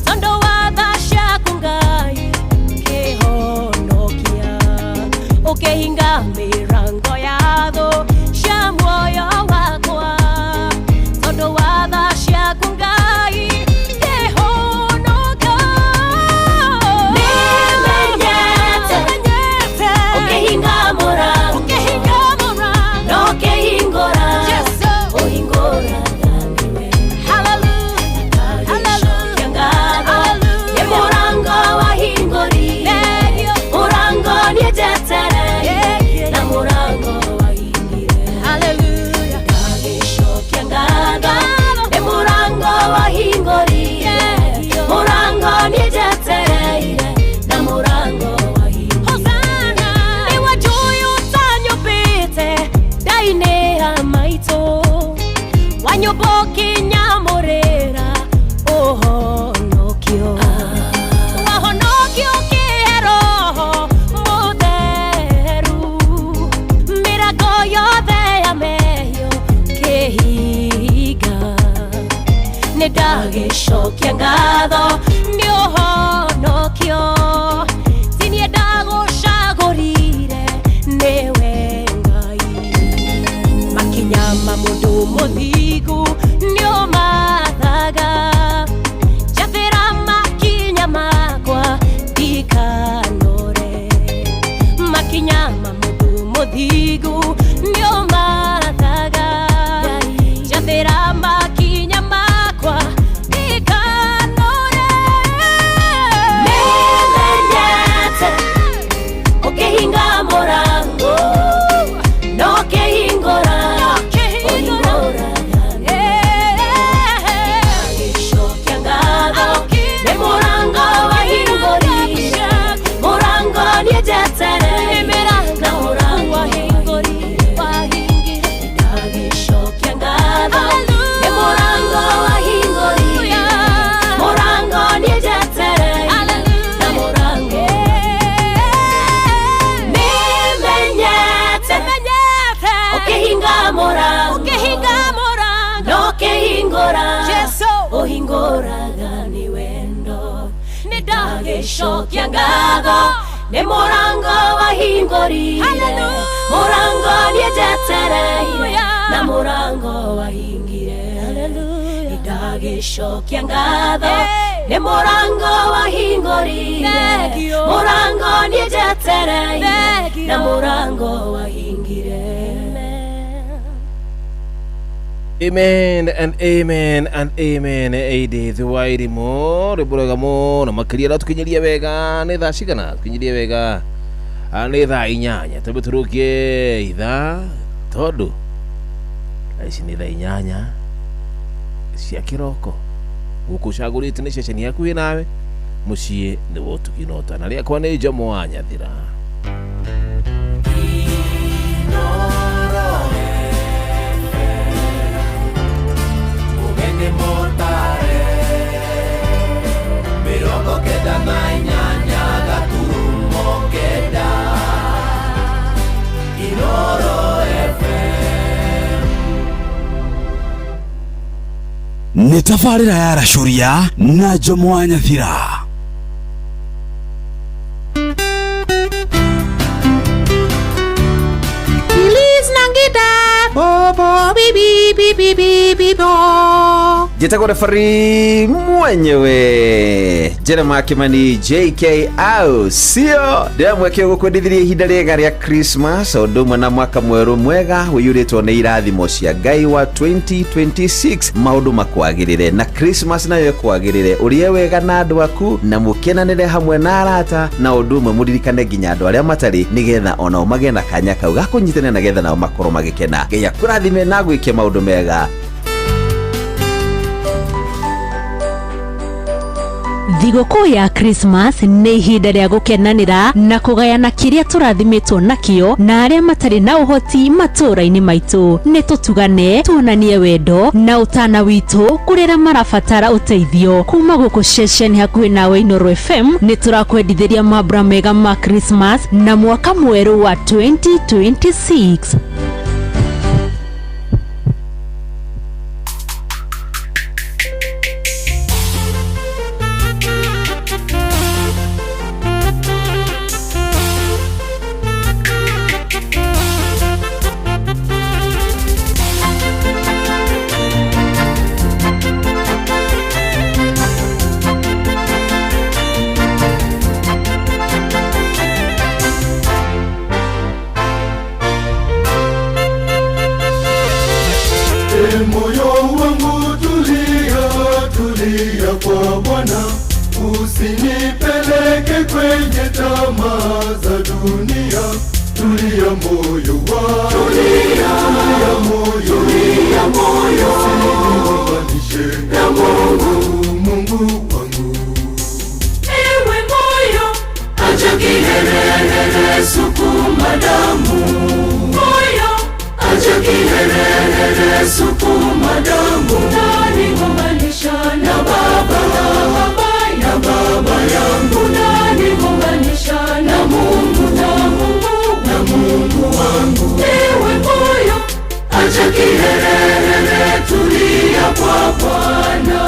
tondũ wa tha ciaku Ngai kĩhonokia. Ũkĩhinga mĩrango yatho cia muoyo wakwa, tondũ wa tha ciaku Ngai kĩhonokia. Ndagĩcokia ngatho nĩ ũhonokio ti niĩ ndagũcagũrire nĩwe Ngai makinya ma mũndũ mũthingu nĩ ũmathaga njathĩra makinya makwa ndikanore makinya ma mũndũ mũthingu nĩ ũmathaga njathĩra makinya makwa ndikanore nĩmenyete ũkĩhinga mũrango no kĩhingũra ũhingũraga agĩcokia ngatho nĩ mũrango wahingũrire mũrango niĩ njetereire na mũrango wahingire ndagĩcokia ngatho nĩ mũrango wahingũrire mũrango niĩ njetereire na mũrango nĩmenyete ũkĩhinga mũrango no kĩhingũra ũhingũraga nĩ wendo nĩndagĩcokia ngatho nĩ mũrango wahingũrire mũrango niĩ njetereire na mũrango wahingire nĩndagĩcokia ngatho nĩ mũrango wahingũrire mũrango niĩ njetereire na mũrango wahingire. Amen and amen and amen. Edith Wairimu rwĩmbo rwega mũno makĩria ratukinyirie wega nĩ thaa cigana tukinyirie wega nĩ thaa 8 twambe tũrũkie ithaa tondũ thaa ici nĩ thaa 8 cia kĩroko gũkũ ũcagũrĩte nĩ ceceni hakuhĩ nawe mũciĩ nĩ wa ũtugi na ũtana rĩakwa nĩ Jomo wa Nyathira. Nĩ tabarĩra ya Racũria na Jomo wa Nyathira. Njĩtagwo refari mwenyewe Jeremiah Kimani JK au sio ndĩramweke gũkwendithirie ihinda rĩega rĩa Christmas o ũndũ ũmwe na mwaka mwerũ mwega ũiyũrĩtwo nĩ irathimo cia Ngai wa 2026 maũndũ makwagĩrĩre na Christmas nayo ĩkwagĩrĩre ũrĩe wega na andũ aku na mũkenanĩre hamwe na arata na ũndũ ũmwe mũririkane nginya andũ arĩa matarĩ nĩgetha onao magĩe na kanya kau ga kũnyitanĩra nĩgetha nao makorwo magĩkena. Ngai akũrathime na agwĩke maũndũ mega. Thigũkũ ya Christmas nĩ ihinda rĩa gũkenanĩra na kũgayana kĩrĩa tũrathimĩtwo nakĩo na arĩa matarĩ na ũhoti matũũra-inĩ maitũ. Nĩ tũtugane, tuonanie wendo na ũtana witũ kũrĩ arĩa marabatara ũteithio. Kuma gũkũ ceceni hakuhĩ nawe Inooro FM nĩ tũrakwendithĩria mambura mega ma Christmas na mwaka mwerũ wa 2026. Usinipeleke kwenye tamaa za dunia. Tulia moyo wangu, tulia moyo, tulia moyo, usinigombanishe na Mungu, Mungu wangu. Ewe moyo, acha kiherehere, sukuma damu. Moyo, acha kiherehere, sukuma damu. Unanigombanisha na baba, na baba yangu, unanigombanisha na Mungu, na Mungu, na Mungu wangu. Ewe moyo, acha kiherehere, tulia kwa Bwana.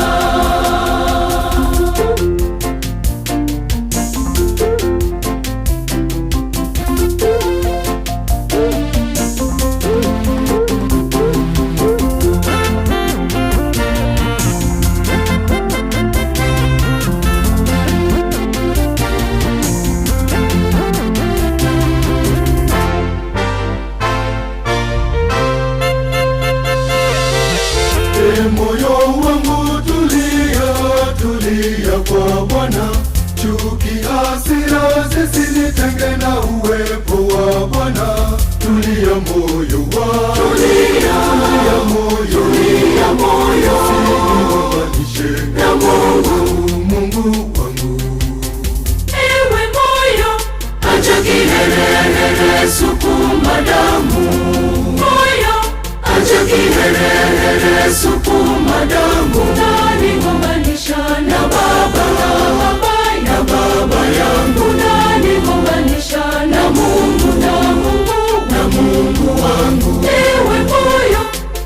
sukuma damu. Unanigombanisha na baba na baba na baba yangu, unanigombanisha na Mungu na Mungu na Mungu wangu. Ewe moyo,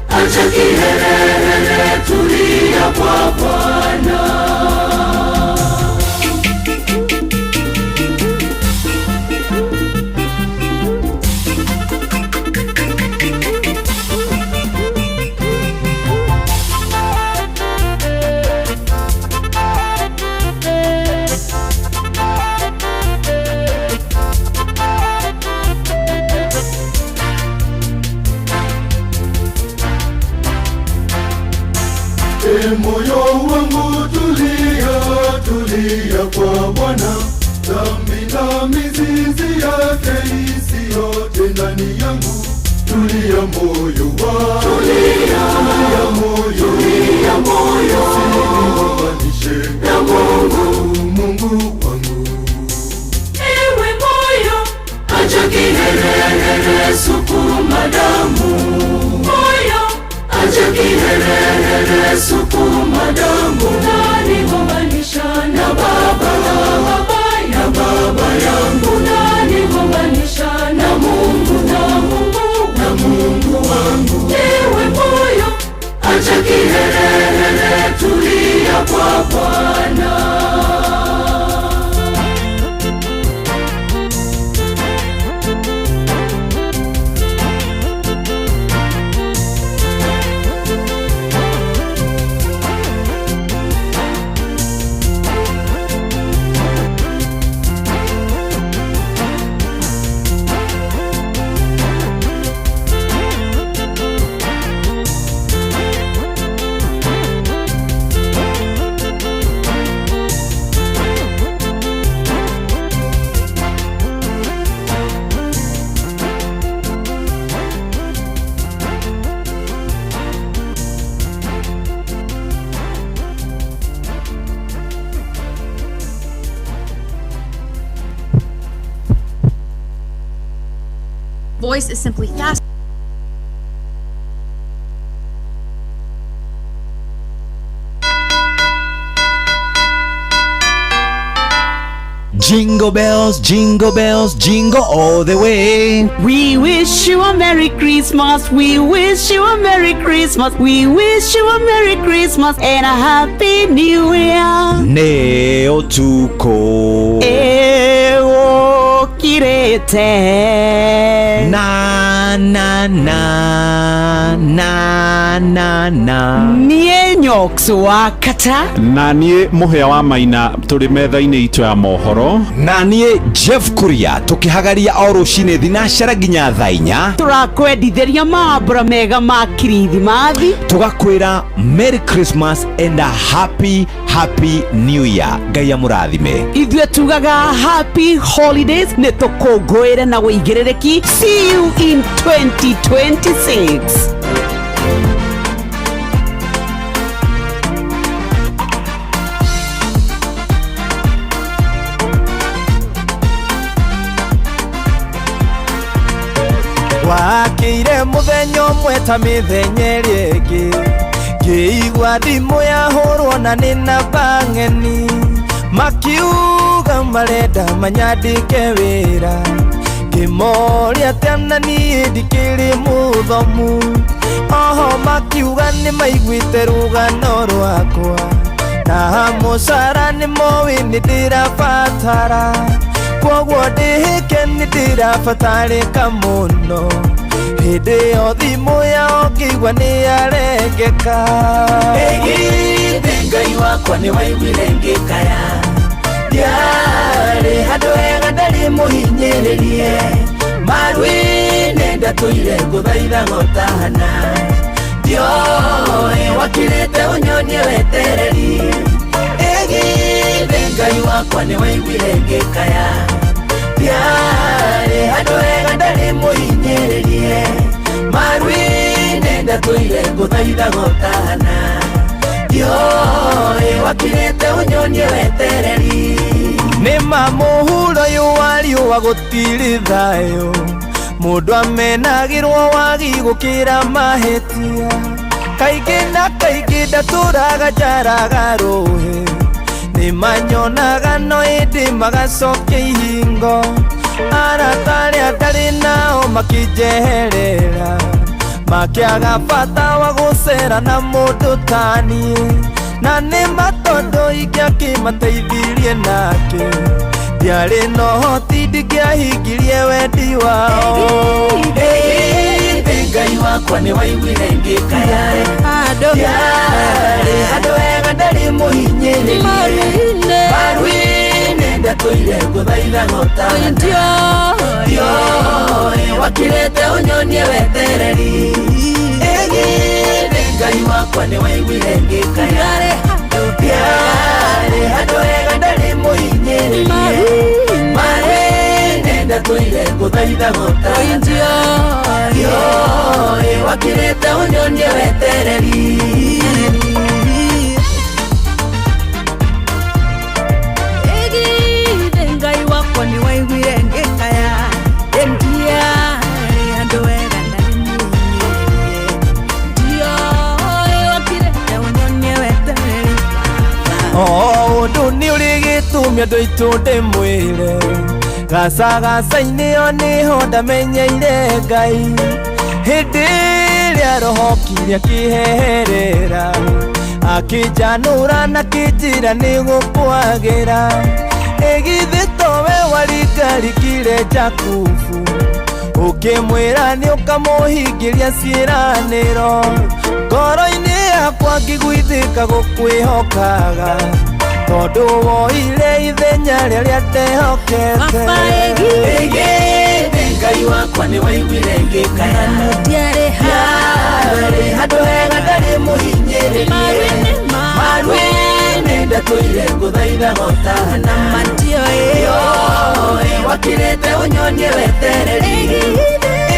acha kiherehere, tulia kwa Bwana. Moyo wangu tulia, tulia kwa Bwana, dhambi na mizizi yake isiyote ndani yangu. Tulia moyo wangu, tulia, tulia moyo, tulia moyo, usinigombanishe na Mungu, Mungu wangu. Ewe moyo, acha kiherehere, sukuma damu. Moyo, acha kiherehere, sukuma damu. Unanigombanisha na baba na baba na baba yangu, unanigombanisha na Mungu na Mungu na Mungu wangu. Ewe moyo, acha kiherehere, tulia kwa Bwana. Voice is simply fast. Jingle bells, jingle bells, jingle all the way. We wish you a Merry Christmas. We wish you a Merry Christmas. We wish you a Merry Christmas and a Happy New Year. Nĩ ũtukũ Ĩgũkirĩte. Na na na na na na. Niĩ Nyox wa Kata. Na niĩ Mũhĩa wa Maina tũrĩ metha-inĩ itũ ya mohoro. Na niĩ Jeff Kuria tũkĩhagaria o rũcinĩ thinacara nginya thaa inya. Tũrakwendithĩria mambura mega ma kirithimathi. Tũgakwĩra Merry Christmas and a happy happy New Year. Ngai amũrathime. Ithuĩ tugaga happy holidays, nĩ tũkũngũĩre na wĩigĩrĩrĩki. See you in 2026. Wakĩire mũthenya ũmwe ta mĩthenya ĩrĩa ĩngĩ, ngĩigua thimũ yahũrwo na nĩ namba ng'eni, makiuga marenda manyandĩke wĩra, ngĩmoria atĩa na niĩ ndikĩrĩ mũthomu, oho makiuga nĩ maiguĩte rũgano rwakwa, na mũcara nĩ moĩ nĩ ndĩrabatara, kwoguo ndĩhĩke nĩ ndĩrabatarĩka mũno. Hĩndĩ ĩyo thimũ yao ngĩigua nĩ yarengeka. Ĩgithĩ Ngai wakwa nĩ waiguire ngĩkaya, ndiarĩ handũ hega ndarĩ mũhinyĩrĩrie, marũĩ-inĩ ndatũire ngũthaithaga ũtahana, ndioĩ wakirĩte ũnyonie wetereri. Ĩgithĩ Ngai wakwa nĩ waiguire ngĩkaya, ndiarĩ handũ hega ndarĩ mũhinyĩrĩrie, marũĩ-inĩ ndatũire ngũthaithaga ũtahana, ndioĩ wakirĩte ũnyonie wetereri. Nĩ ma mũhuro ũyũ wa riũa gũtirĩ thayũ, mũndũ amenagĩrwo wagi gũkĩra mahĩtia, Kaingĩ na kaingĩ ndatũraga njaraga rũhĩ nĩmanyonaga no ĩndĩ magacokia ihingo arata arĩa ndarĩ nao makĩnjeherera makĩaga bata wa gũcera na mũndũ taniĩ na nĩma tondũ ingĩakĩmateithirie nake ndiarĩ na ũhoti ndingĩahingirie wendi wao. Ĩgithĩ Ngai wakwa nĩ waiguire ngĩkaya ndiarĩ handũ hega ndarĩ mũhinyĩrĩrie maru-inĩ ndatũire ngũthaitha gũtana ndioĩ wakirĩte ũnyonie wetereri. Ĩgithĩ Ngai wakwa nĩ waiguire ngĩkaya ndiarĩ handũ hega ndarĩ mũhinyĩrĩrie maru-inĩ ndatũire ngũthaitha gũtana ndioĩ wakirĩte ũnyonie wetereri. Ĩgithĩ Ngai wakwa nĩ waiguire ngĩkaya ndiarĩ handũ hega ndarĩ mũhinyĩrĩrie ndioĩ wakirĩte ũnyonie wetereri. O ũndũ nĩ ũrĩ gĩtũmi andũ aitũ ndĩmwĩre gacagaca-inĩ o nĩho ndamenyeire Ngai hĩndĩ ĩrĩa roho okire akĩheherera akĩnjanũra na akĩnjĩra nĩ gũkwagĩra. Ĩgithĩ towe waringarikire Jakubu ũkĩmwĩra nĩ ũkamũhingĩria ciĩranĩro ngoro-inĩ yakwa ngĩguithĩka gũkwĩhokaga tondũ woire ithenya rĩrĩa ndehokete. Ĩgithĩ Ngai wakwa nĩ waiguire ngĩkaya ndiarĩ ndiarĩ handũ hega ndarĩ mũhinyĩrĩrie maru-inĩ ndatũire ngũthaitha gũtana ndioĩ wakirĩte ũnyonie wetereri.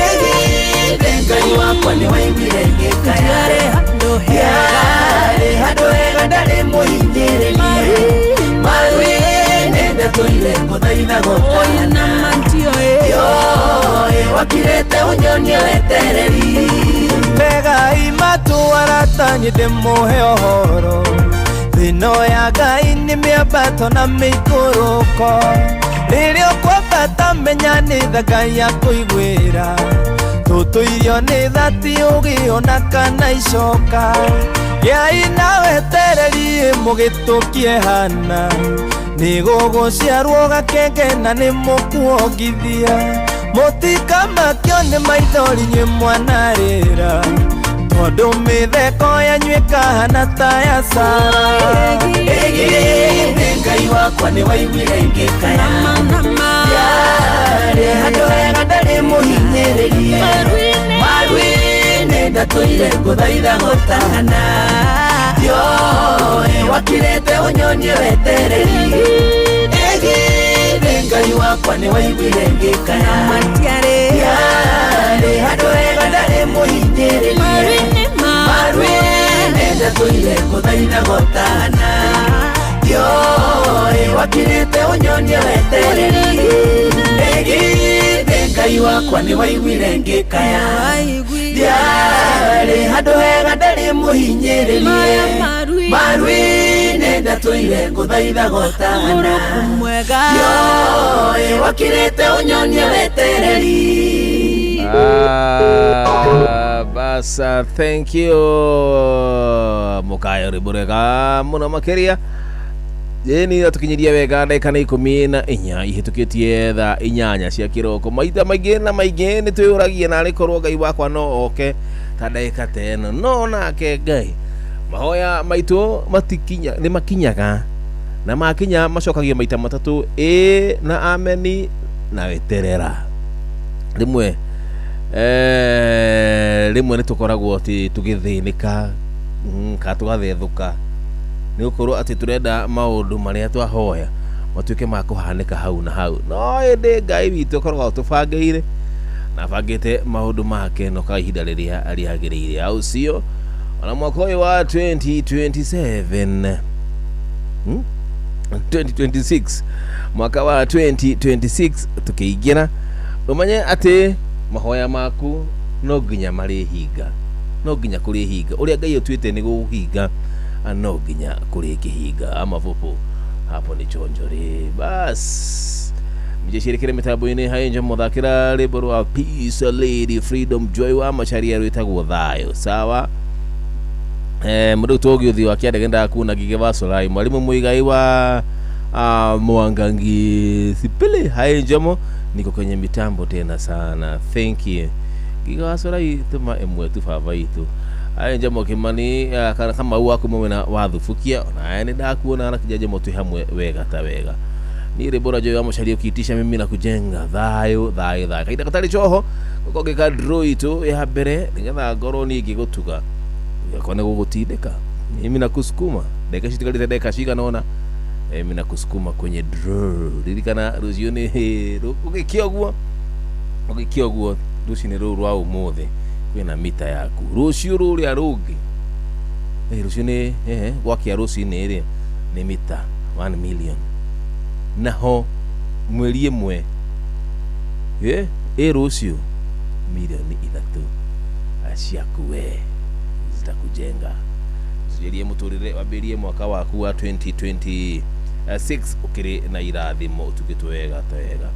Ĩgithĩ Ngai wakwa nĩ waiguire ngĩkaya ndiarĩ handũ hega ndarĩ mũhinyĩrĩrie maru-inĩ ndatũire ngũthaitha gũtana ndioĩ wakirĩte ũnyonie wetereri. Tegai matũ arata niĩ ndĩmũhe ũhoro thĩno ya Ngai nĩ mĩambato na mĩikũrũko rĩrĩa ũkwambata menya nĩ tha Ngai akũiguĩra tũtũirio nĩ tha ti ũgĩ ona kana icoka gĩai na wetereri mũgĩtũkie hana nĩ gũgũciarwo gakenge na nĩ mũkuongithia mũtikamakio nĩ maithori inyuĩ mwanarĩra tondũ mĩtheko yanyu ĩkahana ta ya Sara. Ĩgithĩ Ngai wakwa nĩ waiguire ngĩkaya ndiarĩ handũ hega ndarĩ mũhinyĩrĩrie maru-inĩ ndatũire ngũthaitha gũtana ndioĩ wakirĩte ũnyonie wetereri. Ĩgithĩ Ngai wakwa nĩ waiguire ngĩkaya ndiarĩ handũ hega ndarĩ mũhinyĩrĩrie maru-inĩ ndatũire ngũthaitha gũtana ndioĩ wakirĩte ũnyonie wetereri. Ĩgithĩ Ngai wakwa nĩ waiguire ngĩkaya ndiarĩ handũ hega ndarĩ mũhinyĩrĩrie maru-inĩ ndatũire ngũthaitha gũtana ndioĩ wakirĩte ũnyonie wetereri. Basa, thank you mukayo rĩmũrega mũno makĩria ĩni atũkinyiria wega ndagĩka nĩ 14 ihĩtũkĩtie thaa 8 cia kĩroko maita maingĩ na maingĩ nĩ twĩyũragia narĩ korwo Ngai wakwa no oke ta ndagĩka ta ĩno no nake Ngai mahoya maitũ matikinya nĩ makinyaga na makinya macokagio maita matatũ ĩ na ameni na weterera rĩmwe rĩmwe nĩ tũkoragwo atĩ tũgĩthĩnĩka kana tũgathethũka nĩ gũkorwo atĩ tũrenda maũndũ marĩa twahoya matuĩke ma kũhanĩka hau na hau no ĩndĩ Ngai witũ akoragwo atũbangĩire na abangĩte maũndũ make no ka ihinda rĩrĩa rĩagĩrĩire au sio ona mwaka ũyũ wa 2027 2026 mwaka wa 2026 tukiingira umenye ati mahoya maku no nginya marihinga No nginya kũrĩhinga ũrĩa Ngai ũtuĩte nĩ gũhinga, no nginya kũrĩkĩhinga. Amavupu hapo ni chonjore bas mjecirekere mitambo-inĩ hainje mũthakĩra rwĩmbo rwa Peace Lady Freedom Joy wa Macharia rwĩtagwo thayũ. Sawa, mũndũ tũgĩ ũthiĩ wa kĩandege ndakuona Ngige wa Solai, mwalimu Muigai wa Mwangangi Sipili hai njomo, niko kwenye mitambo tena sana, thank you Ngige wa Solai, tuma ĩmwe tu baba itu hai njomo Kimani, kana Kamau waku mwena wa Thubukia ona nĩ ndakuona na kija njomo twĩ hamwe wega ta wega. Ni rĩmbo Joy wa Macharia ukiitisha mimi na kujenga thayũ thayũ thayũ kahinda gatarĩ coho gũkorwo ngĩka draw itũ ya mbere nĩgetha ngorwo niĩ ngĩgũtuga gakwa nĩ gũgũtindĩka mimi na kusukuma ndagĩka citigarĩte ndagĩka cigana ũna, mimi na kusukuma kwenye draw. Ririkana rũciũ nĩ ũgĩkia ũguo, ũgĩkia ũguo rũcinĩ rũu rwa ũmũthĩ kwĩna mita yaku. Rũciũ rũrĩa rũngĩ, rũciũ nĩ gwakĩa rũcinĩ rĩ nĩ mita 1 million, naho mweri ĩmwe ĩ rũciũ milioni 3 ciaku we zitakujenga. Usijerie muturire wambirie mwaka waku wa 2026 ukiri na irathimo utukitwo wega ta wega.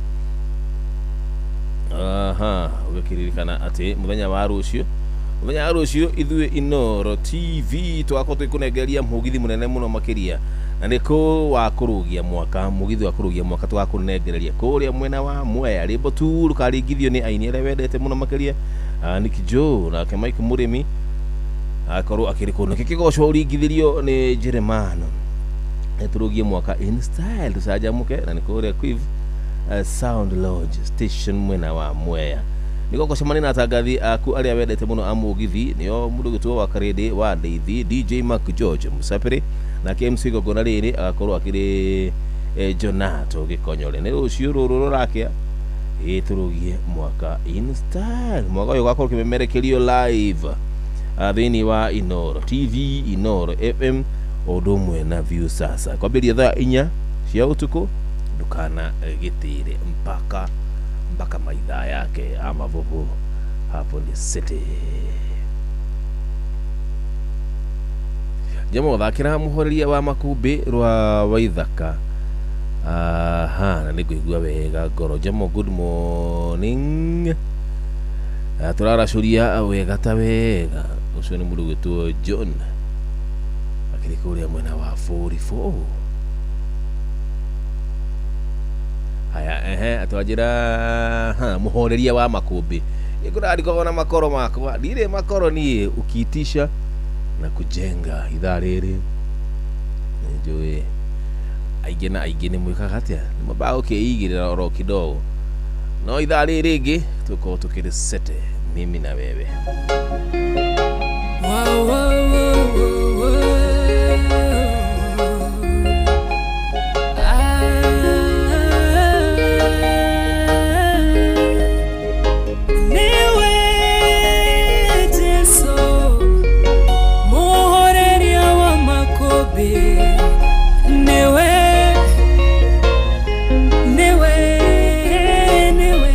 Aha, ũgĩkĩririkana atĩ mũthenya wa rũciũ, mũthenya wa rũciũ ithuĩ Inooro TV tũgakorwo tũgĩkũnengeria mũgithi mũnene mũno makĩria, na nĩ kũ wa kũrũgia mwaka, mũgithi wa kũrũgia mwaka tũgakũnengereria kũrĩa mwena wa Mwea. Rĩmbo tu rũkaringithio nĩ aini arĩa wendete mũno makĩria, Nick Joe nake Mike Mũrĩmi akorwo akĩrĩ kũndũ kĩkĩgocwo ũringithirio nĩ Jeremano. Tũrũgie mwaka in style tũcanjamũke, na nĩ kũrĩa Quiv Sound Lodge Station mwena wa Mwea. Nĩguo gũcemania na atangathi aku arĩa wendete mũno a mũgithi, nĩo mũndũ ũgĩtwo wa Karĩndĩ wa Ndeithi, DJ Mark George Musapĩrĩ, nake MC Gongona rĩrĩ agakorwo akĩrĩ Jonato Gĩkonyore. Nĩ rũciũ rũrũ rũrakĩa tũrũgie mwaka in style. Mwaka ũyũ ũgakorwo ũkĩmemerekerio live thĩinĩ wa Inooro TV, Inooro FM, ũndũ ũmwe na View Sasa kwambĩrĩria thaa 4 cia ũtukũ. Ndũkana gĩtĩre mpaka mpaka maithaa yake amavuvu hapo ni city. Jamo thakĩra mũhoreria wa makũmbĩ rwa Waithaka. Aha, na nĩngũigua wega ngoro. Jamo, good morning. Tũraracũria wega ta wega. Ũcio nĩ mũndũ ũgwĩtwo John akĩrĩ kũrĩa mwena wa 44. Haya, ehe, atwanjĩra mũhoreria wa makũmbĩ. Nĩngũrarikogwo na makoro makwa, ndirĩ makoro niĩ, ukiitisha na kujenga ithaa rĩrĩ nĩnjũĩ aingĩ na aingĩ nĩ mwĩkaga atĩa, nĩ mambaga gũkĩigĩrĩra oro kidogo, no ithaa rĩrĩ rĩngĩ tũkorwo tũkĩrĩ sete mimi na wewe. Wow, wow, wow, wow. Niwe Jesu muhoreria wa makobi, niwe niwe niwe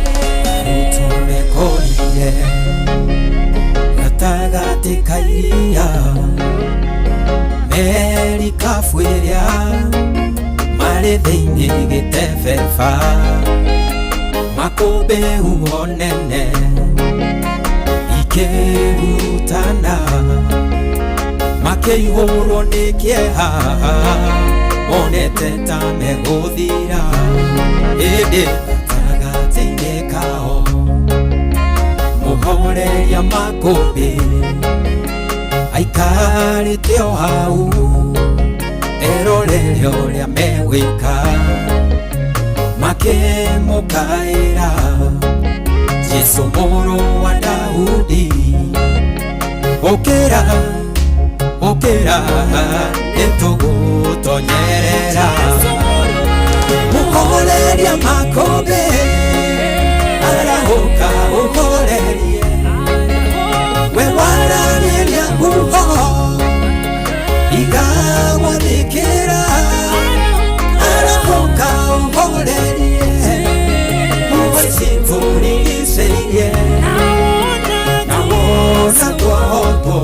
Tumekorire gatagatĩ ka iria, merikabu ĩrĩa marĩ thĩinĩ gĩtebeba, makũmbĩ huho nene ikĩhurutana, makĩihũrwo nĩ kĩeha monete ta megũthira, ĩndĩ gatagatĩ-inĩ kao mũhoreria makũmbĩ aikarĩte o hau erorere ũrĩa megwĩka, makĩmũkaĩra Jesũ mũrũ wa Daudi, ũkĩra ũkĩra nĩtũgũtonyerera. Mũhoreria makũmbĩ arahũka ũhorerie, we wararĩria huho ikagwathĩkĩra, arahũka ũhorerie huho ici tũrigicĩirie, na wona twohotwo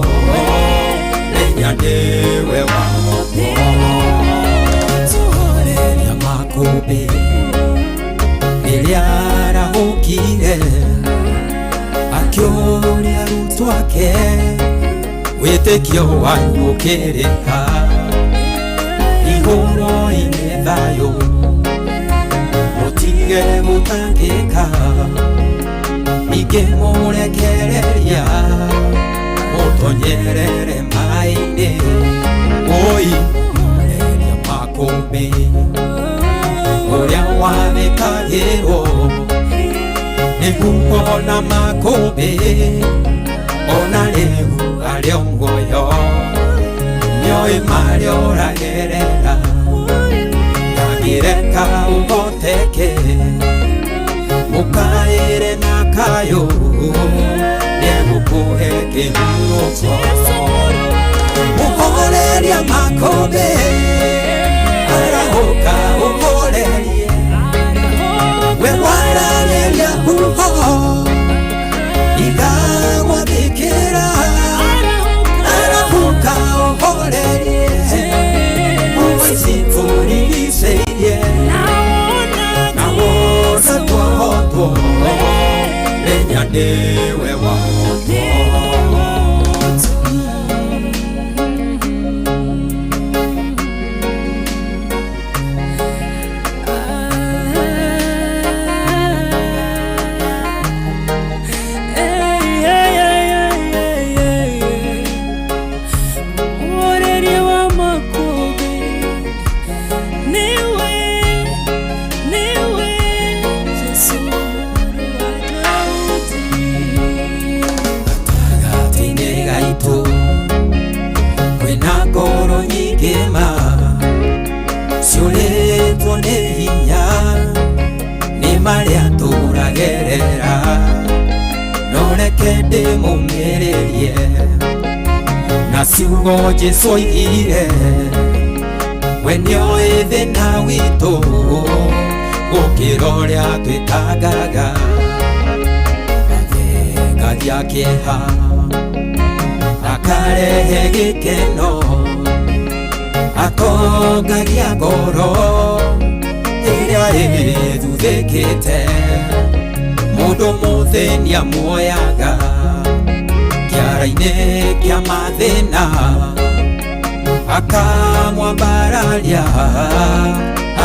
Akĩũria arutwo ake wĩtĩkio wanyu ũkĩrĩ ha igũrũ-inĩ thayũ mũtige gũtangĩka ningĩ mũrekereria mũtonyerere maĩ-inĩ woi mũreria makũmbĩ ũrĩa wathĩkagĩrwo nĩguo na makũmbĩ ona rĩu arĩ o muoyo nĩoĩ marĩa ũragerera ndangĩreka ũhoteke mũkaĩre na kayũ nĩegũkũhe kĩhurũko mũhoreria makũmbĩ arahũka ũhorerie we wararĩria huho igagwathĩkĩra arahũka ũhorerie huho ici tũrigicĩirie na wona twahotwo menya nĩwe wahotwo. Gatagatĩ-inĩ gaitũ kwĩna ngoro nyingĩ ma ciũrĩtwo nĩ hinya nĩ marĩa tũragerera no reke ndĩmũmĩrĩrie na ciugo Jesũ oigire we nĩoĩ thĩna witũ gũkĩra ũrĩa twĩtangaga athengagia kĩeha akarehe gĩkeno atongagia ngoro ĩrĩa ĩthuthĩkĩte mũndũ mũthĩni amuoyaga kĩara-inĩ kĩa mathĩna akamwambararia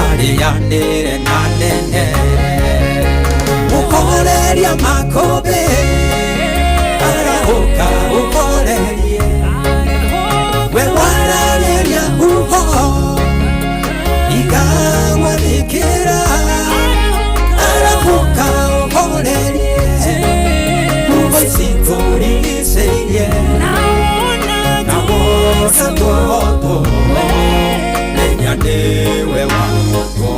arĩanĩre na nene mũhoreria makũmbĩ arahũka ũhorerie we wararĩria huho igagwathĩkĩra arahũka ũhorerie huho ici tũrigicĩirie na wona twahotwo menya nĩwe wahotwo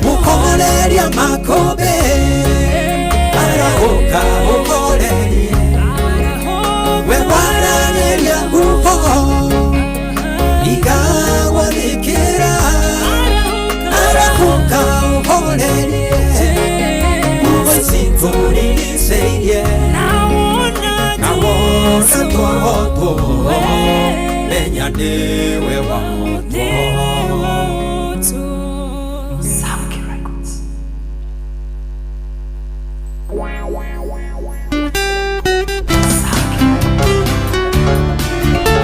mũhoreria makũmbĩ arahũka ũhorerie we wararĩria huho igagwathĩkĩra arahũka ũhorerie huho ici tũrigicĩirie na wona twahotwo menya nĩwe wahotwo.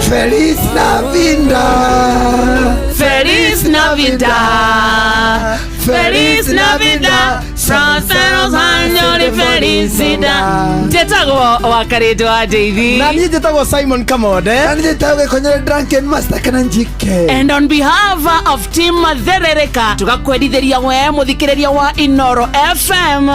Feliz Navidad. Feliz Navidad. Feliz Navidad. Prósperos años y felicidad. Njĩtagwo Wakarĩndũ Davy. Na niĩ njĩtagwo Simon Kamode. Na niĩ njĩtagwo Gĩkonyore Drunken Master kana Njike. And on behalf of Team Therereka tugakwendithĩria we mũthikĩrĩria wa Inoro FM.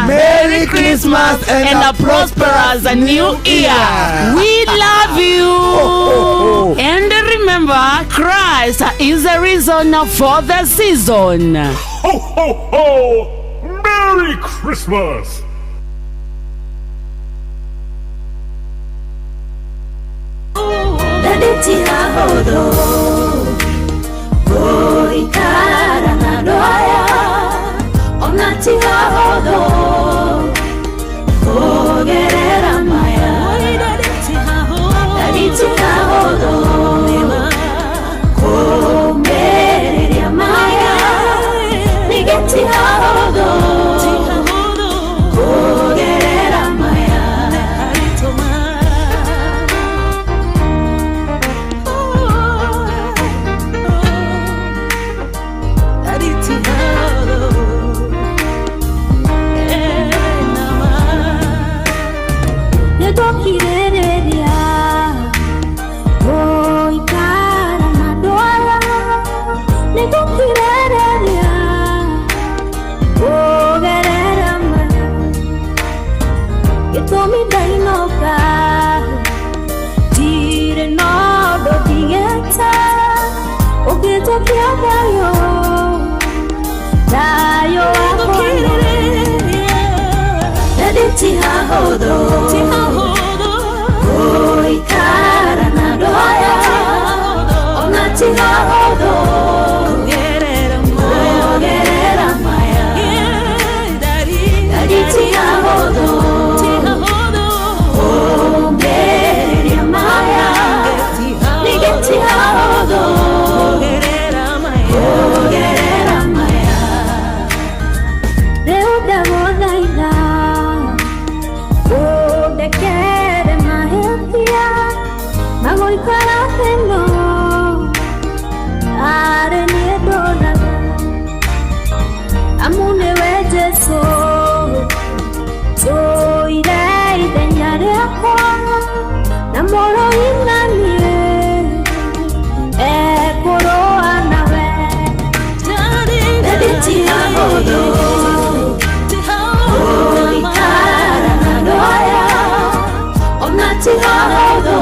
Merry Christmas and a prosperous new year. We love you. Oh, oh. And remember, Christ is the reason for the season. Ho, ho, ho! Merry Christmas! Maya. Gĩtũmi ndainũka ndirĩ na ũndũ ndigĩte ũngĩnjokia thayũ thayũ wakwa Ndadi ti hahũthũ gũikara na andũ aya ona ti hahũthũ kũgerera maya Ndadi ti hahũthũ kũũmĩrĩria maya ningĩ ti hahũthũ kũgerera maya Rĩu ndagũthaitha ũndekere mahĩtia ma gũikara thĩ-ĩno arĩ niĩ ndũraga amu nĩwe Jesũ tũire ithenya rĩakwa na mũrũi na niĩ ekũrũa nawe. Ndadi ti hahũthũ gũikara na andũ aya ona ti hahũthũ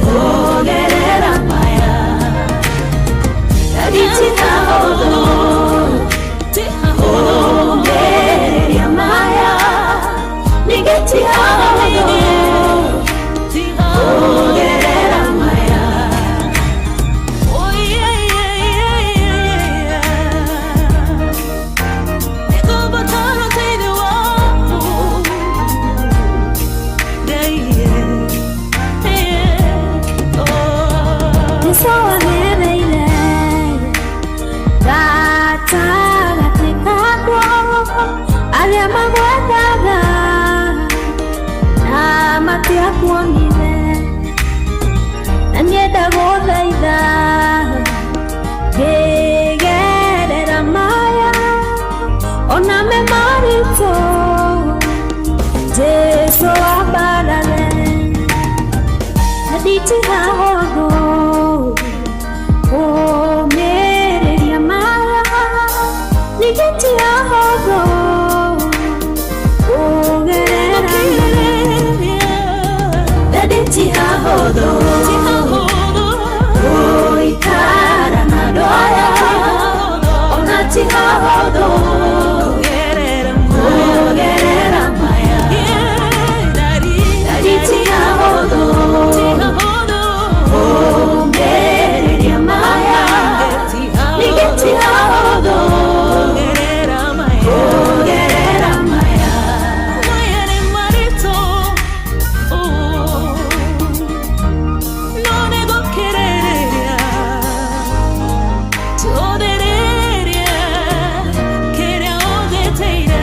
kũgerera maya Ndadi ti hahũthũ kũũmĩrĩria maya ningĩ ti hahũthũ kũgerera maya. Oh yeah, yeah, yeah, yeah, yeah. Nĩngũbatara ũteithio waku. Yeah, yeah, yeah. Oh. Jesũ agereire gatagatĩ kakwa arĩa magwethaga na matiakuonire na niĩ ndagũthaitha ngĩgerera maya ona me maritũ Jesũ ambarare na nditigahũthũ kũũmĩrĩria maya ningĩ ti hahũthũ kũgerera Ndadi ti hahũthũ gũikara na andũ aya ona ti hahũthũ kũgerera maya Ndadi ti hahũthũ kũũmĩrĩria maya ningĩ ti hahũthũ kũgerera maya. Maya nĩ maritũ, oh, no nĩngũkirĩrĩria, tũthĩrĩrie kĩrĩa ũnjĩtĩire.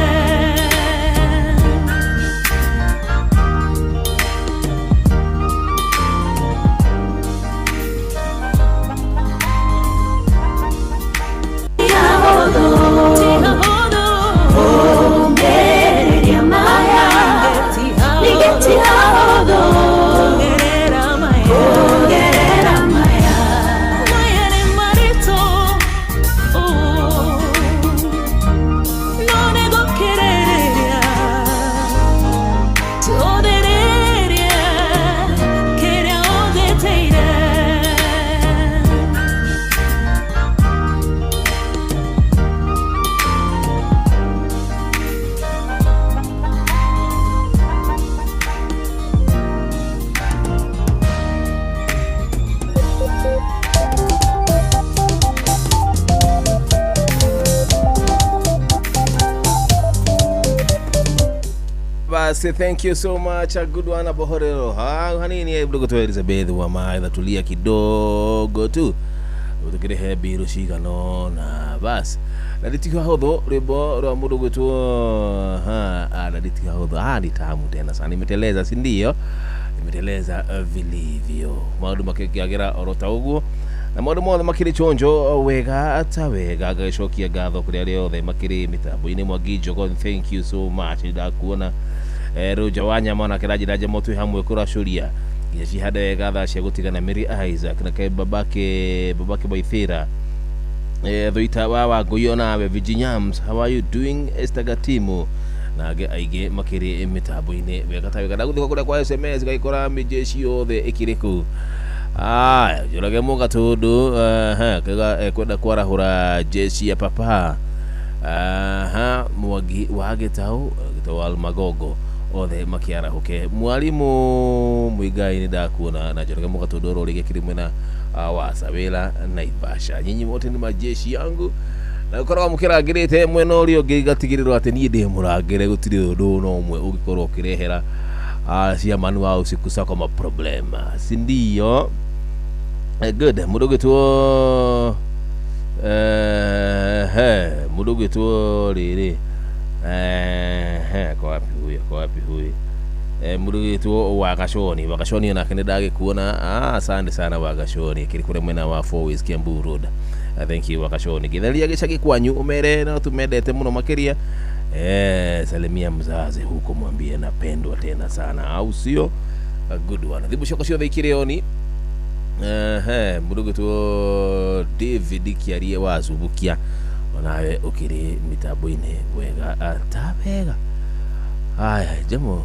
Kũũmĩrĩria maya ningĩ ti hahũthũ Kũgerera maya. kũgerera maya. Maya nĩ maritũ, oh, no nĩngũkirĩrĩria, tũthĩrĩrie kĩrĩa ũnjĩtĩire. Basi, thank you so much. A good one hapo horero. Ha, hanini mdogo tu Elizabeth wa maitha, tulia kidogo tu utukirehe mbiru cigana na basi na nditigahũthũ rwĩmbo rwa mũndũ gwĩtwo na nditigahũthũ ni tamu tena sana, imeteleza si ndio? Imeteleza vilivyo maũndũ makĩagĩra oro ta ũguo na maũndũ mothe makĩrĩ chonjo wega ta wega. Ngagĩcokia ngatho kũrĩ arĩa othe makĩrĩ mĩtambo-inĩ. Mwangi Njogo, thank you so much, ndakuona Rũnja wa nyama na kĩranjĩra njemo twĩ hamwe kũracũria nginya cihande wega thaa cia gũtigana. Mary Isaac na babake babake Baithĩra Thuita wa Wangũi onawe Viginyams, how are you doing? Esther Gatimu Na angĩ aingĩ makĩrĩ mĩtambo-inĩ wega ta wega. Ndagũthika kũrĩa kwa SMS gaikora mĩjeshi yothe ĩkĩrĩ kũu. Aya, Njoroge Mũgatũndũ kiuga ekwenda kwarahũra jeshi ya papa. Aha, Mwangi wa Gĩtaũ, Gĩtaũ wa Magongo othe makiarahũke. Mwalimu Muigai nĩ ndakuona na Njoroge Mũgatũndũ oro rĩngĩ kĩrĩ mwena wa Sawela Naivasha. Nyinyi wote ni majeshi yangu na ũkoragwo mũkĩrangĩrĩte mwena ũrĩa ũngĩ igatigĩrĩrwo atĩ niĩ ndĩ mũrangĩre gũtirĩ ũndũ no ũmwe ũngĩkorwo ũkĩrehera ciamani wa usiku sako ma problema, si ndio? Good. Mũndũ ũgĩtwo mũndũ ũgĩtwo rĩrĩ kwa wapi huyu, kwa wapi huyu, mũndũ ũgĩtwo Wagaconi. Wagaconi onake nĩ ndagĩkuona. Asante sana Wagaconi, kĩrĩ kũrĩa mwena wa Four Ways Kiambu Road. Thank you Wagaconi. Gĩtheria gĩcagi kwanyu ũmere no tumendete mũno makĩria. Salimia mzazi huko mwambie napendwa tena sana, au sio? A good one. Thimu ciakwa ciothe ikĩrĩ oni. Mũndũ ũgĩtwo David Kiarie wa Zubukia onawe ũkĩrĩ mĩtambo-inĩ wega ta wega. Haya jamo,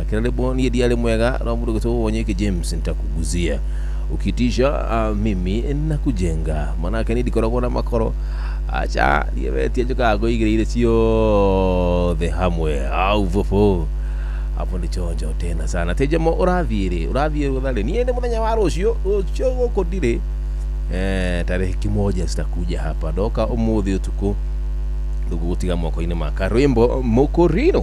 akira rĩmwe niĩ ndiarĩ mwega no mũndũ ũgĩtwo Wonyeki James nitakuguzia ukitisha mimi nakujenga, manake niĩ ndikoragwo na makoro. Acha niĩ wetie njũkaga ngũigĩrĩire ciothe hamwe au vovo hapo ni chonjo tena sana. Tejemo ũrathiĩ rĩ, ũrathiĩ rũtha rĩ? Niĩ nĩ mũthenya wa rũciũ, rũciũ gũkũ ndirĩ. Tarehe kimoja sitakuja hapa, ndoka ũmũthĩ ũtukũ ndũgũgũtiga moko-inĩ ma Karwimbo Mũkũrinũ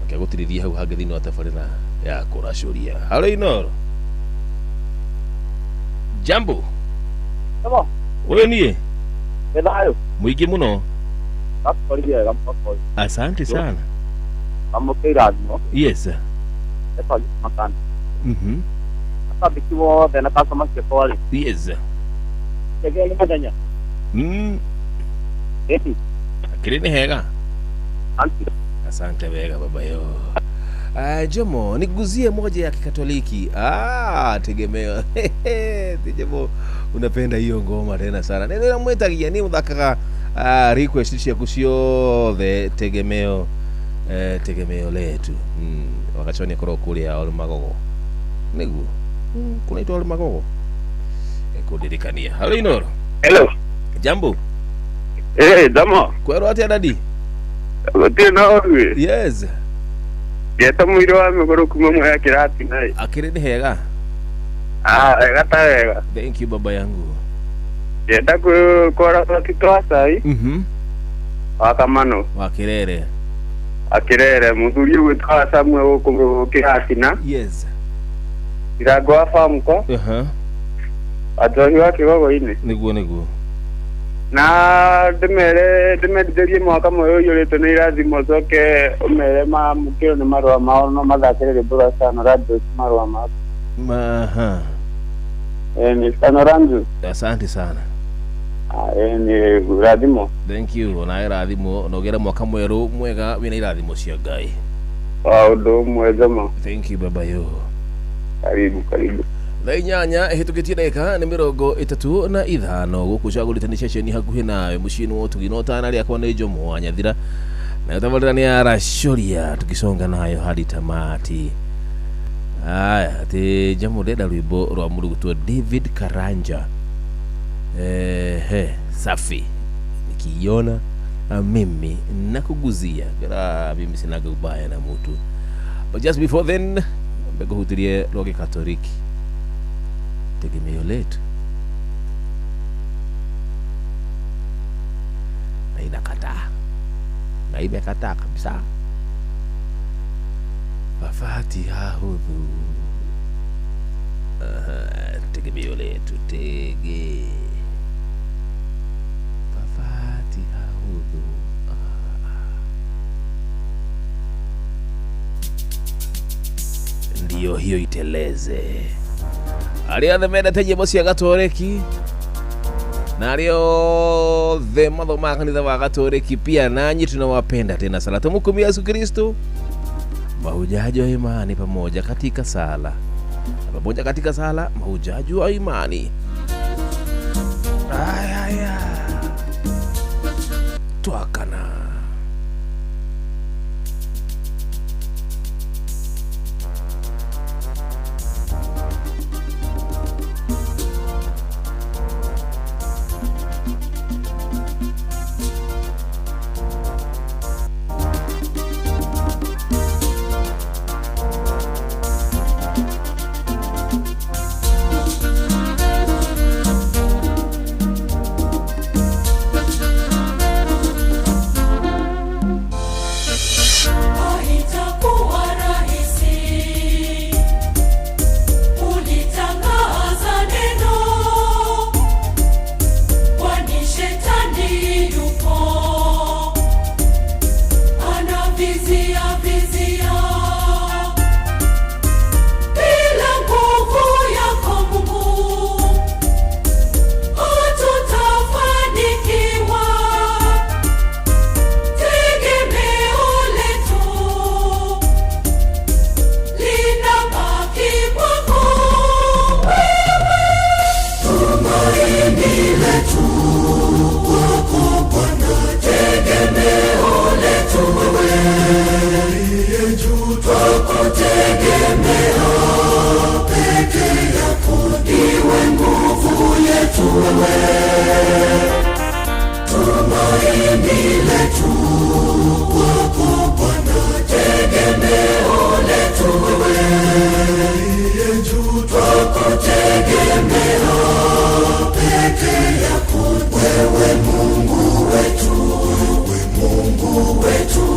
akĩgũtirithia hau hangĩ thĩinĩ wa tabarĩra ya kũracũria. Halo Inoro. Jambo. Jambo. Ũyũ niĩ Nĩ thayũ. Mũingĩ mũno. Asante sana. Amũkĩra irathimo. Yes. Makana. Acabiki wothe na customer ciakwa rĩ. Yes. Kĩgĩa nĩ mũthenya. Ĩti. Akĩrĩ nĩ hega. Asante wega baba yo. Jomo, niguzie moja ya Kikatoliki. Tegemeo. Jomo, unapenda hiyo ngoma tena sana. Neno mwetagia ni muthakaga request ciaku ciothe tegemeo. Tegemeo letu. Wakachoni akorwo kuria Ol Magogo. Niguo. Kunaitwa Ol Magogo. Kundirikania. Halo Inoro. Hello. Jambo. Damo. Kwerwo atia dadi? Gũtirĩ na ũru. Yes. Ngeta mũirũ wa mĩgũrũ kuma Mwea Kĩratina ĩ. Akĩrĩ nĩ hega. Wega ta wega. Thank you baba yangu. Ngenda kwara Tito Acai. Wa Kamano. Wa Kirere. Akirere mũthuri ũgwĩtwo Samuel gũkũ Kĩratina. Yes. Irango wa Famco. Anjohi wa Kĩgogo-inĩ. Nĩguo nĩguo. Na ndĩmere ndĩmendithĩrie mwaka mwerũ ũiyũrĩtwo nĩ irathimo ũcoke ũmere mamũkĩrwo nĩ marũa mao no mathakĩre rwĩmbo rwa Stano Randus marũa mao. Ni Stano Randus. Asante sana. Ni irathimo. Thank you. Ona irathimo na ũgĩre mwaka mwerũ mwega wĩna irathimo cia Ngai. Wa ũndũ ũmwe Jomo. Thank you baba yo. Karibu karibu. Thaa inyanya ĩhĩtũkĩtie ndagĩka nĩ 35 gũkũ cagũrĩte nĩ ceceni hakuhĩ nawe mũciĩ-inĩ wa ũtugi no tana rĩakwa nĩ Jomo wa Nyathira nayo tabarĩra nĩ aracũria tukisonga nayo hadi tamati. Aya atĩ Jomo ndenda rwĩmbo rwa mũndũ gwĩtwo David Karanja. Safi nikiiona mimi nakuguzia gara mimi sinaga ubaya na mtu, but just before then mbegũhutirie rwa Gĩkatoliki tegemeo letu na inakataa na imekataa kabisa. Fatiha hudhu. Tegemeo letu tege Fatiha hudhu. Ndiyo hiyo iteleze. Arĩa othe mendete nyĩmbo cia Gatoreki na arĩa othe mathomaga kanitha wa Gatoreki pia nanyi tunawapenda tena sana. Tumukumia Yesu Kristo, mahujaji wa imani pamoja katika sala, pamoja katika sala, mahujaji wa imani. Aya, twakana. Tegemeo peke yako ndiwe nguvu yetu wewe, tumaini letu kwako Bwana, tegemeo letu wewe, uliye juu twakutegemea peke yako wewe, Mungu wetu, we Mungu wetu.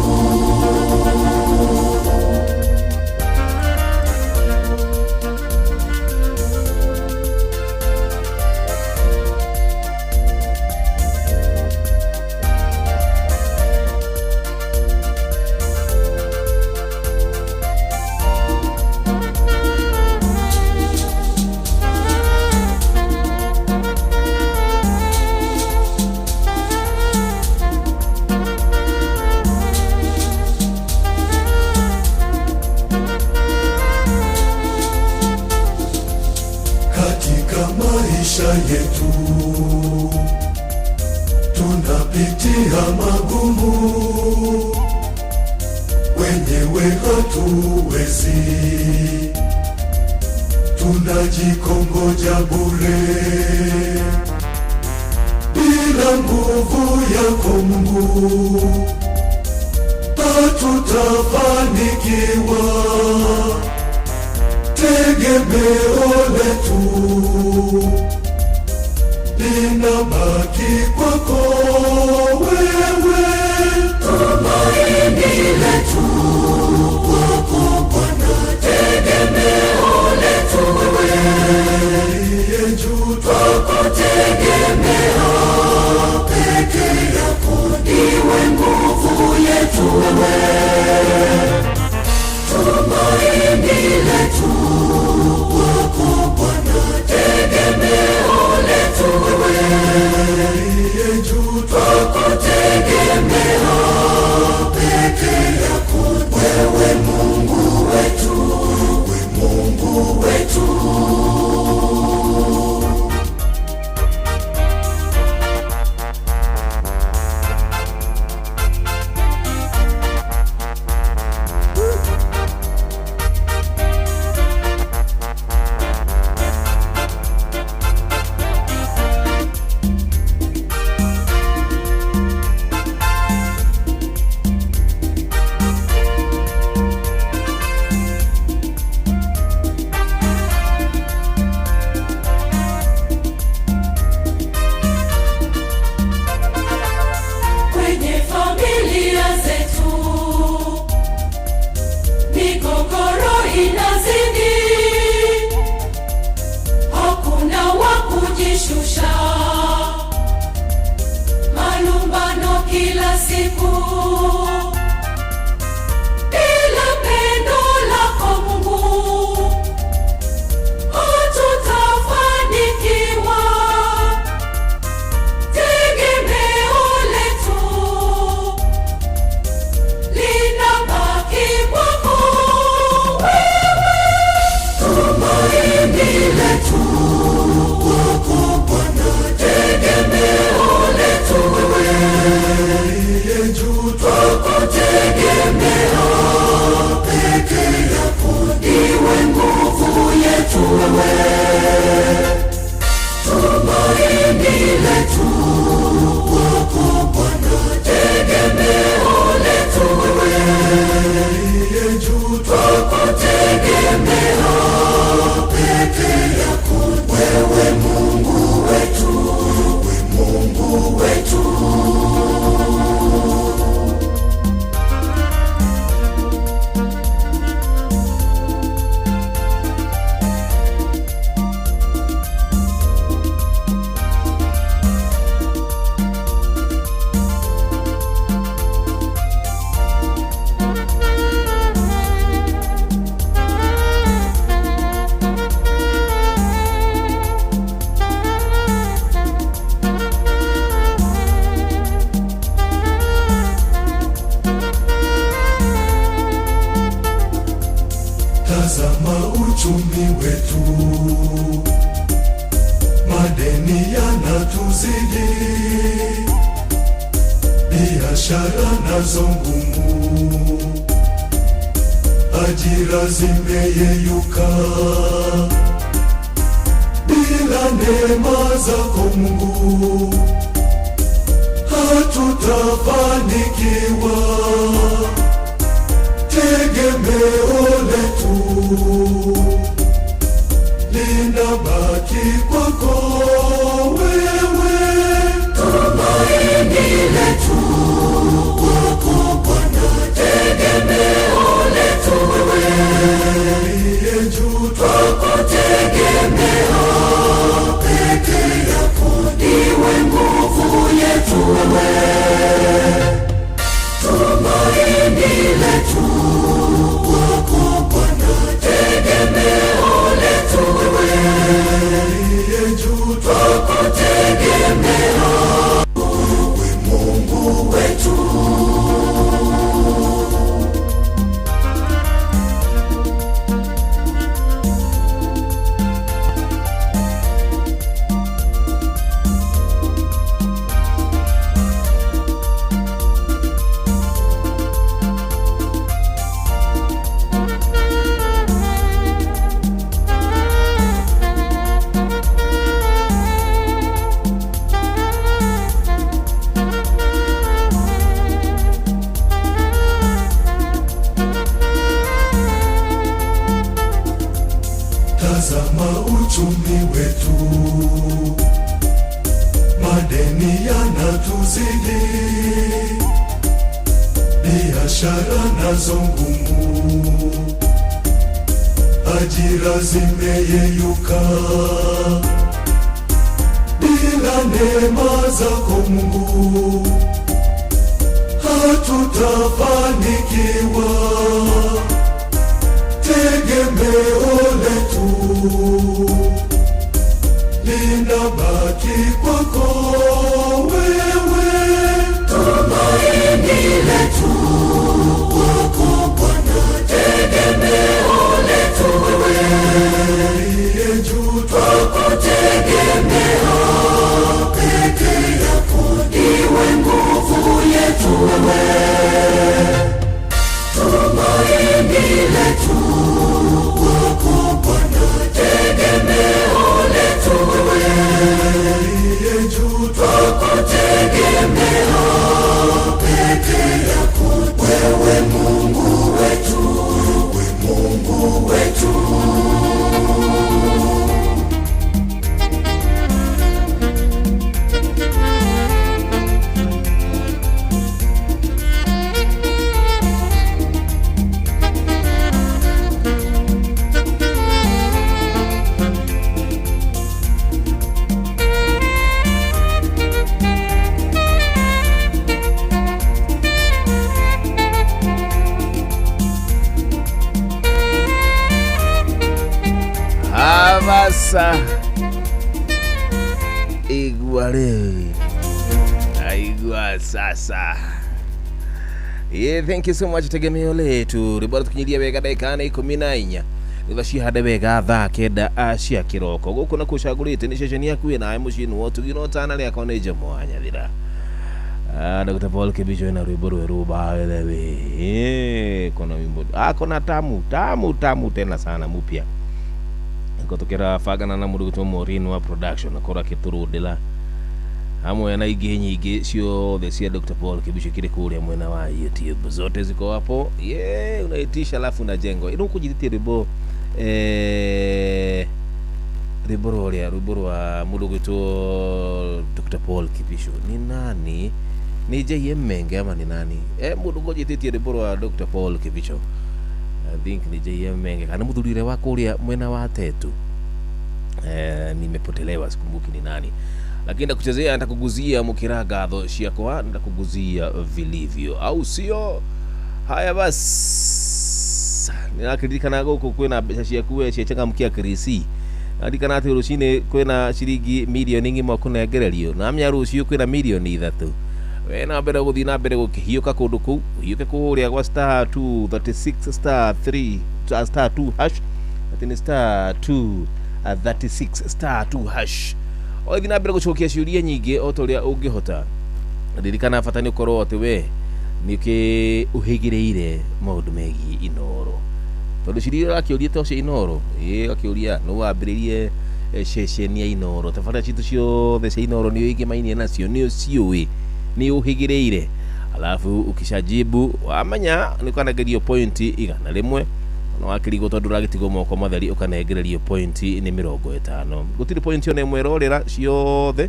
Katika maisha yetu tunapitia magumu, wenyewe hatuwezi, tunajikongoja bure. Bila nguvu yako Mungu hatutafanikiwa. Tegemeo letu linabaki kwako wewe, tumaini letu kwako Bwana, tegemeo letu wewe, uliye juu twakutegemea peke yako ndiwe nguvu yetu wewe, tumaini letu kwako Bwana, tegemeo letu wewe, uliye juu twakutegemea peke yako wewe, Mungu wetu, we Mungu wetu. Kwenye familia zetu migogoro inazidi, hakuna wa kujishusha, malumbano kila siku. Bila pendo lako Mungu hatutafanikiwa. Tegemeo letu linabaki kwako wewe, tumaini letu kwako Bwana, tegemeo letu wewe, uliye juu twakutegemea peke yako ndiwe nguvu yetu wewe, tumaini letu kwako Bwana, tegemeo letu wewe, uliye juu twakutegemea peke yako wewe, Mungu wetu, we Mungu wetu. Tazama uchumi wetu, madeni yanatuzidi, biashara nazo ngumu, Ajira zimeyeyuka. Bila neema zako Mungu hatutafanikiwa. Tegemeo letu linabaki kwako wewe, tumaini letu kwako Bwana, tegemeo letu wewe, uliye juu twakutegemea, peke yako ndiwe nguvu yetu wewe, tumaini letu kwako Bwana, tegemeo letu wewe, uliye juu twakutegemea, wewe Mungu wetu. Tazama uchumi wetu, madeni yanatuzidi, biashara nazo ngumu, ajira zimeyeyuka. Bila neema zako Mungu hatutafanikiwa. Tegemeo letu linabaki kwako wewe, tumaini letu kwako Bwana, tegemeo letu wewe, uliye juu twakutegemea, peke yako ndiwe nguvu yetu wewe, tumaini letu kwako Bwana, tegemeo letu wewe, uliye juu twakutegemea, peke yako wewe Mungu wetu, wewe Mungu wetu. Abasa igwale aigwa sasa. Yeah, thank you so much tegemeo letu ribora tukinyiria wega ndagĩka nĩ 14 thutha cihande wega thaa 9 cia kĩroko gũkũ na kũcagũrĩte nĩ ceceni yaku ĩna mũciĩ nĩ wotugi no tana rĩakwa nĩ Njemo Nyathira. Dr. Paul Kibicho ina rwimbo rwerũ by the way. Kona wimbo kona tamu tamu tamu tena sana mupya kutokera fagana na mũndũ gwĩtwo Maureen wa production akora kĩtũrũndĩra hamwe na ingĩ nyingĩ ciothe cia Dr. Paul Kibicho kile kũrĩa mwena wa YouTube zote ziko hapo. Yeah, unaitisha alafu unajengwa ino kujititie rwimbo rwimbo rũrĩa rwimbo rwa mũndũ gwĩtwo Dr. Paul Kibicho ni nani? Ni JM Menge ama ni nani? Mũndũ ngũnjĩtĩtie rwimbo rwa Dr. Paul Kibicho I think ni JM Menge kana muthurire wa kuria mwena wa Tetu. Nimepotelewa sikumbuki ni nani, lakini ndakuchezea, nitakuguzia mukiragatho ciakwa, nitakuguzia vilivyo, au sio? Haya basi, ninakiririkana guku kwina mbeca ciaku cia changamkia kirisi ndirikana ati rucini kwina ciringi milioni ng'ima kunengererio na amenya ruciu kwina milioni 3. We na mbere guthii na mbere gukihiuka kundu kuu hiuke kuria gwa star 236 star 3 star 2 hash ati ni star 236 star 2 hash othi na mbere gucokia ciuria nyingi o ta uria ungihota. Ririkana bata ni ukorwo ati we ni uki uhigiriire maundu megie Inooro. Tondu ciria ũrakĩũria to cia Inoro, ĩĩ ũgakĩũria nũ wambĩrĩirie ceceni ya Inoro, tabarĩra citũ ciothe cia Inoro nĩ ũigĩmainie nacio, nĩ ũciũĩ, nĩ ũhĩgĩrĩire. Alafu ukishajibu wamenya nĩ ũkanengerio pointi 100, na wakĩrigwo tondũ ũragĩtigwo moko matheri ũkanengererio pointi nĩ 50. Gũtirĩ pointi ona ĩmwe ĩrorĩra, ciothe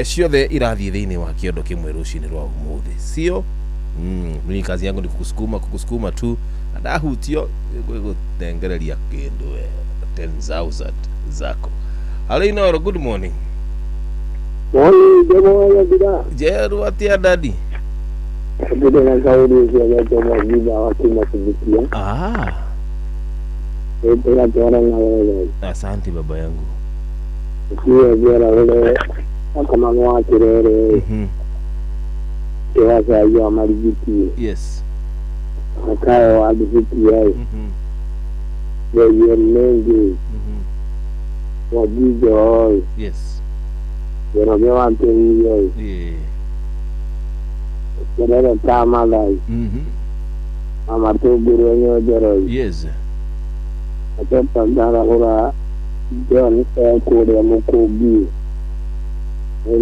ciothe irathiĩ thĩinĩ wa kĩondo kĩmwe rũcinĩ rwa ũmũthĩ, sio? Mimi kazi yangu ni kukusukuma tu, na ndahutio ngũgũnengereria kĩndũ 10,000 zako. Halo Inoro, good morning. Morning, Jomo Gida. Jeru atia dadi. Ndĩna kaũndũ cia Jomo Gida wa kuma Kibikia. Ah. Ndĩratwara na wewe. Asante baba yangu. Sio jera ule kama mwa kirere. Kiwasa ya marigiti. Yes. Akayo adhikia. Yeye mengi. Wajijo. Yes. Jero wa ntiyo. Yeah. Jero tamalai. Mama tuguru nyo jero. Yes. Atepa ndara ura John kũrĩa mũkũngi.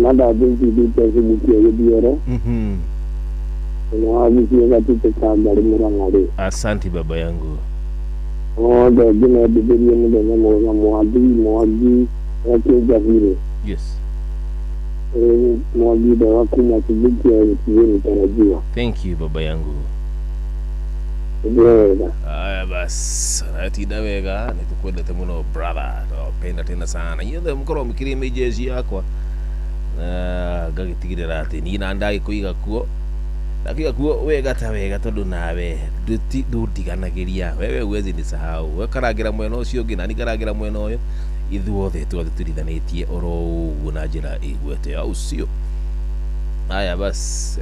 Na ndathĩnjithĩte cibukia gĩthioro. Na wabicie gatite ka mbarĩ Mũrang'a-rĩ. Asante baba yangu. Othe ngĩmendithĩrie mũthenya mwega Mwangi Mwangi wakĩnjabire. Yes. Mwangi ndawa kuma Kibukia gĩtigĩrĩ tarajiwa. Thank you baba yangu. Wega. Haya basi, natinda wega, nitukwendete muno brother, nawapenda tena sana. Inyuothe mũkorwo mũkĩrĩ mĩjeci yakwa na ngagĩtigĩrĩra atĩ niĩ na ndagĩkũiga kuo, ndakĩiga kuo wega ta wega, tondũ nawe ndũndiganagĩria, wewe huwezi nisahau. We karangĩra mwena ũcio ũngĩ, nani ngarangĩra mwena ũyũ, ithuothe twathe tũrithanĩtie oro ũguo na njĩra ĩgwete, au sio? Haya basi,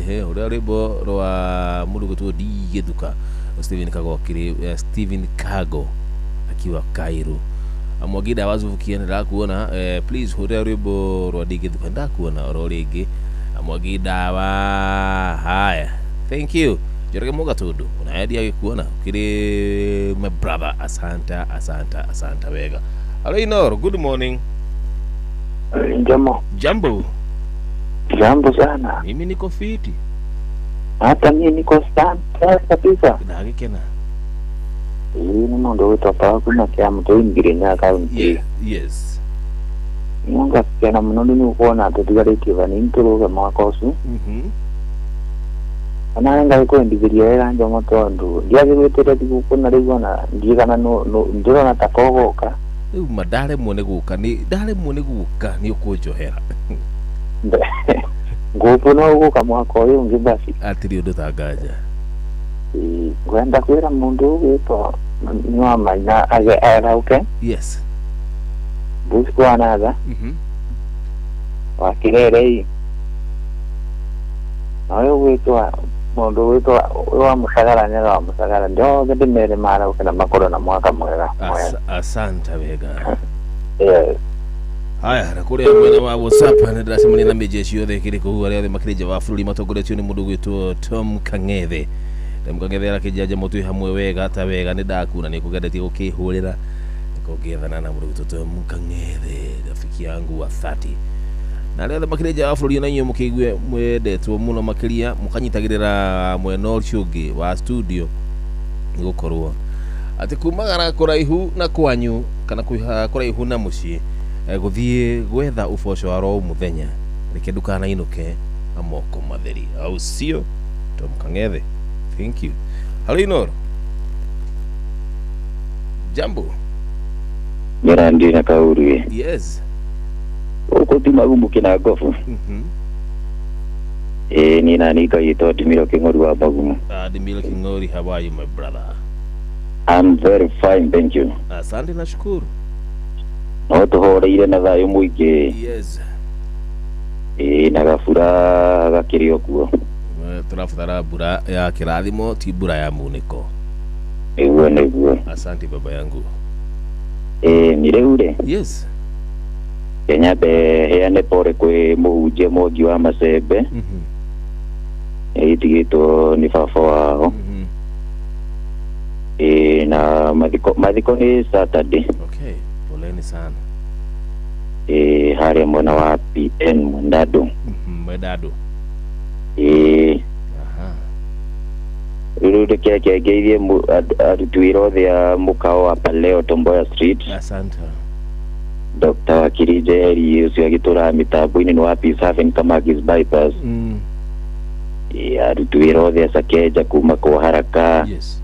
ũrĩa rwĩmbo rwa mũndũ gwĩtwo D Gĩthuka, Steven Kago akĩrĩ Steven Kago akiwa Cairo. Mwagida wazuvukia ndĩrakuona, please hũrĩra rwĩmbo rwa D Gĩthuka, ndakuona oro rĩngĩ. Mwagida wa haya, thank you. Njoroge Mũgatũndũ unaendia gĩkuona ũkĩrĩ my brother, asanta asanta asanta wega. Hello Inoro, good morning. Jambo. Jambo. Jambo sana. Mimi niko fiti. Hata mimi niko sana kabisa. Ndagĩkena. Ĩĩ nĩ mũndũ wĩtwo Paul kuma Kĩamũtũ Ngirinyaga kaunti. Yes. Ngakena mũno nĩ kuona tũtigarĩtie vanini tũrũge mwaka ũcio. Ona ngagĩkwendithĩria wega Njomo tondũ ndiagĩgwĩtĩre thigũkũ na rĩu ona ndiũĩ ndĩrona ta kogoka. Rĩu ma ndaremwo nĩ gũka, nĩ ndaremwo nĩ gũka nĩ ũkũnjohera. Ngũkũ no ũgũka mwaka ũyũ ũngĩ basi. Atirĩ ũndũ ta nganja. Ngwenda kwĩra mũndũ ũgwĩtwo nĩ wa Maina arauke. Yes. Bosco Anatha. Wa Kĩrere. Na ũyũ ũgwĩtwo mũndũ ũgwĩtwo wa Mũcagara Nyaga wa Mũcagara, ndĩothe ndĩmere marauke na makorwo na mwaka mwega. Asante wega. Yes. Haya, na kũrĩa mwena wa WhatsApp nĩ ndĩracemania na mĩjeshi yothe ĩkĩrĩ kũu, arĩa othe makĩrĩ nja wa bũrũri matongoretio nĩ mũndũ ũgwĩtwo Tom Kang'ethe. Tom Kang'ethe arakĩnjanja mũtwe hamwe wega ta wega, nĩ ndakuona nĩ kũgendetie gũkĩhũrĩra kũngĩethana na mũndũ ũgwĩtwo Tom Kang'ethe, rafiki yangu wa 30. Na arĩa othe makĩrĩ nja wa bũrũri ona inyuĩ mũkĩigue mwendetwo mũno makĩria, mũkanyitagĩrĩra mwena ũcio ũngĩ wa studio, nĩ gũkorwo atĩ kumagara kũraihu na kwanyu kana kũraihu na mũciĩ gũthiĩ gwetha ũboco wa ro mũthenya, reke ndũkanainũke na moko matheri, au sio? Tom Kang'ethe, thank you. Hello Inoro. Jambo. Nyarandi na Kaurue. Yes. Uko ti magumu kina gofu. Ni nani kaitwa Dimiro King'ori wa Magumu. Dimiro King'ori, how are you my brother? I'm very fine, thank you. Asante na shukuru. No tũhoreire na thayũ mũingĩ. Yes. Na gabura gakĩrĩ o kuo. Tũrabatara mbura ya kĩrathimo, ti mbura ya munĩko. Nĩguo nĩguo. Asante baba yangu. Ni rĩu rĩ. Yes. Kenya heane pore kwĩ mũhunjia Mwangi wa Macembe. Ĩtigĩtwo nĩ baba wao. Mathiko ni Saturday. Okay, poleni sana. Haria mwena wa PN Mwendado. Mwendado. Aha. Rĩu reke ngeithie aruti wĩra othe a mũkawa wa Paleo Tomboya Street. Asante. Dr. Wakiri Njeri ũcio agĩtũraga mĩtambo-inĩ nĩ wa P7 Kamagis Bypass. Aruti wĩra othe a Sakeja kuma kwa Haraka. Yes.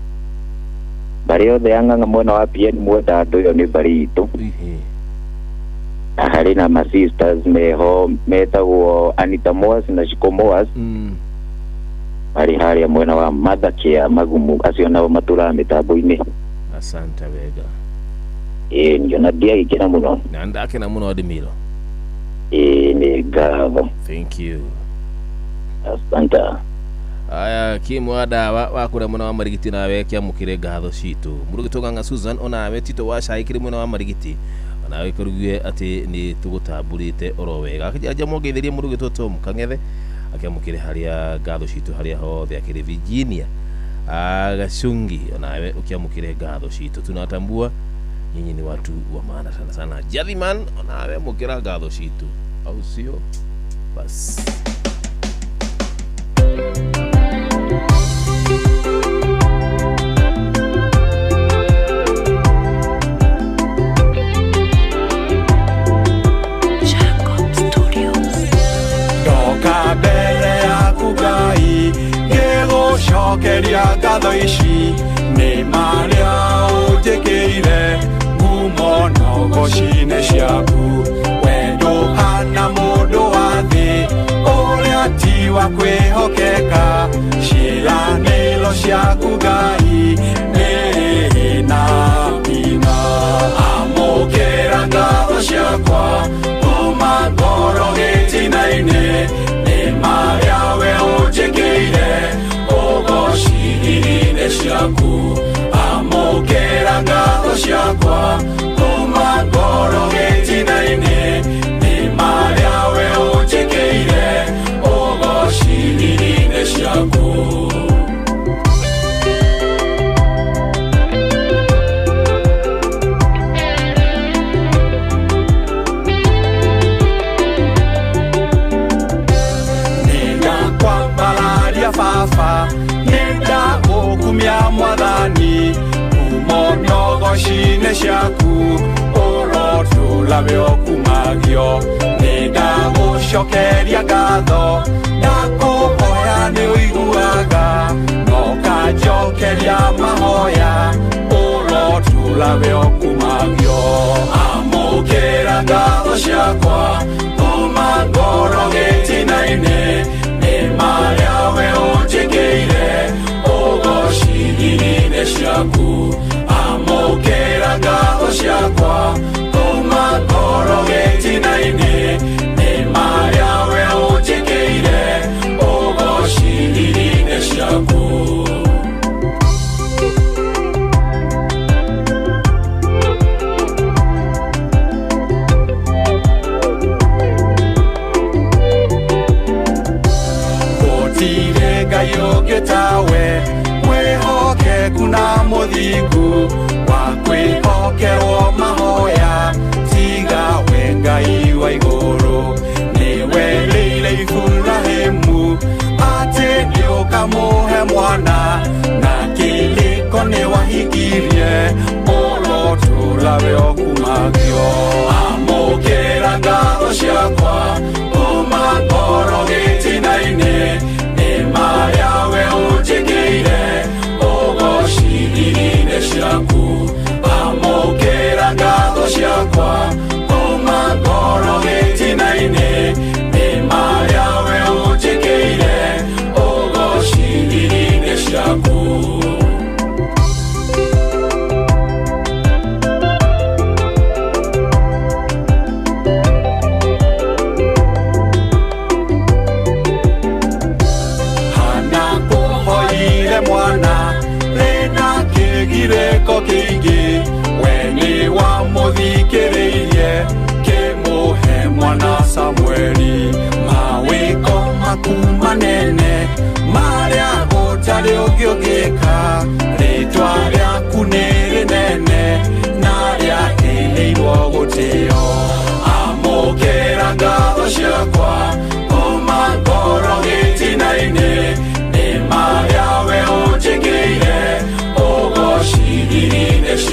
Mbarĩ yothe ya Ng'ang'a mwena wa PN Mwendandũ ĩyo nĩ mbarĩ itũ. Na harĩ na ma sisters meho metagwo Anita Moas na Shiko Moas. Marĩ harĩa mwena wa Mathakea Magumu, acio nao matũraga mĩtambo-inĩ. Asante wega. Ndio na ndiagĩkena mũno. Na ndakena mũno Adimiro. Nĩ ngatho. Thank you. Asante. Aya kimwada wa kura mwena wa Marigiti nawe kiamukire ngatho citũ. Mũrugĩtwo Ng'ang'a Susan onawe Tito wa Cai kiri mwena wa Marigiti onawe kũrugie atĩ nĩ tũgũtambũrĩte oro wega. Akĩnjanja mũngeithĩrie mũrugĩtwo Tom Kang'ethe akiamukire haria ngatho citũ haria hothe akĩrĩ Virginia Gacungi onawe ukiamukire ngatho citũ. Tunatambua nyinyi ni watu wa maana sana sana. Jathiman onawe mukira ngatho citũ, au sio? Bas. Ndoka mbere yaku Ngai ngĩgũcokeria ngatho ici nĩ marĩa ũnjĩkĩire ngumo na ũgoci-inĩ ciaku. We ndũhana mũndũ wa thĩ ũrĩa ti wa kwĩhokeka, ciĩranĩro ciaku Ngai nĩ na hinya. Amũkĩra ngatho ciakwa kuma ngoro gĩtina-inĩ nĩ marĩa we ũnjĩkĩire ũgoci-inĩ ciaku. Amũkĩra ngatho ciakwa kuma ngoro gĩtina-inĩ nĩ marĩa we ũnjĩkĩire ũgoci-inĩ ciaku. Baba nĩndagũkumia mwathani ngumo na ũgoci-inĩ ciaku ũrotũra we ũkumagio. Nĩndagũcokeria ngatho ndakũhoya nĩ ũiguaga na ũkanjokeria mahoya ũrotũra we ũkumagio. Amũkĩra ngatho ciakwa kuma ngoro gĩtina-inĩ nĩ marĩa we ũnjĩkĩire ũgoci-inĩ ciaku. Amũkĩra ngatho ciakwa kuma ngoro gĩtina-inĩ nĩ marĩa we ũnjĩkĩire ũgoci-inĩ ciaku. Ngai ũngĩ tawe mwĩhokeku na mũthingu wa kwĩhokerwo mahoya tiga we Ngai wa igũrũ. Nĩwe rĩire Iburahĩmu atĩ nĩũkamũhe mwana na kĩrĩko nĩwahingirie ũrotũra we ũkumagio. Amũkĩra ngatho ciakwa kuma ngoro gĩtina-inĩ nĩ marĩa we ũnjĩkĩire ũgoci-inĩ ciaku. Amũkĩra ngatho ciakwa kuma ngoro gĩtina-inĩ nĩ marĩa we ũnjĩkĩire ũgoci-inĩ ciaku. Mwana rĩna kĩgirĩko kĩingĩ we nĩ wamũthikĩrĩirie kĩmũhe mwana Samueli. Mawĩko maku manene marĩa gũtarĩ ũngĩ ũngĩka rĩtwa rĩaku nĩ rĩnene.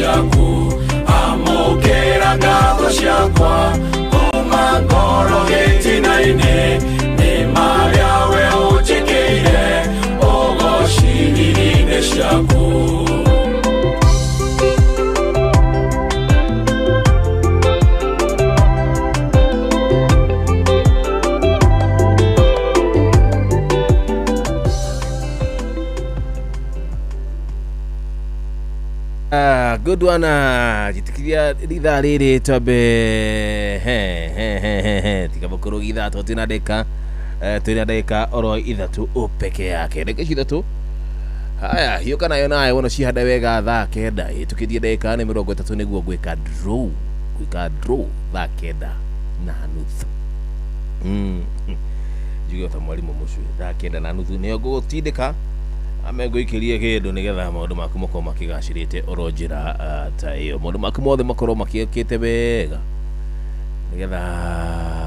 ciaku amũkĩra ngatho ciakwa kuma ngoro gĩtina-inĩ nĩ marĩa we ũnjĩkĩire ũgociriri-inĩ ciaku. Good one. Jitikiria ithaa rĩrĩ twambe he he he he he tiga mũkũrũ ithaa tondũ twĩna ndagĩka twĩna ndagĩka oro ithatũ peke yake, ndagĩka ici ithatũ. Haya, hiũka nayo nayo wono cihande wega thaa 9 ĩtũkĩtie ndagĩka nĩ 30 nĩguo gwĩka draw, gwĩka draw thaa 9:30. Njuge ta mwarimũ mũcui thaa 9:30 nĩyo ngũgũtindĩka amengũikĩrie kĩndũ nĩgetha maũndũ maku makorwo makĩgacĩrĩte oro njĩra ta ĩyo, maũndũ maku mothe makorwo makĩkĩte wega nĩgetha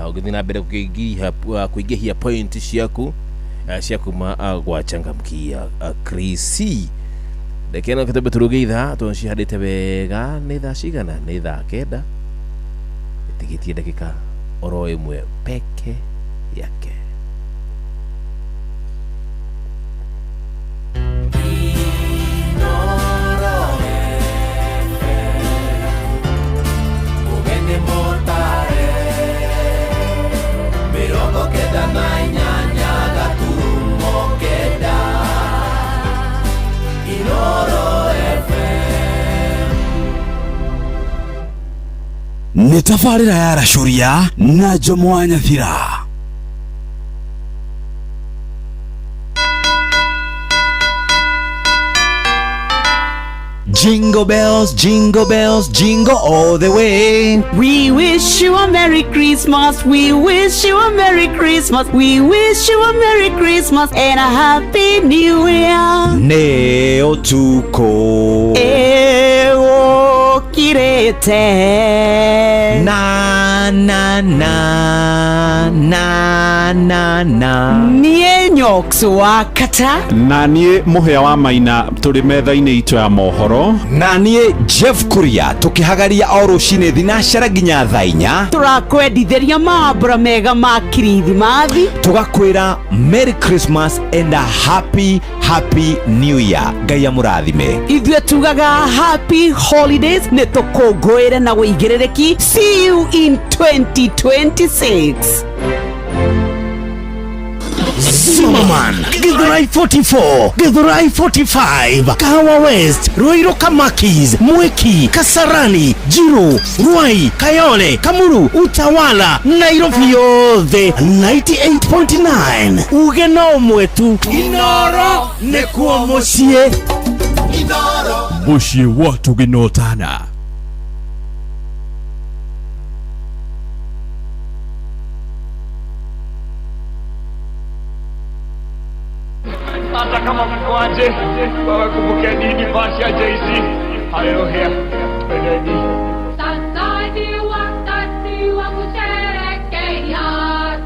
ũgĩthiĩ na mbere kũingĩhia point ciaku cia kuma gwa Changamkia Krisi. Ndeke ĩno kĩtũmbe tũrũge ithaa tondũ cihandĩte wega. Nĩ thaa cigana? Nĩ thaa 9 ĩtigĩtie ndagĩka oro ĩmwe peke yake. Nĩ tabarĩra ya Racũria na Jomo wa Nyathira. Jingle bells, jingle bells, jingle all the way. We wish you a Merry Christmas. We wish you a Merry Christmas. We wish you a Merry Christmas and a Happy New Year. Nĩ ũtukũ ĩgũkirĩte na na na na na na. Niĩ Nyox wa Kata na niĩ Mũhĩa wa Maina tũrĩ metha-inĩ itũ ya mohoro, na niĩ Jeff Kuria tũkĩhagaria o rũcinĩ thinacera nginya thaa 4 tũrakwendithĩria mambura mega ma Kirithimathi, tũgakwĩra Merry Christmas and a happy happy New Year. Ngai amũrathime. Ithuĩ tugaga happy holidays, nĩ tũkũngũĩre na wĩigĩrĩrĩki. See you in 2026. Zimmerman, Githurai 44, Githurai 45, Kahawa West, Ruiru Kamakis, Mwiki, Kasarani, Jiru, Ruai, Kayole, Kamuru, Utawala, Nairobi yothe 98.9. Uge no mwetu Inoro nĩkuo mũciĩ. Inoro mũciĩ wa tũgĩnotana. Hata kama mko aje, wakumbuke nini maisha ya Jay-Z. Haleluya. Twendeni. Sasa ni wakati wa kusherehekea,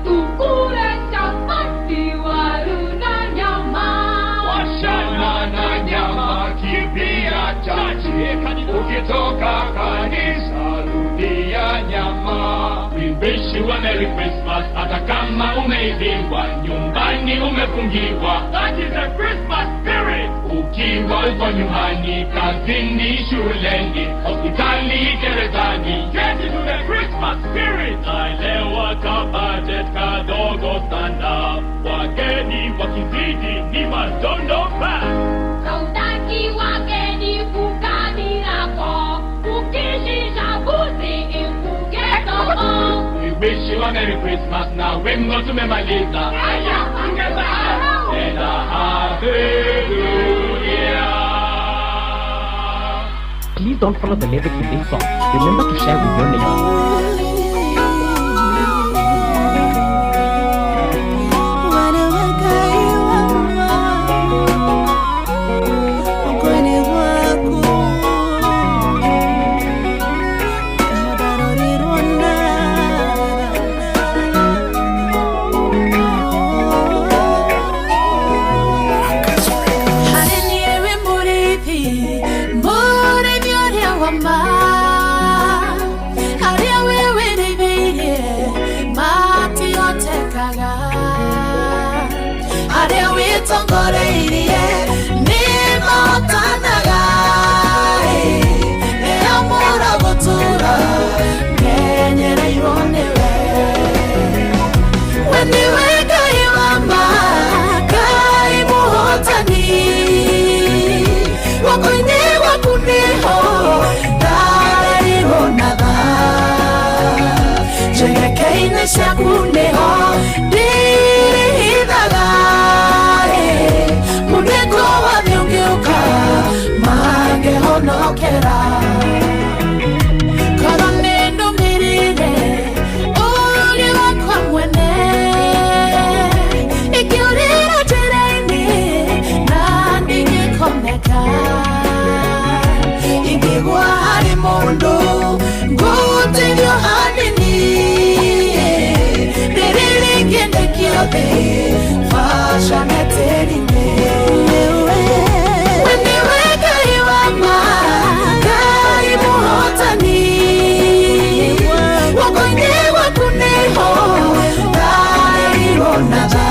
tukule chapati, waru na nyama. Wachana na nyama, kimbia chachi. Ukitoka kanisa rudia nyama. We wish you a Merry Christmas, hata kama umeibiwa, nyumbani umefungiwa. That is a Christmas spirit. Ukiwa uko nyumbani, kazini, shuleni, hospitali, gerezani, get into the Christmas spirit. Naelewa ka budget kadogo sana, wageni wakizidi ni madondo fast. Hautaki wageni kukamirako, ukishisha buzi ifunge domo. We wish you a Merry Christmas na wimbo tumemaliza. Haya, ongeza and a Happy New Year. Please don't follow the lyrics in this song. Remember to share with your neighbor. ma arĩa we wĩrĩithĩirie matihotekaga arĩa wĩtongoreirie nĩ mahotanaga nĩamũra gũtũra menyereirwo nĩwe we nĩwe Ngai wa ma Ngai mũhotani guoko-inĩ gwaku nĩho ndarerirwo na tha njegeke-inĩ ciaku nĩho ndĩhithaga mũndĩko wa thĩ ũngĩũka mangĩhonokera korwo nĩndũmĩrĩre ũũgĩ wakwa mwene ingĩũrĩra njĩra-inĩ na ndingĩkoneka ingĩgwa harĩ mũndũ ngũteithio hanini rĩrĩ rĩngĩndekio thĩ bacane tĩri-inĩ we nĩwe Ngai wa ma Ngai mũhotani guoko-inĩ gwaku nĩho ndarerirwo na tha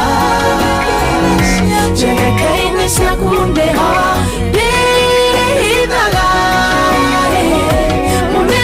njegeke-inĩ ciaku nĩho ndĩhithaga mũndũ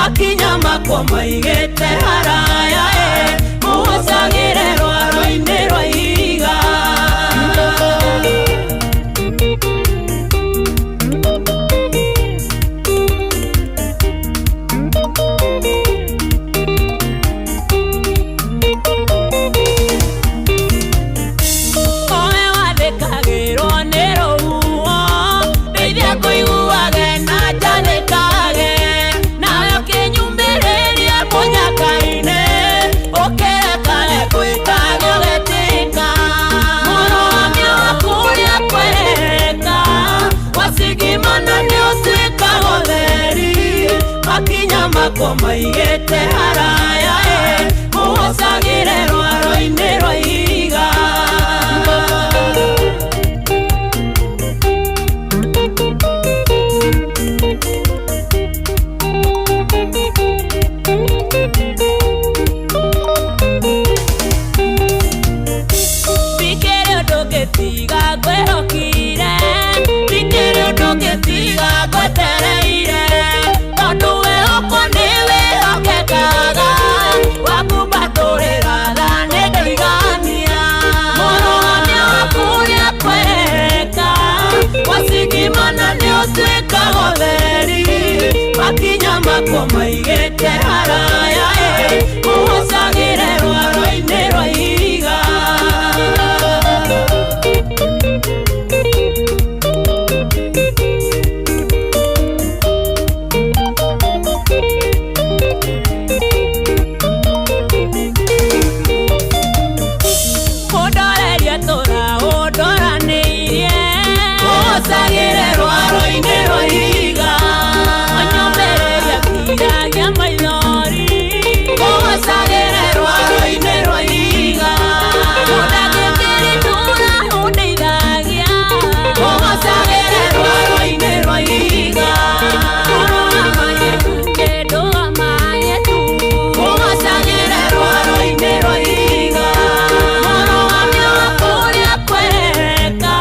Makinya makwa maigĩte haraya mũhũcagĩre rwaro-inĩ rwa ihiga. Owe wathĩkagĩrwo nĩ rũhuho ndeithia kũiguage na njathĩkage nawe ũkĩnyumĩrĩrie mũnyaka-inĩ ũkĩrekage gwĩkage ũgetĩka mũrũgamia wa kũrĩa kwereka wacigimana nĩ ũtuĩkaga ũtheri makinya makwa maigĩte haraya mũhũcagĩre rwaro-inĩ rwa ihiga. Ndikĩrĩ ũndũ ngĩtiga ngwĩhokire, ndikĩrĩ ũndũ ngĩtiga ngwetereire, tondũ wĩhokwo nĩ wĩhokekaga, wakumbatũrĩra tha nĩndoigania. Mũrũgamia wa kũrĩa kwereka, wacigimana nĩ ũtuĩkaga ũtheri, makinya makwa maigĩte haraya mũhũcagĩre rwaro-inĩ rwa ihiga. Mũndorerie tũra ũndoranĩirie mũhũcagĩre rwaro-inĩ rwa ihiga. Ũnyũmĩrĩrie kiragia maithori mũhũcagĩre rwaro-inĩ rwa ihiga. Mũndangĩkĩri tũra ũndeithagia mũhũcagĩre rwaro-inĩ rwa ihiga. Ndũgamaye tu, ndũgamaye tu mũhũcagĩre rwaro-inĩ rwa ihiga. Mũrũgamia wa kũrĩa kwereka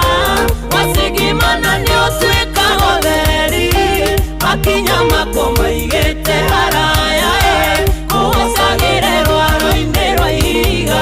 wacigimana nĩ ũtuĩkaga ũtheri makinya makwa maigĩte haraya mũhũcagĩre rwaro-inĩ rwa ihiga.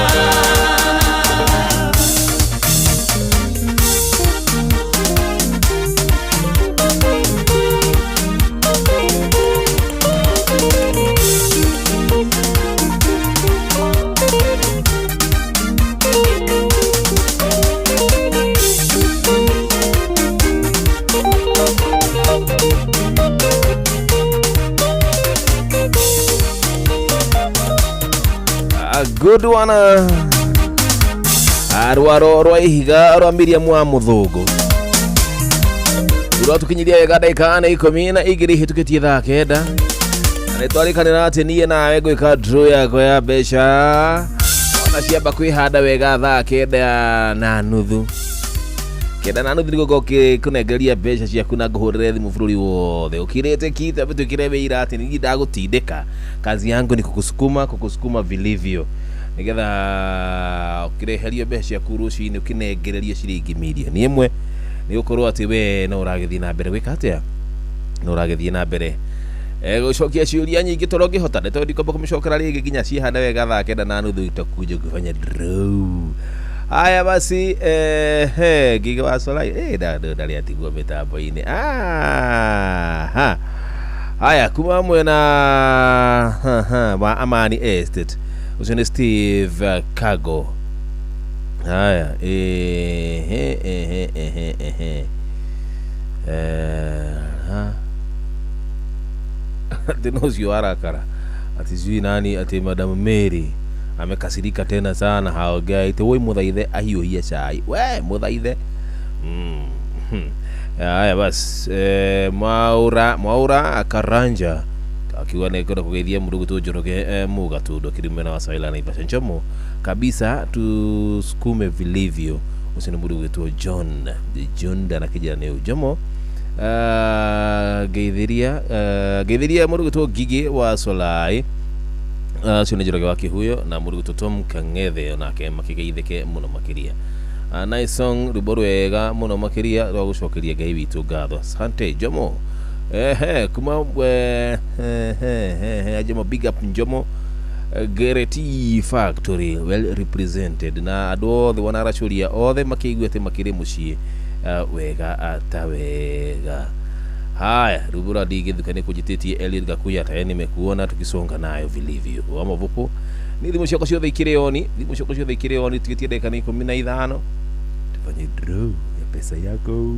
A good one. Rwaro rwa ihiga rwa Miriam wa Muthungu rwatukinyiria wega ndagĩka nĩ 12 ihĩtũkĩtie thaa 9 na nĩtwarĩkanĩra atĩ niĩ nawe ngwĩka draw yakwa ya mbeca ona ciamba kwĩhanda wega thaa 9:30 9:30 nĩguo ngũkũnengeria mbeca ciaku na ngũhũrĩre thimũ bũrũri wothe ũkirĩte kita twĩkĩre wĩira atĩ niĩ ndagũtindĩka kazi yangu ni kukusukuma kukusukuma vilivyo nigetha ũkĩreherio mbeca ciaku rũcinĩ ũkĩnengererio ciringi mirioni 1 nĩ gũkorwo atĩ we no ũragĩthiĩ na mbere gwĩka atĩa no ũragĩthiĩ na mbere gũcokia ciũria nyingĩ tondũ ngĩhota nĩ tondũ ndikwamba kũmĩcokera rĩngĩ nginya cihana wega thaa 9:30 itakuja kufanya draw. Haya basi Giga wa Solai ndarĩ atigwo mĩtambo-inĩ. Haya kuma mwena wa Amani Estate ũcio nĩ Steve Kago. Haya tena ũcio warakara ati sijui nani ati Madam Mary amekasirika tena sana haongei ati woi muthaithe ahiũhie cai we muthaithe. Haya basi Mwaura Karanja akiwa nĩkwenda kũgeithia mũndũ ũgwĩtwo Njoroge Mũgatundu akĩrĩ mwena wa Saila Naivasha Njomo kabisa tusukume vilivyo. Ũcio nĩ mũndũ ũgwĩtwo John ndanakĩnjĩra nĩ Njomo. Geithiria mũndũ ũgwĩtwo Ngigĩ wa Solai ũcio nĩ Njoroge wa Kĩhuyo na mũndũ ũgwĩtwo Tom Kang'ethe onake makĩgeithĩke mũno makĩria. Nice song rwĩmbo rwega mũno makĩria rwa gũcokeria Ngai witũ ngatho. Asante Jomo. Ehe kuma ehe Njomo big up Njomo Gereti Factory well represented na andũ othe wanaracuria othe makĩigua atĩ makĩrĩ mũciĩ wega ta wega. Haya, rubura ndigithuka nĩ kũnjĩtĩtie Eliud Gakuya tayari nimekuona tukisonga nayo vilivyo. Wa mavupo ni thimũ ciakwa ciothe ikĩrĩ oni, thimũ ciakwa ciothe ikĩrĩ oni tugitie ndagĩka nĩ 15 tufanye draw ya pesa yako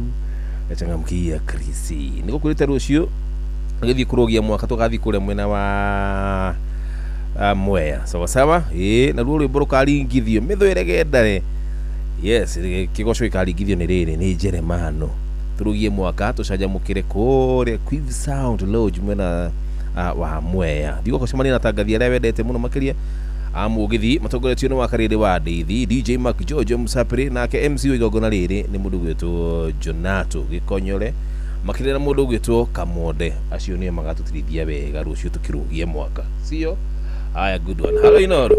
yachangamkia Krisi nĩgũkwĩrĩte rũciũ gĩthiĩ kũrũgia mwaka tũgathiĩ kũrĩa mwena wa Mwea sawa sawa ĩĩ naruo rwĩmbo rũkaringithio mĩthwĩre gendare yes kĩgoco gĩkaringithio nĩ rĩrĩ nĩ Jeremano tũrũgie mwaka tũcanjamũkĩre kũrĩa Quiv Sound Lodge mwena wa Mwea thiĩ ũgacemania na tangathi arĩa wendete mũno makĩria amũgithi matongoretio nĩ wakarĩrĩ wa Ndeithi DJ Mark George Musapiri nake MC wa igongona rĩrĩ nĩ mũndũ gwĩtwo Jonato Gĩkonyore makĩria na mũndũ gwĩtwo Kamonde acio nĩo magatũtirithia wega rũciũ tũkĩrũgie mwaka sio. Haya, good one. Hello Inoro.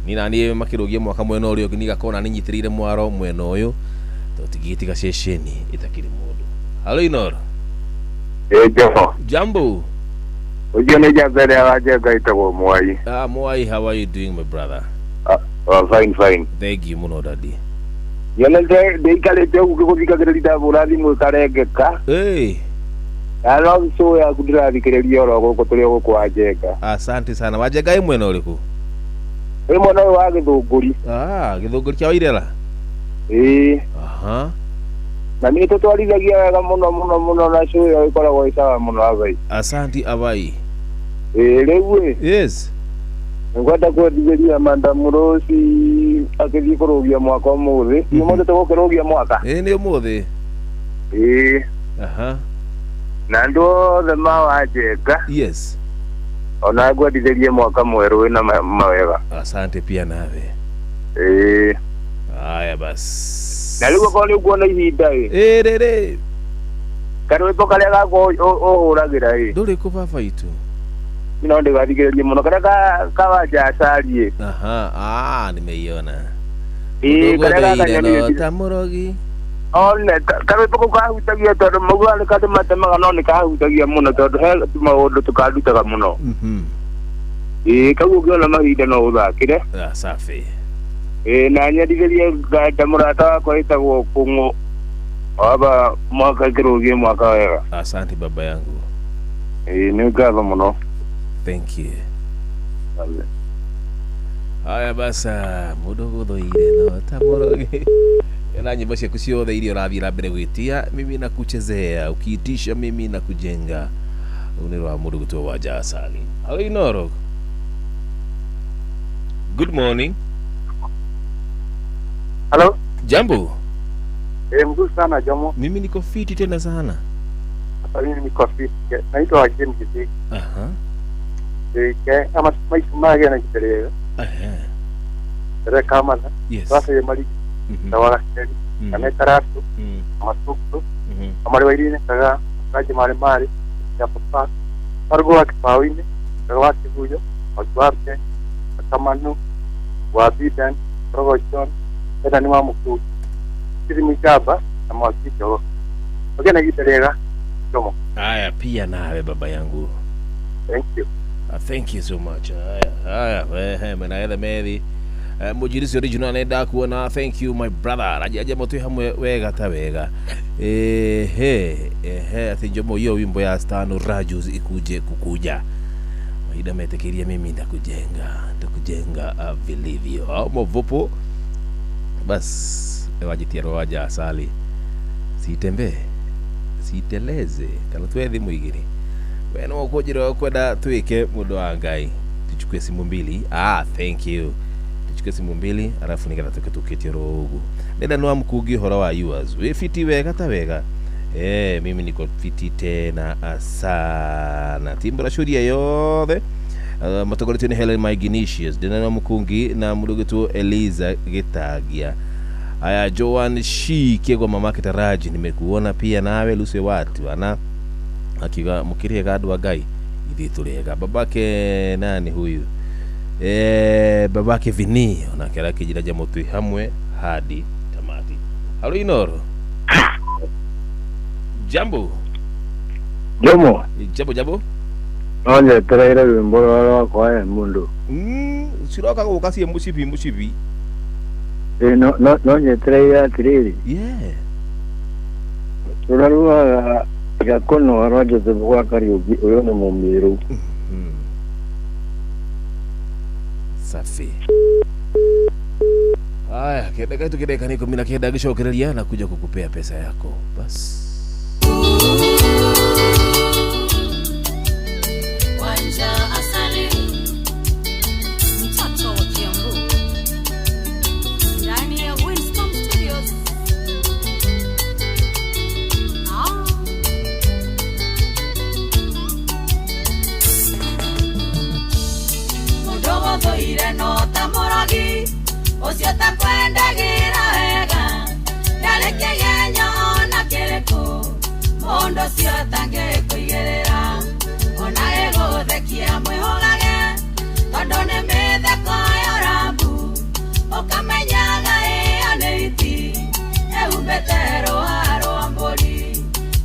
Ni nani makĩrũgie mwaka mwena ũrĩa ũngĩ nigakona nĩ nyitĩrĩire mwaro mwena ũyũ tũtigĩtiga ceceni ĩtakĩrĩ mũndũ. Hello Inoro. Joho. Jambo. Ũcio nĩ Jabere wa Njenga ĩtagwo Mwai. Ah, Mwai, how are you doing my brother? Fine, fine. Thank you mũno daddy. Yone ndĩikarĩte ũguo ngĩgũthikagĩrĩria ndahũra thimũ ĩkarengeka. Hey. Hello, so yaku ndĩrathikĩrĩria oro gũkũ tũrĩ o gũkũ wa Njenga. Asante sana. Wa Njenga ĩ mwena ũrĩkũ? Ĩ mwena ũyũ wa Gĩthũngũri. Ah, Gĩthũngũri kĩa Wairera? Ĩĩ. Aha. Na nĩ tũtwarithagia wega mũno mũno mũno na show ĩyo ĩkoragwo ĩ sawa mũno abai. Asante abai. Ĩĩ rĩu ĩ. Yes. Ngwenda kwendithĩria Madam Rose akĩthiĩ kũrũgia mwaka ũmũthĩ. Ũmũthĩ tũgũkĩrũgia mwaka? Ĩĩ nĩ ũmũthĩ. Ĩĩ. Aha. Na andũ othe ma wa Njenga. Yes. Ona ngwendithĩrie mwaka mwerũ wĩna mawega. Asante pia nawe. Ĩĩ. Haya basi. Na rĩu okorwo nĩ ũkuona ihinda ĩ. Ĩĩ rĩrĩ. Karwĩmbo karĩa gakwa ũhũragĩra ĩ. Ndũrĩ kũ baba itũ? No ndĩgathikĩrĩrie mũno karĩa ka Wanja Acari ĩ. Aha, ah nimeiona. Ĩĩ karĩa gakanyonire. Ta mũrogi. One karwĩmbo kau kahutagia tondũ maugaga nĩ kandũ matemaga no nĩ kahutagia mũno tondũ he maũndũ tũkandutaga mũno. Ĩĩ kau ũngĩona mahinda no ũthakĩre. Ah, safi. Ĩĩ na nyendithĩrie nganda mũrata wakwa ĩtagwo Kũng'ũ waba mwaka kĩrũgie mwaka wega. Asante baba yangu. Ĩĩ nĩ ngatho mũno. Thank you. Haya basa mũndũ gũthũire no ta mũrogi. Na nyimbo ciaku ciothe iria ũrathiĩ na mbere gwĩtia mimi nakuchezea ukiitisha mimi nakujenga. Ũyũ nĩ rwa mũndũ gwĩtwo Wanja Asali. Hello Inoro. Good morning. Hello. Jambo. Mzuri sana Jomo. Mimi niko fiti tena sana. Hata mimi niko fiti. Naitwa Jim Kisiki. Aha. Ama maisha mage na kiterega. Aha. Tere kama na. Yes. Sasa yemali. Na wala keri. Na metaratu. Masuku. Amari wairine kaga kaji mari mari ya papa. Pargo wa kipawine, kaga wa kibuyo, wa Kamanu, wa Bidan, Rogo John, eda ni wa mkuu. Kiri mjaba na mwakicho. Okay, na kiterega. Jomo. Haya pia nawe baba yangu. Thank you. Thank you so much. Haya, haya, mena methi. Mujirisi original nenda kuona. Thank you my brother. Rajaja motu hamwe wega ta wega. Ehe, ati Njomo hiyo wimbo ya Stano Rajus ikuje kukuja. Mahinda metekeria mimi ndakujenga vilivyo. Au movopo. Bas wajitia Wanja Asali. Sitembee. Siteleze. Kana tuwe thimu igiri. We no ũkũnjĩra ũkwenda twĩke mũndũ wa Ngai. Tuchukue simu mbili. Ah, thank you. Tuchukue simu mbili alafu nigetha tuke tukĩtie ro ũguo. Nenda no amkungi ũhoro wa yours. Wĩ fiti wega ta wega. Mimi niko fiti tena sana. Timbura shuria yothe. Matongoretio nĩ Helen Maiginicius. Ndĩna no Mukungi na mũndũ Eliza Gĩtangia. Aya Joan Shi Kegwa mamake Taraji nimekuona pia nawe Lucy watu ana akiuga mũkĩrĩega andũ a Ngai ithuĩ tũrĩega. Babake nani huyu? Babake Vini onake arakĩnjĩra Njamu twĩ hamwe hadi tamati. Halo Inoro. Jambo. Jomo. Jabo jabo. No nyetereire rwimbo rũrĩa rwakwa he mũndũ. Ciroka gũka ciĩ mũcibi mũcibi. Ĩ no no no nyetereire atĩrĩrĩ. Yeah. Rũrĩa rugaga tiga kũnoga rwa Joseph gwa Kariũki ũyũ nĩ mũmĩrũ. Safi. Haya, kenda kitu kideka ni 19 gicokereria na kuja kukupea pesa yako. Bas. Wanja asali mtoto wa Kiambu ndani ya Winston Studios. Mudogo toire no tamoragi ucio takwendagira wega ndarĩ kĩgenyo ona kĩrĩkũ mũndũ ũcio atangĩkũigĩrĩra ona gĩgũthekia mwĩhũgage tondũ nĩ mĩtheko ya ũrambu ũkamenyaga ĩyo nĩ iti ĩhumbĩte rũa rwa mbũri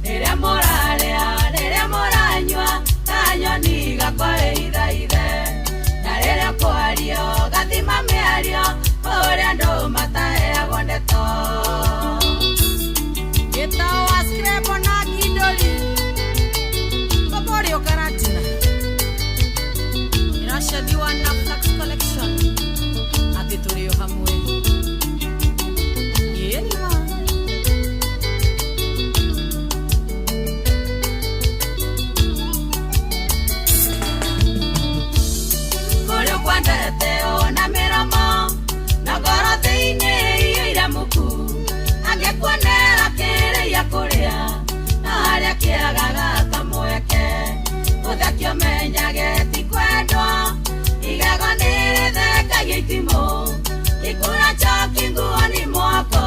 rĩrĩa mũrarĩa rĩrĩa mũranyua kanyoni gakwa ĩithaithe na rĩrĩa kwario gathima mĩario ũrĩa andũ mataheagwo ndeto. Gĩtao wa Scrabble na Kindoli Boborio Karatina iracathiwa na Flax Collection atĩ tũrĩ o hamwe. Ĩna kũrĩ ũkwendete ona mĩromo na ngoro thĩinĩ iyũire muku angĩkuonera kĩrĩa kũrĩa na harĩa kĩagaga kamweke ũthekio menyage ti kwendwo igego nĩ rĩthekagia itimũ ikura njoki nguo-inĩ mwako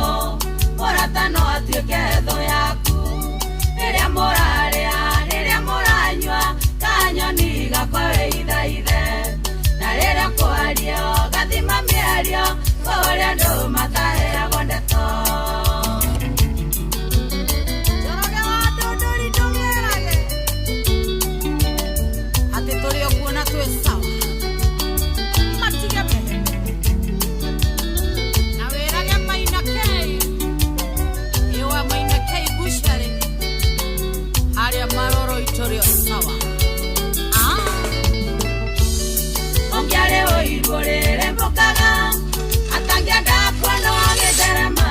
mũrata no atuĩke thũ yaku rĩrĩa mũrarĩa rĩrĩa mũranyua kanyoni gakwa wĩithaithe na rĩrĩa kwario gathima mĩario kũrĩa andũ mataheagwo ndeto. Njoroge wa Ndũndũri ndũmwĩrage atĩ tũrĩ o kuo na twĩ sawa matige mehe na wĩrage Maina K ĩwa Maina K bucharĩ harĩa maroro itũrĩ o sawa. Ũngĩarĩ ũiru ũrĩrĩmbũkaga atangĩenda kuona agĩtherema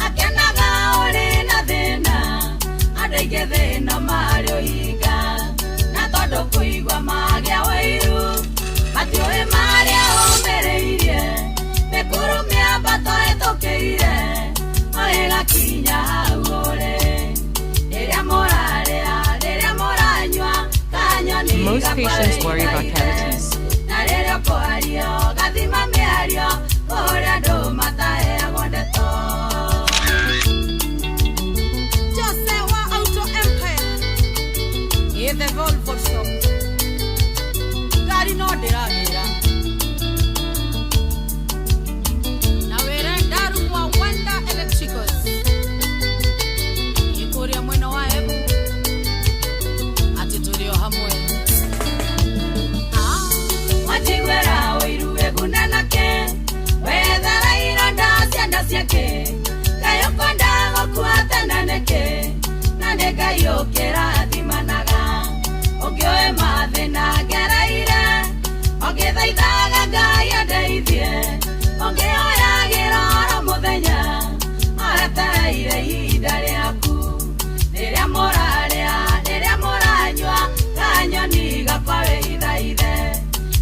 akenaga ũrĩ na thĩna andũ aingĩ thĩna marĩ ũhinga na tondũ kũigua magĩa ũiru matiũĩ marĩa ũmĩrĩirie mĩkuru mĩambato ĩtũkĩire o ĩgakinya hau ũrĩ rĩrĩa mũrarĩa rĩrĩa mũranyua kanyoni Most gakwa patients worry about wĩithaithe cavities. na rĩrĩa kwario gathima mĩario kũrĩa andũ mataheagwo ndeto. Jose wa Auto Empire ĩ the Volvo shop ngari no ndĩragĩra na wĩre Ndaru wa Wanda Electricals ĩ kũrĩa mwena wa Embu atĩ tũrĩ o hamwe. Wajiguĩra ũiru wĩgune nake wethara ironda cianda ciake Ngai ũkwenda gũkua tene nĩkĩ na nĩ Ngai ũkĩrathimanaga ũngĩũĩ mathĩna ngereire ũngĩthaithaga Ngai andeithie ũngĩhoyagĩra oro mũthenya aretereire ihinda rĩaku rĩrĩa mũrarĩa rĩrĩa mũranyua kanyoni gakwa wĩithaithe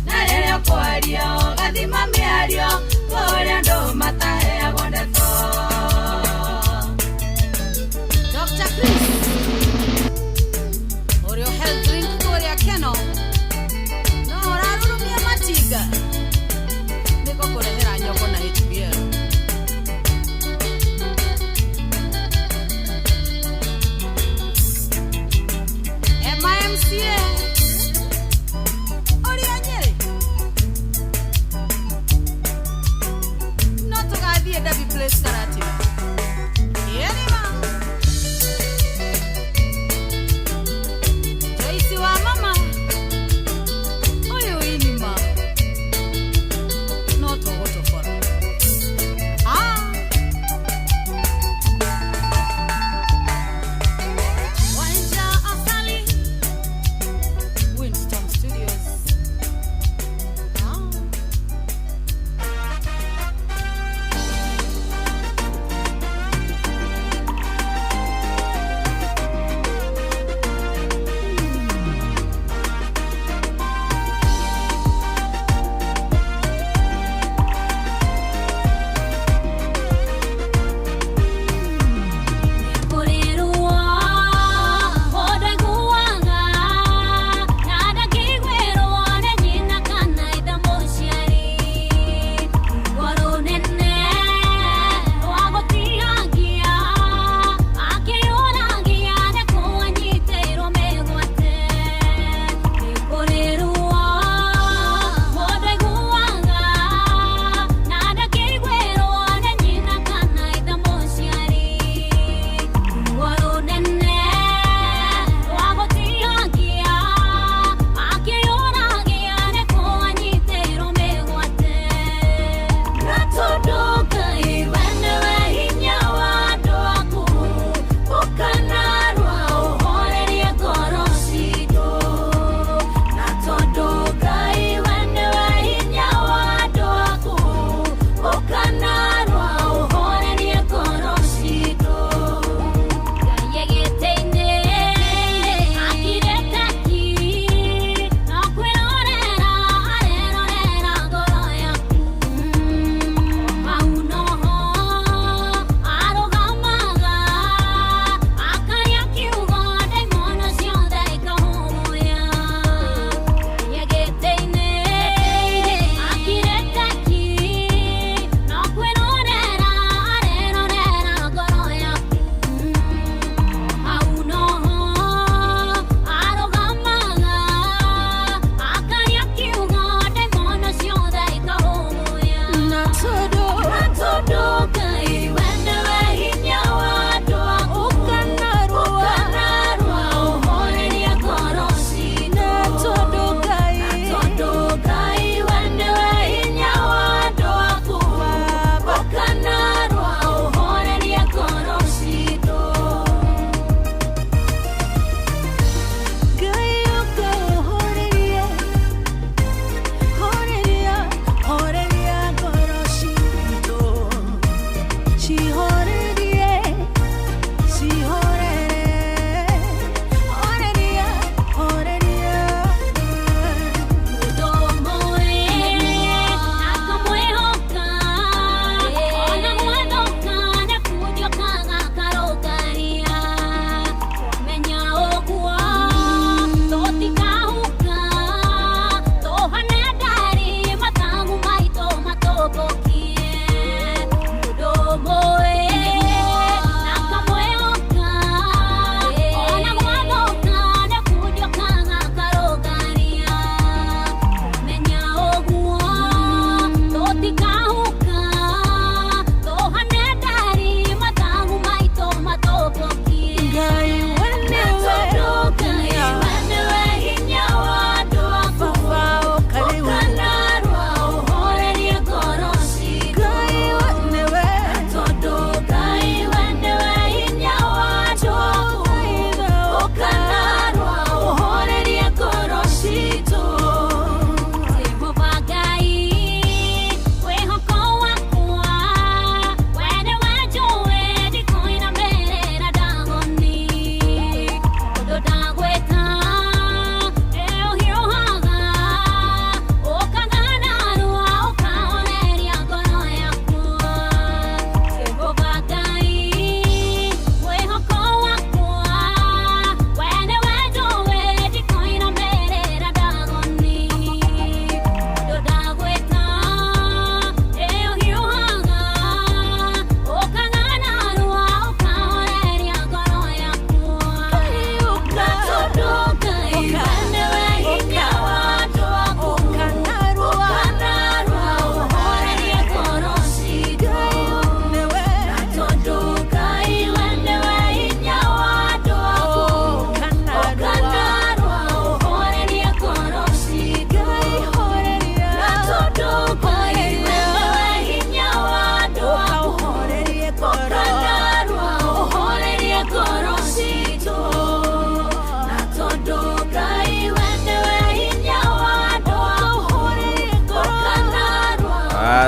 na rĩrĩa kwario gathima mĩario kũrĩa andũ mataheagwo ndeto. Dr. Chris ũrĩa health drink kũrĩa Keno no ũrarurumia matinga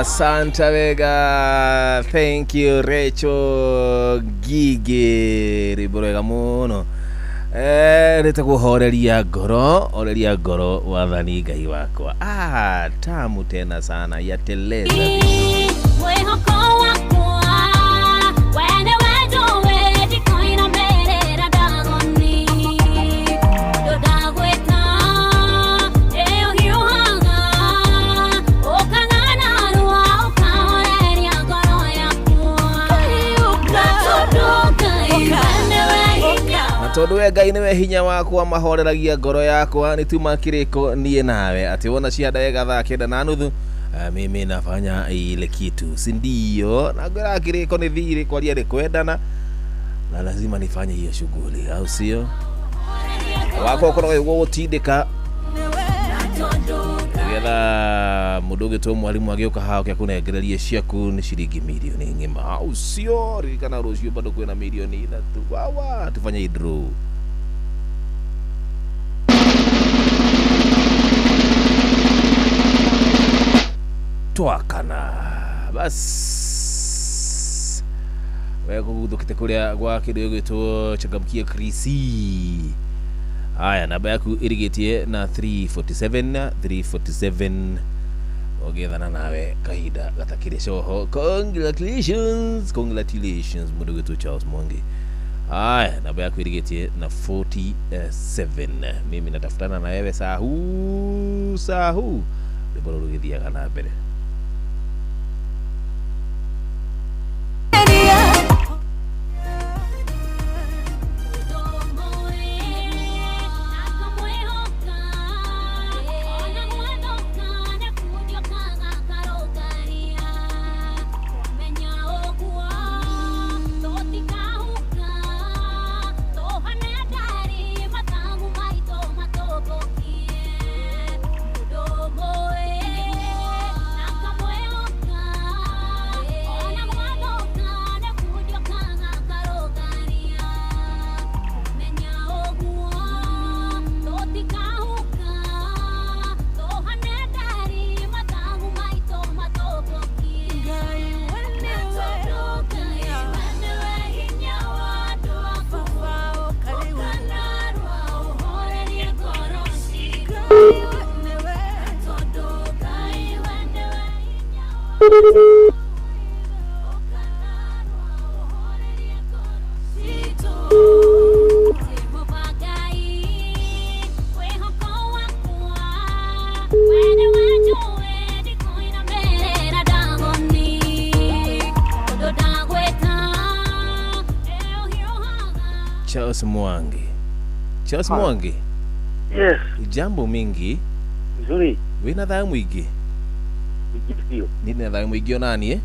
Asante wega. Thank you Rachel Ngigĩ, rwĩmbo rwega mũno. Rĩtagwo horeria ngoro, horeria ngoro wathani Ngai wakwa. Ah, tamu tena sana yateleza. Tondu we Ngai niwe hinya wakwa mahoreragia ngoro yakwa ni tuma kiriko nie nawe ati wona cia ndagĩka thaa 9:30 mimi nafanya ile kitu si ndio na ngora kiriko ni thiri kwaria ni kwendana na lazima nifanye hiyo shughuli au sio wakwa ukoragwo gũgũtindĩka nĩgetha mũndũ ũgĩtwo mwarimu agĩũka haha oke akũnengererie ciaku nĩ ciringi mirioni ng'ima au sio ririkana rũciũ bado kwĩna mirioni 3 wawa tufanye draw. Twakana bas wegũguthũkĩte kũrĩa gwa kĩndũ gĩgwĩtwo changamkia krisi. Aya, namba yaku ĩrigĩtie na 347 347 ũgĩethana nawe kahinda gatakĩrĩ coho. Congratulations, congratulations mũndũ gwĩtwo Charles Mwangi. Aya, namba yaku ĩrigĩtie na 47. Mimi natafutana na wewe saa huu saa huu rwĩmbo rũrũ rũgĩthiaga na mbere. Charles Mwangi. Charles Mwangi. Yes. Jambo mingi. Nzuri. Wina thayo mwingi? Nĩ thayũ mũingĩ ona niĩ.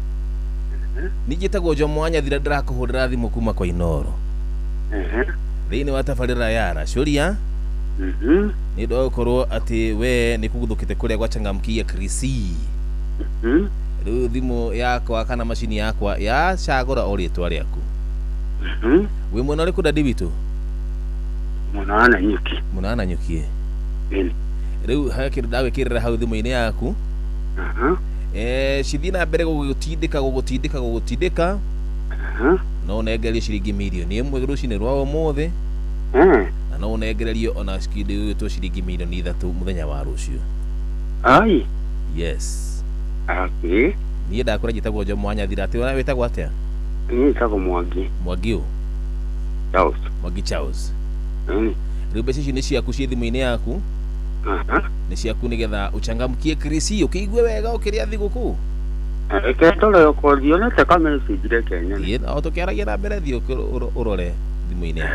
Niĩ njĩtagwo Jomo wa Nyathira ndĩrakũhũrĩra thimũ kuma kwa Inoro. Thĩinĩ wa tabarĩra ya Racũria. Nĩ ũndũ wa gũkorwo atĩ we nĩ kũguthũkĩte kũrĩa gwa changamkia krisi. Rĩu thimũ yakwa kana macini yakwa yacagũra o rĩtwa rĩaku. Wĩ mwena ũrĩkũ dadi witũ? Mwena wa Nanyuki. Mwena wa Nanyuki. Rĩu he kĩndũ ndagwĩkĩrĩra hau thimũ-inĩ yaku. Cithiĩ na mbere gũgũtindĩka gũgũtindĩka gũgũtindĩka no ũnengererio ciringi mirioni 1 rũcinĩ rwa ũmũthĩ na no ũnengererio ona kĩndũ gĩgwĩtwo ciringi mirioni 3 mũthenya wa rũciũ. Ai. Yes. Okay. Niĩ ndakũra njĩtagwo Jomo wa Nyathira atĩ ona wĩtagwo atĩa? Niĩ njĩtagwo Mwangi. Mwangi ũ? Charles. Mwangi Charles. Rĩu mbeca icio nĩ ciaku ciĩ thimũ-inĩ yaku. Nĩ ciaku nĩgetha ũchangamkie krisi ũkĩigue wega ũkĩrĩa thigũkũ. Reke ndore okorwo ndionete ka message reke nyone. Ĩĩ, o tũkĩaragia na mbere thiĩ ũrore thimũ-inĩ yaku.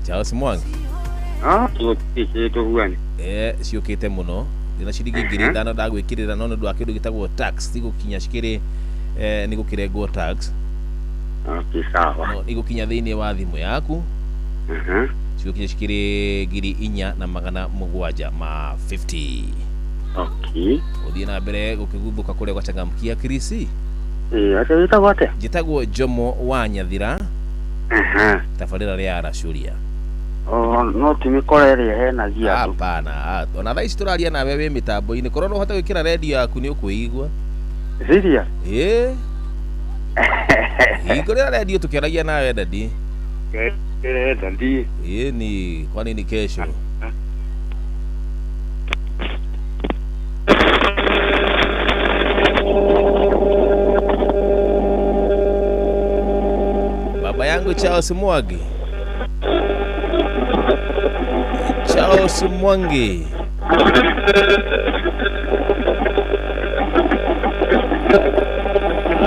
Charles Mwangi. Ah, gũtirĩ kĩndũ guani. Ciũkĩte mũno. Ndĩna ciringi 5,000 ndagwĩkĩrĩra no nĩ ũndũ wa kĩndũ gĩtagwo tax tigũkinya cikĩrĩ nĩ gũkĩrengwo tax. Okay, sawa. No igũkinya thĩinĩ wa thimũ yaku. Cigũkinya cikĩrĩ 4,750. Okay. Ũthiĩ na mbere gũkĩguthũka kũrĩa gwa changamkia krisi. Ĩĩ, atĩ wĩtagwo atĩa? Njĩtagwo Jomo wa Nyathira. Tabarĩra rĩa Aracũria. Oh, no ti mĩkora ĩrĩa ĩhenagia andũ. Hapana, ona thaa ici tũraria nawe wĩ mĩtambo-inĩ, korwo no ũhote gwĩkĩra redio yaku nĩ ũkwĩigua. Serious? Ĩĩ. Hingũrĩra redio tũkĩaragia nawe dadi. Dadi. Ĩĩ ni kwa nini kesho? Baba yangu Charles Mwangi. Charles Mwangi.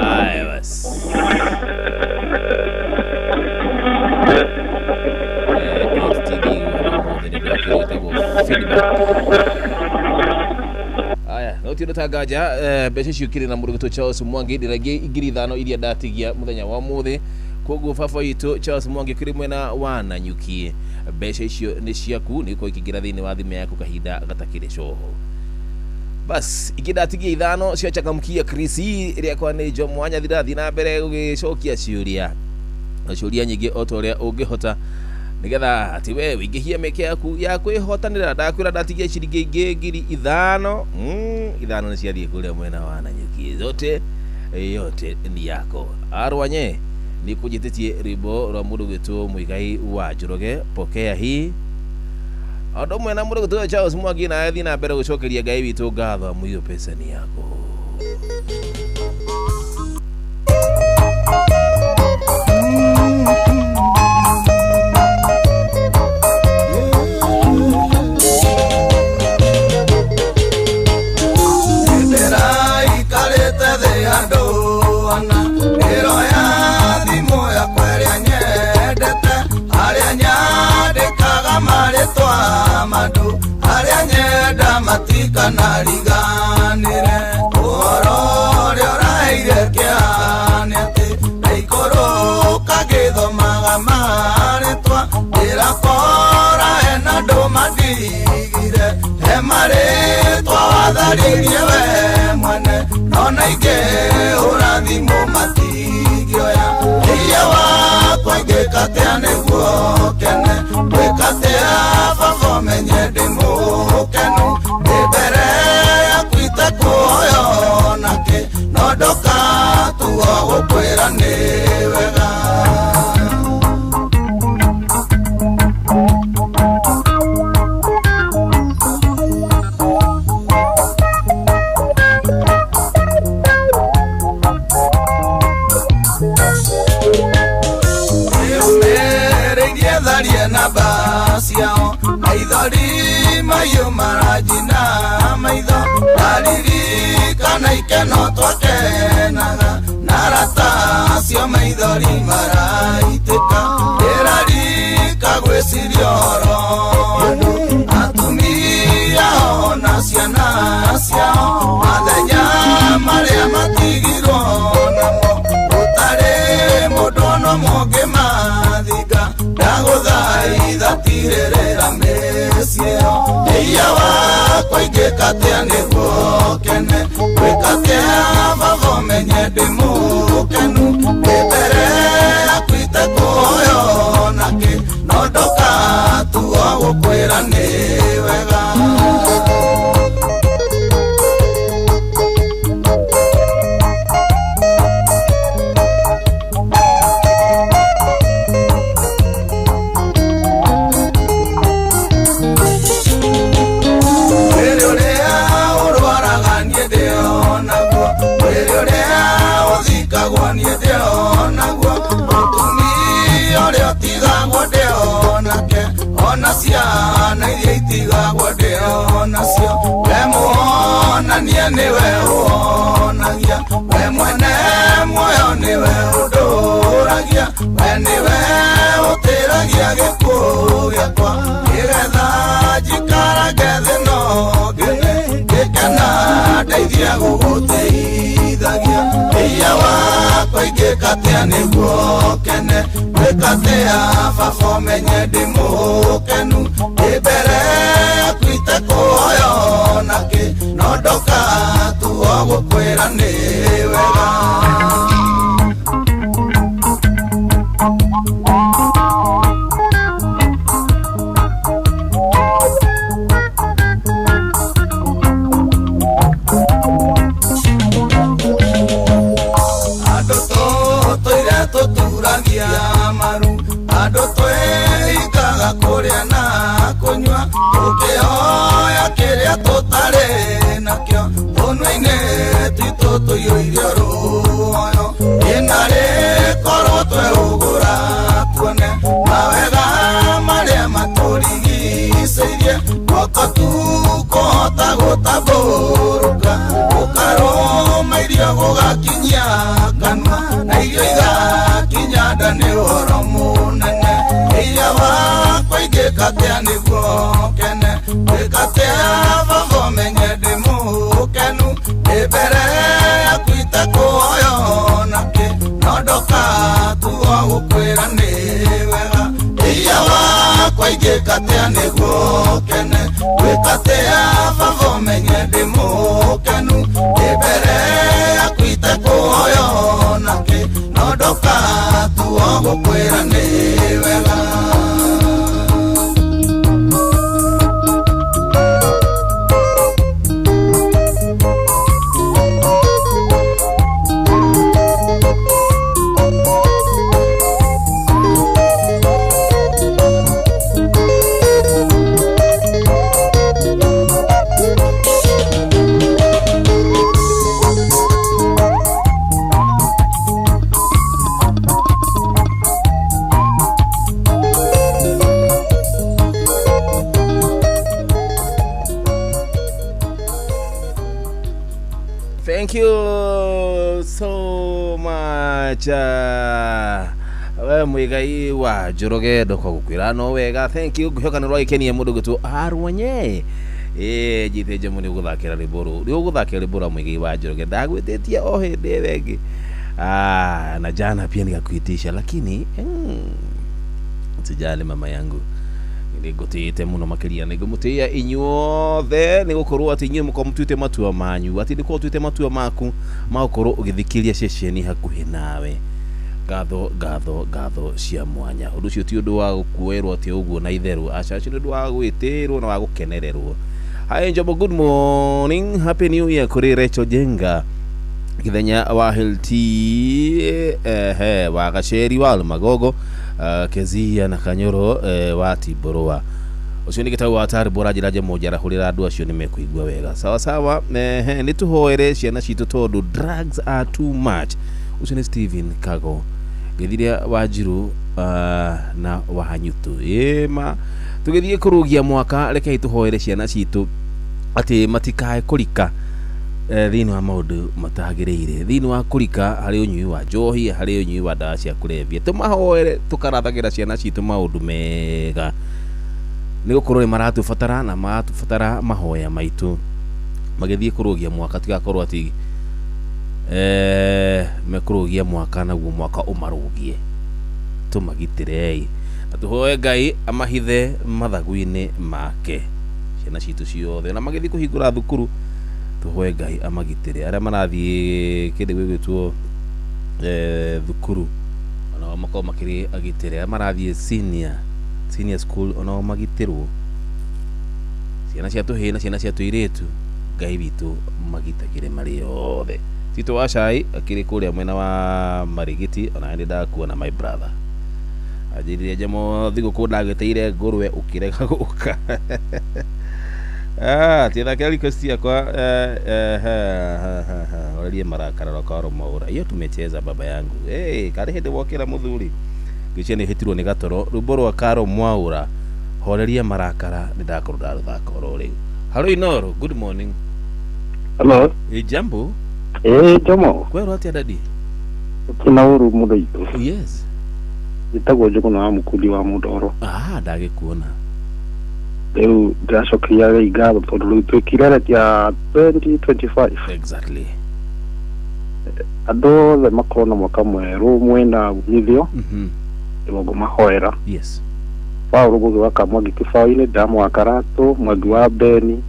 Haya basi. STD feedback. Aya, no ti ta nganja mbeca icio ikĩrĩ na mũndũ gwĩtwo Charles Mwangi ndĩragia 5,000 iria ndatigia mũthenya wa ũmũthĩ. Koguo baba witũ Charles Mwangi kĩrĩ mwena wa Nanyuki, mbeca icio nĩ ciaku, nĩ ikorwo ikĩingĩra thĩinĩ wa thimũ yaku kahinda gatakĩrĩ coho. Bas, ingĩ ndatigia 5 cia changamkia Krisi rĩakwa nĩ Jomo wa Nyathira, thiĩ na mbere gũgĩcokia ciũria na ciũria nyingĩ o ta ũrĩa ũngĩhota nigetha ati we wĩingĩhie mĩeke yaku ya kwĩhotanĩra. Ndakwĩra ndatigia ciringi ingĩ 5,000. 5 nĩ ciathiĩ kũrĩa mwena wa Nanyuki, zote yote ni yako. Arwanye nĩ kũnjĩtĩtie rwĩmbo rwa mũndũ gwĩtwo Muigai wa Njoroge, pokea hii. Ũndũ ũmwe na mũndũ gwĩtwo Charles Mwangi na athiĩ na mbere gũcokeria Ngai witũ ngatho amu hiyo pesa ni yako. Aria nyenda matikanariganire ũhoro ũrĩa ũraheire kĩhane atĩ ndaikũrũka ngĩthomaga marĩtwa ndĩrakora hena andũ mandigire he marĩtwa watharirie we mwene no na ingĩ hũra thimũ matingĩoya iria wakwa ingĩkatia nĩguo kene ngwĩkatia baba ũmenye ndĩ mũkenu ndĩ mbere yaku itekũhoya onakĩ no ndũkatuo gũkwĩra nĩ wega. Maithori mahiũ marajina maitho ndaririkana ikeno twakenaga na arata acio maithori maraitĩka ndĩrarika gwĩciria ũhoro andũ atumia ona ciana ciao mathenya marĩa matigirwo namo gũtarĩ mũndũ ona ũmwe ũngĩmathinga ndagũthaitha tirĩrĩra mĩciĩ ĩyo ĩia wakwa ingĩkatia nĩguo kene ngwĩkatia baba ũmenye ndĩ mũkenu ndĩ mbere yaku itekũhoya onakĩ no ndũkatuo gũkwĩra nĩ wega. Ona ciana iria itigagwo ndĩonacio we mũhonania nĩwe ũhonagia we mwene muoyo nĩwe ũndũragia we nĩwe ũtĩragia gĩkuũ gĩakwa nĩgetha njikarage thĩ no ngene ngĩkena ndeithia gũgũteithagia ĩia wakwa ingĩkatia nĩguo kene ngwĩkatia baba ũmenye ndĩ mũkenu ndĩ mbere yaku itekũhoya onakĩ no ndũkatuo gũkwĩra nĩ wega. Tũiyũire rũoyo ĩnarĩ korwo twehũgũra tuone mawega marĩa matũrigicĩirie guoko tu kũhota gũtambũrũka gũkarũma irio gũgakinyia kanua na irio igakinya nda nĩ ũhoro mũnene ĩia wakwa ingĩka atĩa nĩguo kene ngĩka atĩa baba ũmenye ndĩ mũkenu ndĩ mbere yaku itekũhoya nakĩ no ndoka tu o gũkwĩra nĩ wega ĩia wakwa ingĩka atĩa nĩguo kene ngĩka atĩa baba ũmenye ndĩ mũkenu ndĩ mbere yaku itekũhoya nakĩ no ndoka tu o gũkwĩra nĩ wega. Thank you so much. We Muigai wa Njoroge ndoka gukwira no wega. Thank you. Ngwihoka nĩ rwagĩkenia mũndũ gwĩtwo Arwanye. Njĩte Njemu nĩ ũgũthakĩra rwĩmbo rũu. Nĩ ũgũthakĩra rwĩmbo rwa Muigai wa Njoroge. Ndagwĩtĩtie o hĩndĩ ĩyo ĩngĩ. Na jana pia nikakuitisha lakini sijali mama yangu. Nĩngũtĩĩte mũno makĩria nĩngũmũtĩĩa inyuothe nĩgũkorwo atĩ inyuĩ mũkorwo mũtuĩte matua manyu atĩ nĩkorwo ũtuĩte matua maku ma gũkorwo ũgĩthikĩrĩria ceceni hakuhĩ nawe. Ngatho ngatho ngatho cia mwanya. Ũndũ ũcio ti ũndũ wa gũkuoerwo atĩ ũguo na itherũ, aca, ũcio nĩ ũndũ wa gwĩtĩrwo na wa gũkenererwo. Hi Njobo, good morning, happy new year kũrĩ Rachel Jenga Githenya wa Hilti wa Gaceri wa Magogo Kezia na Kanyoro wa Tiborwa. Ũcio nĩ gĩtau wa Tarbo ranjĩra njemo njarahũrĩra andũ acio nĩ mekũigua wega. Sawa sawa, nĩ tũhoere ciana citũ tondũ drugs are too much. Ũcio nĩ Steven Kago Gĩthiria wa Njiru na wa Nyutu. Ĩma tũgĩthiĩ kũrũgia mwaka, rekei tũhoere ciana citũ atĩ matikae kũrika thĩinĩ wa maũndũ matagĩrĩire, thĩinĩ wa kũrika harĩ ũnyui wa njohi, harĩ ũnyui wa ndawa cia kũrebia. Tũmahoere tũkarathagĩra ciana citũ maũndũ mega nĩ gũkorwo nĩ maratũbatara na maratũbatara mahoya maitũ magĩthiĩ kũrũgia mwaka, tigakorwo atĩ mekũrũgia mwaka naguo mwaka ũmarũgie. Tũmagitĩrei na tũhoe Ngai amahithe mathagu-inĩ make ciana citũ ciothe, na magĩthiĩ kũhingũra thukuru tũhoe Ngai amagitĩre arĩa marathiĩ kĩndũ gĩgwĩtwo thukuru onao makorwo makĩrĩ agitĩre, arĩa marathiĩ senior school onao magitĩrwo, ciana cia tũhĩĩ na ciana cia tũirĩtu Ngai witũ magitagĩre marĩ othe. Tito wa Cai akĩrĩ kũrĩa mwena wa Marigiti, ona nĩ ndakuona my brother anjĩrire Njemo thigũkũ ndagĩteire ngũrwe ũkĩrega gũka. Tithakĩra request yakwa orerie marakara rokaro maura iyo tumecheza baba yangu. Karĩ hĩndĩ wokĩra mũthuri ngĩcia nĩ hĩtirwo nĩ gatoro rwĩmbo rwa Karo Mwaura horeria marakara nĩ ndakorwo ndarũthaka oro rĩu. Hello Inoro, good morning. Hello. Jambo. Jomo. Kwero atia dadi? Kina uru mũndũ itũ. Yes. Njĩtagwo Njũgũna wa Mũkundi wa Mũndoro. Ndagĩkuona. Rĩu ndĩracokeria Ngai ngatho tondũ rĩu twĩ kĩrere kĩa 2025. Exactly. Andũ othe makorwo na mwaka mwerũ mwĩna umithio. Nĩguo ngũmahoera. Yes. Paũlũ Ngũgĩ wa Kamwangi Kĩbaũ-inĩ, Ndamu wa Karatũ, Mwangi wa Beni.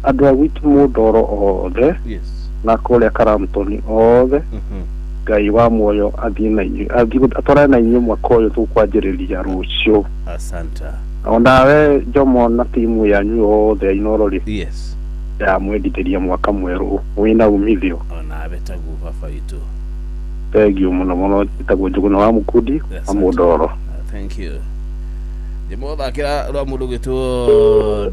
Andũ a gwitũ Mũndoro othe. Yes. Na kũrĩa Karamtoni othe. Ngai wa muoyo athiĩ na inyuĩ, atwarane na inyuĩ mwaka ũyũ tũkwanjĩrĩria rũciũ. Asante. Onawe Jomo na timu yanyu yothe ya Inoro rĩ. Yes. Ndamwendithĩria mwaka mwerũ wĩna umithio. Onawe taguo baba witũ. Thank you mũno mũno. Njĩtagwo Njũgũna wa Mũkundi wa Mũndoro. Thank you. Ndĩmũthakĩra rwa mũndũ gwĩtwo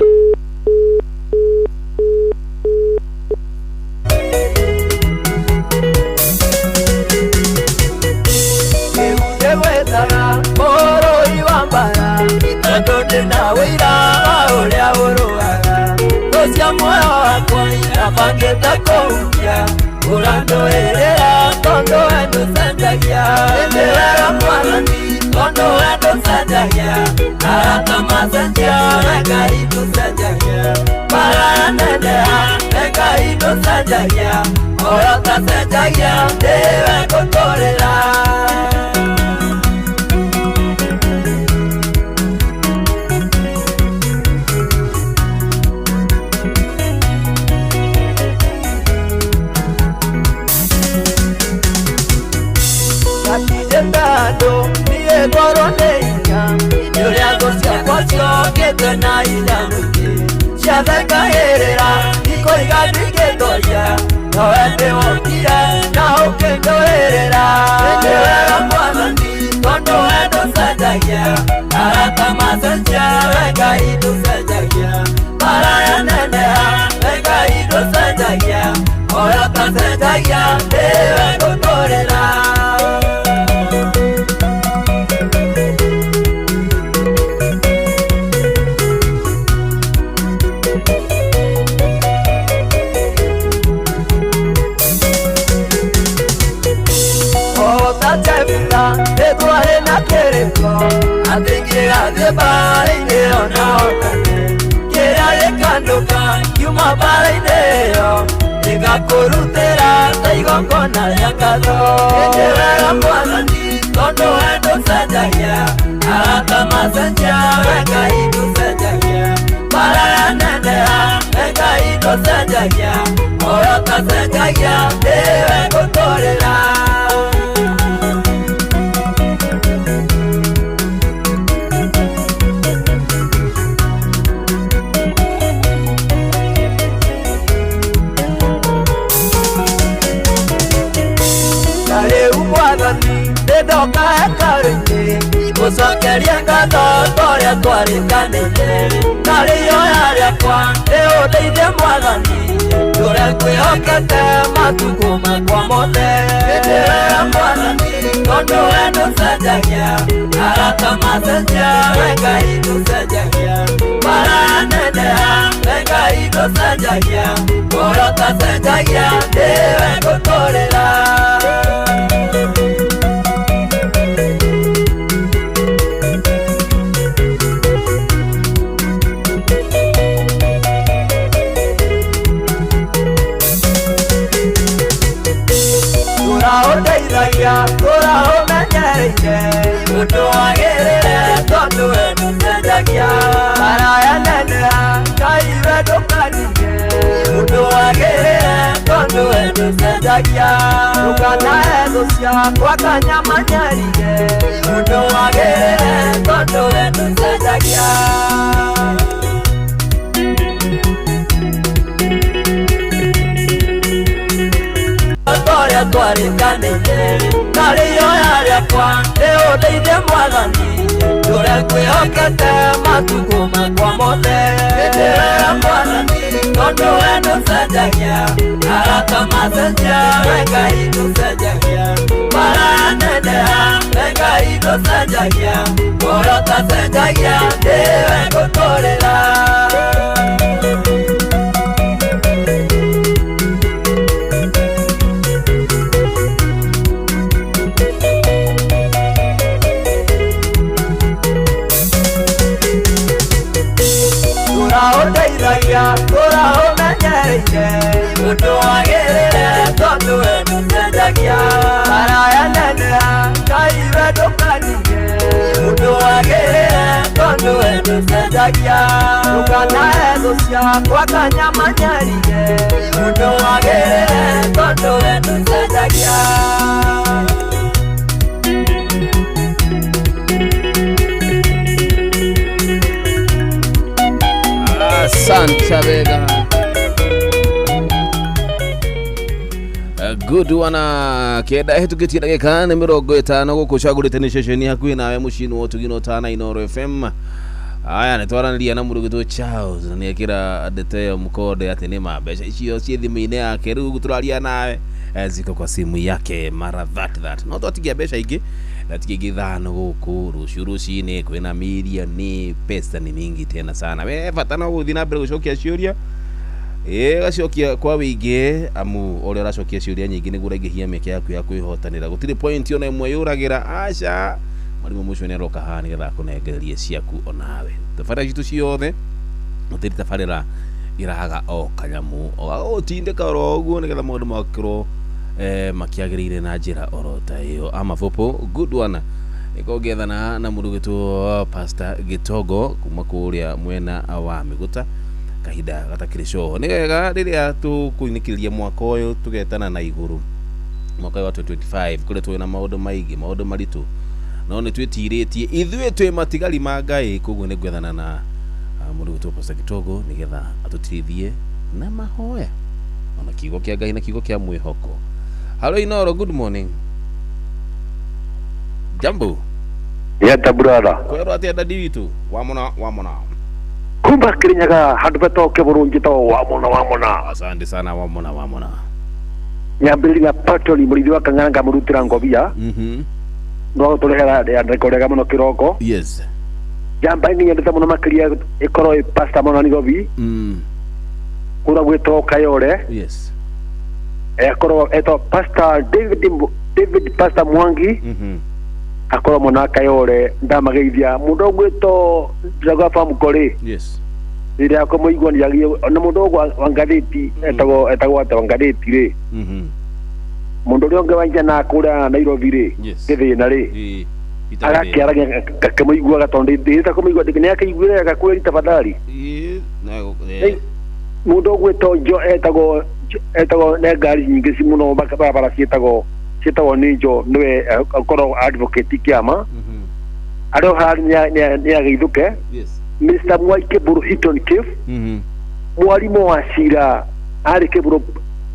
Cia muoyo wakwa irabangĩte kũhukia ũrandũĩrĩra tondũ we ndũcenjagia. Nĩ wega Mwathani tondũ we ndũcenjagia. Arata macenjia we Ngai ndũcenjagia. Mara neneha we Ngai ndũcenjagia. Ũrĩa ũtacenjagia nĩwe ngũtũrĩra. Andũ niĩ ngorwo nĩ hinya nĩ ũrĩa thũ ciakwa ciokĩte na hinya mũingĩ ciathekagĩrĩra ikoiga ndingĩtoria nowe nĩwokire na ũkĩndũĩrĩra. Nĩ wega Mwathani tondũ we ndũcenjagia. Arata macenjia we Ngai ndũcenjagia. Mara yaneneha we Ngai ndũcenjagia. Ũrĩa ũtacenjagia nĩwe ngũtũrĩra. Nĩtwarĩ na kĩrĩko atĩ ingĩgathiĩ mbara-inĩ ĩyo na hotane kĩrĩa gĩkanũka kiuma mbara-inĩ ĩyo gĩgakũrutĩra ta igongona rĩa ngatho. Nĩ wega Mwathani tondũ we ndũcenjagia. Arata macenjia we Ngai ndũcenjagia. Mara yaneneha we Ngai ndũcenjagia. Ũrĩa ũtacenjagia nĩwe ngũtũrĩra. Ndoka hekarũ-inĩ gũcokeria ngatho ta ũrĩa twarĩkanĩire na rĩoya rĩakwa rĩũndeithie Mwathani ndũre ngwĩhokete matukũ makwa mothe. Nĩ wega Mwathani tondũ we ndũcenjagia. Arata macenjia we Ngai ndũcenjagia. Mara yaneneha we Ngai ndũcenjagia. Ũrĩa ũtacenjagia nĩwe ngũtũrĩra. Ũndeithagia tũra ũmenyereire ũndũ wagĩrĩre tondũ we ndũcenjagia. Mara yaneneha Ngai we ndũkandige ũndũ wagĩrĩre tondũ we ndũcenjagia. Ndũkanahe thũ ciakwa kanyamanyarire ũndũ wagĩrĩre tondũ we ndũcenjagia. Ũrĩa twarĩkanĩire na rĩoya rĩakwa rĩũndeithie Mwathani ndũre ngwĩhokete matukũ makwa mothe. Nĩ wega Mwathani tondũ we ndũcenjagia. Arata macenjia we Ngai ndũcenjagia. Mara yaneneha we Ngai ndũcenjagia. Ũrĩa ũtacenjagia nĩwe ngũtũrĩra. Ũndeithagia tũra ũmenyereire ũndũ wagĩrĩre tondũ we ndũcenjagia. Mara yaneneha Ngai we ndũkandige ũndũ wagĩrĩre tondũ we ndũcenjagia. Ndũkanahe thũ ciakwa kanyamanyarire ũndũ wagĩrĩre tondũ we ndũcenjagia. Asante Vega. Good one kenda hĩtũkĩtie ndagĩka nĩ 50 gũkũ cagũrĩte nĩ ceceni hakuhĩ nawe mũciĩ-inĩ wa Ũtugi na Ũtana Inooro FM. Aya nĩ twaranĩria na mũndũ ũgwĩtwo Charles na nĩekĩra ndeto ĩyo mũkonde atĩ nĩ ma mbeca icio ciĩ thimũ-inĩ yake rĩu tũraria nawe ziko kwa simu yake mara that no twatigia mbeca ingĩ na tigia ingĩ 5 gũkũ rũciũ rũcinĩ kwĩna milioni pesa ni mingi tena sana. We bata no gũthiĩ na mbere gũcokia ciũria. Ĩ gacokia kwa wĩingĩ amu ũrĩa ũracokia ciũria nyingĩ nĩguo ũraingĩhia mĩeke yaku ya kwĩhotanĩra. Gũtirĩ point ona ĩmwe yũragĩra aca. Mwarimũ mũcio nĩaroka haha nĩgetha akũnengererie ciaku onawe. Tabarĩra citũ ciothe gũtirĩ tabarĩra iraga o kanyamu ũgagũtindĩka oro ũguo nĩgetha maũndũ makorwo makĩagĩrĩire na njĩra oro ta ĩyo. Amabobo good one nĩkũngethana na mũndũ gwĩtwo Pastor Gĩtongo kuma kũrĩa mwena wa Mĩgũta kahinda gatakĩrĩ coho. Nĩ wega rĩrĩa tũkũinĩkĩrĩria mwaka ũyũ tũgetana na igũrũ mwaka ũyũ wa 2025 kũrĩa twĩ na maũndũ maingĩ maũndũ maritũ no nĩ twĩtirĩtie ithuĩ twĩ matigari ma Ngai koguo nĩ ngwethana na mũndũ gwĩtwo Pastor Gĩtongo nĩgetha atũteithie na mahoya ona kiugo kĩa Ngai na kiugo kĩa mwĩhoko. Hello Inoro, good morning. Jambo. Yata brother. Kwero atia dadi witu? Wamona wamona. Kumba Kirinyaga handu betoke burungi to wamona wamona. Asante sana wamona wamona. Nyambiri na patroli murithi wa kang'anga murutira ngobia. No turehera rekorega muno kiroko. Yes. Jamba ingi nyendete muno makiria ikorwo i pastor muno Nairobi. Kura gwitwo Kayore. Yes. Akorwo eto Pastor David Pastor Mwangi. Akorwo mona Kayore ndamageithia mundu gwitwo Jaguar Farm Kore. Yes. Rĩrĩa akũmũiguanĩragia na mũndũ wa ngathĩti etagwo atĩ wa ngathĩti rĩ. Mũndũ ũrĩa ũngĩ wanja na kũrĩa Nairobi rĩ gĩthĩna rĩ agakĩaragia gakĩmũiguaga tondũ ndĩhĩta kũmũigua nĩ akĩiguire agakwĩri tafadhali. Mũndũ ũgwĩtwo Njo etagwo nĩ ngari nyingĩ ci mũno barabara ciĩtagwo nĩ Njo nĩwe akorwo advocate kĩama arĩa harĩ nĩ agĩithũke. Mr. Mwai Kiburu Hilton Cave mwalimu wa cira arĩ Kiburu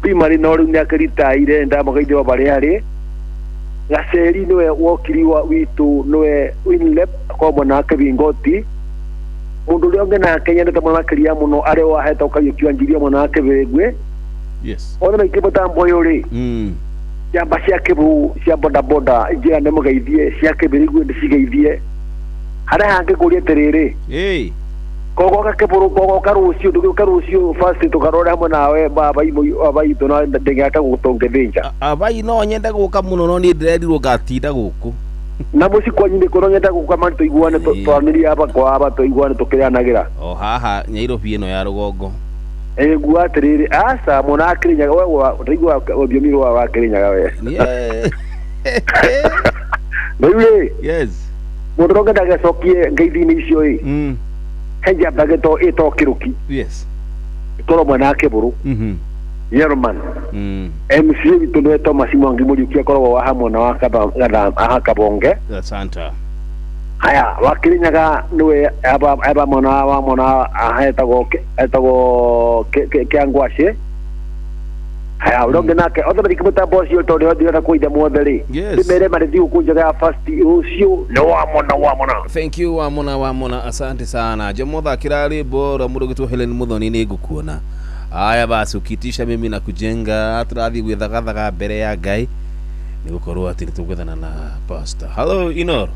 primary no rĩu nĩakĩritaire ndamũgeithia wa barĩa arĩ Gaceri nĩwe wokiri wa witũ nĩwe Winlep akorwo mwena wa Kĩbingoti mũndũ ũrĩa ũngĩ nake nyendete mũno makĩria mũno arĩa wahetwo Kariũki wa Njiria mwena wa Kĩbĩrĩngwe. Yes. Othe maingĩ mũtambo ũyũ rĩ njamba cia Kĩburu cia bodaboda njĩra nĩmũgeithie cia Kĩbĩrĩngwe ndĩcigeithie harĩa hangĩ kũria atĩrĩrĩ kogoka Kĩburu kogoka rũciũ ndũgĩũka rũciũ first tũkarore hamwe nawe baba itũ na ndĩngĩaka gũtũngĩthĩnja. Abai no nyende gũka mũno no niĩ ndĩrerirwo ngatinda gũkũ na mũciĩ kwanyu nĩkuo no nyende gũka mani tũiguane twaranĩrie aba kwa aba tũiguane tũkĩrĩanagĩra o haha Nyairobi ĩno ya rũgongo. Ngua atĩrĩrĩ aca mwana wa Kĩrĩnyaga we ndaigua rũthiomi rwa wa Kĩrĩnyaga we. Rĩu rĩ yes mũndũ ũrĩa ũngĩenda gĩcokie ngeithi-inĩ icio ĩ he njamba ĩtwo Kĩrũki. Yes. Ĩkorwo mwena wa Kĩburu Yerman MCA witũ nĩwe Thomas Mwangi Mũriũki akoragwo wa hamwe na wa Kabonge. Asante. Haya wa Kĩrĩnyaga nĩwe aba mwena wa mwena etagwo Kĩangwacĩ. Haya ũrĩa ũngĩ nake othe marĩ mũtambo ũcio tondũ ndĩrenda kũitha muothe rĩ ndĩmere marĩ thigũkũ njega ya first rũciũ nĩ wamona wamona. Thank you wamona wamona asante sana. Jomo thakĩra rwĩmbo rwa mũndũ ũgĩtwo Helen Muthoni nĩ ngũkuona. Haya basi ukiitisha mimi na kujenga tũrathiĩ gwĩthagathaga mbere ya Ngai nĩ gũkorwo atĩ nĩ tũgwethana na pastor. Hello Inoro.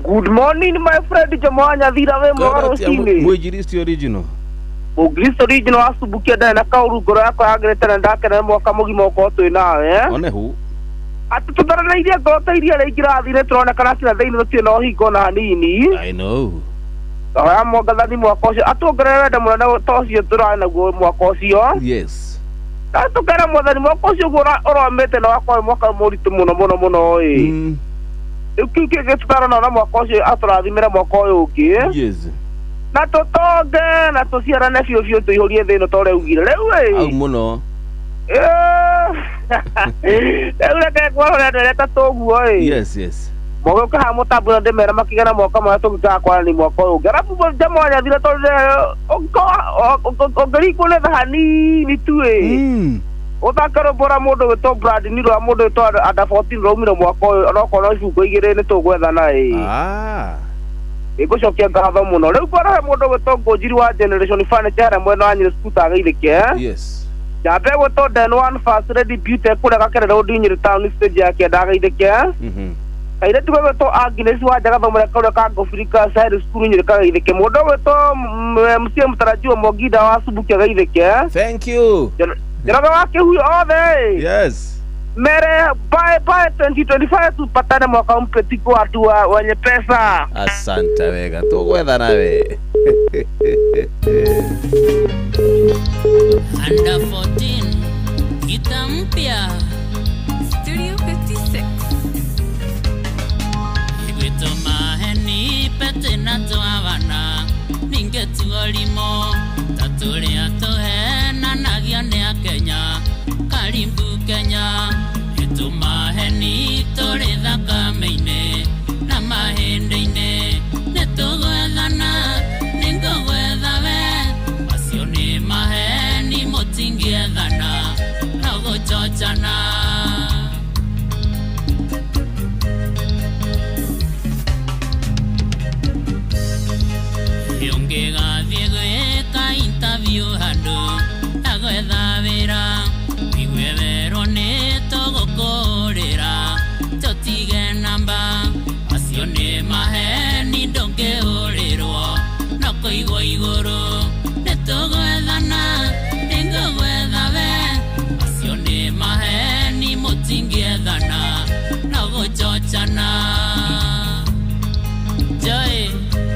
Good morning my friend Jomo Nyathira we mwega rũcinĩ. Mwinjilisti original. Mũkristo original wacumbukia ndarĩ na kaũru ngoro yakwa yagĩrĩte na ndakena nĩ mwaka mũgima ũkorwo twĩ nawe. One hu. Atĩ tũtharanĩirie ngoro ta iria rĩa ingĩrathi-inĩ tũronekana cina thĩinĩ tũtirĩ na ũhingo ona hanini. I know. Hoya mwathani mwaka ũcio atuongerere wendo mũnene ta ũcio tũrarĩ naguo mwaka ũcio. Yes. Na tũkere mwathani mwaka ũcio ũguo ũromĩte na wakorwo mwaka mũritũ mũno mũno mũno ĩ. Rĩu kĩu kĩngĩ tũtarona na mwaka ũcio atũrathimĩre mwaka ũyũ ũngĩ. Yes. Na tũtonge na tũciarane biũ biũ tũihũrie thĩ ĩno ta ũrĩa ugire rĩu ĩ. Au mũno. Rĩu reke ngwarore andũ arĩa ta tũguo ĩ. Yes yes. Mogĩũka haha mũtambo ũyũ ndĩmere makĩgana mwaka mwerũ tũngĩkaga kwaranĩria mwaka ũyũ ũngĩ. Arabu Jomo Nyathira tondũ ũngĩringwo nĩ tha hanini tu ĩ. Ũthake rwĩmbo rwa mũndũ wĩtwo Brad Niro rwa mũndũ wĩtwo Under 14 rwaumire mwaka ũyũ onokorwo no ibungo igĩrĩ nĩ tũgwethana ĩ. Ĩngũcokia ngatho mũno. Rĩu ngwarohe mũndũ wĩtwo Ngũnjiri wa Generation Furniture harĩa mwena wa Nyĩrĩ Scooter ageithĩke. Yes. Njambe gwĩtwo Den One First Lady Beauty kũrĩa Gakerere Road Nyĩrĩ Town stage ya kĩanda ageithĩke. Kairĩtu gagwĩtwo Agnes wa Njaga thomera kaũrĩa ka Ngobirika Cyrus cukuru Nyĩrĩ kagaithĩke. Mũndũ ũgwĩtwo MCA mũtarajiwa Mwongida wa Subukia gaithĩke. Thank you. Njoroge wa Kĩhuyo othe. Yes. Mere bye bye 2025 tupatane mwaka mpya tiko watu wa wenye pesa. Asante wega tũgwethana we. Under 14 kita mpya Studio 56. Igwito maheni pete na twabana ningetuolimo taturia tuhena nagio nĩ a Kenya karibu Kenya ĩtũmaheni tũrĩ thakame-inĩ na mahĩndĩ-inĩ nĩtũgwethana nĩngũgwetha we acio nĩ maheni mũtingĩethana no gũchochana. Ũngĩgathiĩ gwĩka interview handũ ta gwetha wĩra igue werwo nĩ tũgũkũrĩra tũtige namba acio nĩ maheni ndũngĩũrĩrwo no kũigwo igũrũ nĩtũgwethana nĩngũgwetha we acio nĩ maheni mũtingĩethana no gũchochana. Joy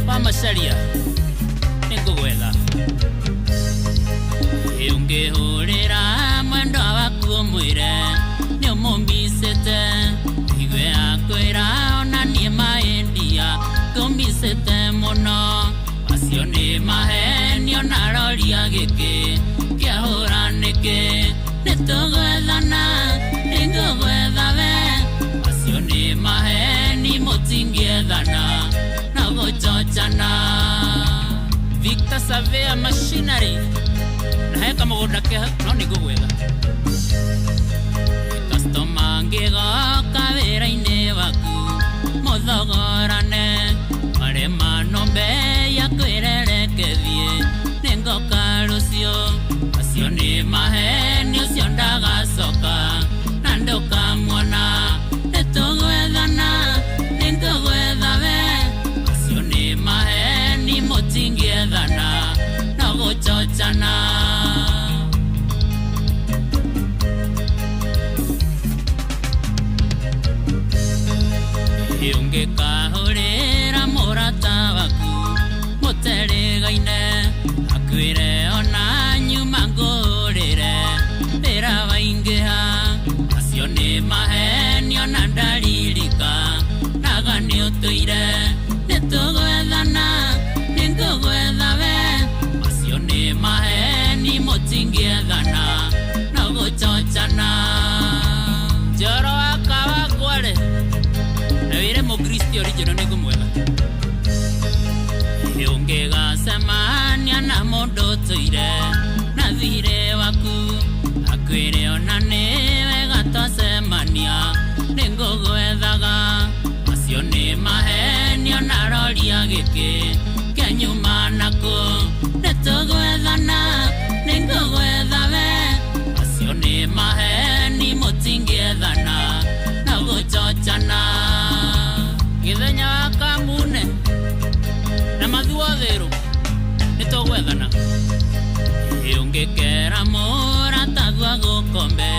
wa Macharia nĩngũgwetha. Ũngĩhũrĩra mwendwa waku ũmwĩre nĩũmũmbicĩte igue akwĩra ona niĩ maĩndia ngũmbicĩte mũno acio nĩ maheni ona roria gĩkĩ kĩahũra nĩkĩ nĩtũgwethana nĩngũgwetha we acio nĩ maheni mũtingĩethana no gũchochana. Victor Savea Machinery na heka mũgũnda ke no nĩngũgwetha. Customer angĩgoka wĩra-inĩ waku mũthogorane marema nombe ya kwĩrerekethie nĩngoka rũciũ acio nĩ maheni ũcio ndagacoka na ndũkamuona nĩtũgwethana nĩngũgwetha we acio nĩ maheni mũtingĩethana no gũchochana. Ũngĩkahũrĩra mũrata waku mũterĩgaine akwĩre ona nyuma ngũrĩre wĩra waingĩha acio nĩ maheni ona ndaririka naga nĩũtũire nĩtũgwethana nĩngũgwetha we acio nĩ maheni mũtingĩethana no gũchochana. Njoro wa Kawangware na wĩre mũkristo original nĩngũmwetha. Ũngĩgacemania na mũndũ ũtũire na thirĩ waku akwĩre ona nĩ wega twacemania nĩngũgwethaga acio nĩ maheni ona roria gĩkĩ kĩanyuma nakũ nĩtũgwethana nĩngũgwetha we acio nĩ maheni mũtingĩethana no gũchochana. Gĩthenya wa Kamune na mathuothĩrũ nĩtũgwethana. Ũngĩkera mũrataguo agũkombe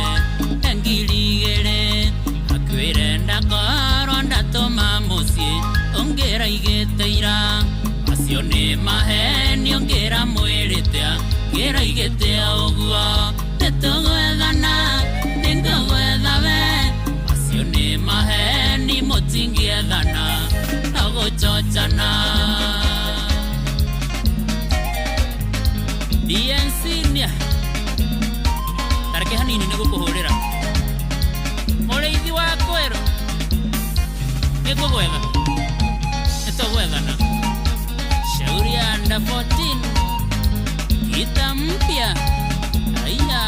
2,000 akwĩre ndakorwo ndatũma mũciĩ ũngĩraigĩte ira acio nĩ maheni ũngĩra mwĩrĩte ngĩraigĩte ũguo nĩtũgwethana nĩngũgwetha we acio nĩ maheni mũtingĩethana no gũchochana. DNC nia tareke hanini nĩgũkũhũrĩra mũrĩithi wa kwĩrũ nĩngũgwetha nĩtũgwethana. Shauri ya under 14 kita mpya aya.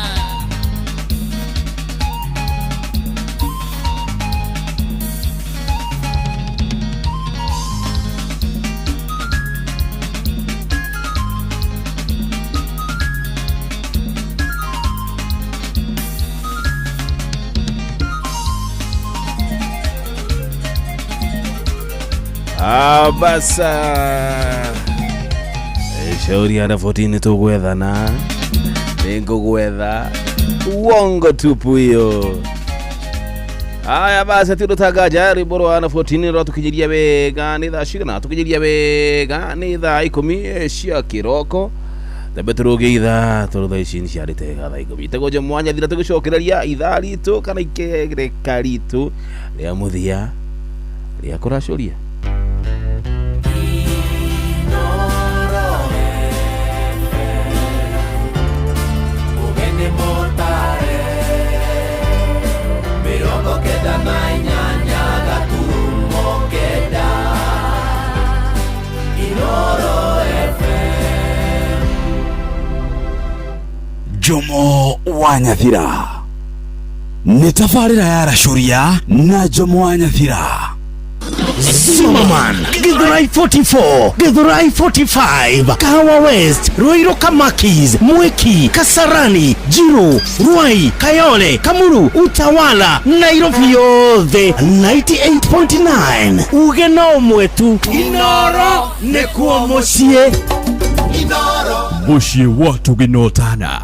Basa shauri ya 14 tugwethana nĩngũgwetha uongo tupu hiyo. Aya basi ati rutagaja rwimbo rwa na 14 rwatukinyiria wega nĩ thaa cigana tukinyiria wega nĩ thaa 10 cia kĩroko tambe tũrũge ithaa tondũ thaa ici nĩciarĩte thaa 10 itagwo njo mwanya thira tũgĩcokereria ithaa ritũ kana ikereka ritũ rĩa mũthia rĩa kũracũria. Jomo wa Nyathira nĩ tabarĩra ya racũria na Jomo wa Nyathira. Zimmerman, Githurai 44, Githurai 45, Kahawa West, Ruiru Kamakis, Mwiki, Kasarani, Jiru, Ruai, Kayole, Kamuru, Utawala, Nairobi yothe 98.9. Uge no mwetu Inoro nĩkuo mũciĩ. Inoro mũciĩ wa tũgĩnotana.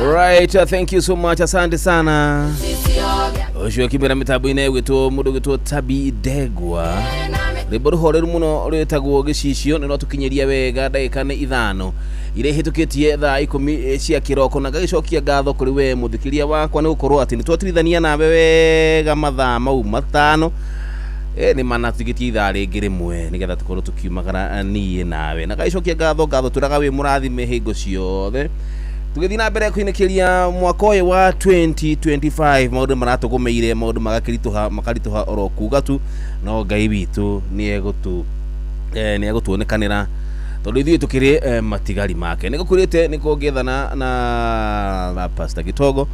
Right, thank you so much. Asante sana. Ũcio akimwĩra mĩtambo-inĩ gwĩtwo mũndũ gwĩtwo Tabi Ndegwa. Rwĩmbo rũhoreru mũno rwĩtagwo gĩcicio nĩ rwatũkinyĩria wega ndagĩka nĩ 5 iria ihĩtũkĩtie thaa 10 cia kĩroko, na ngagĩcokia ngatho kũrĩ we mũthikĩria wakwa nĩ gũkorwo atĩ nĩ twatirithania nawe wega mathaa mau 5 nĩ manatuigĩtie ithaa rĩngĩ rĩmwe nĩgetha tũkorwo tũkiumagara niĩ nawe, na ngagĩcokia ngatho twĩraga wĩ mũrathime hingo ciothe. Tũgĩthiĩ na mbere kũinĩkĩria mwaka ũyũ wa 2025, maũndũ maratũgũmĩire, maũndũ magakĩritũha makaritũha oro kuga tu, no Ngai witũ nĩ egũtuonekanĩra tondũ ithuĩ tũkĩrĩ matigari make. Nĩ gũkwĩrĩte nĩ kũngĩethana na Pastor Gĩtongo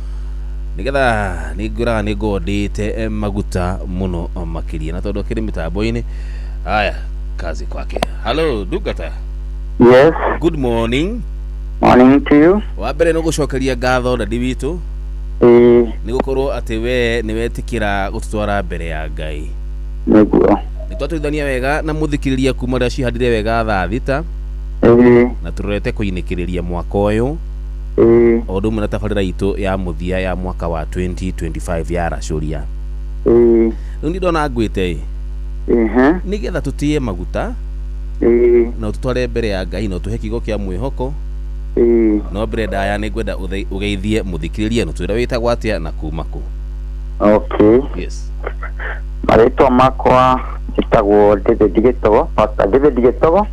nĩgetha nĩ ngwĩraga nĩ ngondĩte maguta mũno makĩria, na tondũ akĩrĩ mĩtambo-inĩ. Haya, kazi kwake. Hello Ndungata. Yes. Good morning. Morning to you. Wa mbere nĩ gũcokeria ngatho dadi witũ nĩ gũkorwo atĩ we nĩ wetĩkĩra gũtũtwara mbere ya Ngai. Nĩguo. Nĩ twatũrithania wega na mũthikĩrĩria kuma rĩrĩa cihandire wega thaa 6 na tũrorete kũinĩkĩrĩria mwaka ũyũ o ũndũ ũmwe na tabarĩra itũ ya mũthia ya mwaka wa 2025 ya racũria. Rĩu nĩ ndona ngwĩte nĩgetha tũtĩe maguta na ũtũtware mbere ya Ngai na ũtũhe kiugo kĩa mwĩhoko. No mbere ndaya nĩ ngwenda ũgeithie mũthikĩrĩria na ũtwĩre wĩtagwo atĩa na kuma kũ. Okay. Yes. Marĩtwa makwa njĩtagwo David Gĩtogo, Pastor David Gĩtogo.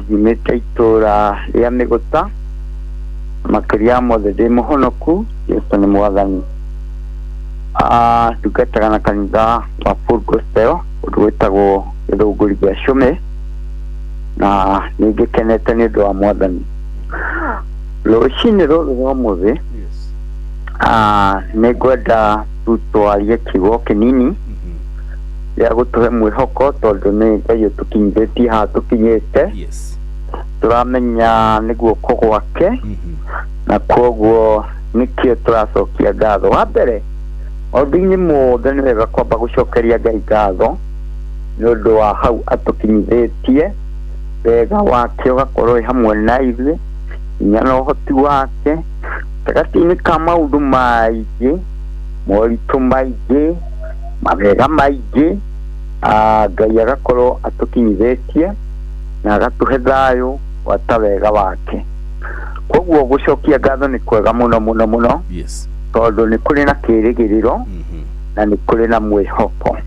Nyumĩte itũũra rĩa Mĩgũta, makĩria mothe ndĩ mũhonoku, Jesũ nĩ mwathani. Ndungataga na kanitha wa Full Gospel, ũndũ wĩtagwo Gĩthũngũri gĩa Cũme, na nĩ ngĩkenete nĩ ũndũ wa mwathani. Rũcinĩ rũrũ rwa ũmũthĩ, nĩ ngwenda twarie kiugo kĩnini gĩa gũtũhe mwĩhoko, tondũ nĩ Ngai ũtũkinyithĩtie haha tũkinyĩte. Tũramenya nĩ guoko gwake, na kwoguo nĩkĩo tũracokia ngatho. Wa mbere, maũndũ-inĩ mothe nĩ wega kwamba gũcokeria Ngai ngatho nĩ ũndũ wa hau atũkinyithĩtie, wega wake ũgakorwo wĩ hamwe na ithuĩ, hinya na ũhoti wake gatagatĩ-inĩ ka maũndũ maingĩ, moritũ maingĩ, mawega maingĩ, Ngai agakorwo atũkinyithĩtie na agatũhe thayũ gwata wega wake. Koguo gũcokia ngatho nĩ kwega mũno mũno mũno. Yes. Tondũ nĩ kũrĩ na kĩĩrĩgĩrĩro na nĩ kũrĩ na mwĩhoko.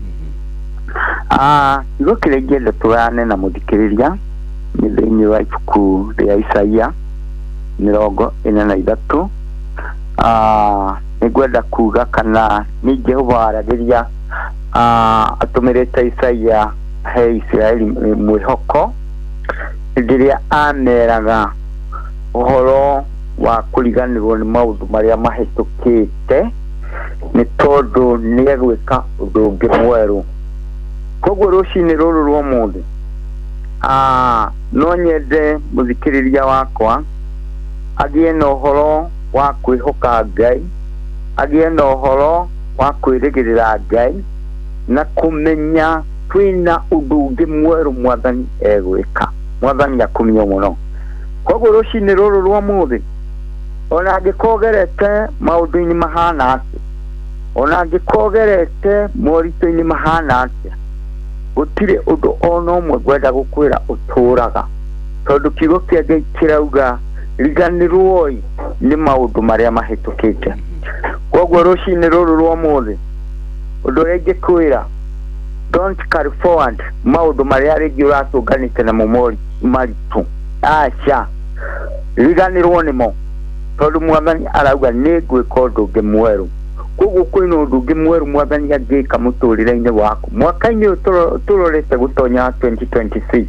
Kiugo kĩrĩa ingĩenda tũgayane na mũthikĩrĩria nĩ thĩinĩ wa ibuku rĩa Isaia 43. Nĩ ngwenda kuga kana nĩ Jehova waragĩria atũmĩrĩte Isaia he Isiraeli mwĩhoko hĩndĩ ĩrĩa ameraga ũhoro wa kũriganĩrwo nĩ maũndũ marĩa mahĩtũkĩte, nĩ tondũ nĩ egwĩka ũndũ ũngĩ mwerũ. Koguo rũcinĩ rũrũ rwa ũmũthĩ, no nyende mũthikĩrĩria wakwa agĩe na ũhoro wa kwĩhoka Ngai, agĩe na ũhoro wa kwĩrĩgĩrĩra Ngai na kũmenya kwĩna ũndũ ũngĩ mwerũ mwathani egwĩka. Mwathani akumio mũno. Koguo rũcinĩ rũrũ rwa ũmũthĩ, ona angĩkorwo ũgerete maũndũ-inĩ mahana atĩa, ona angĩkorwo ũgerete moritũ-inĩ mahana atĩa, gũtirĩ ũndũ ona ũmwe ngwenda gũkwĩra ũtũraga, tondũ kiugo kĩa Ngai kĩrauga riganĩrwoi nĩ maũndũ marĩa mahĩtũkĩte. Koguo rũcinĩ rũrũ rwa ũmũthĩ, ũndũ ũrĩa ingĩkwĩra, don't carry forward maũndũ marĩa rĩngĩ ũratũnganĩte namo maritũ. Aca, riganĩrwo nĩmo, tondũ mwathani arauga nĩ ngwĩka ũndũ ũngĩ mwerũ. Koguo kwĩna ũndũ ũngĩ mwerũ mwathani angĩka mũtũrĩre-inĩ waku. Mwaka-inĩ ũyũ tũrorete gũtonya 2026,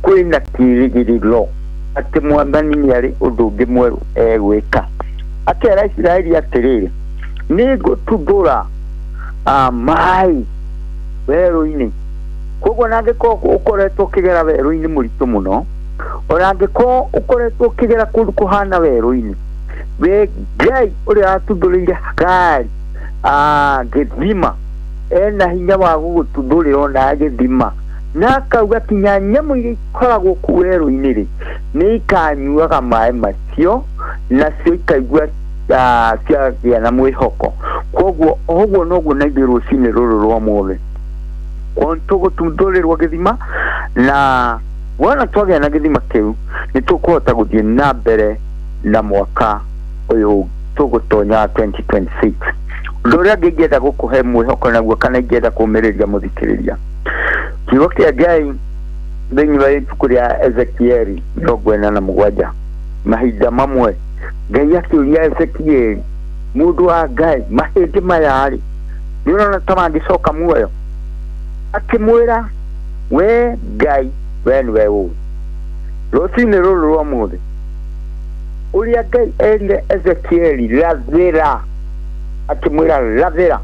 kwĩna kĩĩrĩgĩrĩro atĩ mwathani nĩ arĩ ũndũ ũngĩ mwerũ egwĩka. Akera Isiraeli atĩrĩrĩ, nĩ ngũtuthũra maĩ werũ-inĩ. Koguo ona angĩkorwo ũkoretwo ũkĩgera werũ-inĩ mũritũ mũno, ona angĩkorwo ũkoretwo ũkĩgera kũndũ kũhana werũ-inĩ, we Ngai ũrĩa watuthũrĩire Hagari gĩthima, ena hinya wa gũgũtuthũrĩra ona gĩthima, na akauga kinya nyamũ iria ikoragwo kũu werũ-inĩ rĩ, nĩ ikanyuaga maĩ macio, nacio ikaigua ciagĩa na mwĩhoko. Koguo ũguo noguo na ithuĩ rũcinĩ rũrũ rwa ũmũthĩ tũgũtundũrĩrwo gĩthima, na wona twagĩa na gĩthima kĩu nĩ tũkũhota gũthiĩ na mbere na mwaka ũyũ tũgũtonya 2026. Ũndũ ũrĩa ũngĩ ingĩenda gũkũhe mwĩhoko naguo kana ingĩenda kũũmĩrĩria mũthikĩrĩria, kiugo kĩa Ngai thĩinĩ wa ibuku rĩa Ezekieli 47, mahinda mamwe Ngai akĩũria Ezekieli, mũndũ wa Ngai, mahĩndĩ maya rĩ nĩ ũrona ta mangĩcoka muoyo? Akĩmwĩra, we Ngai, we nĩwe ũĩ. Rũcinĩ rũrũ rwa ũmũthĩ ũrĩa Ngai erire Ezekieli, rathĩra, akĩmwĩra rathĩra,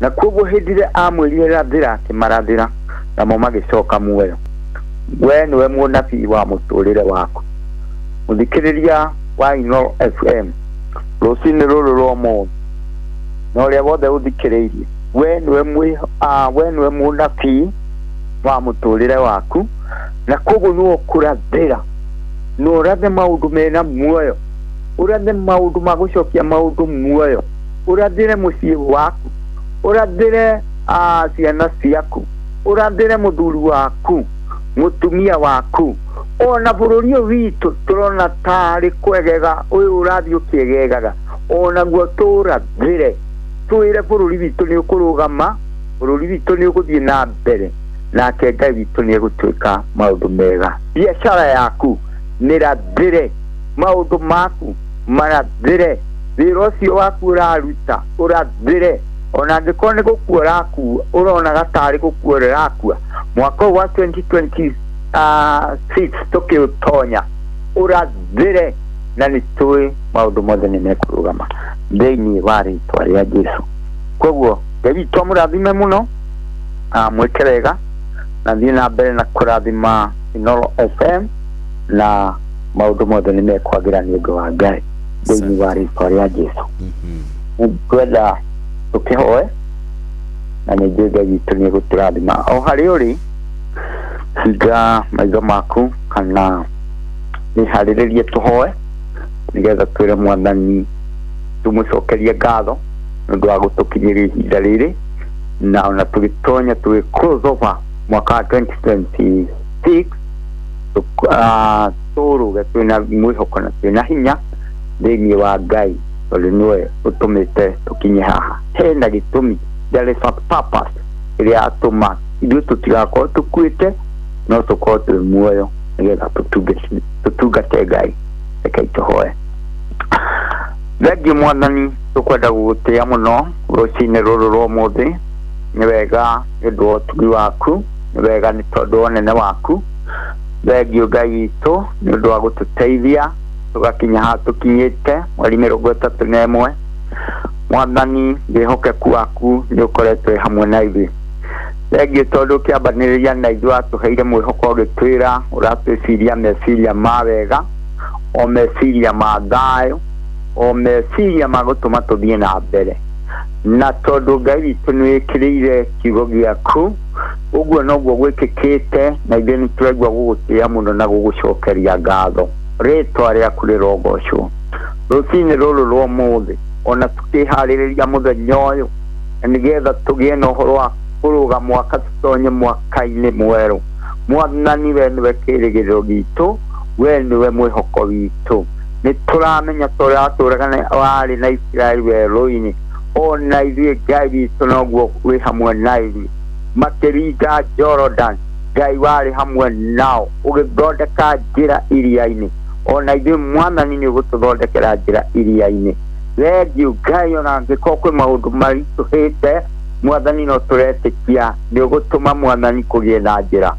na koguo hĩndĩ ĩrĩa amwĩrire rathĩra, akĩmarathĩra namo magĩcoka muoyo. We nĩwe mũnabii wa mũtũrĩre waku. Mũthikĩrĩria wa Inooro FM rũcinĩ rũrũ rwa ũmũthĩ na ũrĩa wothe ũthikĩrĩirie, we nĩwe mũnabii wa mũtũrĩre waku, na koguo nĩwe ũkũrathĩra, na ũrathe maũndũ mena muoyo, ũrathe maũndũ ma gũcokia maũndũ muoyo, ũrathĩre mũciĩ waku, ũrathĩre ciana ciaku, ũrathĩre mũthuri waku, mũtumia waku, ona bũrũri ũyũ witũ tũrona tarĩ kwegega, ũyũ ũrathiĩ ũkĩegegaga, onaguo tũrathĩre, twĩre bũrũri witũ nĩ ũkũrũgama, bũrũri witũ nĩ ũgũthiĩ na mbere, nake Ngai witũ nĩ egũtuĩka maũndũ mega. Biacara yaku nĩrathĩre, maũndũ maku marathĩre, wĩra ũcio waku ũraruta ũrathĩre, ona angĩkorwo nĩ gũkua ũrakua, ũronaga tarĩ gũkua ũrakua, mwaka ũyũ wa 2026 tũkĩũtonya ũrathĩre, na nĩ tũĩ maũndũ mothe nĩ mekũrũgama thĩinĩ wa rĩtwa rĩa Jesũ. Koguo Ngai witũ amũrathime mũno, mwĩke wega, na thiĩ na mbere na kũrathima Inooro FM, na maũndũ mothe nĩ mekwagĩra nĩ ũndũ wa Ngai thĩinĩ wa rĩtwa rĩa Jesũ. Nĩngwenda tũkĩhoe, na nĩ njũĩ Ngai witũ nĩ egũtũrathima. O harĩa ũrĩ, hinga maitho maku kana wĩharĩrĩrie tũhoe, nĩgetha twĩre Mwathani tũmũcokerie ngatho nĩ ũndũ wa gũtũkinyĩria ihinda rĩrĩ, na ona tũgĩtonya tũgĩ cross over mwaka wa 2026, tũrũge twĩna mwĩhoko na twĩna hinya thĩinĩ wa Ngai, tondũ nĩwe ũtũmĩte tũkinye haha. Hena gĩtũmi, there is a purpose ĩrĩa atũma ithuĩ tũtigakorwo tũkuĩte, no tũkorwo twĩ muoyo nĩgetha tũtungate Ngai. Rekei tũhoe. Thengiũ Mwathani, tũkwenda gũgũtĩĩa mũno rũcinĩ rũrũ rwa ũmũthĩ. Nĩ wega nĩ ũndũ wa ũtugi waku, nĩ wega nĩ tondũ wa ũnene waku. Thengiũ Ngai witũ nĩ ũndũ wa gũtũteithia tũgakinya haha tũkinyĩte mweri 31. Mwathani, wĩhokeku waku nĩ ũkoretwo wĩ hamwe na ithuĩ. Thengiũ tondũ ũkĩambanĩrĩria na ithuĩ watũheire mwĩhoko, ũgĩtwĩra ũratwĩciria meciria ma wega, o meciria ma thayũ, o meciria ma gũtũma tũthiĩ na mbere. Na tondũ Ngai witũ nĩ wĩkĩrĩire kiugo gĩaku, ũguo noguo gwĩkĩkĩte, na ithuĩ nĩ tũraigua gũgũtĩĩa mũno na gũgũcokeria ngatho. Rĩtwa rĩaku rĩrogocwo. Rũcinĩ rũrũ rwa ũmũthĩ, ona tũkĩharĩrĩria mũthenya ũyũ, na nĩgetha tũgĩe na ũhoro wa kũrũga mwaka tũtonye mwaka-inĩ mwerũ. Mwathani, we nĩwe kĩĩrĩgĩrĩro gitũ, we nĩwe mwĩhoko witũ. Nĩ tũramenya ta ũrĩa watũraga warĩ na Isiraeli werũ-inĩ, ona ithuĩ Ngai witũ noguo wĩ hamwe na ithuĩ. Makĩringa Jordan, Ngai warĩ hamwe nao, ũgĩthondeka njĩra iria-inĩ. Ona ithuĩ Mwathani nĩ ũgũtũthondekera njĩra iria-inĩ. Thengiũ Ngai, ona angĩkorwo kwĩ maũndũ maritũhĩte, Mwathani no tũretĩkia nĩ ũgũtũma Mwathani kũgĩe na njĩra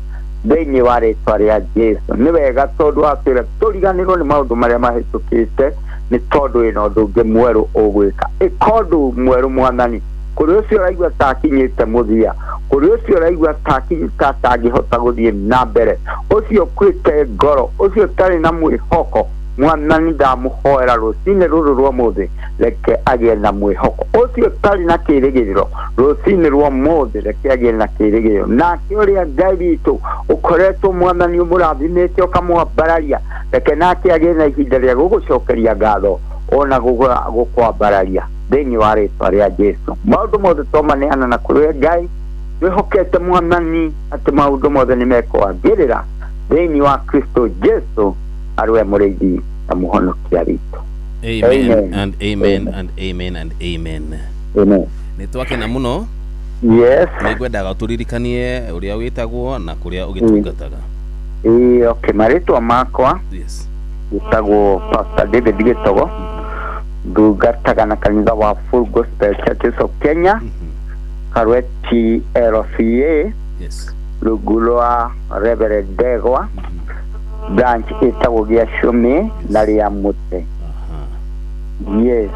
thĩinĩ wa rĩtwa rĩa Jesũ. Nĩ wega tondũ watwĩra tũriganĩrwo nĩ maũndũ marĩa mahĩtũkĩte, nĩ tondũ wĩna ũndũ ũngĩ mwerũ ũgwĩka. Ĩka ũndũ mwerũ Mwathani, kũrĩ ũcio ũraigua ta akinyĩte mũthia, kũrĩ ũcio ũraigua ta atangĩhota gũthiĩ na mbere, ũcio ũkuĩte ngoro, ũcio ũtarĩ na mwĩhoko, Mwathani ndamũhoera rũcinĩ rũrũ rwa ũmũthĩ, reke agĩe na mwĩhoko. Ũcio ũtarĩ na kĩĩrĩgĩrĩro rũcinĩ rwa ũmũthĩ, reke agĩe na kĩĩrĩgĩrĩro. Nake ũrĩa Ngai witũ ũkoretwo Mwathani ũmũrathimĩte ũkamwambararia, reke nake agĩe na ihinda rĩa gũgũcokeria ngatho Ona gũkwambararia thĩinĩ wa rĩtwa rĩa Jesu. Maũndũ mothe twamaneana na kũrĩ Ngai, twĩhokete Mwathani atĩ maũndũ mothe nĩ mekwagĩrĩra thĩinĩ wa Kristo Jesu arĩ we mũrĩithi na mũhonokia witũ. Amen and amen and amen and amen. Amen. Nĩ twakena mũno. Yes. Nĩ ngwendaga ũtũririkanie ũrĩa wĩtagwo na kũrĩa ũgĩtungataga. Okay, marĩtwa makwa. Yes. Wĩtagwo Pastor David Gĩtogo. Ndungataga na kanitha wa Full Gospel Churches of Kenya. Karweti LCA. Yes. Rungu rwa Reverend Ndegwa. Branch ĩtagwo Gĩacũmĩ na rĩa Mũtĩ. Yes.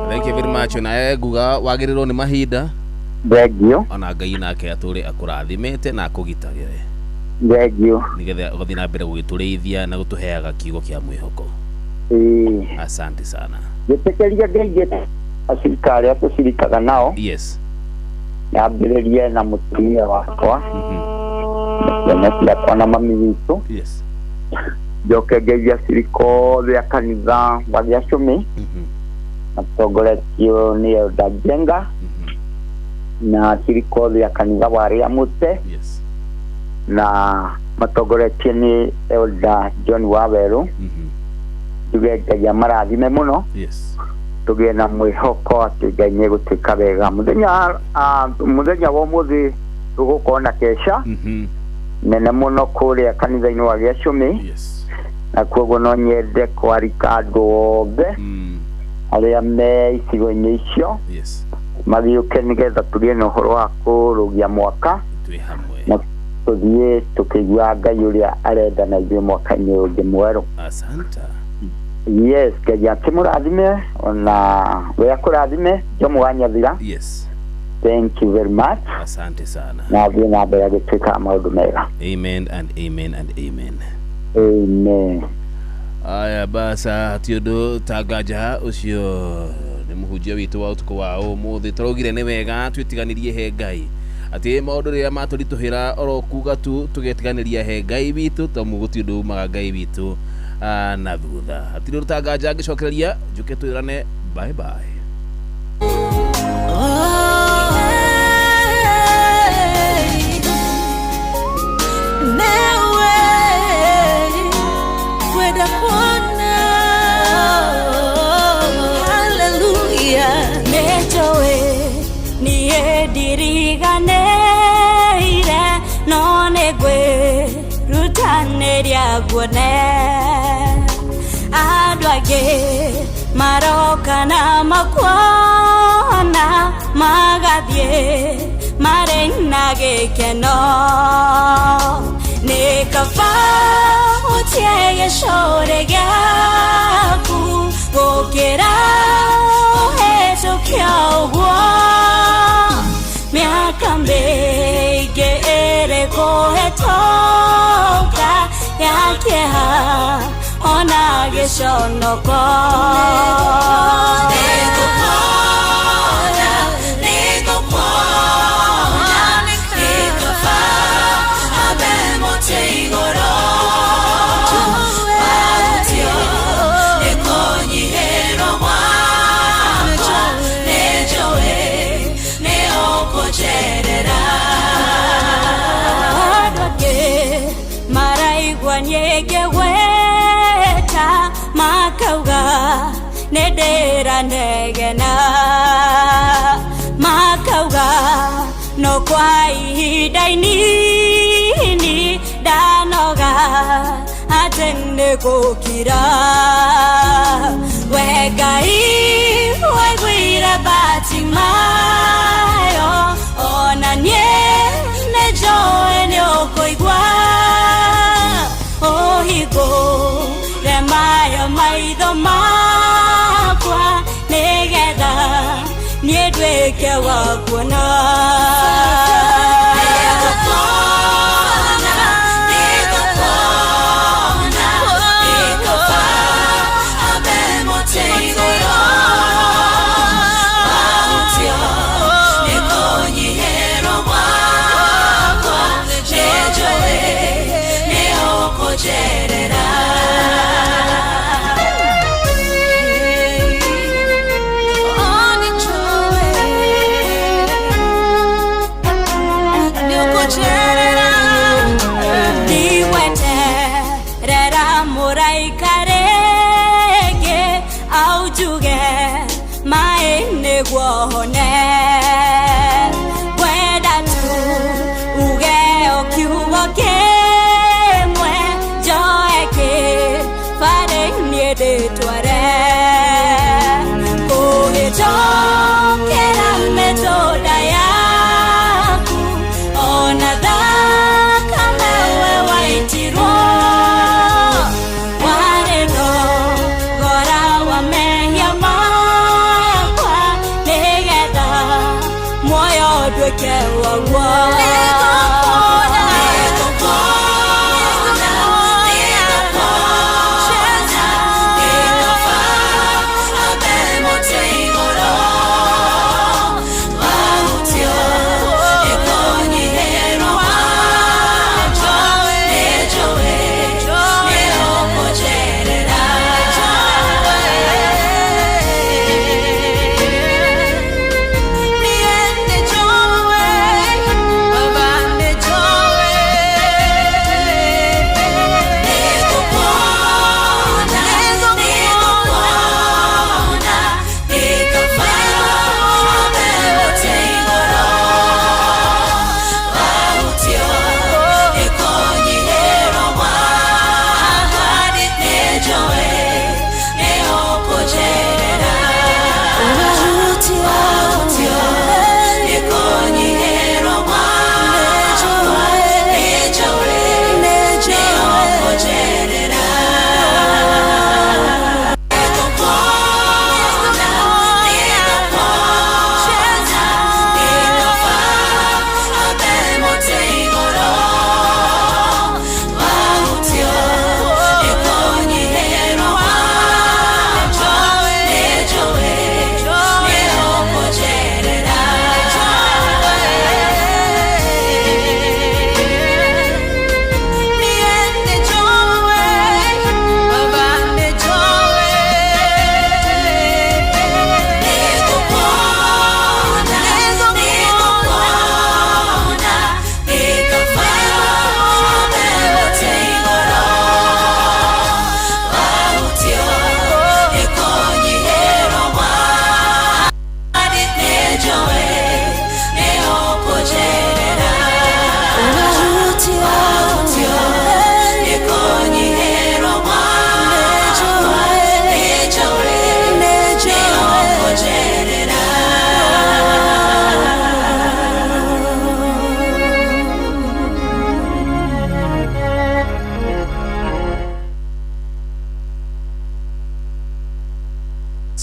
Thank you very much. Na nguga wagĩrĩrwo nĩ mahinda. Thank Ona Ngai nake atũre akũrathimĩte na akũgitagĩre. Thank you. Nĩgetha ũgathiĩ na mbere gũgĩtũrĩithia na gũtũheaga kiugo kĩa mwĩhoko. Asante sana. Gĩtĩkĩria Ngai acirika arĩa tũcirikaga nao. Yes. Nyambĩrĩrie na mũtumia wakwa. Ciana ciakwa na mami witũ. Yes. Njoke ngeithie acirika othe a kanitha wa Gĩacũmĩ. Matongoretio nĩ Elder Njenga. Na acirika othe a kanitha wa Rĩa Mũtĩ. Yes. Na matongoretie nĩ Elder John Wawerũ. Njuge Ngai amarathime mũno. Yes. Tũgĩe na mwĩhoko atĩ Ngai nĩ egũtwĩka wega. Mũthenya wa ũmũthĩ tũgũkorwo na kesha nene mũno kũrĩa kanitha-inĩ wa Gĩacũmĩ. Yes. Na koguo no nyende kwarika andũ othe arĩa me icigo-inĩ icio. Yes. Magĩũke nĩgetha tũgĩe na ũhoro wa kũrũgia mwaka. Twĩ hamwe. Na tũthiĩ tũkĩiguaga Ngai ũrĩa arenda na ithuĩ mwaka-inĩ ũyũ ũngĩ mwerũ. Asante. Yes, Ngai akĩmũrathime ona we akũrathime Jomo wa Nyathira. Yes. Thank you very much. Asante sana. Na thiĩ na mbere agĩtuĩka maũndũ mega. Amen and amen and amen. Amen. Aya basa ti ũndũ tanganja ũcio nĩ mũhunjia witũ wa ũtukũ wa ũmũthĩ. Tũraugire nĩ wega twĩtiganĩrie he Ngai atĩ maũndũ rĩrĩa matũritũhĩra oro kuga tu tũgetiganĩria he Ngai witũ tondũ gũtirĩ ũndũ umaga Ngai witũ na thutha. Hatirĩ ũndũ tanganja ngĩcokereria njũke twĩrane bye bye. Guone andũ angĩ maroka na makuona magathiĩ marĩ na gĩkeno nĩ kaba ũtie gĩcũrĩ gĩaku gũkĩra ũhĩtũke ũguo mĩaka mĩingĩ ĩrĩ kũhĩtũka ya kĩeha ona gĩconoko. Nĩngũkuona, nĩngũkuona, nĩ kaba ambe mũtĩ igũrũ mahutio nĩ kũnyihĩrwo gwakwa nĩnjũĩ nĩ ũkũnjerera. Andũ angĩ maraigua nyingĩgweta makauga nĩ ndĩranegena makauga no kwa ihinda inini ndanoga atĩ nĩ gũkira. We Ngai waiguire Batimayo ona niĩ nĩnjũĩ nĩ ũkũigua ũhingũre mayo maitho makwa nĩgetha niĩ nduĩke wa kuona. Nĩngũkuona, nĩngũkuona, nĩ kaba ambe mũtĩ igũrũ mahutio nĩ kũnyihĩrwo gwakwa nĩnjũĩ nĩ ũkũnjerera.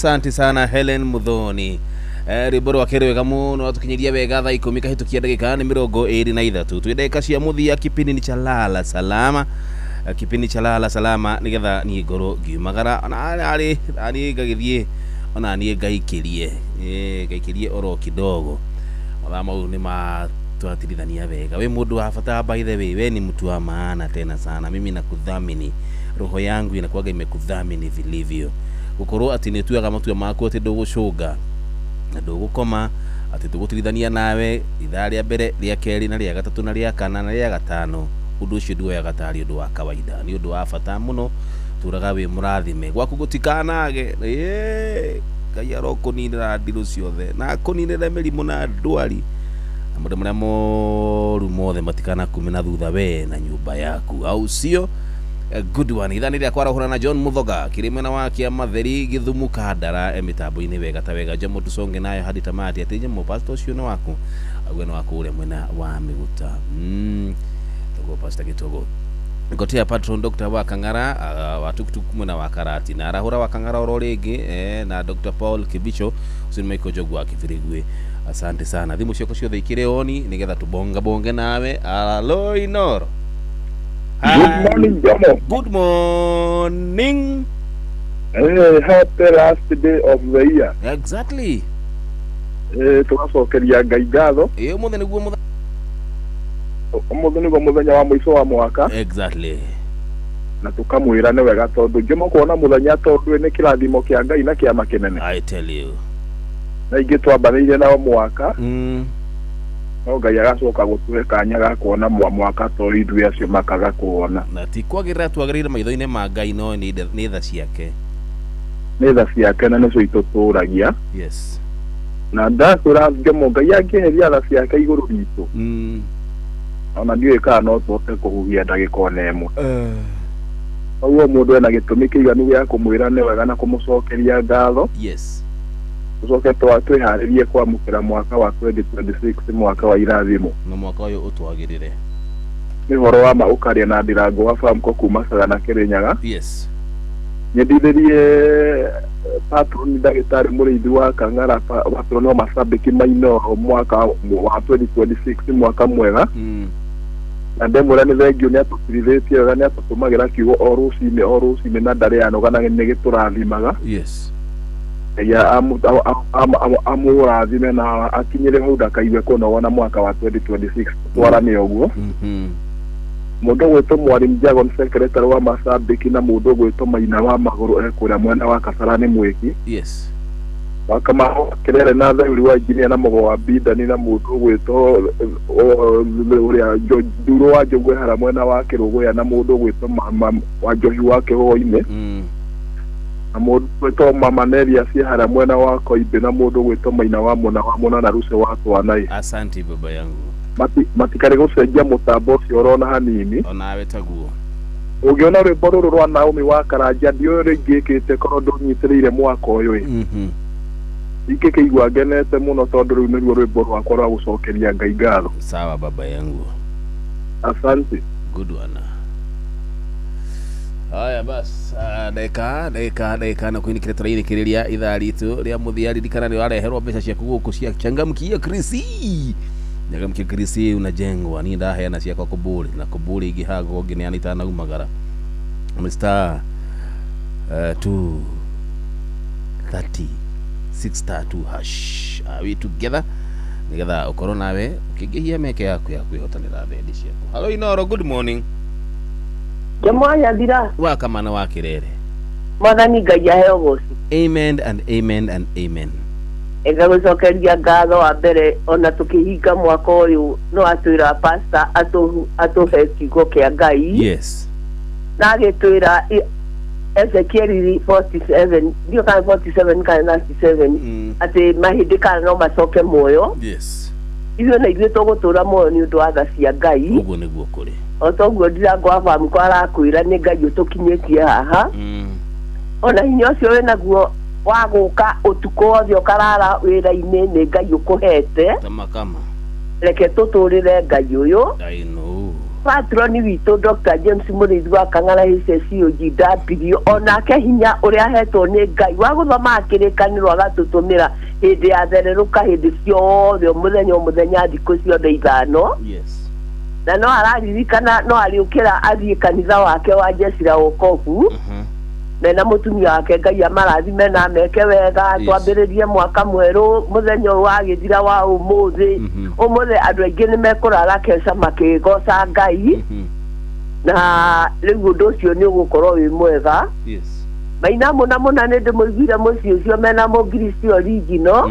Asante sana Helen Muthoni. Rwĩmbo rwake rwega mũno atukinyiria wega thaa 10 kahĩtũkia ndagĩka nĩ 23. Twĩ ndagĩka cia mũthia kipindi ni cha lala salama. Kipindi cha lala salama nigetha niĩ ngorwo ngiumagara ona arĩ niĩ ngagĩthiĩ ona niĩ ngaikĩrie ngaikĩrie oro kidogo. Mathaa mau nĩ ma twatirithania wega. We mũndũ wa bata, by the way, we ni mtu wa maana tena sana. Mimi nakudhamini, roho yangu inakuwaga imekudhamini vilivyo. Gukorwo atĩ nĩ tuaga matua maku atĩ ndũgũcũnga na ndũgũkoma, atĩ tũgũtirithania nawe ithaa rĩa mbere, rĩa kerĩ, na rĩa gatatũ, na rĩa kana, na rĩa gatano. Ũndũ ũcio nduoyaga tarĩ ũndũ wa kawaida, nĩ ũndũ wa bata mũno. Tũraga wĩ mũrathime, gwaku gũtikanage. Ngai arokũninĩra ndirũ ciothe na akũninĩre mĩrimũ na ndwari na maũndũ marĩa moru mothe matikanakume na thutha we na nyũmba yaku, au sio? Good one. Ithaa nĩ rĩa kwarahũra na John Muthoga kĩrĩ mwena wa Kĩamatheri Gĩthumu Kandara mĩtambo-inĩ wega ta wega. Jomo tusonge nayo hadi tamati. Atĩ Jomo pastor ũcio nĩ waku, auge nĩ waku ũrĩa mwena wa Mĩgũta. Togo pastor Gĩtogo Ngotea patron Dr. wa Kang'ara wa tuktuk mwena wa Karati na arahũra wa Kang'ara oro rĩngĩ na Dr. Paul Kibicho ũcio nĩ Michael Njogu wa Kibirigwi. Asante sana. Thimũ ciakwa ciothe ikĩrĩ oni nĩgetha tũbonga bonge nawe. Alo Inoro. Good morning, Jomo. Good morning. Hey, happy last day of the year. Exactly. Tũgacokeria Ngai ngatho. Ũmũthĩ nĩguo ũmũthĩ nĩguo mũthenya wa mũico wa mwaka. Exactly. Na tũkamwĩra nĩ wega tondũ Jomo kuona mũthenya tondũ nĩ kĩrathimo kĩa Ngai na kĩama kĩnene. I tell you. Na ingĩ twambanĩire nao mwaka. No Ngai agacoka gũtũhe kanya ga kuona mwaka to ithuĩ acio makaga kuona. Na ti kwagĩrĩra twagĩrĩire maitho-inĩ ma Ngai, no nĩ tha ciake. Nĩ tha ciake na nĩcio itũtũragia. Yes. Na ndakwĩra Jomo Ngai angĩeheria tha ciake igũrũ ritũ. Ona ndiũĩ kana no tũhote kũhuhia ndagĩka ona ĩmwe. Koguo mũndũ ena gĩtũmi kĩiganu gĩa kũmwĩra nĩ wega na kũmũcokeria ngatho. Yes. Tucoke twĩharĩrie kwamũkĩra mwaka wa 2026, mwaka wa irathimo. Na mwaka ũyũ ũtwagĩrĩre. Nĩ ũhoro wa ma ũkaria na Ndirango wa Famco kuma Sagana Kĩrĩnyaga. Yes. Nyendithĩrie patron ndagĩtarĩ mũrĩithi wa Kang'ara, patron wa Masabiki Mainoro mwaka wa 2026, mwaka mwega. Na ndemwĩra nĩ thengiũ nĩ atũtirithĩtie wega, nĩ atũtũmagĩra kiugo o rũcinĩ na ndarĩ anoga na nĩ gĩtũrathimaga. Yes. Ya amũrathime na akinyĩre hau ndakaigue kũnogona mwaka wa 2026 twarane ũguo. Mũndũ ũgwĩtwo Mwalimu Jagon secretary wa Masabiki na mũndũ ũgwĩtwo Maina wa Magũrũ ekũrĩa mwena wa Kasarani Mwĩki. Yes. Wakamaho Kerere na Theuri wa engineer na Mũgo wa Bindani na mũndũ ũgwĩtwo ũrĩa Nduro wa Njũgũhara mwena wa Kĩrũgũya na mũndũ ũgwĩtwo wa Njohi wa Kĩgũgũ-inĩ. Na mũndũ ũgwĩtwo Mama Neria Ciehara mwena wa Koimbĩ na mũndũ ũgwĩtwo Maina wa Mũna wa Mũna na Ruce wa Twanai. Asante baba yangu. Matikarĩ gũcenjia mũtambo ũcio orona hanini. Onawe taguo. Ũngĩona rwĩmbo rũrũ rwa Naomi wa Karanja ndiũĩ ũrĩa ingĩkĩte korwo ndũnyitĩrĩire mwaka ũyũ. Ingĩkĩigua ngenete mũno tondũ rĩu nĩruo rwĩmbo rwakwa rwa gũcokeria Ngai ngatho. Sawa baba yangu. Asante. Good one. Haya bas, ndagĩka na kwĩnĩkĩra tũrainĩkĩrĩria ithaa ritũ rĩa mũthia. Ririkana nĩ wareherwo mbeca ciaku gũkũ cia changamkia Krisi. Changamkia Krisi unajengwa. Niĩ ndaheana ciakwa kũbũrĩ na kũbũrĩ ingĩ hagwo ngĩneana itanaumagara. Mr. 230 632 hash. Are we together? Nigetha ũkorwo nawe ũkĩingĩhia meke yaku ya kwĩhotanĩra thendi ciaku. Hello Inoro, good morning. Jamaa thira wa kamana wa Kirere. Mwathani Ngai aheo goci. Amen and amen and amen. Ega gũcokeria ngatho wa mbere ona tũkĩhinga mwaka ũyũ no atwĩra pastor atũhe kiugo kĩa Ngai. Yes. Na agĩtwĩra Ezekiel 47 ndio kana 47 kana 97 atĩ mahĩndĩ kana no macoke muoyo. Yes. Ithuĩ na ithuĩ tũgũtũra muoyo nĩ ũndũ wa tha cia Ngai. Ũguo nĩguo kũrĩ. O toguo Ndirango wa Famco arakwĩra nĩ Ngai ũtũkinyĩtie haha. Ona hinya ũcio wĩnaguo wa gũka ũtukũ wothe ũkarara wĩra-inĩ nĩ Ngai ũkũhete. Kama kama. Reke tũtũrĩre Ngai ũyũ. I know. Patroni witũ Dr. James Mũrĩithi wa Kang'ara HSCOGW onake hinya ũrĩa ahetwo nĩ Ngai wa gũthoma kĩrĩkanĩro agatũtũmĩra hĩndĩ ya thererũka hĩndĩ ciothe o mũthenya o mũthenya thikũ ciothe ithano. Yes. Na no araririkana no arĩũkĩra athiĩ kanitha wake wa Jeshi la Wokovu mena mũtumia wake Ngai amarathime na ameke wega. Yes. Twambĩrĩrie mwaka mwerũ mũthenya ũyũ wagĩthira wa ũmũthĩ. Ũmũthĩ andũ aingĩ nĩ mekũrara keca makĩgoca Ngai na rĩu ũndũ ũcio nĩ ũgũkorwo wĩ mwega. Yes. Maina mũna mũna nĩ ndĩmũiguire mũciĩ ũcio mena mũngiristi original.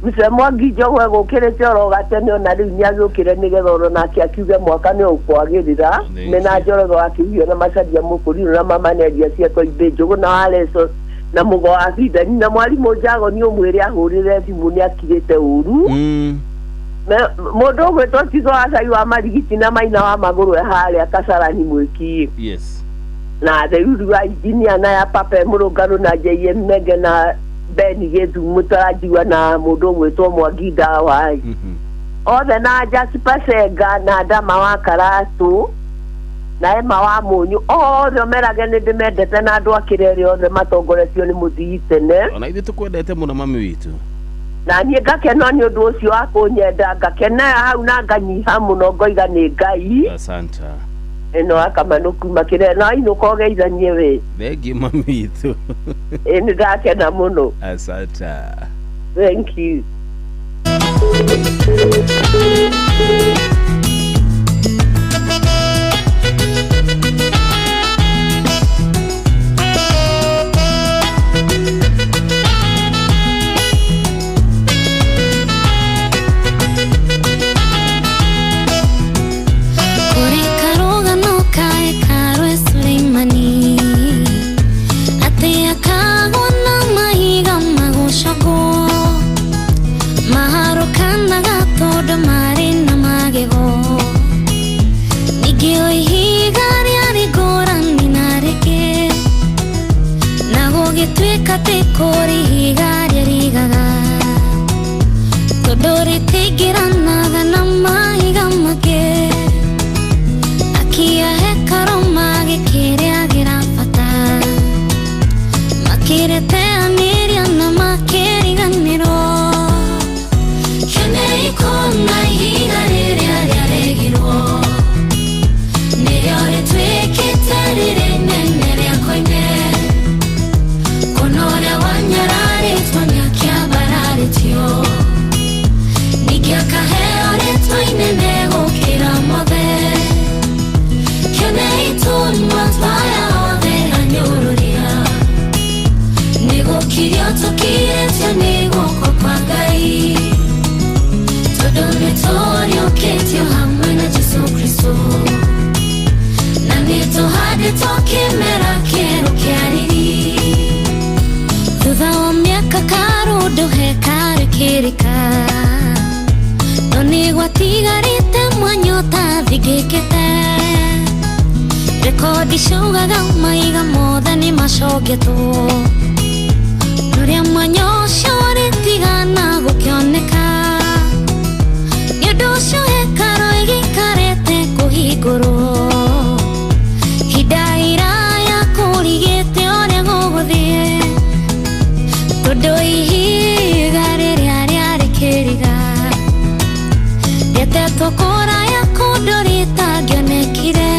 Mzee Mwangi Njogu egũkĩrĩte oro gatene ona rĩu nĩagĩũkĩre nĩgetha oro nake akiuge mwaka nĩ ũkwagĩrĩra. Mena Njoroge wa Kĩhuyo na Macaria Mũkũrinũ na Mama Neria Cieko Imbĩ Njũgũ na Wareco na Mũgo wa Bindani na mwarimũ Njagoni ũmwĩre ahũrĩre thimũ nĩ akirĩte ũru. Mũndũ ũgwĩtwo Tigo wa Cai wa Marigiti na Maina wa Magũrũ e harĩa Kasarani Mwĩki. Yes. Na Theuru wa Injinia na ya Pape Mũrũngarũ na JM Menge na Ben Gĩthu mũtarajiwa na mũndũ ũgwĩtwo Mwangi Ndawa othe na Jasper Senga na Ndama wa Karatũ na Emma wa Mũnyũ othe ũmerage nĩ ndĩmendete na andũ a Kĩrere othe matongoretio nĩ mũthii tene. Ona ithuĩ tũkwendete mũno mami witũ. Na niĩ ngakena nĩ ũndũ ũcio wa kũnyenda ngakena hau na nganyiha mũno ngoiga nĩ Ngai. Asante. Ĩno akamanũ kuma Kĩrere na inũka ũgeithanie we. Thengiũ mami witũ. Ĩ nĩ ndakena mũno. Asante. Thank you. Kũrĩ karũgano ka hekarũ e Suleimani atĩ akagwo na mahiga magũcogwo maharũkanaga tondũ marĩ na magego ningĩ o ihiga rĩarĩ ngũrani na rĩngĩ na gũgĩtuĩka atĩ kũrĩ ihiga rĩarigaga tondũ rĩtingĩranaga na mahiga mangĩ akia hekarũ magĩkĩrĩagĩra bata makĩrĩteanĩria na makĩriganĩrwo kĩonei kuona ihiga rĩrĩa rĩaregirwo nĩrĩo rĩtuĩkĩte rĩrĩa inene rĩa koine kuona ũrĩa wanyararĩtwo nĩakĩambararĩtio ningĩ akaheo rĩtwa inene gũkĩra mothe kĩonei tũnua twaya othe anyũrũria nĩgũkirio tũkirĩtio nĩ guoko kwa Ngai tondũ nĩtũriũkĩtio hamwe na Jesũ Kristũ na nĩtũhandĩtwo kĩmera kĩerũ kĩa riri thutha wa mĩaka karũndũ hekarũ ĩkĩrĩka no nĩgwatigarĩte mwanya ũtathingĩkĩte rekodi ciaugaga maiga mothe nĩmacogetwo rũrĩa mwanya ũcio rĩtigana gũkĩoneka nĩ ũndũ ũcio hekarũ ĩgĩikarĩte kũhingũrwo hinda iraya kũrigĩte ũrĩa gũgũthiĩ tondũ ihiga rĩrĩa rĩarĩ kĩriga rĩatetwo kũraya kũndũ rĩtangĩonekire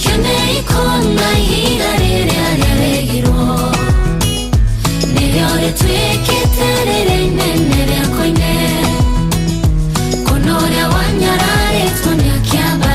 kĩonei kuona ihiga rĩrĩa rĩaregirwo nĩrĩo rĩtuĩkĩte rĩrĩa inene rĩa koine kuona ũrĩa wanyararĩtwo nĩakĩambararĩtio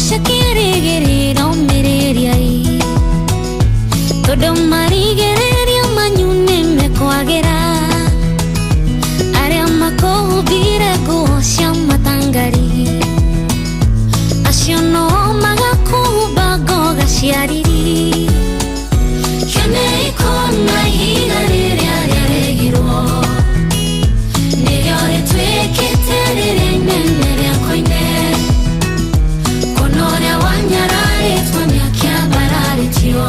cia kĩrĩgĩrĩro mĩrĩriai tondũ marigĩrĩrio manyu nĩmekwagĩra arĩa makũhumbire nguo cia matangari acio no magakũhumba ngoga cia riri kĩonei kona ihiga rĩrĩa rĩaregirwo nĩrĩo rĩtuĩkĩte rĩrĩa inene rĩa koine kuona ũrĩa wanyararĩtwo nĩakĩambararĩtio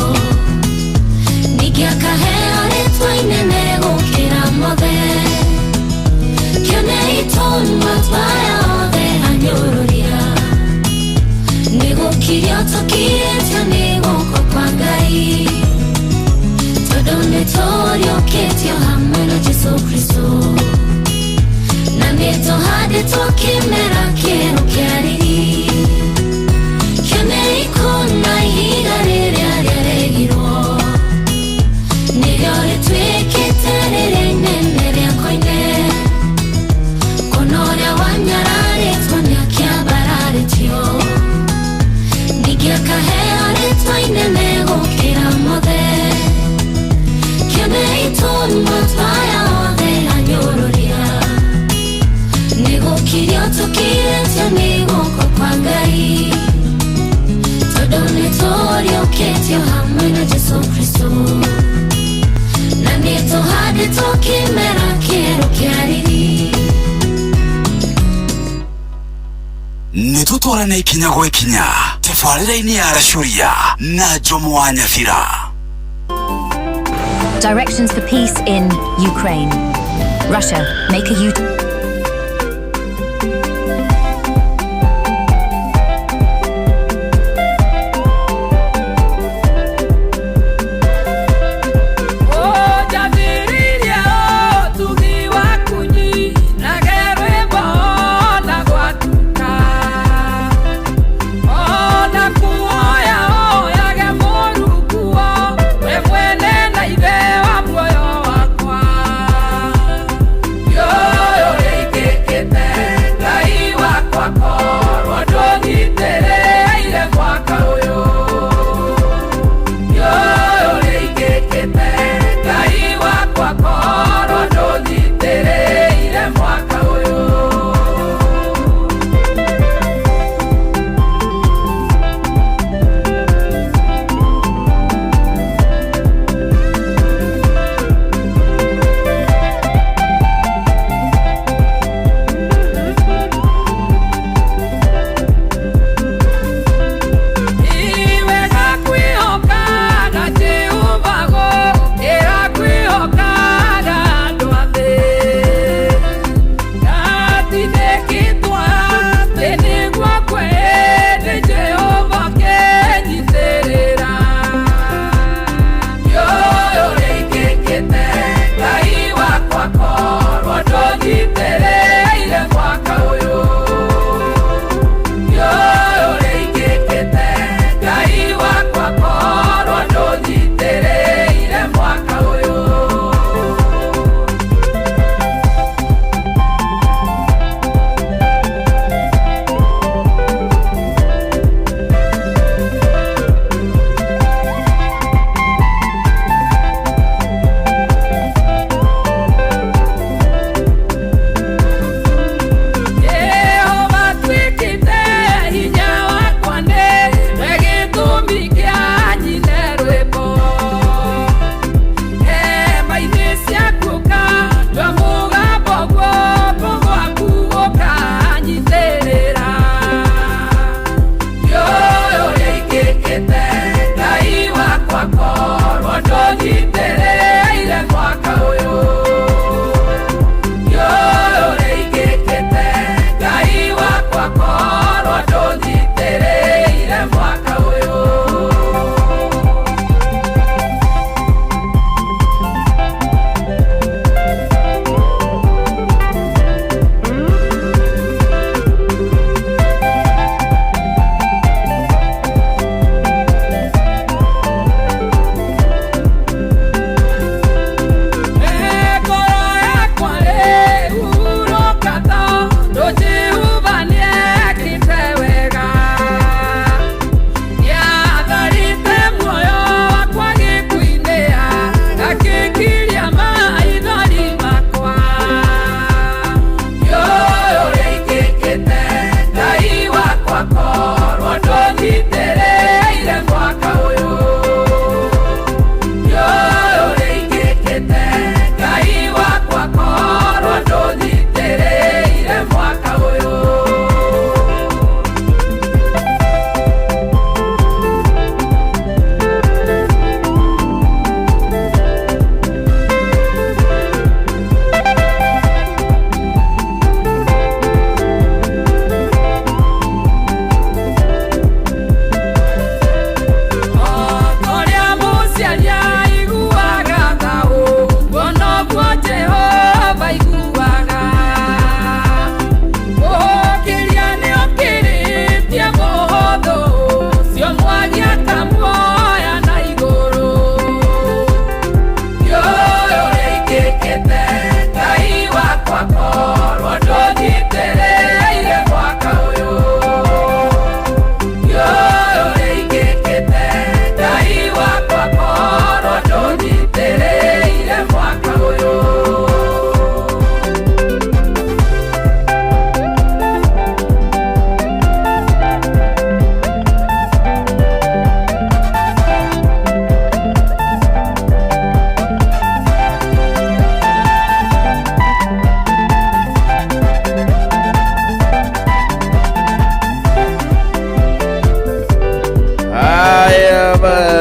ningĩ akaheo rĩtwa inene gũkĩra mothe kĩonei tũnua twaya othe anyũrũria nĩgũkirio tũkirĩtio nĩ guoko kwa Ngai tondũ nĩtũriũkĩtio hamwe na Jesũ Kristũ na nĩtũhandĩtwo kĩmera kĩerũ kĩa riri kĩonei kũna ihiga rĩrĩa rĩaregirwo nĩrĩo rĩtuĩkĩte rĩrĩa inene rĩa koine kuona ũrĩa wanyararĩtwo nĩakĩambararĩtio ningĩ akaheo rĩtwa inene gũkĩra mothe kĩonei tũnua twaya othe anyũrũria nĩgũkirio tũkirĩtio nĩ guoko kwa Ngai tondũ nĩtũriũkĩtio hamwe na Jesũ Kristũ na nĩtũhandĩtwo kĩmera kĩerũ kĩa riri. Nĩtũtwarane ikinya gwa ikinya tabarĩra-inĩ ya Racuria na Jomo wa Nyabira. Directions for peace in Ukraine. Russia, make a U.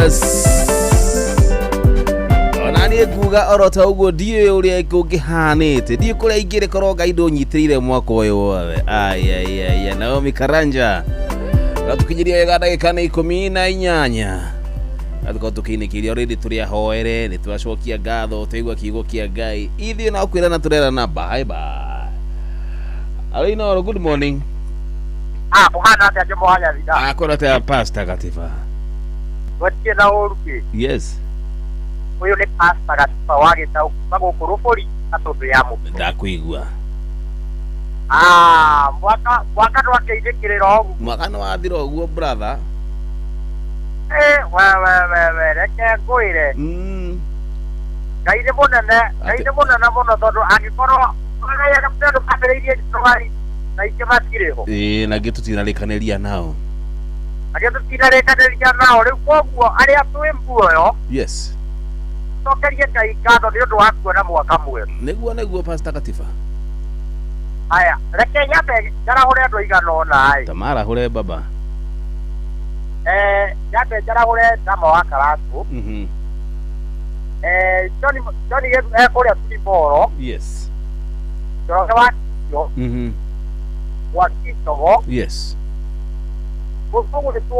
Bas ona niĩ nguga oro ta ũguo ndiũĩ ũrĩa kũngĩhanĩte, ndiũĩ kũrĩa ingĩrĩ korwo Ngai ndũnyitĩrĩire mwaka ũyũ wothe. Ayayaya, Naomi Karanja ratukinyiria wega ndagĩka nĩ 18 atukorwo tũkĩinĩkĩria already tũrĩ ahoere nĩ twacokia ngatho twaigua kiugo kĩa Ngai ithuĩ no kwĩrana tũrerana bye bye. Alo Inoro, good morning. Ah, kuhana atia Kĩmwanya thina? Akorwo atĩa Pastor Gatiba? Gũtirĩ na ũru kĩ. Yes. Ũyũ nĩ Pastor Gatiba wa Gĩtaũ kuma gũkũ Rũbũri Gatũndũ ya Mũkũrũ. Ndakuigua. Ah, mwaka mwaka ndwakĩinĩkĩrĩra ũguo. Mwaka nĩ wathira ũguo brother. Eh, we we we we reke ngwĩre. Ngai nĩ mũnene, Ngai nĩ mũnene mũno tondũ angĩkorwo Ngai andũ mambĩrĩirie Januari na ingĩ matirĩ ho. Ĩĩ, na angĩ tũtinarĩkanĩria nao. Angĩ tũtinarĩkanĩria nao rĩu koguo arĩa twĩ muoyo Yes. cokerie Ngai ngatho nĩ ũndũ wa kuona mwaka mwerũ. Nĩguo nĩguo Pastor Gatiba. Aya, reke nyambe njarahũre andũ aigana ũna ĩ. Tamarahũre baba. Nyambe njarahũre Ndama wa Karatũ. Johnny Johnny Gĩthu ekũrĩa Tulimoro. Yes. Njoroge wa Kio. Wa Kindogo. Yes. Gũgwĩtwo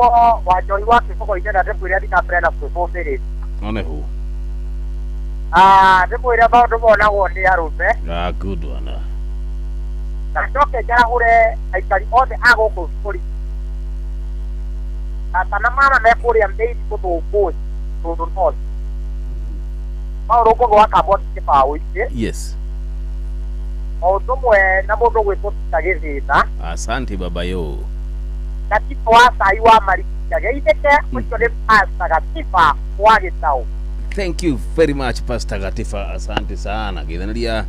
wa Njohi wa Kĩbogo-inĩ na ndĩmwĩre athiĩ na mbere na kwĩbũmbĩrĩria. One hu. Ah, ndĩmwĩre maũndũ monagwo nĩ arũme. Ah, good one. Na njoke njarahũre aikari othe a gũkũ bũrũri. Tata na mama me kũrĩa Mĩiri Gũthũngũci, Tũndũ North. Paũlũ Ngũgĩ wa Kamboni Kĩbaũ-inĩ. Yes. O ũndũ ũmwe na mũndũ ũgwĩtwo Peter Gĩthĩna. Asante baba yo. Na Tito wa Cai wa Marikia. Geithĩke ũcio nĩ Pastor Gatiba wa Gĩtaũ. Thank you very much Pastor Gatiba, asante sana. Githanaria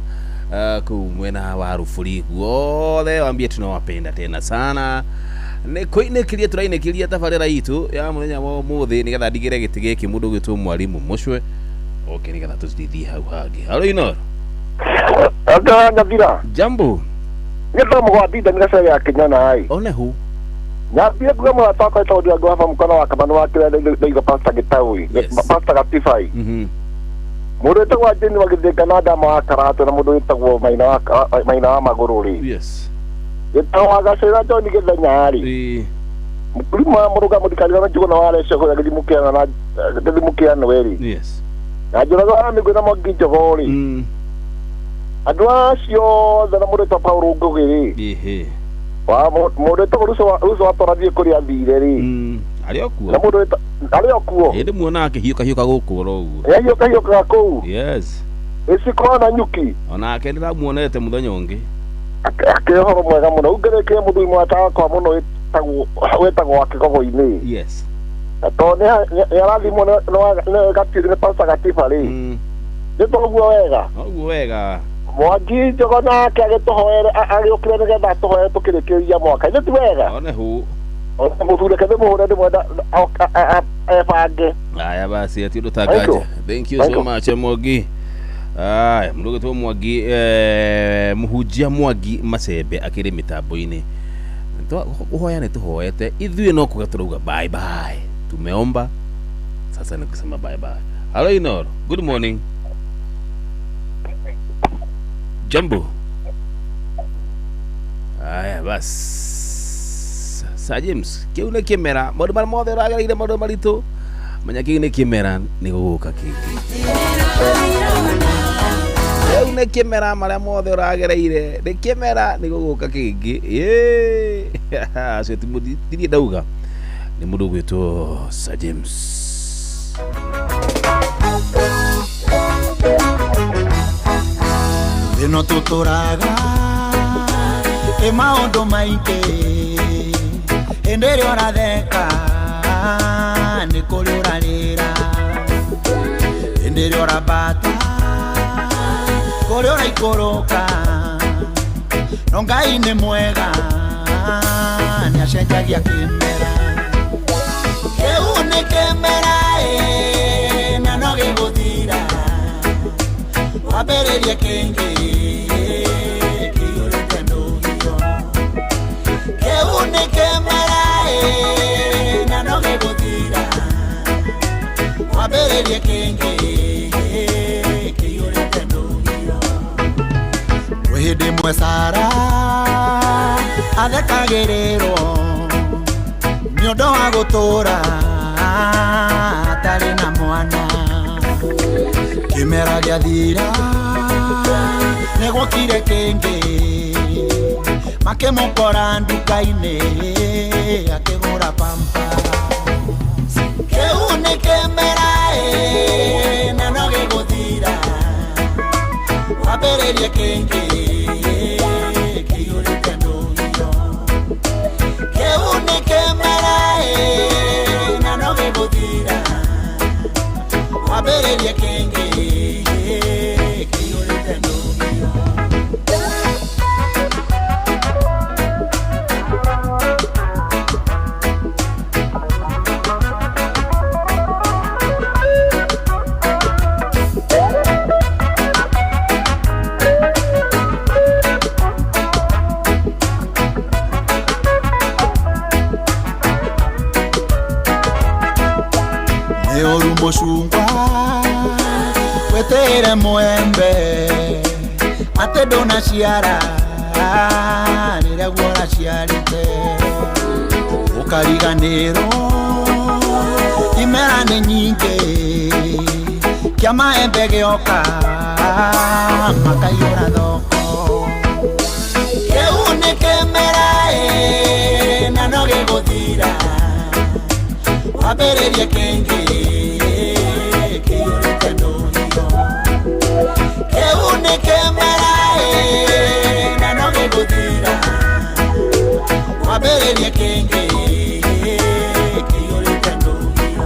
kuu mwena wa Rufuri guothe wambie tunawapenda tena sana. Nĩ kũinĩkĩria tũrainĩkĩria tabarĩra itũ ya mũthenya wa ũmũthĩ nĩgetha ndigĩre gĩtĩ gĩkĩ mũndũ ũgwĩtwo mwarimu mũcwe oke nĩgetha tũcithie hau hangĩ. Halo Inoro. Anga Nyathira. Jambo. Nĩ mũgwa Ndinda nĩ gacere ya Kĩnyona ĩ. One hu. Nyambie kuga mũrata wakwa wĩtagwo Ndirango wa Mũkono wa Kamano wa kĩrĩa ndaiga Pastor Gĩtaũ ĩ. Pastor Gatiba ĩ. Mũndũ wĩtagwo Jane wa Gĩthĩnga na Ndama wa Karatũ na mũndũ wĩtagwo Maina wa Magũrũ rĩ. Yes. Gĩtaũ wa Gacĩra John Gĩthenya rĩ. Mũkulima wa Mũrũga mũtikarigano Njũgũna wa Rece kũrĩa gĩthimo kĩa na gĩthimo kĩa Nwe rĩ. Yes. Na Njoroge wa Mĩgwi na Mwangi Njogo rĩ. Andũ acio othe na mũndũ wĩtagwo Paũlũ Ngũgĩ rĩ. Ehe. Wa mũndũ wĩtagwo Ruco wa Toro athiĩ kũrĩa athire rĩ. Arĩ o kuo. Na mũndũ wĩtagwo arĩ o kuo. Ĩ ndĩmuona akĩhiũkahiũka gũkũ oro ũguo. Nĩahiũkahiũkaga kũu. Yes. Ĩciko na nyuki. Onake ndĩramuonete mũthenya ũngĩ. Akĩrĩ ũhoro mwega mũno. Rĩu ngĩrĩkĩre mũthuri mũrata wakwa mũno wĩtagwo wa Kĩgogo-inĩ. Yes. Na tondũ nĩarathimwo nĩ Pastor Gatiba rĩ. Nĩ toguo wega. Noguo wega. Mwangi Njogo nake agĩtũhoere agĩũkire nĩgetha atũhoere tũkĩrĩkĩrĩria mwaka. Nĩ ti wega? One hu. Ona mũthuri reke ndĩmũhũre ndĩmwenda ebange. Aya basi ati ũndũ tangaje. Thank you so much Mwangi. Aya mũndũ ũgwĩtwo Mwangi mũhunjia Mwangi Macembe akĩrĩ mĩtambo-inĩ. Kũhoya nĩ tũhoete ithuĩ no kuga tũrauga bye bye. Tumeomba sasa ni kusema bye bye. Hello Inoro, good morning. Jambo. Aya bas. Sir James, kĩu nĩ kĩmera maũndũ marĩa mothe ũragereire maũndũ maritũ menya kĩu nĩ kĩmera nĩ gũgũka kĩngĩ. Kĩu nĩ kĩmera marĩa mothe ũragereire nĩ kĩmera nĩ gũgũka kĩngĩ. Acio ti ndauga nĩ mũndũ ũgwĩtwo Sir James. Ĩno tũtũraga ĩ maũndũ maingĩ hĩndĩ ĩrĩa ũratheka nĩ kũrĩ ũrarĩra hĩndĩ ĩrĩa ũrambata kũrĩ ũraikũrũka no Ngai nĩ mwega nĩacenjagia kĩmera kĩu nĩ kĩmera ĩ na no gĩgũthira wambĩrĩrie kĩngĩ kĩiyũrĩte ndũgio kĩu nĩ kĩmera ĩ na no gĩgũthira Wambĩrĩrie kĩngĩ kĩiyũrĩte ndũhio. Kwĩ hĩndĩ ĩmwe Sara athekagĩrĩrwo nĩ ũndũ wa gũtũũra atarĩ na mwana. Kĩmera gĩathira nĩ gwokire kĩngĩ, makĩmũkora nduka-inĩ akĩgũra pampa. Kĩu nĩ kĩmera ĩ na no gĩgũthira, wambĩrĩrie kĩngĩ kĩiyũrĩte ndũhio. Kĩu nĩ kĩmera ĩ na no gĩgũthira, wambĩrĩrie kĩngĩ kĩiyũrĩte ndũhio. Nĩ ũru mũcungwa wĩtĩĩre mwembe atĩ ndũnaciara rĩrĩa guo ũraciarĩte, ũkariganĩrwo imera nĩ nyingĩ kĩa maembe gĩoka makaiyũra thoko. Kĩu nĩ kĩmera ĩ na no gĩgũthira, wambĩrĩrie kĩngĩ kĩiyũrĩte ndũhio. Kĩu nĩ kĩmera ĩ na no gĩgũthira, wambĩrĩrie kĩngĩ kĩiyũrĩte ndũhio.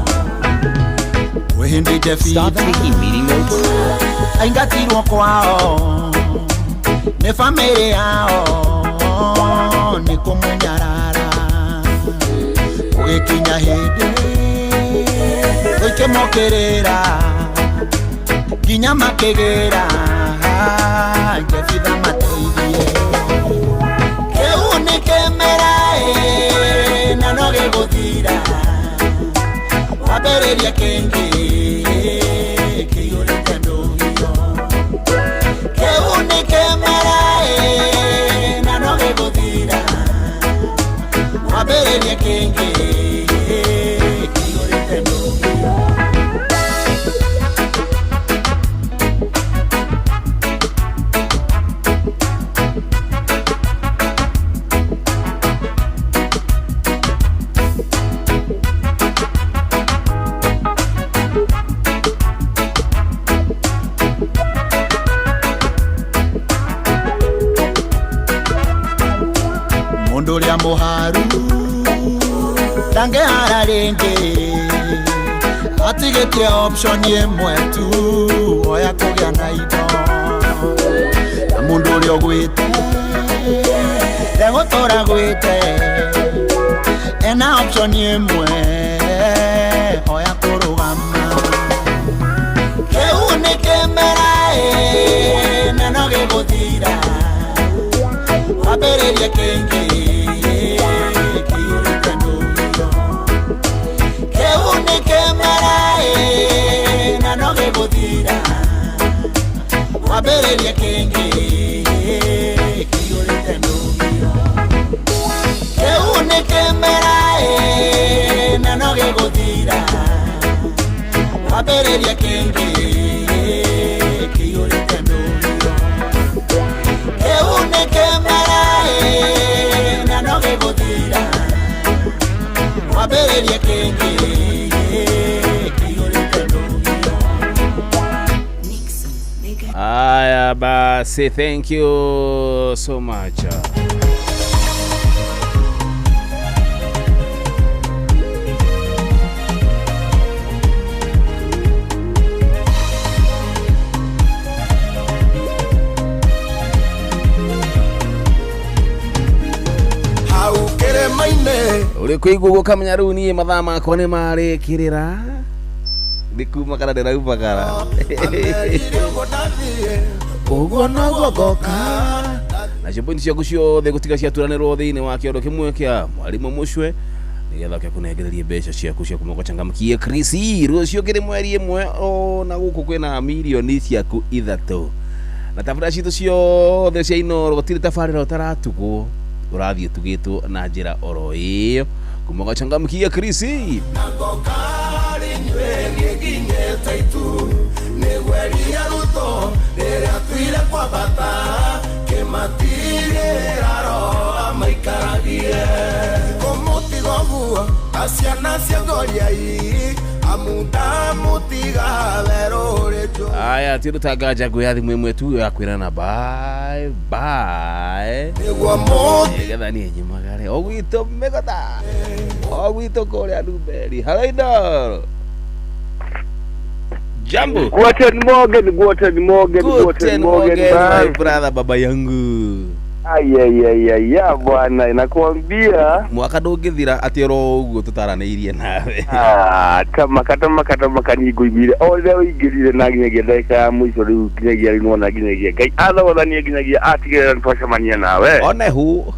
Kwĩ hĩndĩ Stop Jefitha taking meeting notes. aingatirwo kwao nĩ bamĩrĩ yao nĩ kũmũnyarara, gũgĩkinya hĩndĩ gũikĩmũkĩrĩra nginya makĩgĩra Jefitha mateithie. Kĩu nĩ kĩmera ĩ na no gĩgũthira, wambĩrĩrie kĩngĩ kĩiyũrĩte ndũhio. Kĩu nĩ kĩmera ĩ na no gĩgũthira, wambĩrĩrie kĩngĩ kĩiyũrĩte ndũhio. Mũndũ ũrĩa mũharu ndangĩhara rĩngĩ, atigĩtie option ĩmwe tu oya kũgĩa na indo. Na mũndũ ũrĩa ũgwĩte ndegũtũra gwĩte, ena option ĩmwe oya kũrũgama. Kĩu nĩ kĩmera ĩ na no gĩgũthira, wambĩrĩrie kĩngĩ kĩiyũrĩte ndũhio. Kĩu nĩ kĩmera ĩ na no gĩgũthira, wambĩrĩrie kĩngĩ kĩiyũrĩte ndũhio. Kĩu nĩ kĩmera ĩ na no gĩgũthira, wambĩrĩrie kĩngĩ kĩiyũrĩte ndũhio. Kĩu nĩ kĩmera ĩ na no gĩgũthira, wambĩrĩrie kĩngĩ kĩiyũrĩte ndũhio. Aya basi, thank you so much. Hau kĩrĩma-inĩ Uri kuigua guo kamenya riu niĩ mathaa makwa nĩ marĩkĩrĩra nĩ kumagara ndĩraumagara ũguo noguo ngoka nacio pointi ciaku ciothe gũtiga ciaturanĩrwo thĩinĩ wa kĩondo kĩmwe kĩa mwarimũ mũcwe Nigetha ke kunengererie mbeca ciaku cia kuma changamkie Krisi rucio kiri mweri ĩmwe ona guku kwina milioni ciaku 3 na tabarĩra citũ ciothe cia Inooro gũtirĩ tabarĩra ũtaratugwo ũrathiĩ tugĩtwo na njĩra oro ĩyo kuma gachangamkia Krisi. Aya ti rutanga njangu ya thimu imwe tu ya kwirana bye bye nigetha niĩ nyumagare o gwitũ mĩgũta o gwitũ kũrĩa Ndumberi. Hello Inooro. Jambo. Guten Morgen, guten Morgen, guten Morgen, my brother, baba yangu. Ayayaya bwana, nakwambia mwaka ndũngĩthira atĩ oro ũguo tũtaranĩirie nawe. Tamaka nĩngũiguire othe ũingĩrire na nginyagia ndagĩka ya mũico rĩu nginyagia rĩu nĩwona nginyagia Ngai athogothanie nginyagia atigĩrĩra nĩtwacemania nawe. One hu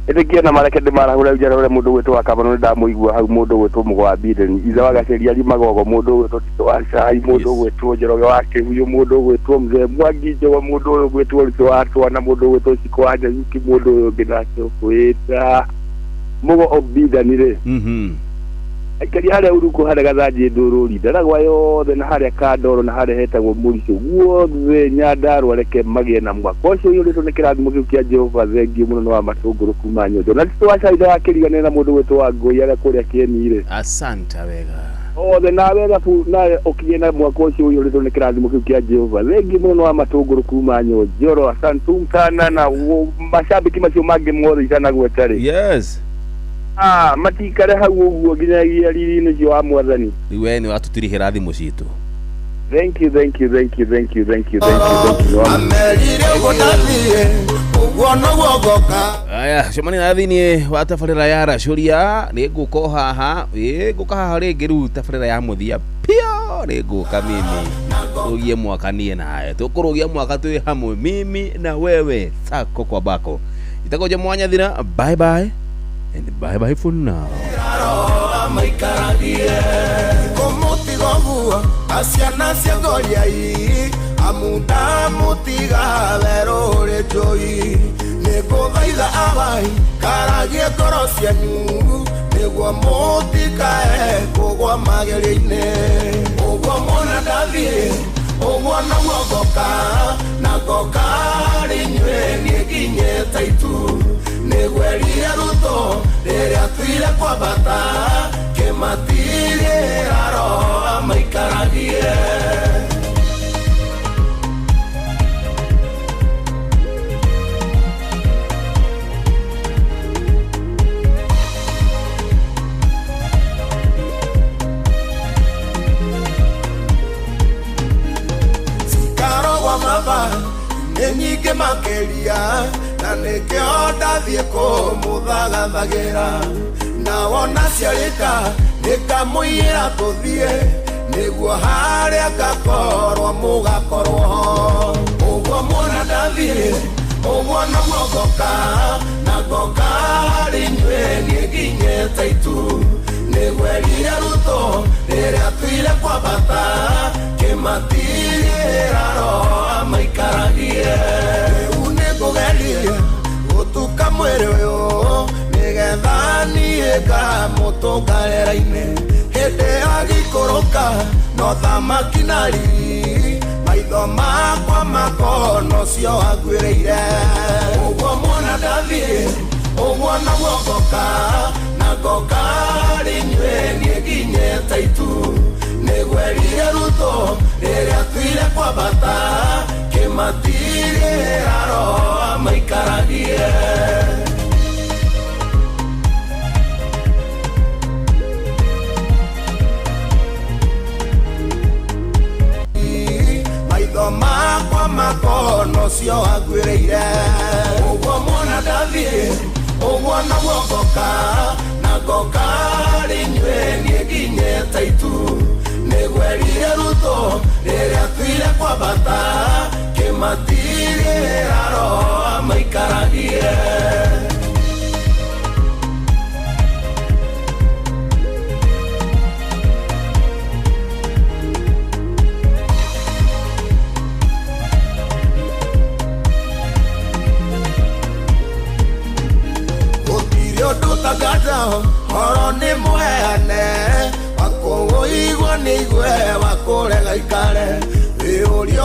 ĩtĩkia na mareke ndĩmarahũra njarahũre mũndũ ũgwĩtwo wa Kamano nĩndamũigua hau mũndũ ũgwĩtwo Mũgo wa Biden ithe wa Gaceria ari Magogo mũndũ ũgwĩtwo Tito wa Cai mũndũ ũgwĩtwo Njoroge wa Kĩhuyu mũndũ ũgwĩtwo Mzee Mwangi Njogo mũndũ ũyũ ũgwĩtwo Ruto wa Twana mũndũ ũgwĩtwo Ciko wa Nyanyuki mũndũ ũyũ ũngĩ nake ũkwĩta Mũgo Obidani rĩ aikari harĩa Uruku harĩa Gathanjĩ Ndũrũri Ndaragwa yothe na harĩa Kandoro na harĩa hetagwo Mũricũ guothe Nyandarũa reke magĩe na mwaka ũcio ũiyũrĩtwo nĩ kĩrathimo kĩu kĩa Jehova. Thengiũ mũno nĩ wa matũngũrũ kuma Nyonjo na Tito wa Cai ndagakĩriganĩre na mũndũ ũgwĩtwo wa Ngũi arĩa kũrĩa Kĩeni-rĩ. Asante wega othe nawe thabu nawe ũkinye na mwaka ũcio ũiyũrĩtwo nĩ kĩrathimo kĩu kĩa Jehova. Thengiũ mũno nĩ wa matũngũrũ kuma Nyonjoro. Asantum sana na macambĩki macio mangĩ mothe itanagweta rĩ. Yes. Matikare hau ũguo nginyagia riri-inĩ ũcio wa mwathani. Rĩu we nĩ watũtirihĩra thimũ citũ. Thank you, thank you, thank you, thank you, thank you, thank you, thank you. Aya, cemania na thĩinĩ wa tabarĩra ya Racũria nĩ ngũka o haha ngũka haha rĩngĩ rĩu tabarĩra ya mũthia pio nĩ ngũka mimi tũgie mwaka niĩ nawe tũkũrũgia mwaka twĩ hamwe mimi na wewe sako kwa bako. Itakoja mwanya thira. Bye bye and bye bye for now. Nĩgwerire Ruto rĩrĩa twire kwambata kĩmatirĩra roho maikaragie. Cikarogwa maba nĩ nyingĩ makĩria na nĩkĩo ndathiĩ kũmũthagathagĩra na wona ciarĩka nĩkamũiyĩra tũthiĩ nĩguo harĩa ngakorwo mũgakorwo ho. Ũguo muona ndathiĩ ũguo noguo ngoka na ngoka harĩ inyuĩ niĩ nginyĩte itu nĩgwerire Ruto rĩrĩa twire kwambata kĩmatirĩra roho maikaragie. Rĩu nĩngũgeria gũtuka mwĩrĩ ũyũ nĩgetha niĩ ngamũtũnga rĩera-inĩ hĩndĩ ya gĩikũrũka no thamaki na riri maitho makwa makona ũcio wanguĩrĩire. Ũguo muona ndathiĩ ũguo noguo ngoka na ngoka harĩ inyuĩ niĩ nginyĩte itu nĩgwerire Ruto rĩrĩa twire kwambata kĩmatirĩra roho maikaragie. Maitho makwa makona ũcio wanguĩrĩire. Ũguo muona ndathiĩ ũguo noguo ngoka na ngoka harĩ inyuĩ niĩ nginyĩte itu nĩgwerire Ruto rĩrĩa twire kwambata kĩmatirĩra roho maikaragie.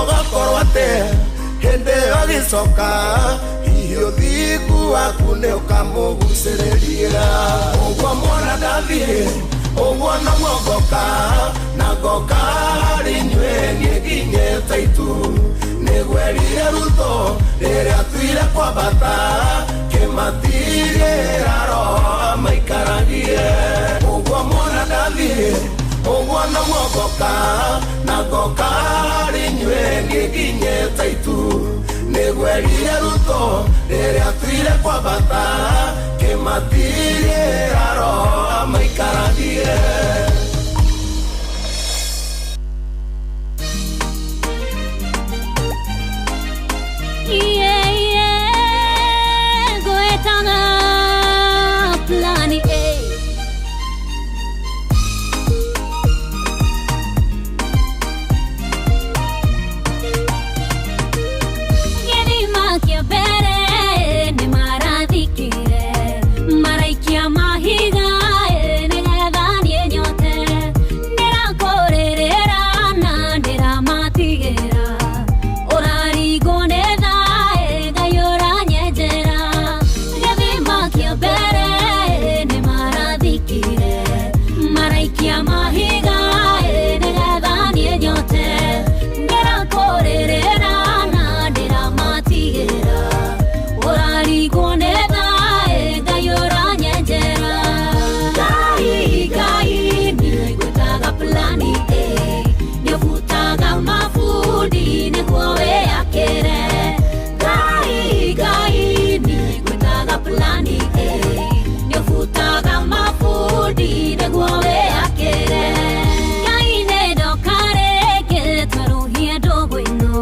ũgakorwo atĩa hĩndĩ ĩyo agĩcoka hihi ũthingu waku nĩ ũkamũgucĩrĩria ũguo mwana ndathiĩ ũguo noguo ngoka na ngoka harĩ inyuĩ niĩ nginyĩte itu nĩgwerire Ruto rĩrĩa atuire kwambata kĩmatigĩra roho amaikaragie ũguo mwana ndathiĩ ũguo noguo ngoka na ngoka harĩ inyuĩ niĩ nginyĩte itu nĩgwerire Ruto rĩrĩa atuire kwambata kĩmatigĩra roho amaikaragie. Yeah, yeah, gwetanga plani A. Githima kĩa mbere nĩ marathikire, maraikia mahiga nĩgetha niĩ nyote. Ndĩrakũrĩrĩra na ndĩramatigĩra, ũrarigwo nĩ thaĩ Ngai ũranyenjera. Githima kĩa mbere nĩ marathikire, maraikia mahiga nĩgetha niĩ nyote. Ndĩrakũrĩrĩra na ndĩramatigĩra, ũrarigwo nĩ thaĩ Ngai ũranyenjera. Ngai, Ngai, niĩ ngwĩtaga plani A, nĩũbutaga mabundi nĩguo wĩyakĩre. Ngai, Ngai, niĩ ngwĩtaga plani A, nĩũbutaga mabundi nĩguo wĩyakĩre. Ngai nĩ ndoka rĩngĩ twerũhie ndũgũ ĩno,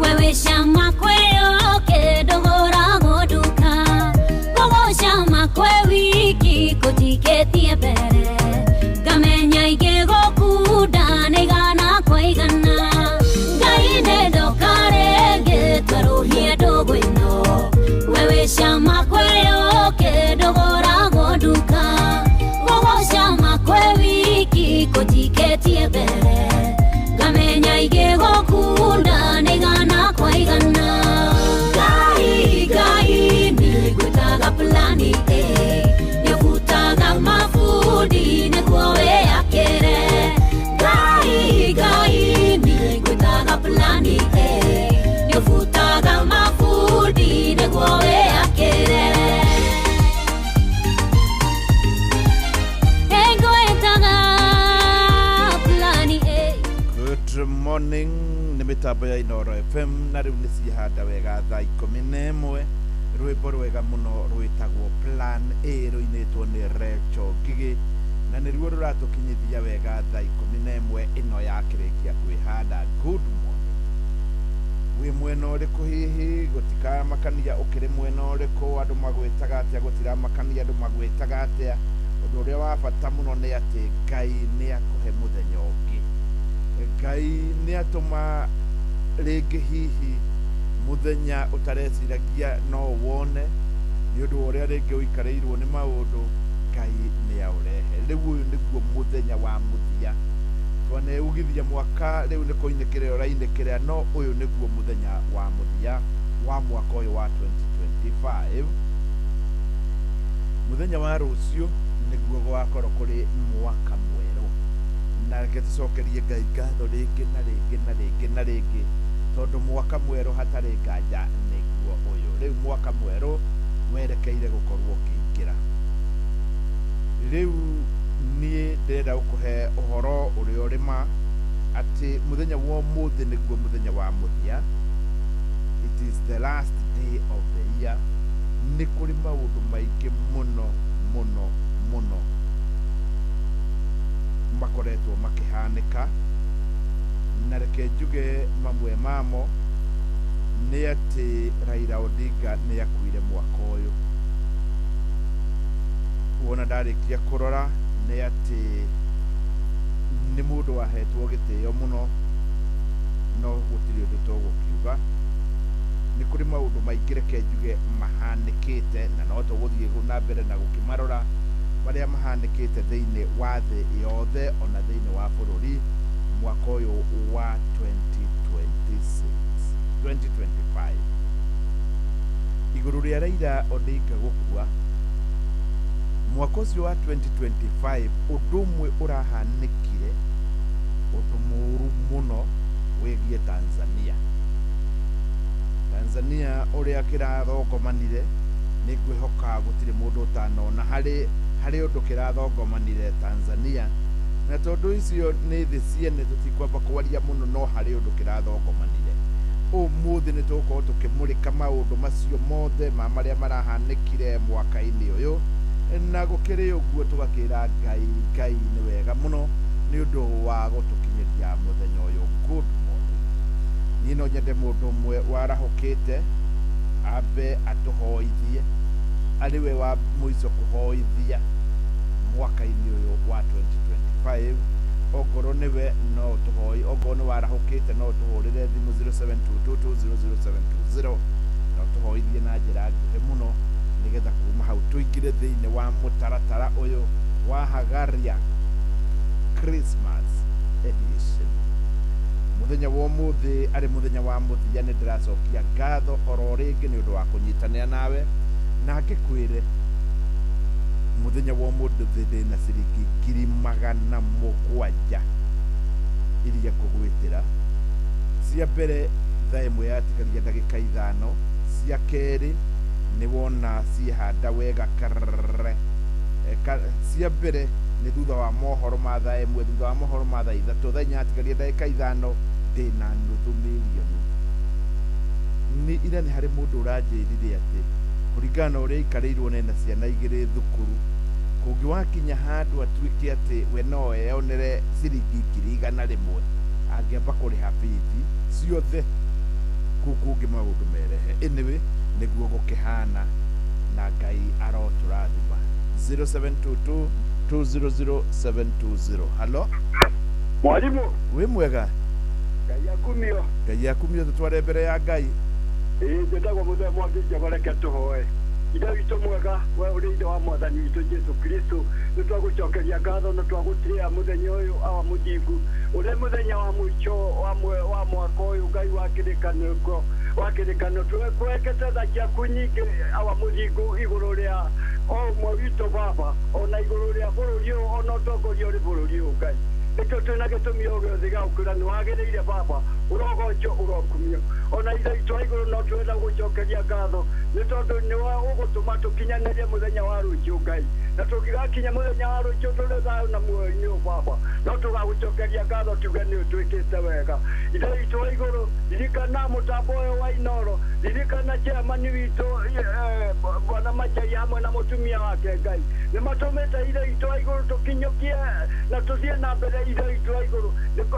we wĩ cama kwĩyũkĩ ndũgũragwo nduka, gũgũcama kwĩ wiki kũnjikĩtie mbere, ngamenya ingĩgũkunda nĩ igana kwa igana. Ngai nĩ ndoka rĩngĩ twerũhie ndũgũ ĩno, we wĩ cama kwĩyũkĩ ndũgũragwo nduka, gũgũcama kwĩ wiki kũnjikĩtie mbere, ngamenya ingĩgũkunda nĩ igana kwa igana. Ngai, Ngai, niĩ ngwĩtaga plani A, nĩũbutaga mabundi nĩguo wĩyakĩre. Ngai, Ngai, niĩ ngwĩtaga plani A, nĩũbutaga mabundi nĩguo wĩyakĩre. Ngwĩtaga plani A. Good morning nĩ mĩtambo ya Inooro FM na rĩu nĩ cihanda wega thaa 11 rwĩmbo rwega mũno rwĩtagwo Plan A rũinĩtwo nĩ Recho Ngigĩ na nĩruo rũratũkinyithia wega thaa 11 ĩno ya kĩrĩkia kwĩhanda. Good morning. Wĩ mwena ũrĩkũ hihi gũtikamakania ũkĩrĩ mwena ũrĩkũ andũ magwĩtaga atĩa gũtiramakania andũ magwĩtaga atĩa ũndũ ũrĩa wa bata mũno nĩ atĩ Ngai nĩ akũhe mũthenya ũngĩ. Ngai nĩ atũma rĩngĩ hihi mũthenya ũtareciragia no wone nĩ ũndũ wa ũrĩa rĩngĩ ũikarĩirwo nĩ maũndũ Ngai nĩ aũrehe. Rĩu ũyũ nĩguo mũthenya wa mũthia twaneugithia mwaka rĩu nĩ kũinĩkĩrĩra ũrainĩkĩrĩra no ũyũ nĩguo mũthenya wa mũthia wa mwaka ũyũ wa 2025. Mũthenya wa rũciũ nĩguo gũgakorwo kũrĩ mwaka mwerũ na reke tũcokerie Ngai ngatho rĩngĩ na rĩngĩ na rĩngĩ na rĩngĩ tondũ mwaka mwerũ hatarĩ nganja nĩguo ũyũ. Rĩu mwaka mwerũ werekeire gũkorwo ũkĩingĩra. Rĩu niĩ ndĩrenda gũkũhe ũhoro ũrĩa ũrĩ ma atĩ mũthenya wa ũmũthĩ nĩguo mũthenya wa mũthia. It is the last day of the year. Nĩ kũrĩ maũndũ maingĩ mũno mũno mũno makoretwo makĩhanĩka na reke njuge mamwe mamo nĩ atĩ Raila Odinga nĩ akuire mwaka ũyũ. Wona ndarĩkia kũrora nĩ atĩ nĩ mũndũ wahetwo gĩtĩo mũno no gũtirĩ ũndũ tũgũkiuga. Nĩ kũrĩ maũndũ maingĩ reke njuge mahanĩkĩte na no tũgũthiĩ na mbere na gũkĩmarora marĩa mahanĩkĩte thĩinĩ wa thĩ yothe ona thĩinĩ wa bũrũri Mwaka ũyũ wa 2026 2025 igũrũ rĩa Raila Odinga gũkua mwaka ũcio wa 2025, ũndũ ũmwe ũrahanĩkire, ũndũ mũũru mũno wĩgiĩ Tanzania. Tanzania ũrĩa kĩrathongomanire, nĩ ngwĩhoka gũtirĩ mũndũ ũtanona harĩ ũndũ kĩrathongomanire Tanzania, na tondũ icio nĩ thĩ ciene tũtikwamba kwaria mũno, no harĩ ũndũ kĩrathongomanire. Ũmũthĩ nĩ tũgũkorwo tũkĩmũrĩka maũndũ macio mothe ma marĩa marahanĩkire mwaka-inĩ ũyũ, na gũkĩrĩ ũguo tũgakĩra Ngai, Ngai nĩ wega mũno nĩ ũndũ wa gũtũkinyĩria mũthenya ũyũ. Good morning. Niĩ no nyende mũndũ ũmwe warahũkĩte ambe atũhoithie, arĩ we wa mũico kũhoithia mwaka-inĩ ũyũ wa 2025. Ongorwo nĩwe no ũtũhoi, ongorwo nĩ warahũkĩte no ũtũhũrĩre thimũ 0722200720 na ũtũhoithie na njĩra nguhĩ mũno, nĩgetha kuma hau tũingĩre thĩinĩ wa mũtaratara ũyũ wa Hagaria Christmas edition. Mũthenya wa ũmũthĩ arĩ mũthenya wa mũthia, nĩ ndĩracokia ngatho oro rĩngĩ nĩ ũndũ wa kũnyitanĩra nawe, na ngĩkwĩre mũthenya wa ũmũthĩ ndĩna ciringi 700,000 iria ngũgwĩtĩra. Cia mbere thaa 1 yatigaria ndagĩka 5, cia kerĩ nĩ wona ciehanda wega karre. Cia mbere nĩ thutha wa mohoro ma thaa 1, thutha wa mohoro ma thaa 3, thaa 4 yatigaria ndagĩka 5 ndĩna 500,000. Nĩ ira nĩ harĩ mũndũ ũranjĩrire atĩ kũringana na ũrĩa aikarĩirwo nena ciana 2 thukuru, kũngĩwakinya handũ atuĩke atĩ we no eyonere ciringi 100,000 angĩamba kũrĩha bithi ciothe, kũu kũngĩ maũndũ merehe. Anyway, nĩguo gũkĩhana, na Ngai arotũrathima. 0722 200 720. Halo. Mwalimu. Wĩ mwega? Ngai akumio. Ngai akumio, tũtware mbere ya Ngai. Ĩĩ, njĩtagwo Mũthee Mwangi Njogo, reke tũhoe. Ithe witũ mwega, we ũrĩ ithe wa Mwathani witũ Jesu Kristo, nĩ twagũcokeria ngatho na twagũtĩĩa mũthenya ũyũ, awa mũthingu, ũrĩ mũthenya wa mũico wa mwaka ũyũ. Ngai wa kĩrĩkanĩro, wa kĩrĩkanĩro, twekete tha ciaku nyingĩ, awa mũthingu, igũrũ rĩa o ũmwe witũ Baba, ona igũrũ rĩa bũrũri ũyũ, ona ũtongoria ũrĩ bũrũri ũyũ. Ngai, nĩkĩo twĩna gĩtũmi o gĩothe gĩa gũkwĩra nĩ wagĩrĩire Baba, ũrogoco, ũrokumio. Ona ithe witũ wa igũrũ, no twenda gũcokeria ngatho nĩ tondũ nĩwe ũgũtũma tũkinyanĩrie mũthenya wa rũciũ, Ngai, na tũngĩgakinya mũthenya wa rũciũ tũrĩ thayũ na muoyo-inĩ ũyũ, Baba, no tũgagũcokeria ngatho tuge nĩ ũtwĩkĩte wega. Ithe witũ wa igũrũ, ririkana mũtambo ũyũ wa Inoro, ririkana chairman witũ Bwana Machai hamwe na mũtumia wake. Ngai, nĩ matũmĩte ithe witũ wa igũrũ tũkinyũkie na tũthiĩ na mbere, ithe witũ wa igũrũ,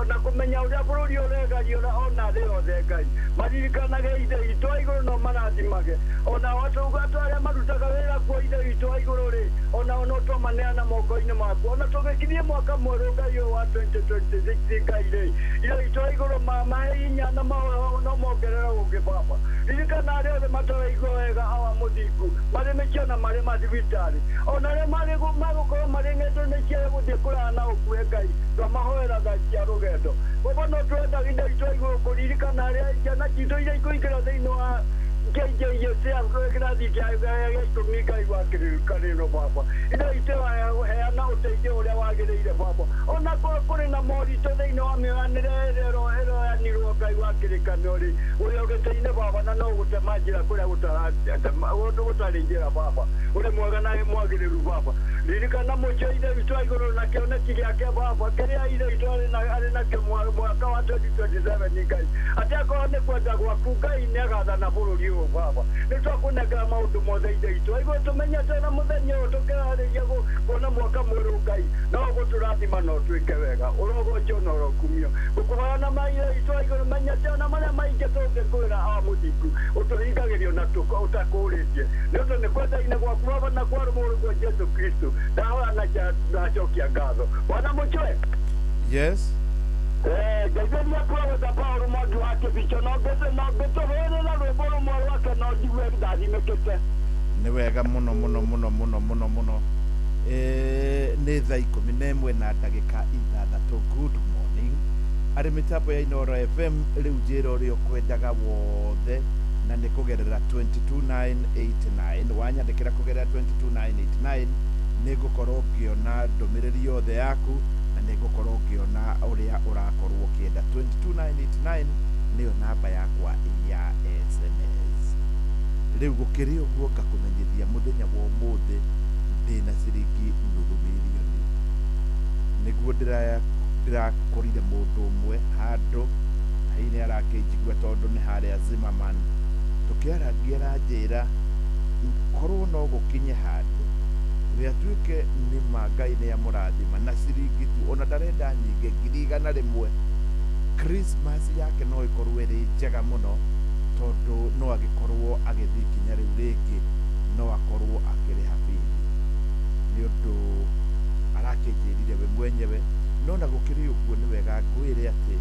na kũmenya ũrĩa bũrũri ũregario ona thĩ yothe. Ngai, maririkanage ithe witũ wa igũrũ no marathimage ona andũ arĩa marutaga wĩra kuo, ithe witũ wa igũrũ rĩ, ona no twamaneana moko-inĩ maku. Ona tũgĩkinyie mwaka mwerũ, Ngai, ũyũ wa 2026, Ngai rĩ, ithe witũ wa igũrũ, mahe hinya na no mongerere ũngĩ. Baba, ririkana arĩa othe mataraigua wega, awa mũthingu, marĩ mĩciĩ na marĩ mathibitarĩ, ona arĩa magũkorwo marĩ ng'endo-inĩ cia gũthiĩ kũraya na ũkuhĩ. Ngai, twamahoera tha cia rũgendo. Baba, no twenda ithe witũ wa igũrũ kũririkana arĩa ciana citũ iria ikũingĩra thĩinĩ wa KJSM kĩrathi gĩa 10, Ngai wa kĩrĩkanĩro. Baba, ithe witũ, heana ũteithio ũrĩa wagĩrĩire. Baba, ona korwo kũrĩ na moritũ thĩinĩ wa mĩoyanĩre ĩrĩa ĩroyanirwo, Ngai wa kĩrĩkanĩro rĩ, ũrĩa ũgĩtĩ-inĩ, Baba, na no gũtema njĩra kũrĩa gũtarĩ njĩra. Baba, ũrĩ mwega na mwagĩrĩru. Baba, ririkana mũico ithe witũ wa igũrũ na kĩoneki gĩake, Baba, kĩrĩa ithe witũ arĩ nakĩo mwaka wa 2027. Ngai, atĩ akorwo nĩ kwenda gwaku, Ngai, nĩ agathana bũrũri ũyũ. Baba, nĩ twakũnengera maũndũ mothe, ithe witũ wa igũrũ, tũmenyete na mũthenya ũyũ tũkĩharĩria kuona mwaka mwerũ. Ngai, no ũgũtũrathima na ũtwĩke wega, ũrogoco na ũrokumio. Gũkũhoya na maithe witũ wa igũrũ, menyete ona marĩa maingĩ tũngĩkwĩra, awa mũthingu, ũtũhingagĩrio na ũtakũrĩtie, nĩ ũndũ nĩ kwenda-inĩ gwaku, Baba, na kwa mũrũguo Jesu Kristo ndahoya na ndacokia ngatho. Bwana Mũchwe. Yes. Ngeithĩria Profesa Paul Mwangi wa Kĩbicho, no ngĩtũhũrĩra rwĩmbo rũmwe rwake no njigue ndathimĩkĩte. Nĩ wega mũno mũno mũno mũno mũno mũno. Nĩ thaa 11 na ndagĩka 6. Good morning. Arĩ mĩtambo ya Inooro FM rĩu njĩra ũrĩa ũkwendaga wothe na nĩ kũgerera 22989. Wanyandĩkĩra kũgerera 22989 nĩ ngũkorwo ngĩona ndũmĩrĩri yothe yaku na nĩ ngũkorwo ngĩona ũrĩa ũrakorwo ũkĩenda. 22989 nĩyo namba yakwa ya SMS. Rĩu gũkĩrĩ ũguo ngakũmenyithia mũthenya wa ũmũthĩ ndĩna ciringi nuthu mirioni nĩguo ndĩrakorire mũndũ ũmwe handũ hihi nĩ arakĩnjigua tondũ nĩ harĩa Zimmerman tũkĩarangia aranjĩra korwo no gũkinye handũ we atuĩke nĩ ma Ngai nĩ amũrathima na ciringi tu ona ndarenda nyingĩ 100,000 Christmas yake no ĩkorwo ĩrĩ njega mũno tondũ no agĩkorwo agĩthiĩ ikinya rĩu rĩngĩ no akorwo akĩrĩha bithi nĩ ũndũ arakĩnjĩrire we mwenyewe. No na gũkĩrĩ ũguo nĩ wega ngwĩre atĩ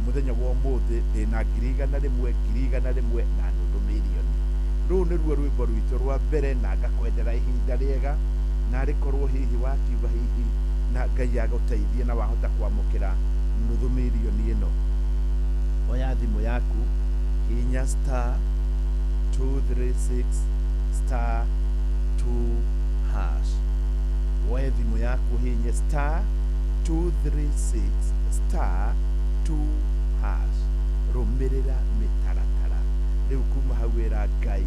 mũthenya wa ũmũthĩ ndĩna 100,000 100,000 na nuthu mirioni. Rũu nĩruo rwĩmbo rwitũ rwa mbere na ngakwendera ihinda rĩega na rĩkorwo hihi wakiuga hihi na Ngai agũteithie na wahota kwamũkĩra nuthu mirioni ĩno. Oya thimũ yaku hihinya star 236 star 2 hash. Woe thimũ yaku hihinye star 236 star 2 hash. Rũmĩrĩra mĩtaratara rĩu kuma hau wĩra Ngai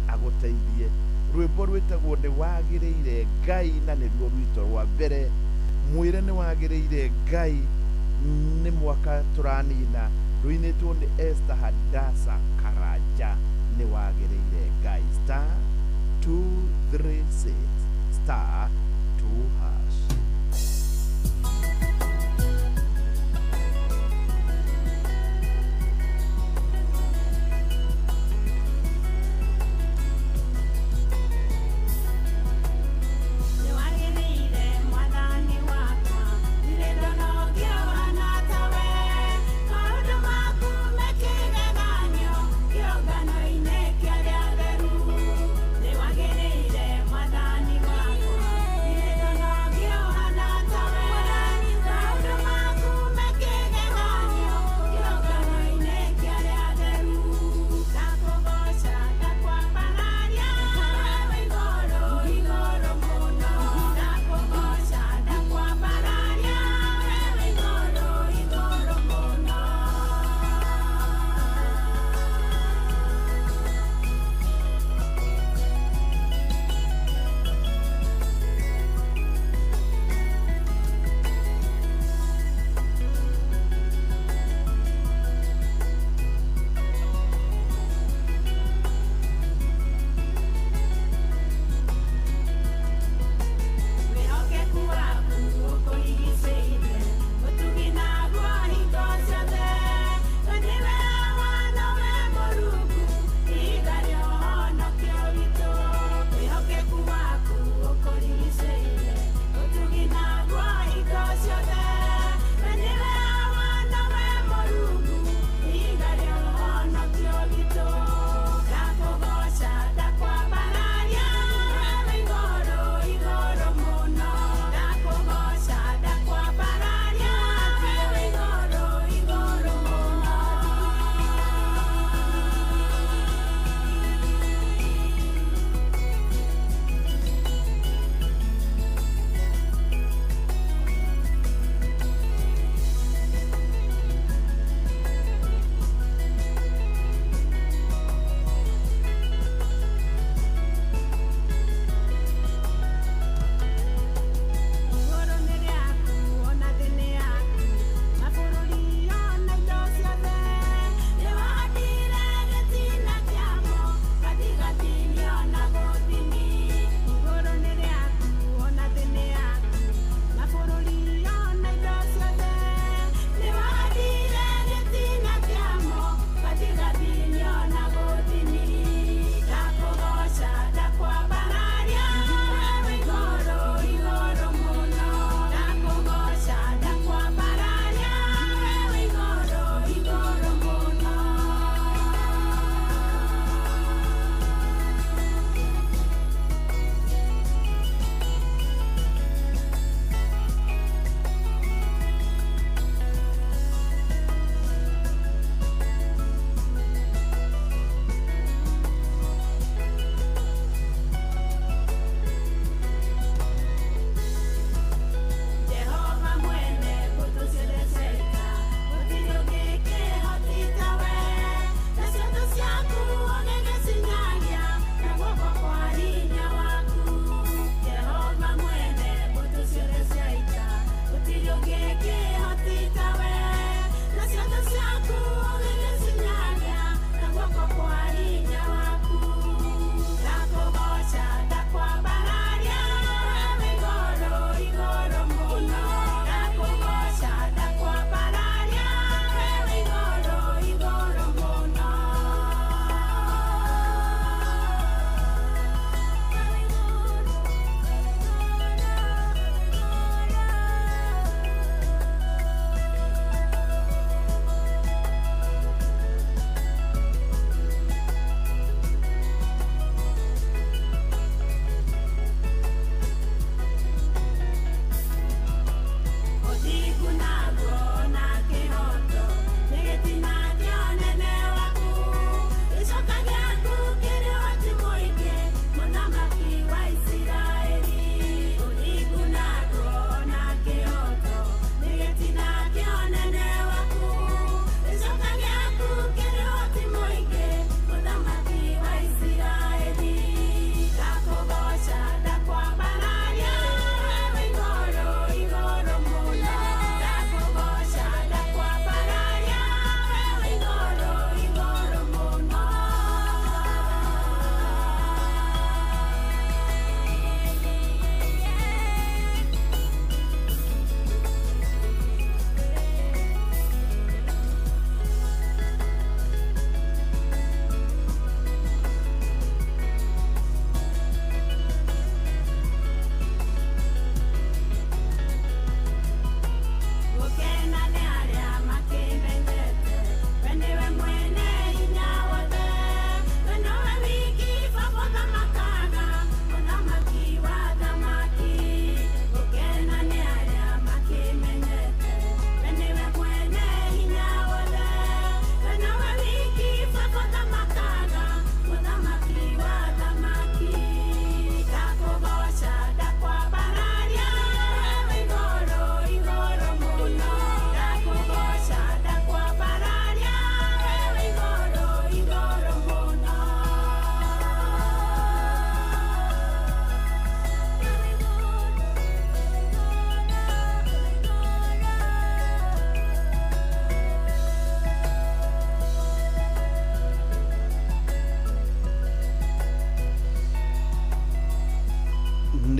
agũteithie. Rwĩmbo rwĩtagwo nĩ wagĩrĩire Ngai na nĩruo rwitũ rwa mbere. Mwĩre nĩ wagĩrĩire Ngai nĩ mwaka tũranina rũinĩtwo nĩ Esther Hadasa Karanja. Nĩ wagĩrĩire Ngai star 236 star 2 hash. Mwathani wakwa, ndirĩ ndonogia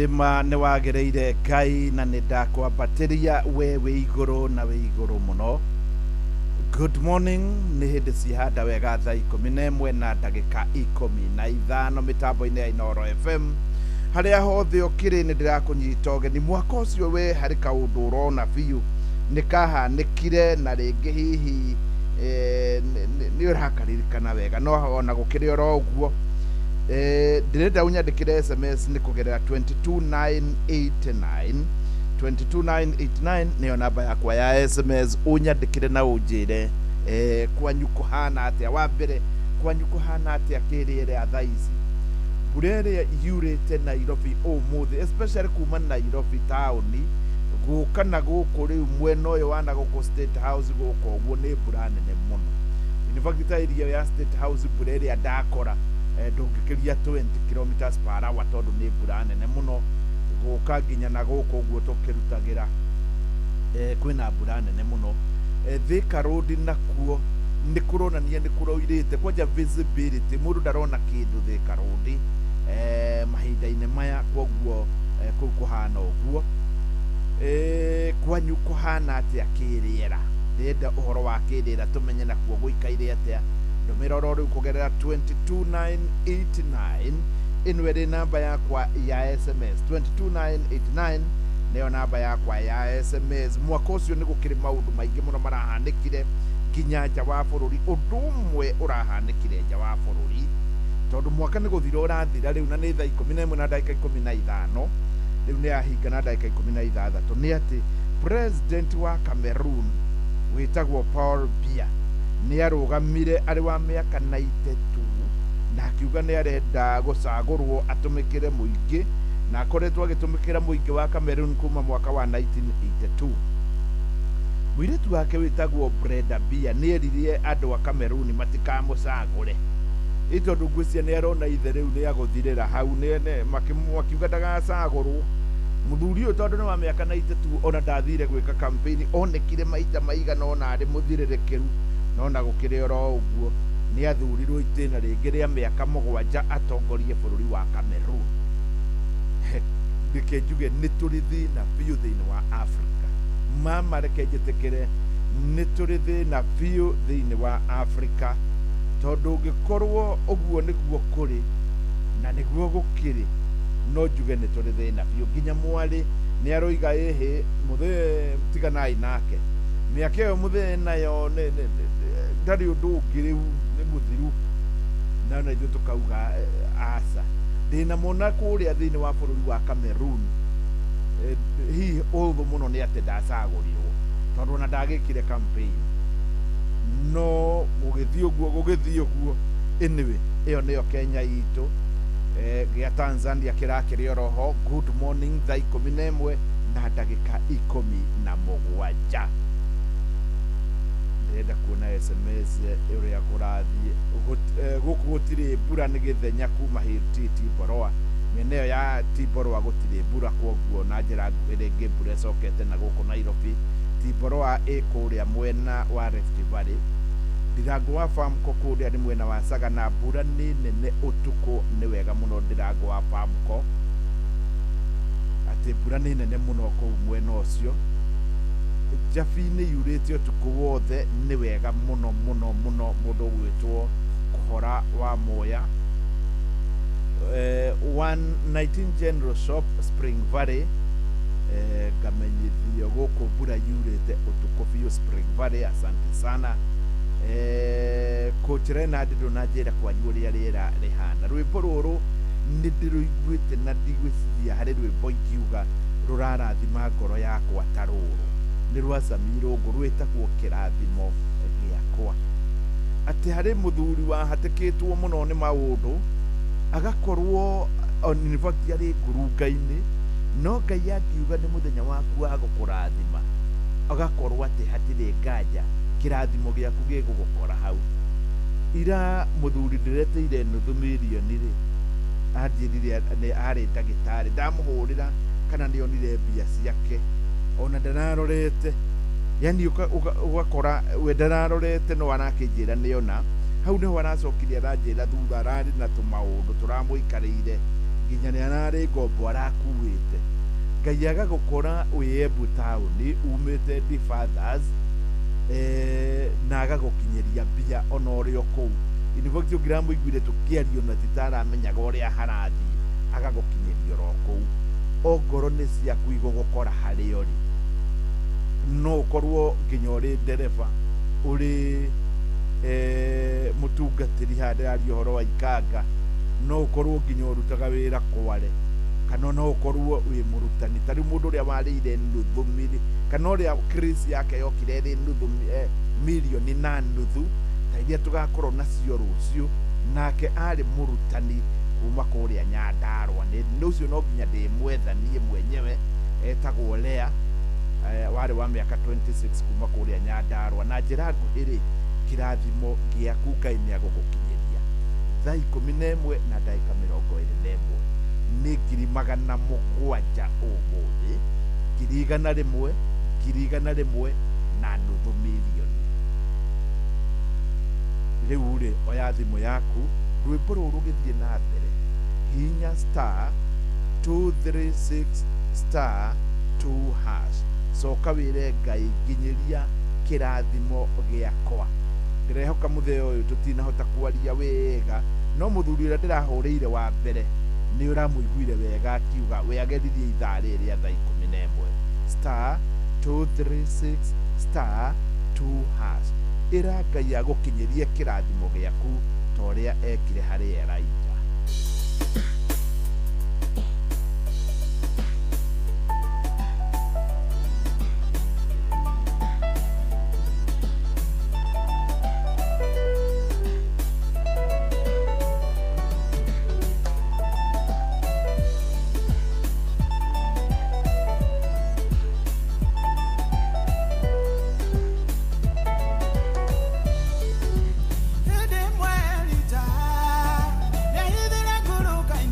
Nĩma nĩ wagĩrĩire Ngai na nĩ ndakwambatĩria we wĩ igũrũ na wĩ igũrũ mũno. Good morning, nĩ hĩndĩ cihanda wega thaa 11 na ndagĩka 15 mĩtambo-inĩ ya Inooro FM. Harĩa hothe ũkĩrĩ nĩ ndĩrakũnyita ũgeni. Mwaka ũcio we harĩ kaũndũ ũrona biũ nĩ kahanĩkire na rĩngĩ hihi nĩ ũrakaririkana wega, no ona gũkĩrĩ oro ũguo ndĩrenda ũnyandĩkĩre SMS nĩ kũgerera 22989 22989 nĩyo namba yakwa ya SMS. Ũnyandĩkĩre na ũnjĩre kwanyu kũhana atĩa. Wa mbere, kwanyu kũhana atĩa kĩrĩera thaa ici? Mbura ĩrĩa yurĩte Nairobi ũmũthĩ, especially kuma Nairobi taũni gũka na gũkũ rĩu mwena ũyũ wa na gũkũ State House gũkũ ũguo, nĩ mbura nene mũno. In fact, ta area ya State House mbura ĩrĩa ndakora ndũngĩkĩria 20 kilometers per hour, tondũ nĩ mbura nene mũno gũka nginya na gũkũ ũguo tũkĩrutagĩra. Kwĩna mbura nene mũno. Thika Road nakuo nĩ kũronania nĩ kũroirĩte, kwanja visibility mũndũ ndarona kĩndũ Thika Road mahinda-inĩ maya, kwoguo kũu kũhana ũguo. Kwanyu kũhana atĩa kĩrĩera? Ndĩrenda ũhoro wa kĩrĩera tũmenye nakuo gũikaire atĩa. Ndũmĩra oro rĩu kũgerera 22989, ĩno ĩrĩ namba yakwa ya SMS. 22989 nĩyo namba yakwa ya SMS. Mwaka ũcio nĩ gũkĩrĩ maũndũ maingĩ mũno marahanĩkire nginya nja wa bũrũri. Ũndũ ũmwe ũrahanĩkire nja wa bũrũri, tondũ mwaka nĩ gũthira ũrathira rĩu na nĩ thaa 11 na ndagĩka 15, rĩu nĩ yahinga na ndagĩka 16, nĩ atĩ president wa Cameroon wĩtagwo Paul Biya nĩ arũgamire arĩ wa mĩaka 92 na akiuga nĩ arenda gũcagũrwo atũmĩkĩre mũingĩ, na akoretwo agĩtũmĩkĩra mũingĩ wa Cameroon kuma mwaka wa 1982. Mũirĩtu wake wĩtagwo Brenda Biya nĩ erire andũ a Cameroon matikamũcagũre, ĩ tondũ ngwĩciria nĩ arona ithe rĩu nĩ agũthirĩra hau, makiuga ndagacagũrwo. Mũthuri ũyũ tondũ nĩ wa mĩaka 92 ona ndathire gwĩka campaign, onekire maita maigana ona arĩ mũthirĩrĩkĩru, no na gũkĩrĩ oro ũguo nĩ athurirwo itĩna rĩngĩ rĩa mĩaka 7 atongorie bũrũri wa Cameroon. Reke njuge nĩ tũrĩ thĩna biũ thĩinĩ wa Africa. Mama, reke njĩtĩkĩre nĩ tũrĩ thĩna biũ thĩinĩ wa Africa, tondũ ũngĩkorwo ũguo nĩguo kũrĩ na nĩguo gũkĩrĩ, no njuge nĩ tũrĩ thĩna biũ. Nginya mwarĩ nĩ aroiga ĩhĩ mũthee tiganai nake, mĩaka ĩyo mũthee nayo ndarĩ ũndũ ũngĩ rĩu nĩ mũthiru, na na ithuĩ tũkauga aca. Ndĩna mona kũrĩa thĩinĩ wa bũrũri wa Cameroon, hihi ũthũ mũno nĩ atĩ ndacagũrirwo, tondũ ona ndagĩkire campaign, no gũgĩthiĩ ũguo gũgĩthiĩ ũguo. Anyway, ĩyo nĩyo Kenya itũ. Gĩa Tanzania kĩrakĩrĩ oroho. Good morning, thaa 11 na ndagĩka 17. Ndĩrenda kuona SMS ũrĩa kũrathiĩ. Gũkũ gũtirĩ mbura, nĩ gĩthenya kuma Hilti Timboroa, mĩena ĩyo ya Timboroa gũtirĩ mbura, kwoguo na njĩra nguhĩ rĩngĩ mbura ĩcokete na gũkũ Nairobi. Timboroa ĩ kũrĩa mwena wa Rift Valley. Ndirango wa Famco kũrĩa nĩ mwena wa Sagana, mbura nĩ nene ũtukũ, nĩ wega mũno Ndirango wa Famco, atĩ mbura nĩ nene mũno kũu mwena ũcio. Njabi-inĩ yurĩte ũtukũ wothe, nĩ wega mũno mũno mũno. Mũndũ ũgwĩtwo Kũhora wa Moya, 119 General Shop, Spring Valley, ngamenyithio gũkũ mbura yurĩte ũtukũ biũ Spring Valley, asante sana. Coach Renard, ndũnanjĩra kwanyu ũrĩa rĩera rĩhana. Rwĩmbo rũrũ nĩ ndĩrũiguĩte na ndigwĩciria harĩ rwĩmbo ingiuga rũrarathima ngoro yakwa ta rũrũ. Nĩ rwa Sami Irũngũ, rwĩtagwo Kĩrathimo Gĩakwa. Atĩ harĩ mũthuri wahatĩkĩtwo mũno nĩ maũndũ, agakorwo in fact arĩ ngurunga-inĩ, no Ngai angiuga nĩ mũthenya waku wa gũkũrathima, agakorwo atĩ hatirĩ nganja kĩrathimo gĩaku gĩgũgũkora hau. Ira mũthuri ndĩreteire nuthu mirioni rĩ, anjĩrire nĩ arĩ ndagĩtarĩ, ndamũhũrĩra kana nĩ onire mbia ciake, ona ndararorete, yani ũgakora we ndararorete no arakĩnjĩra nĩona. Hau nĩho aracokire aranjĩra thutha ararĩ na tũmaũndũ tũramũikarĩire. Nginya nĩ ararĩ ngombo arakuĩte. Ngai agagũkora wĩ Embu taũni umĩte D Fathers, na agagũkinyĩria mbia ona ũrĩ o kũu. In fact ũngĩramũiguire tũkĩario na titaramenyaga ũrĩa harathiĩ, agagũkinyĩria oro kũu. Ongorwo nĩ ciaku igũgũkora harĩa ũrĩ, no ũkorwo nginya ũrĩ ndereba, ũrĩ mũtungatĩri haha ndĩraria ũhoro wa ikanga, no ũkorwo nginya ũrutaga wĩra kware, kana no ũkorwo wĩ mũrutani. Ta rĩu mũndũ ũrĩa warĩire nuthu kana ũrĩa Chris yake yokire ĩrĩ nuthu milioni na nuthu ta iria tũgakorwo nacio rũciũ, nake arĩ mũrutani kuma kũrĩa Nyandarua. Nĩ ũcio no nginya ndĩmwetha niĩ mwenyewe, etagwo Lea, warĩ wa mĩaka 26 kuma kũrĩa Nyandarua. Na njĩra nguhĩ rĩ, kĩrathimo gĩaku Ngai nĩ agũgũkinyĩria thaa 11 na ndagĩka 21. Nĩ 700,000 ũmũthĩ, 100,000, 100,000 na nuthu milioni. Rĩu rĩ, oya thimũ yaku, rwĩmbo rũrũ rũgĩthiĩ na mbere, hihinya star 236 star 2 hash, coka wĩre Ngai nginyĩria kĩrathimo gĩakwa. Ndĩrehoka mũthenya ũyũ tũtinahota kwaria wega, no mũthuri ũrĩa ndĩrahũrĩire wa mbere nĩ ũramũiguire wega akiuga we ageririe ithaa rĩrĩ rĩa thaa 11. Star 236 star 2 hash, ĩra Ngai agũkinyĩrie kĩrathimo gĩaku ta ũrĩa ekire harĩ Elijah. Hĩndĩ ĩmwe Elija nĩahithire ngurunga-inĩ.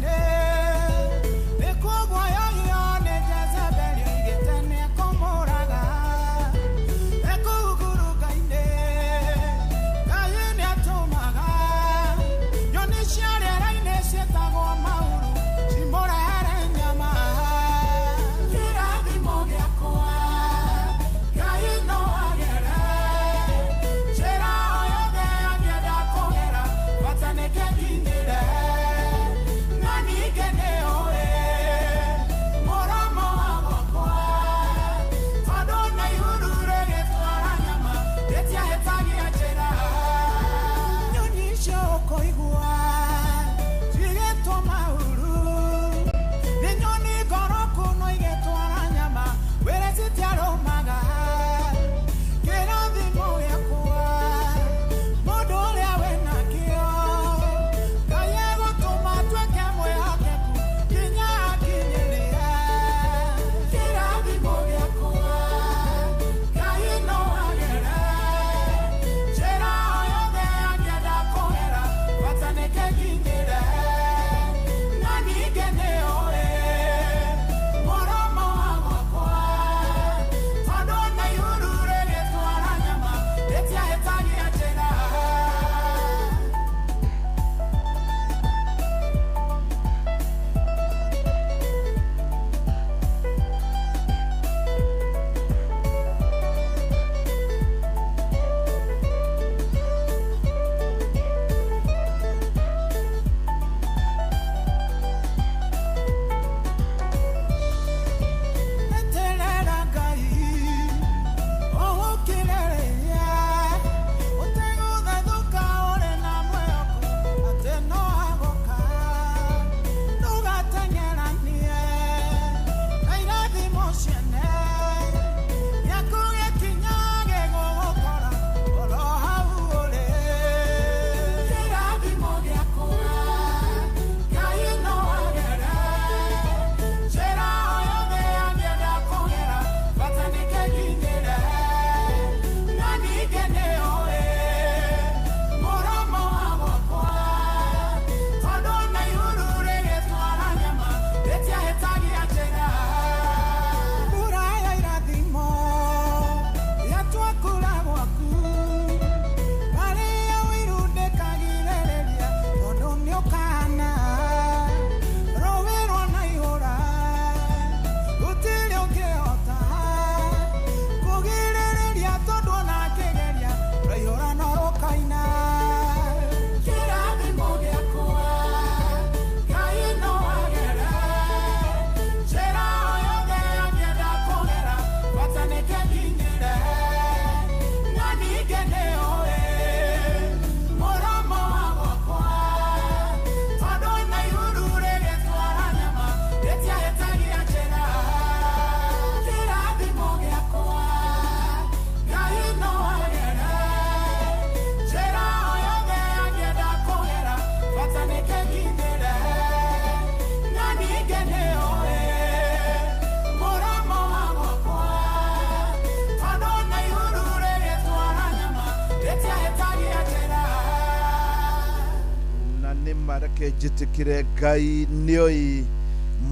Reke njĩtĩkĩre Ngai nĩoi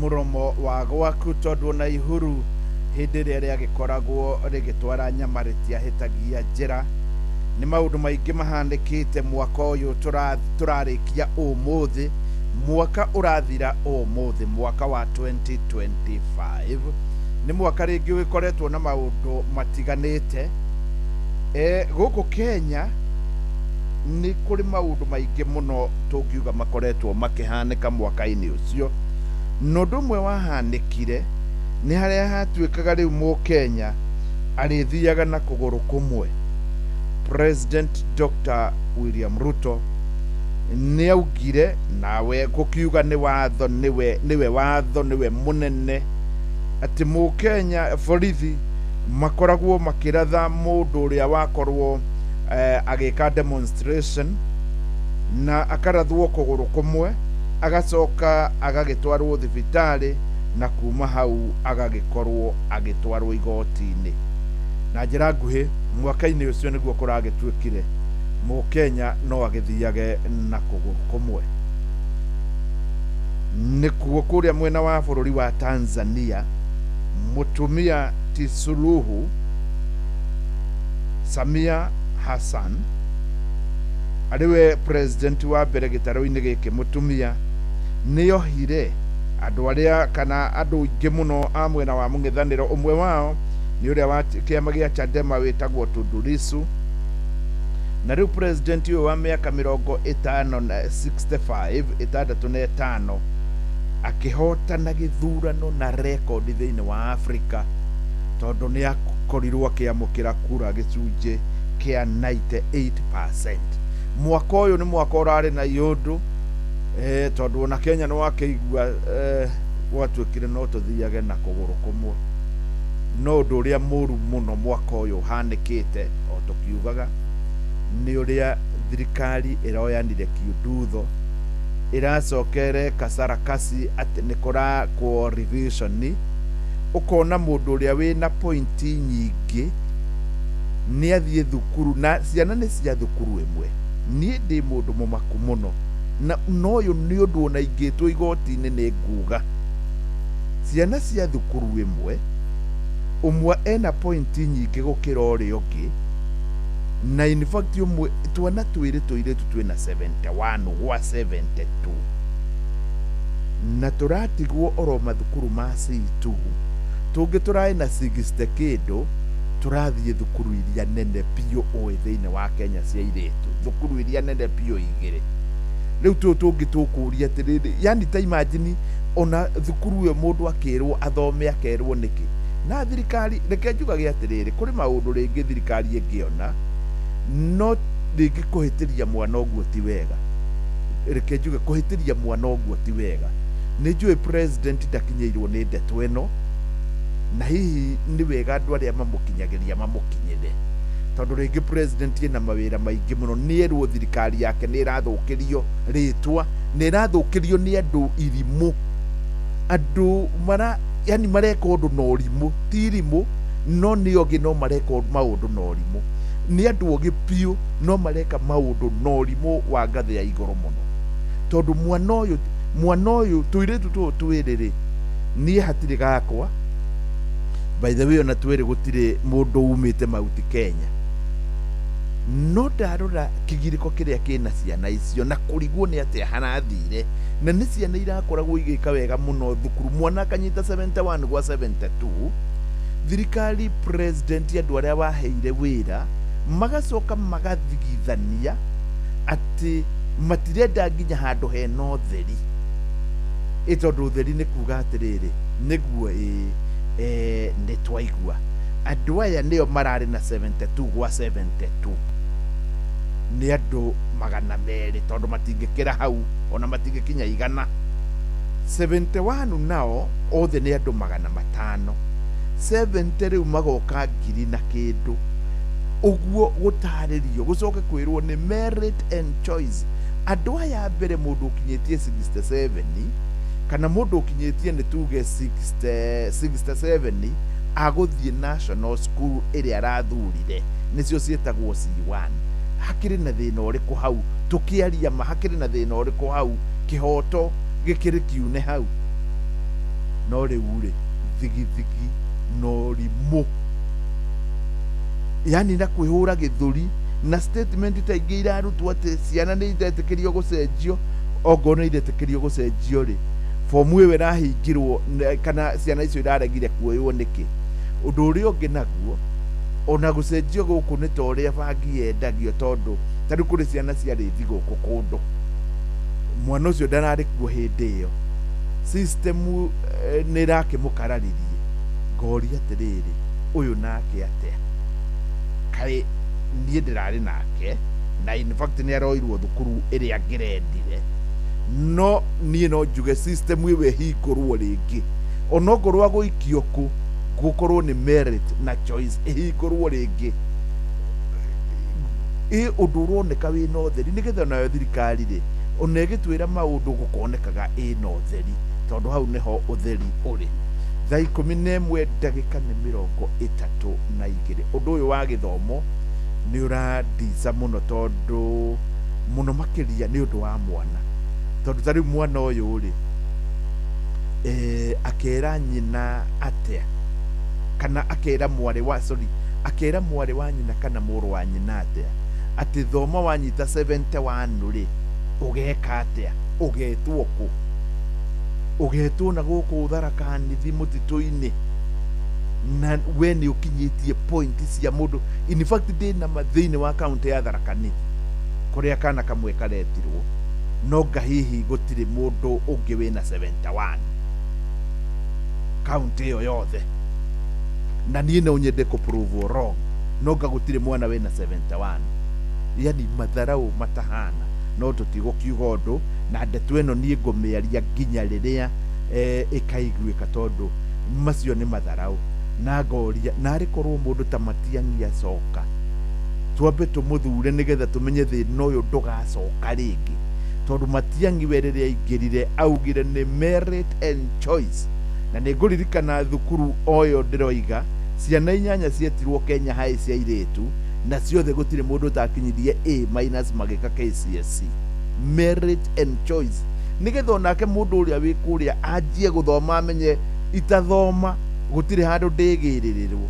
mũromo wa gwaku tondũ ona ihuru hĩndĩ ĩrĩa rĩagĩkoragwo rĩgĩtwara nyama rĩtiahĩtagia njĩra. Nĩ maũndũ maingĩ mahanĩkĩte mwaka ũyũ tũrarĩkia ũmũthĩ, mwaka ũrathira ũmũthĩ, mwaka wa 2025 nĩ mwaka rĩngĩ ũgĩkoretwo na maũndũ matiganĩte. Gũkũ Kenya nĩ kũrĩ maũndũ maingĩ mũno tũngiuga makoretwo makĩhanĩka mwaka-inĩ ũcio. Na ũndũ ũmwe wahanĩkire nĩ harĩa hatuĩkaga rĩu mũkenya arĩthiaga na kũgũrũ kũmwe. President Dr. William Ruto nĩ augire nawe gũkiuga nĩ watho, nĩwe watho, nĩwe mũnene, atĩ mũkenya borithi makoragwo makĩratha mũndũ ũrĩa wakorwo agĩka demonstration na akarathwo kũgũrũ kũmwe, agacoka agagĩtwarwo thibitarĩ na kuma hau agagĩkorwo agĩtwarwo igoti-inĩ. Na njĩra nguhĩ mwaka-inĩ ũcio nĩguo kũragĩtuĩkire mũkenya no agĩthiage na kũgũrũ kũmwe. Nĩkuo kũrĩa mwena wa bũrũri wa Tanzania, mũtumia ti Suluhu Samia Hassan arĩwe president wa mbere gĩtarũ-inĩ gĩkĩ mũtumia, nĩohire andũ arĩa kana andũ aingĩ mũno a mwena wa mũng'ethanĩro. Ũmwe wao nĩ ũrĩa wa kĩama gĩa Chadema wĩtagwo Tundu Lissu. Na rĩu president ũyũ wa mĩaka mĩrongo ĩtano na 65 65 akĩhotana gĩthurano na rekondi thĩinĩ wa Afrika, tondũ nĩ akorirwo akĩamũkĩra kura gĩcunjĩ kĩa 98%. Mwaka ũyũ nĩ mwaka ũrarĩ na iũndũ, tondũ ona Kenya nĩ wakĩigua gwatuĩkire no tũthiage na kũgũrũ kũmwe. No ũndũ ũrĩa mũru mũno mwaka ũyũ ũhanĩkĩte o tũkiugaga nĩ ũrĩa thirikari ĩroyanire kiundutho, ĩracokere kacarakasi atĩ nĩ kũrakwo revision. Ũkona mũndũ ũrĩa wĩna pointi nyingĩ nĩ athiĩ thukuru, na ciana nĩ cia thukuru ĩmwe. Niĩ ndĩ mũndũ mũmaku mũno, na ũyũ nĩ ũndũ ona ingĩtwo igoti-inĩ nĩ nguga. Ciana cia thukuru ĩmwe, ũmwe ena pointi nyingĩ gũkĩra ũrĩa ũngĩ, na in fact ũmwe twana twĩrĩ tũirĩtu twĩna 71 gwa 72, na tũratigwo oro mathukuru ma C2, tũngĩ tũraĩ na 60 kĩndũ, tũrathiĩ thukuru iria nene biũ ũĩ thĩinĩ wa Kenya cia airĩtu, thukuru iria nene biũ igĩrĩ. Rĩu tũũ tũngĩ tũkũria atĩrĩrĩ, yani ta imagine ona thukuru ĩyo mũndũ akĩrwo athome akerwo nĩkĩ. Na thirikari reke njugage atĩrĩrĩ, kũrĩ maũndũ rĩngĩ thirikari ĩngĩona no rĩngĩ kũhĩtĩria mwana ũguo ti wega. Reke njuge kũhĩtĩria mwana ũguo ti wega. Nĩ njũĩ president ndakinyĩirwo nĩ ndeto ĩno, na hihi nĩ wega andũ arĩa mamũkinyagĩria mamũkinyĩre, tondũ rĩngĩ president ena mawĩra maingĩ mũno. Nĩ erwo thirikari yake nĩ ĩrathũkĩrio rĩtwa, nĩ ĩrathũkĩrio nĩ andũ irimũ, andũ mara yani mareka ũndũ na ũrimũ, ti irimũ no nĩ ogĩ, no mareka maũndũ na ũrimũ. Nĩ andũ ogĩ biũ no mareka maũndũ na ũrimũ wa ngathĩ ya igũrũ mũno, tondũ mwana ũyũ tũirĩtu tũũ twĩrĩ rĩ, niĩ hatirĩ gakwa, by the way ona twĩrĩ gũtirĩ mũndũ umĩte Mount Kenya, no ndarora kĩgirĩko kĩrĩa kĩna ciana icio na kũrigwo nĩ atĩa harathire, na nĩ ciana irakoragwo igĩka wega mũno thukuru, mwana akanyita 71 gwa 72. Thirikari president andũ arĩa waheire wĩra magacoka magathigithania atĩ matirenda nginya handũ hena ũtheri, tondũ ũtheri nĩ kuga atĩrĩrĩ, nĩguo nĩ twaigua andũ aya nĩo mararĩ na 72 gwa 72, nĩ andũ 200, tondũ matingĩkĩra hau ona matingĩkinya 100. 71 nao othe nĩ andũ 500, 70 rĩu magoka 1000 na kĩndũ. Ũguo gũtarĩrio gũcoke kwĩrwo nĩ merit and choice. Andũ aya mbere mũndũ ũkinyĩtie 67 kana mũndũ ũkinyĩtie nĩ tuge 67 agũthiĩ national school ĩrĩa arathurire, nĩcio ciĩtagwo C1. Hakĩrĩ na thĩna ũrĩkũ hau? Tũkĩaria ma, hakĩrĩ na thĩna ũrĩkũ hau? Kĩhoto gĩkĩrĩ kiune hau. No rĩu rĩ, thigithigi na ũrimũ, yani na kwĩhũra gĩthũri na statement ta ingĩ irarutwo atĩ ciana nĩ iretĩkĩrio gũcenjio. Ongorwo nĩ iretĩkĩrio gũcenjio rĩ, fomu ĩyo ĩrahingirwo kana ciana icio iraregire kuoywo nĩkĩ? Ũndũ ũrĩa ũngĩ naguo, ona gũcenjio gũkũ nĩ ta ũrĩa bangi yendagio, tondũ ta rĩu kũrĩ ciana ciarĩ thigũkũ kũndũ, mwana ũcio ndararĩ kuo hĩndĩ ĩyo, system nĩ ĩrakĩmũkararirie. Ngoria atĩrĩrĩ, ũyũ nake atĩa? Kaĩ niĩ ndĩrarĩ nake, na in fact nĩ aroirwo thukuru ĩrĩa ngĩrendire. No niĩ no njuge system ĩyo ĩhingũrwo rĩngĩ, onokorwo agũikio kũ, gũkorwo nĩ merit na choice, ĩhingũrwo rĩngĩ, ĩ ũndũ ũroneka wĩna ũtheri, nĩgetha onayo thirikari rĩ, ona ĩgĩtwĩra maũndũ gũkonekaga ĩna ũtheri, tondũ hau nĩho ũtheri ũrĩ. Thaa 11:32. Ũndũ ũyũ wa gĩthomo nĩ ũrandica mũno, tondũ mũno makĩria nĩ ũndũ wa mwana, tondũ ta rĩu mwana ũyũ rĩ, akera nyina atĩa, kana akera mwarĩ wa, sorry, akera mwarĩ wa nyina kana mũrũ wa nyina atĩa, atĩ thoma wanyita 71 rĩ, ũgeka atĩa? Ũgetwo kũ? Ũgetwo na gũkũ Tharaka Nithi mũtitũ-inĩ, na we nĩ ũkinyĩtie point cia mũndũ. In fact, ndĩna ma thĩinĩ wa kaunti ya Tharaka Nithi kũrĩa kana kamwe karetirwo, no nga hihi gũtirĩ mũndũ ũngĩ wĩna 71 kaunti ĩyo yothe. Na niĩ no nyende kũ prove wrong, no nga gũtirĩ mwana wĩna 71. Yani matharau matahana, no tũtigũkiuga ũndũ na ndeto ĩno. Niĩ ngũmĩaria nginya rĩrĩa ĩkaiguĩka, tondũ macio nĩ matharau. Na ngoria, narĩ korwo mũndũ ta Matiang'i acoka, twambe tũmũthure nĩgetha tũmenye thĩna ũyũ ndũgacoka rĩngĩ, tondũ Matiang'i we rĩrĩa aingĩrire augire nĩ merit and choice. Na nĩ ngũririkana thukuru o ĩyo ndĩroiga, ciana inyanya cietirwo Kenya High cia airĩtu, na ciothe gũtirĩ mũndũ ũtakinyirie A minus magĩka KCSE. Merit and choice, nĩgetha onake mũndũ ũrĩa wĩ kũrĩa anjie gũthoma, amenye itathoma gũtirĩ handũ ndĩgĩrĩrĩrwo.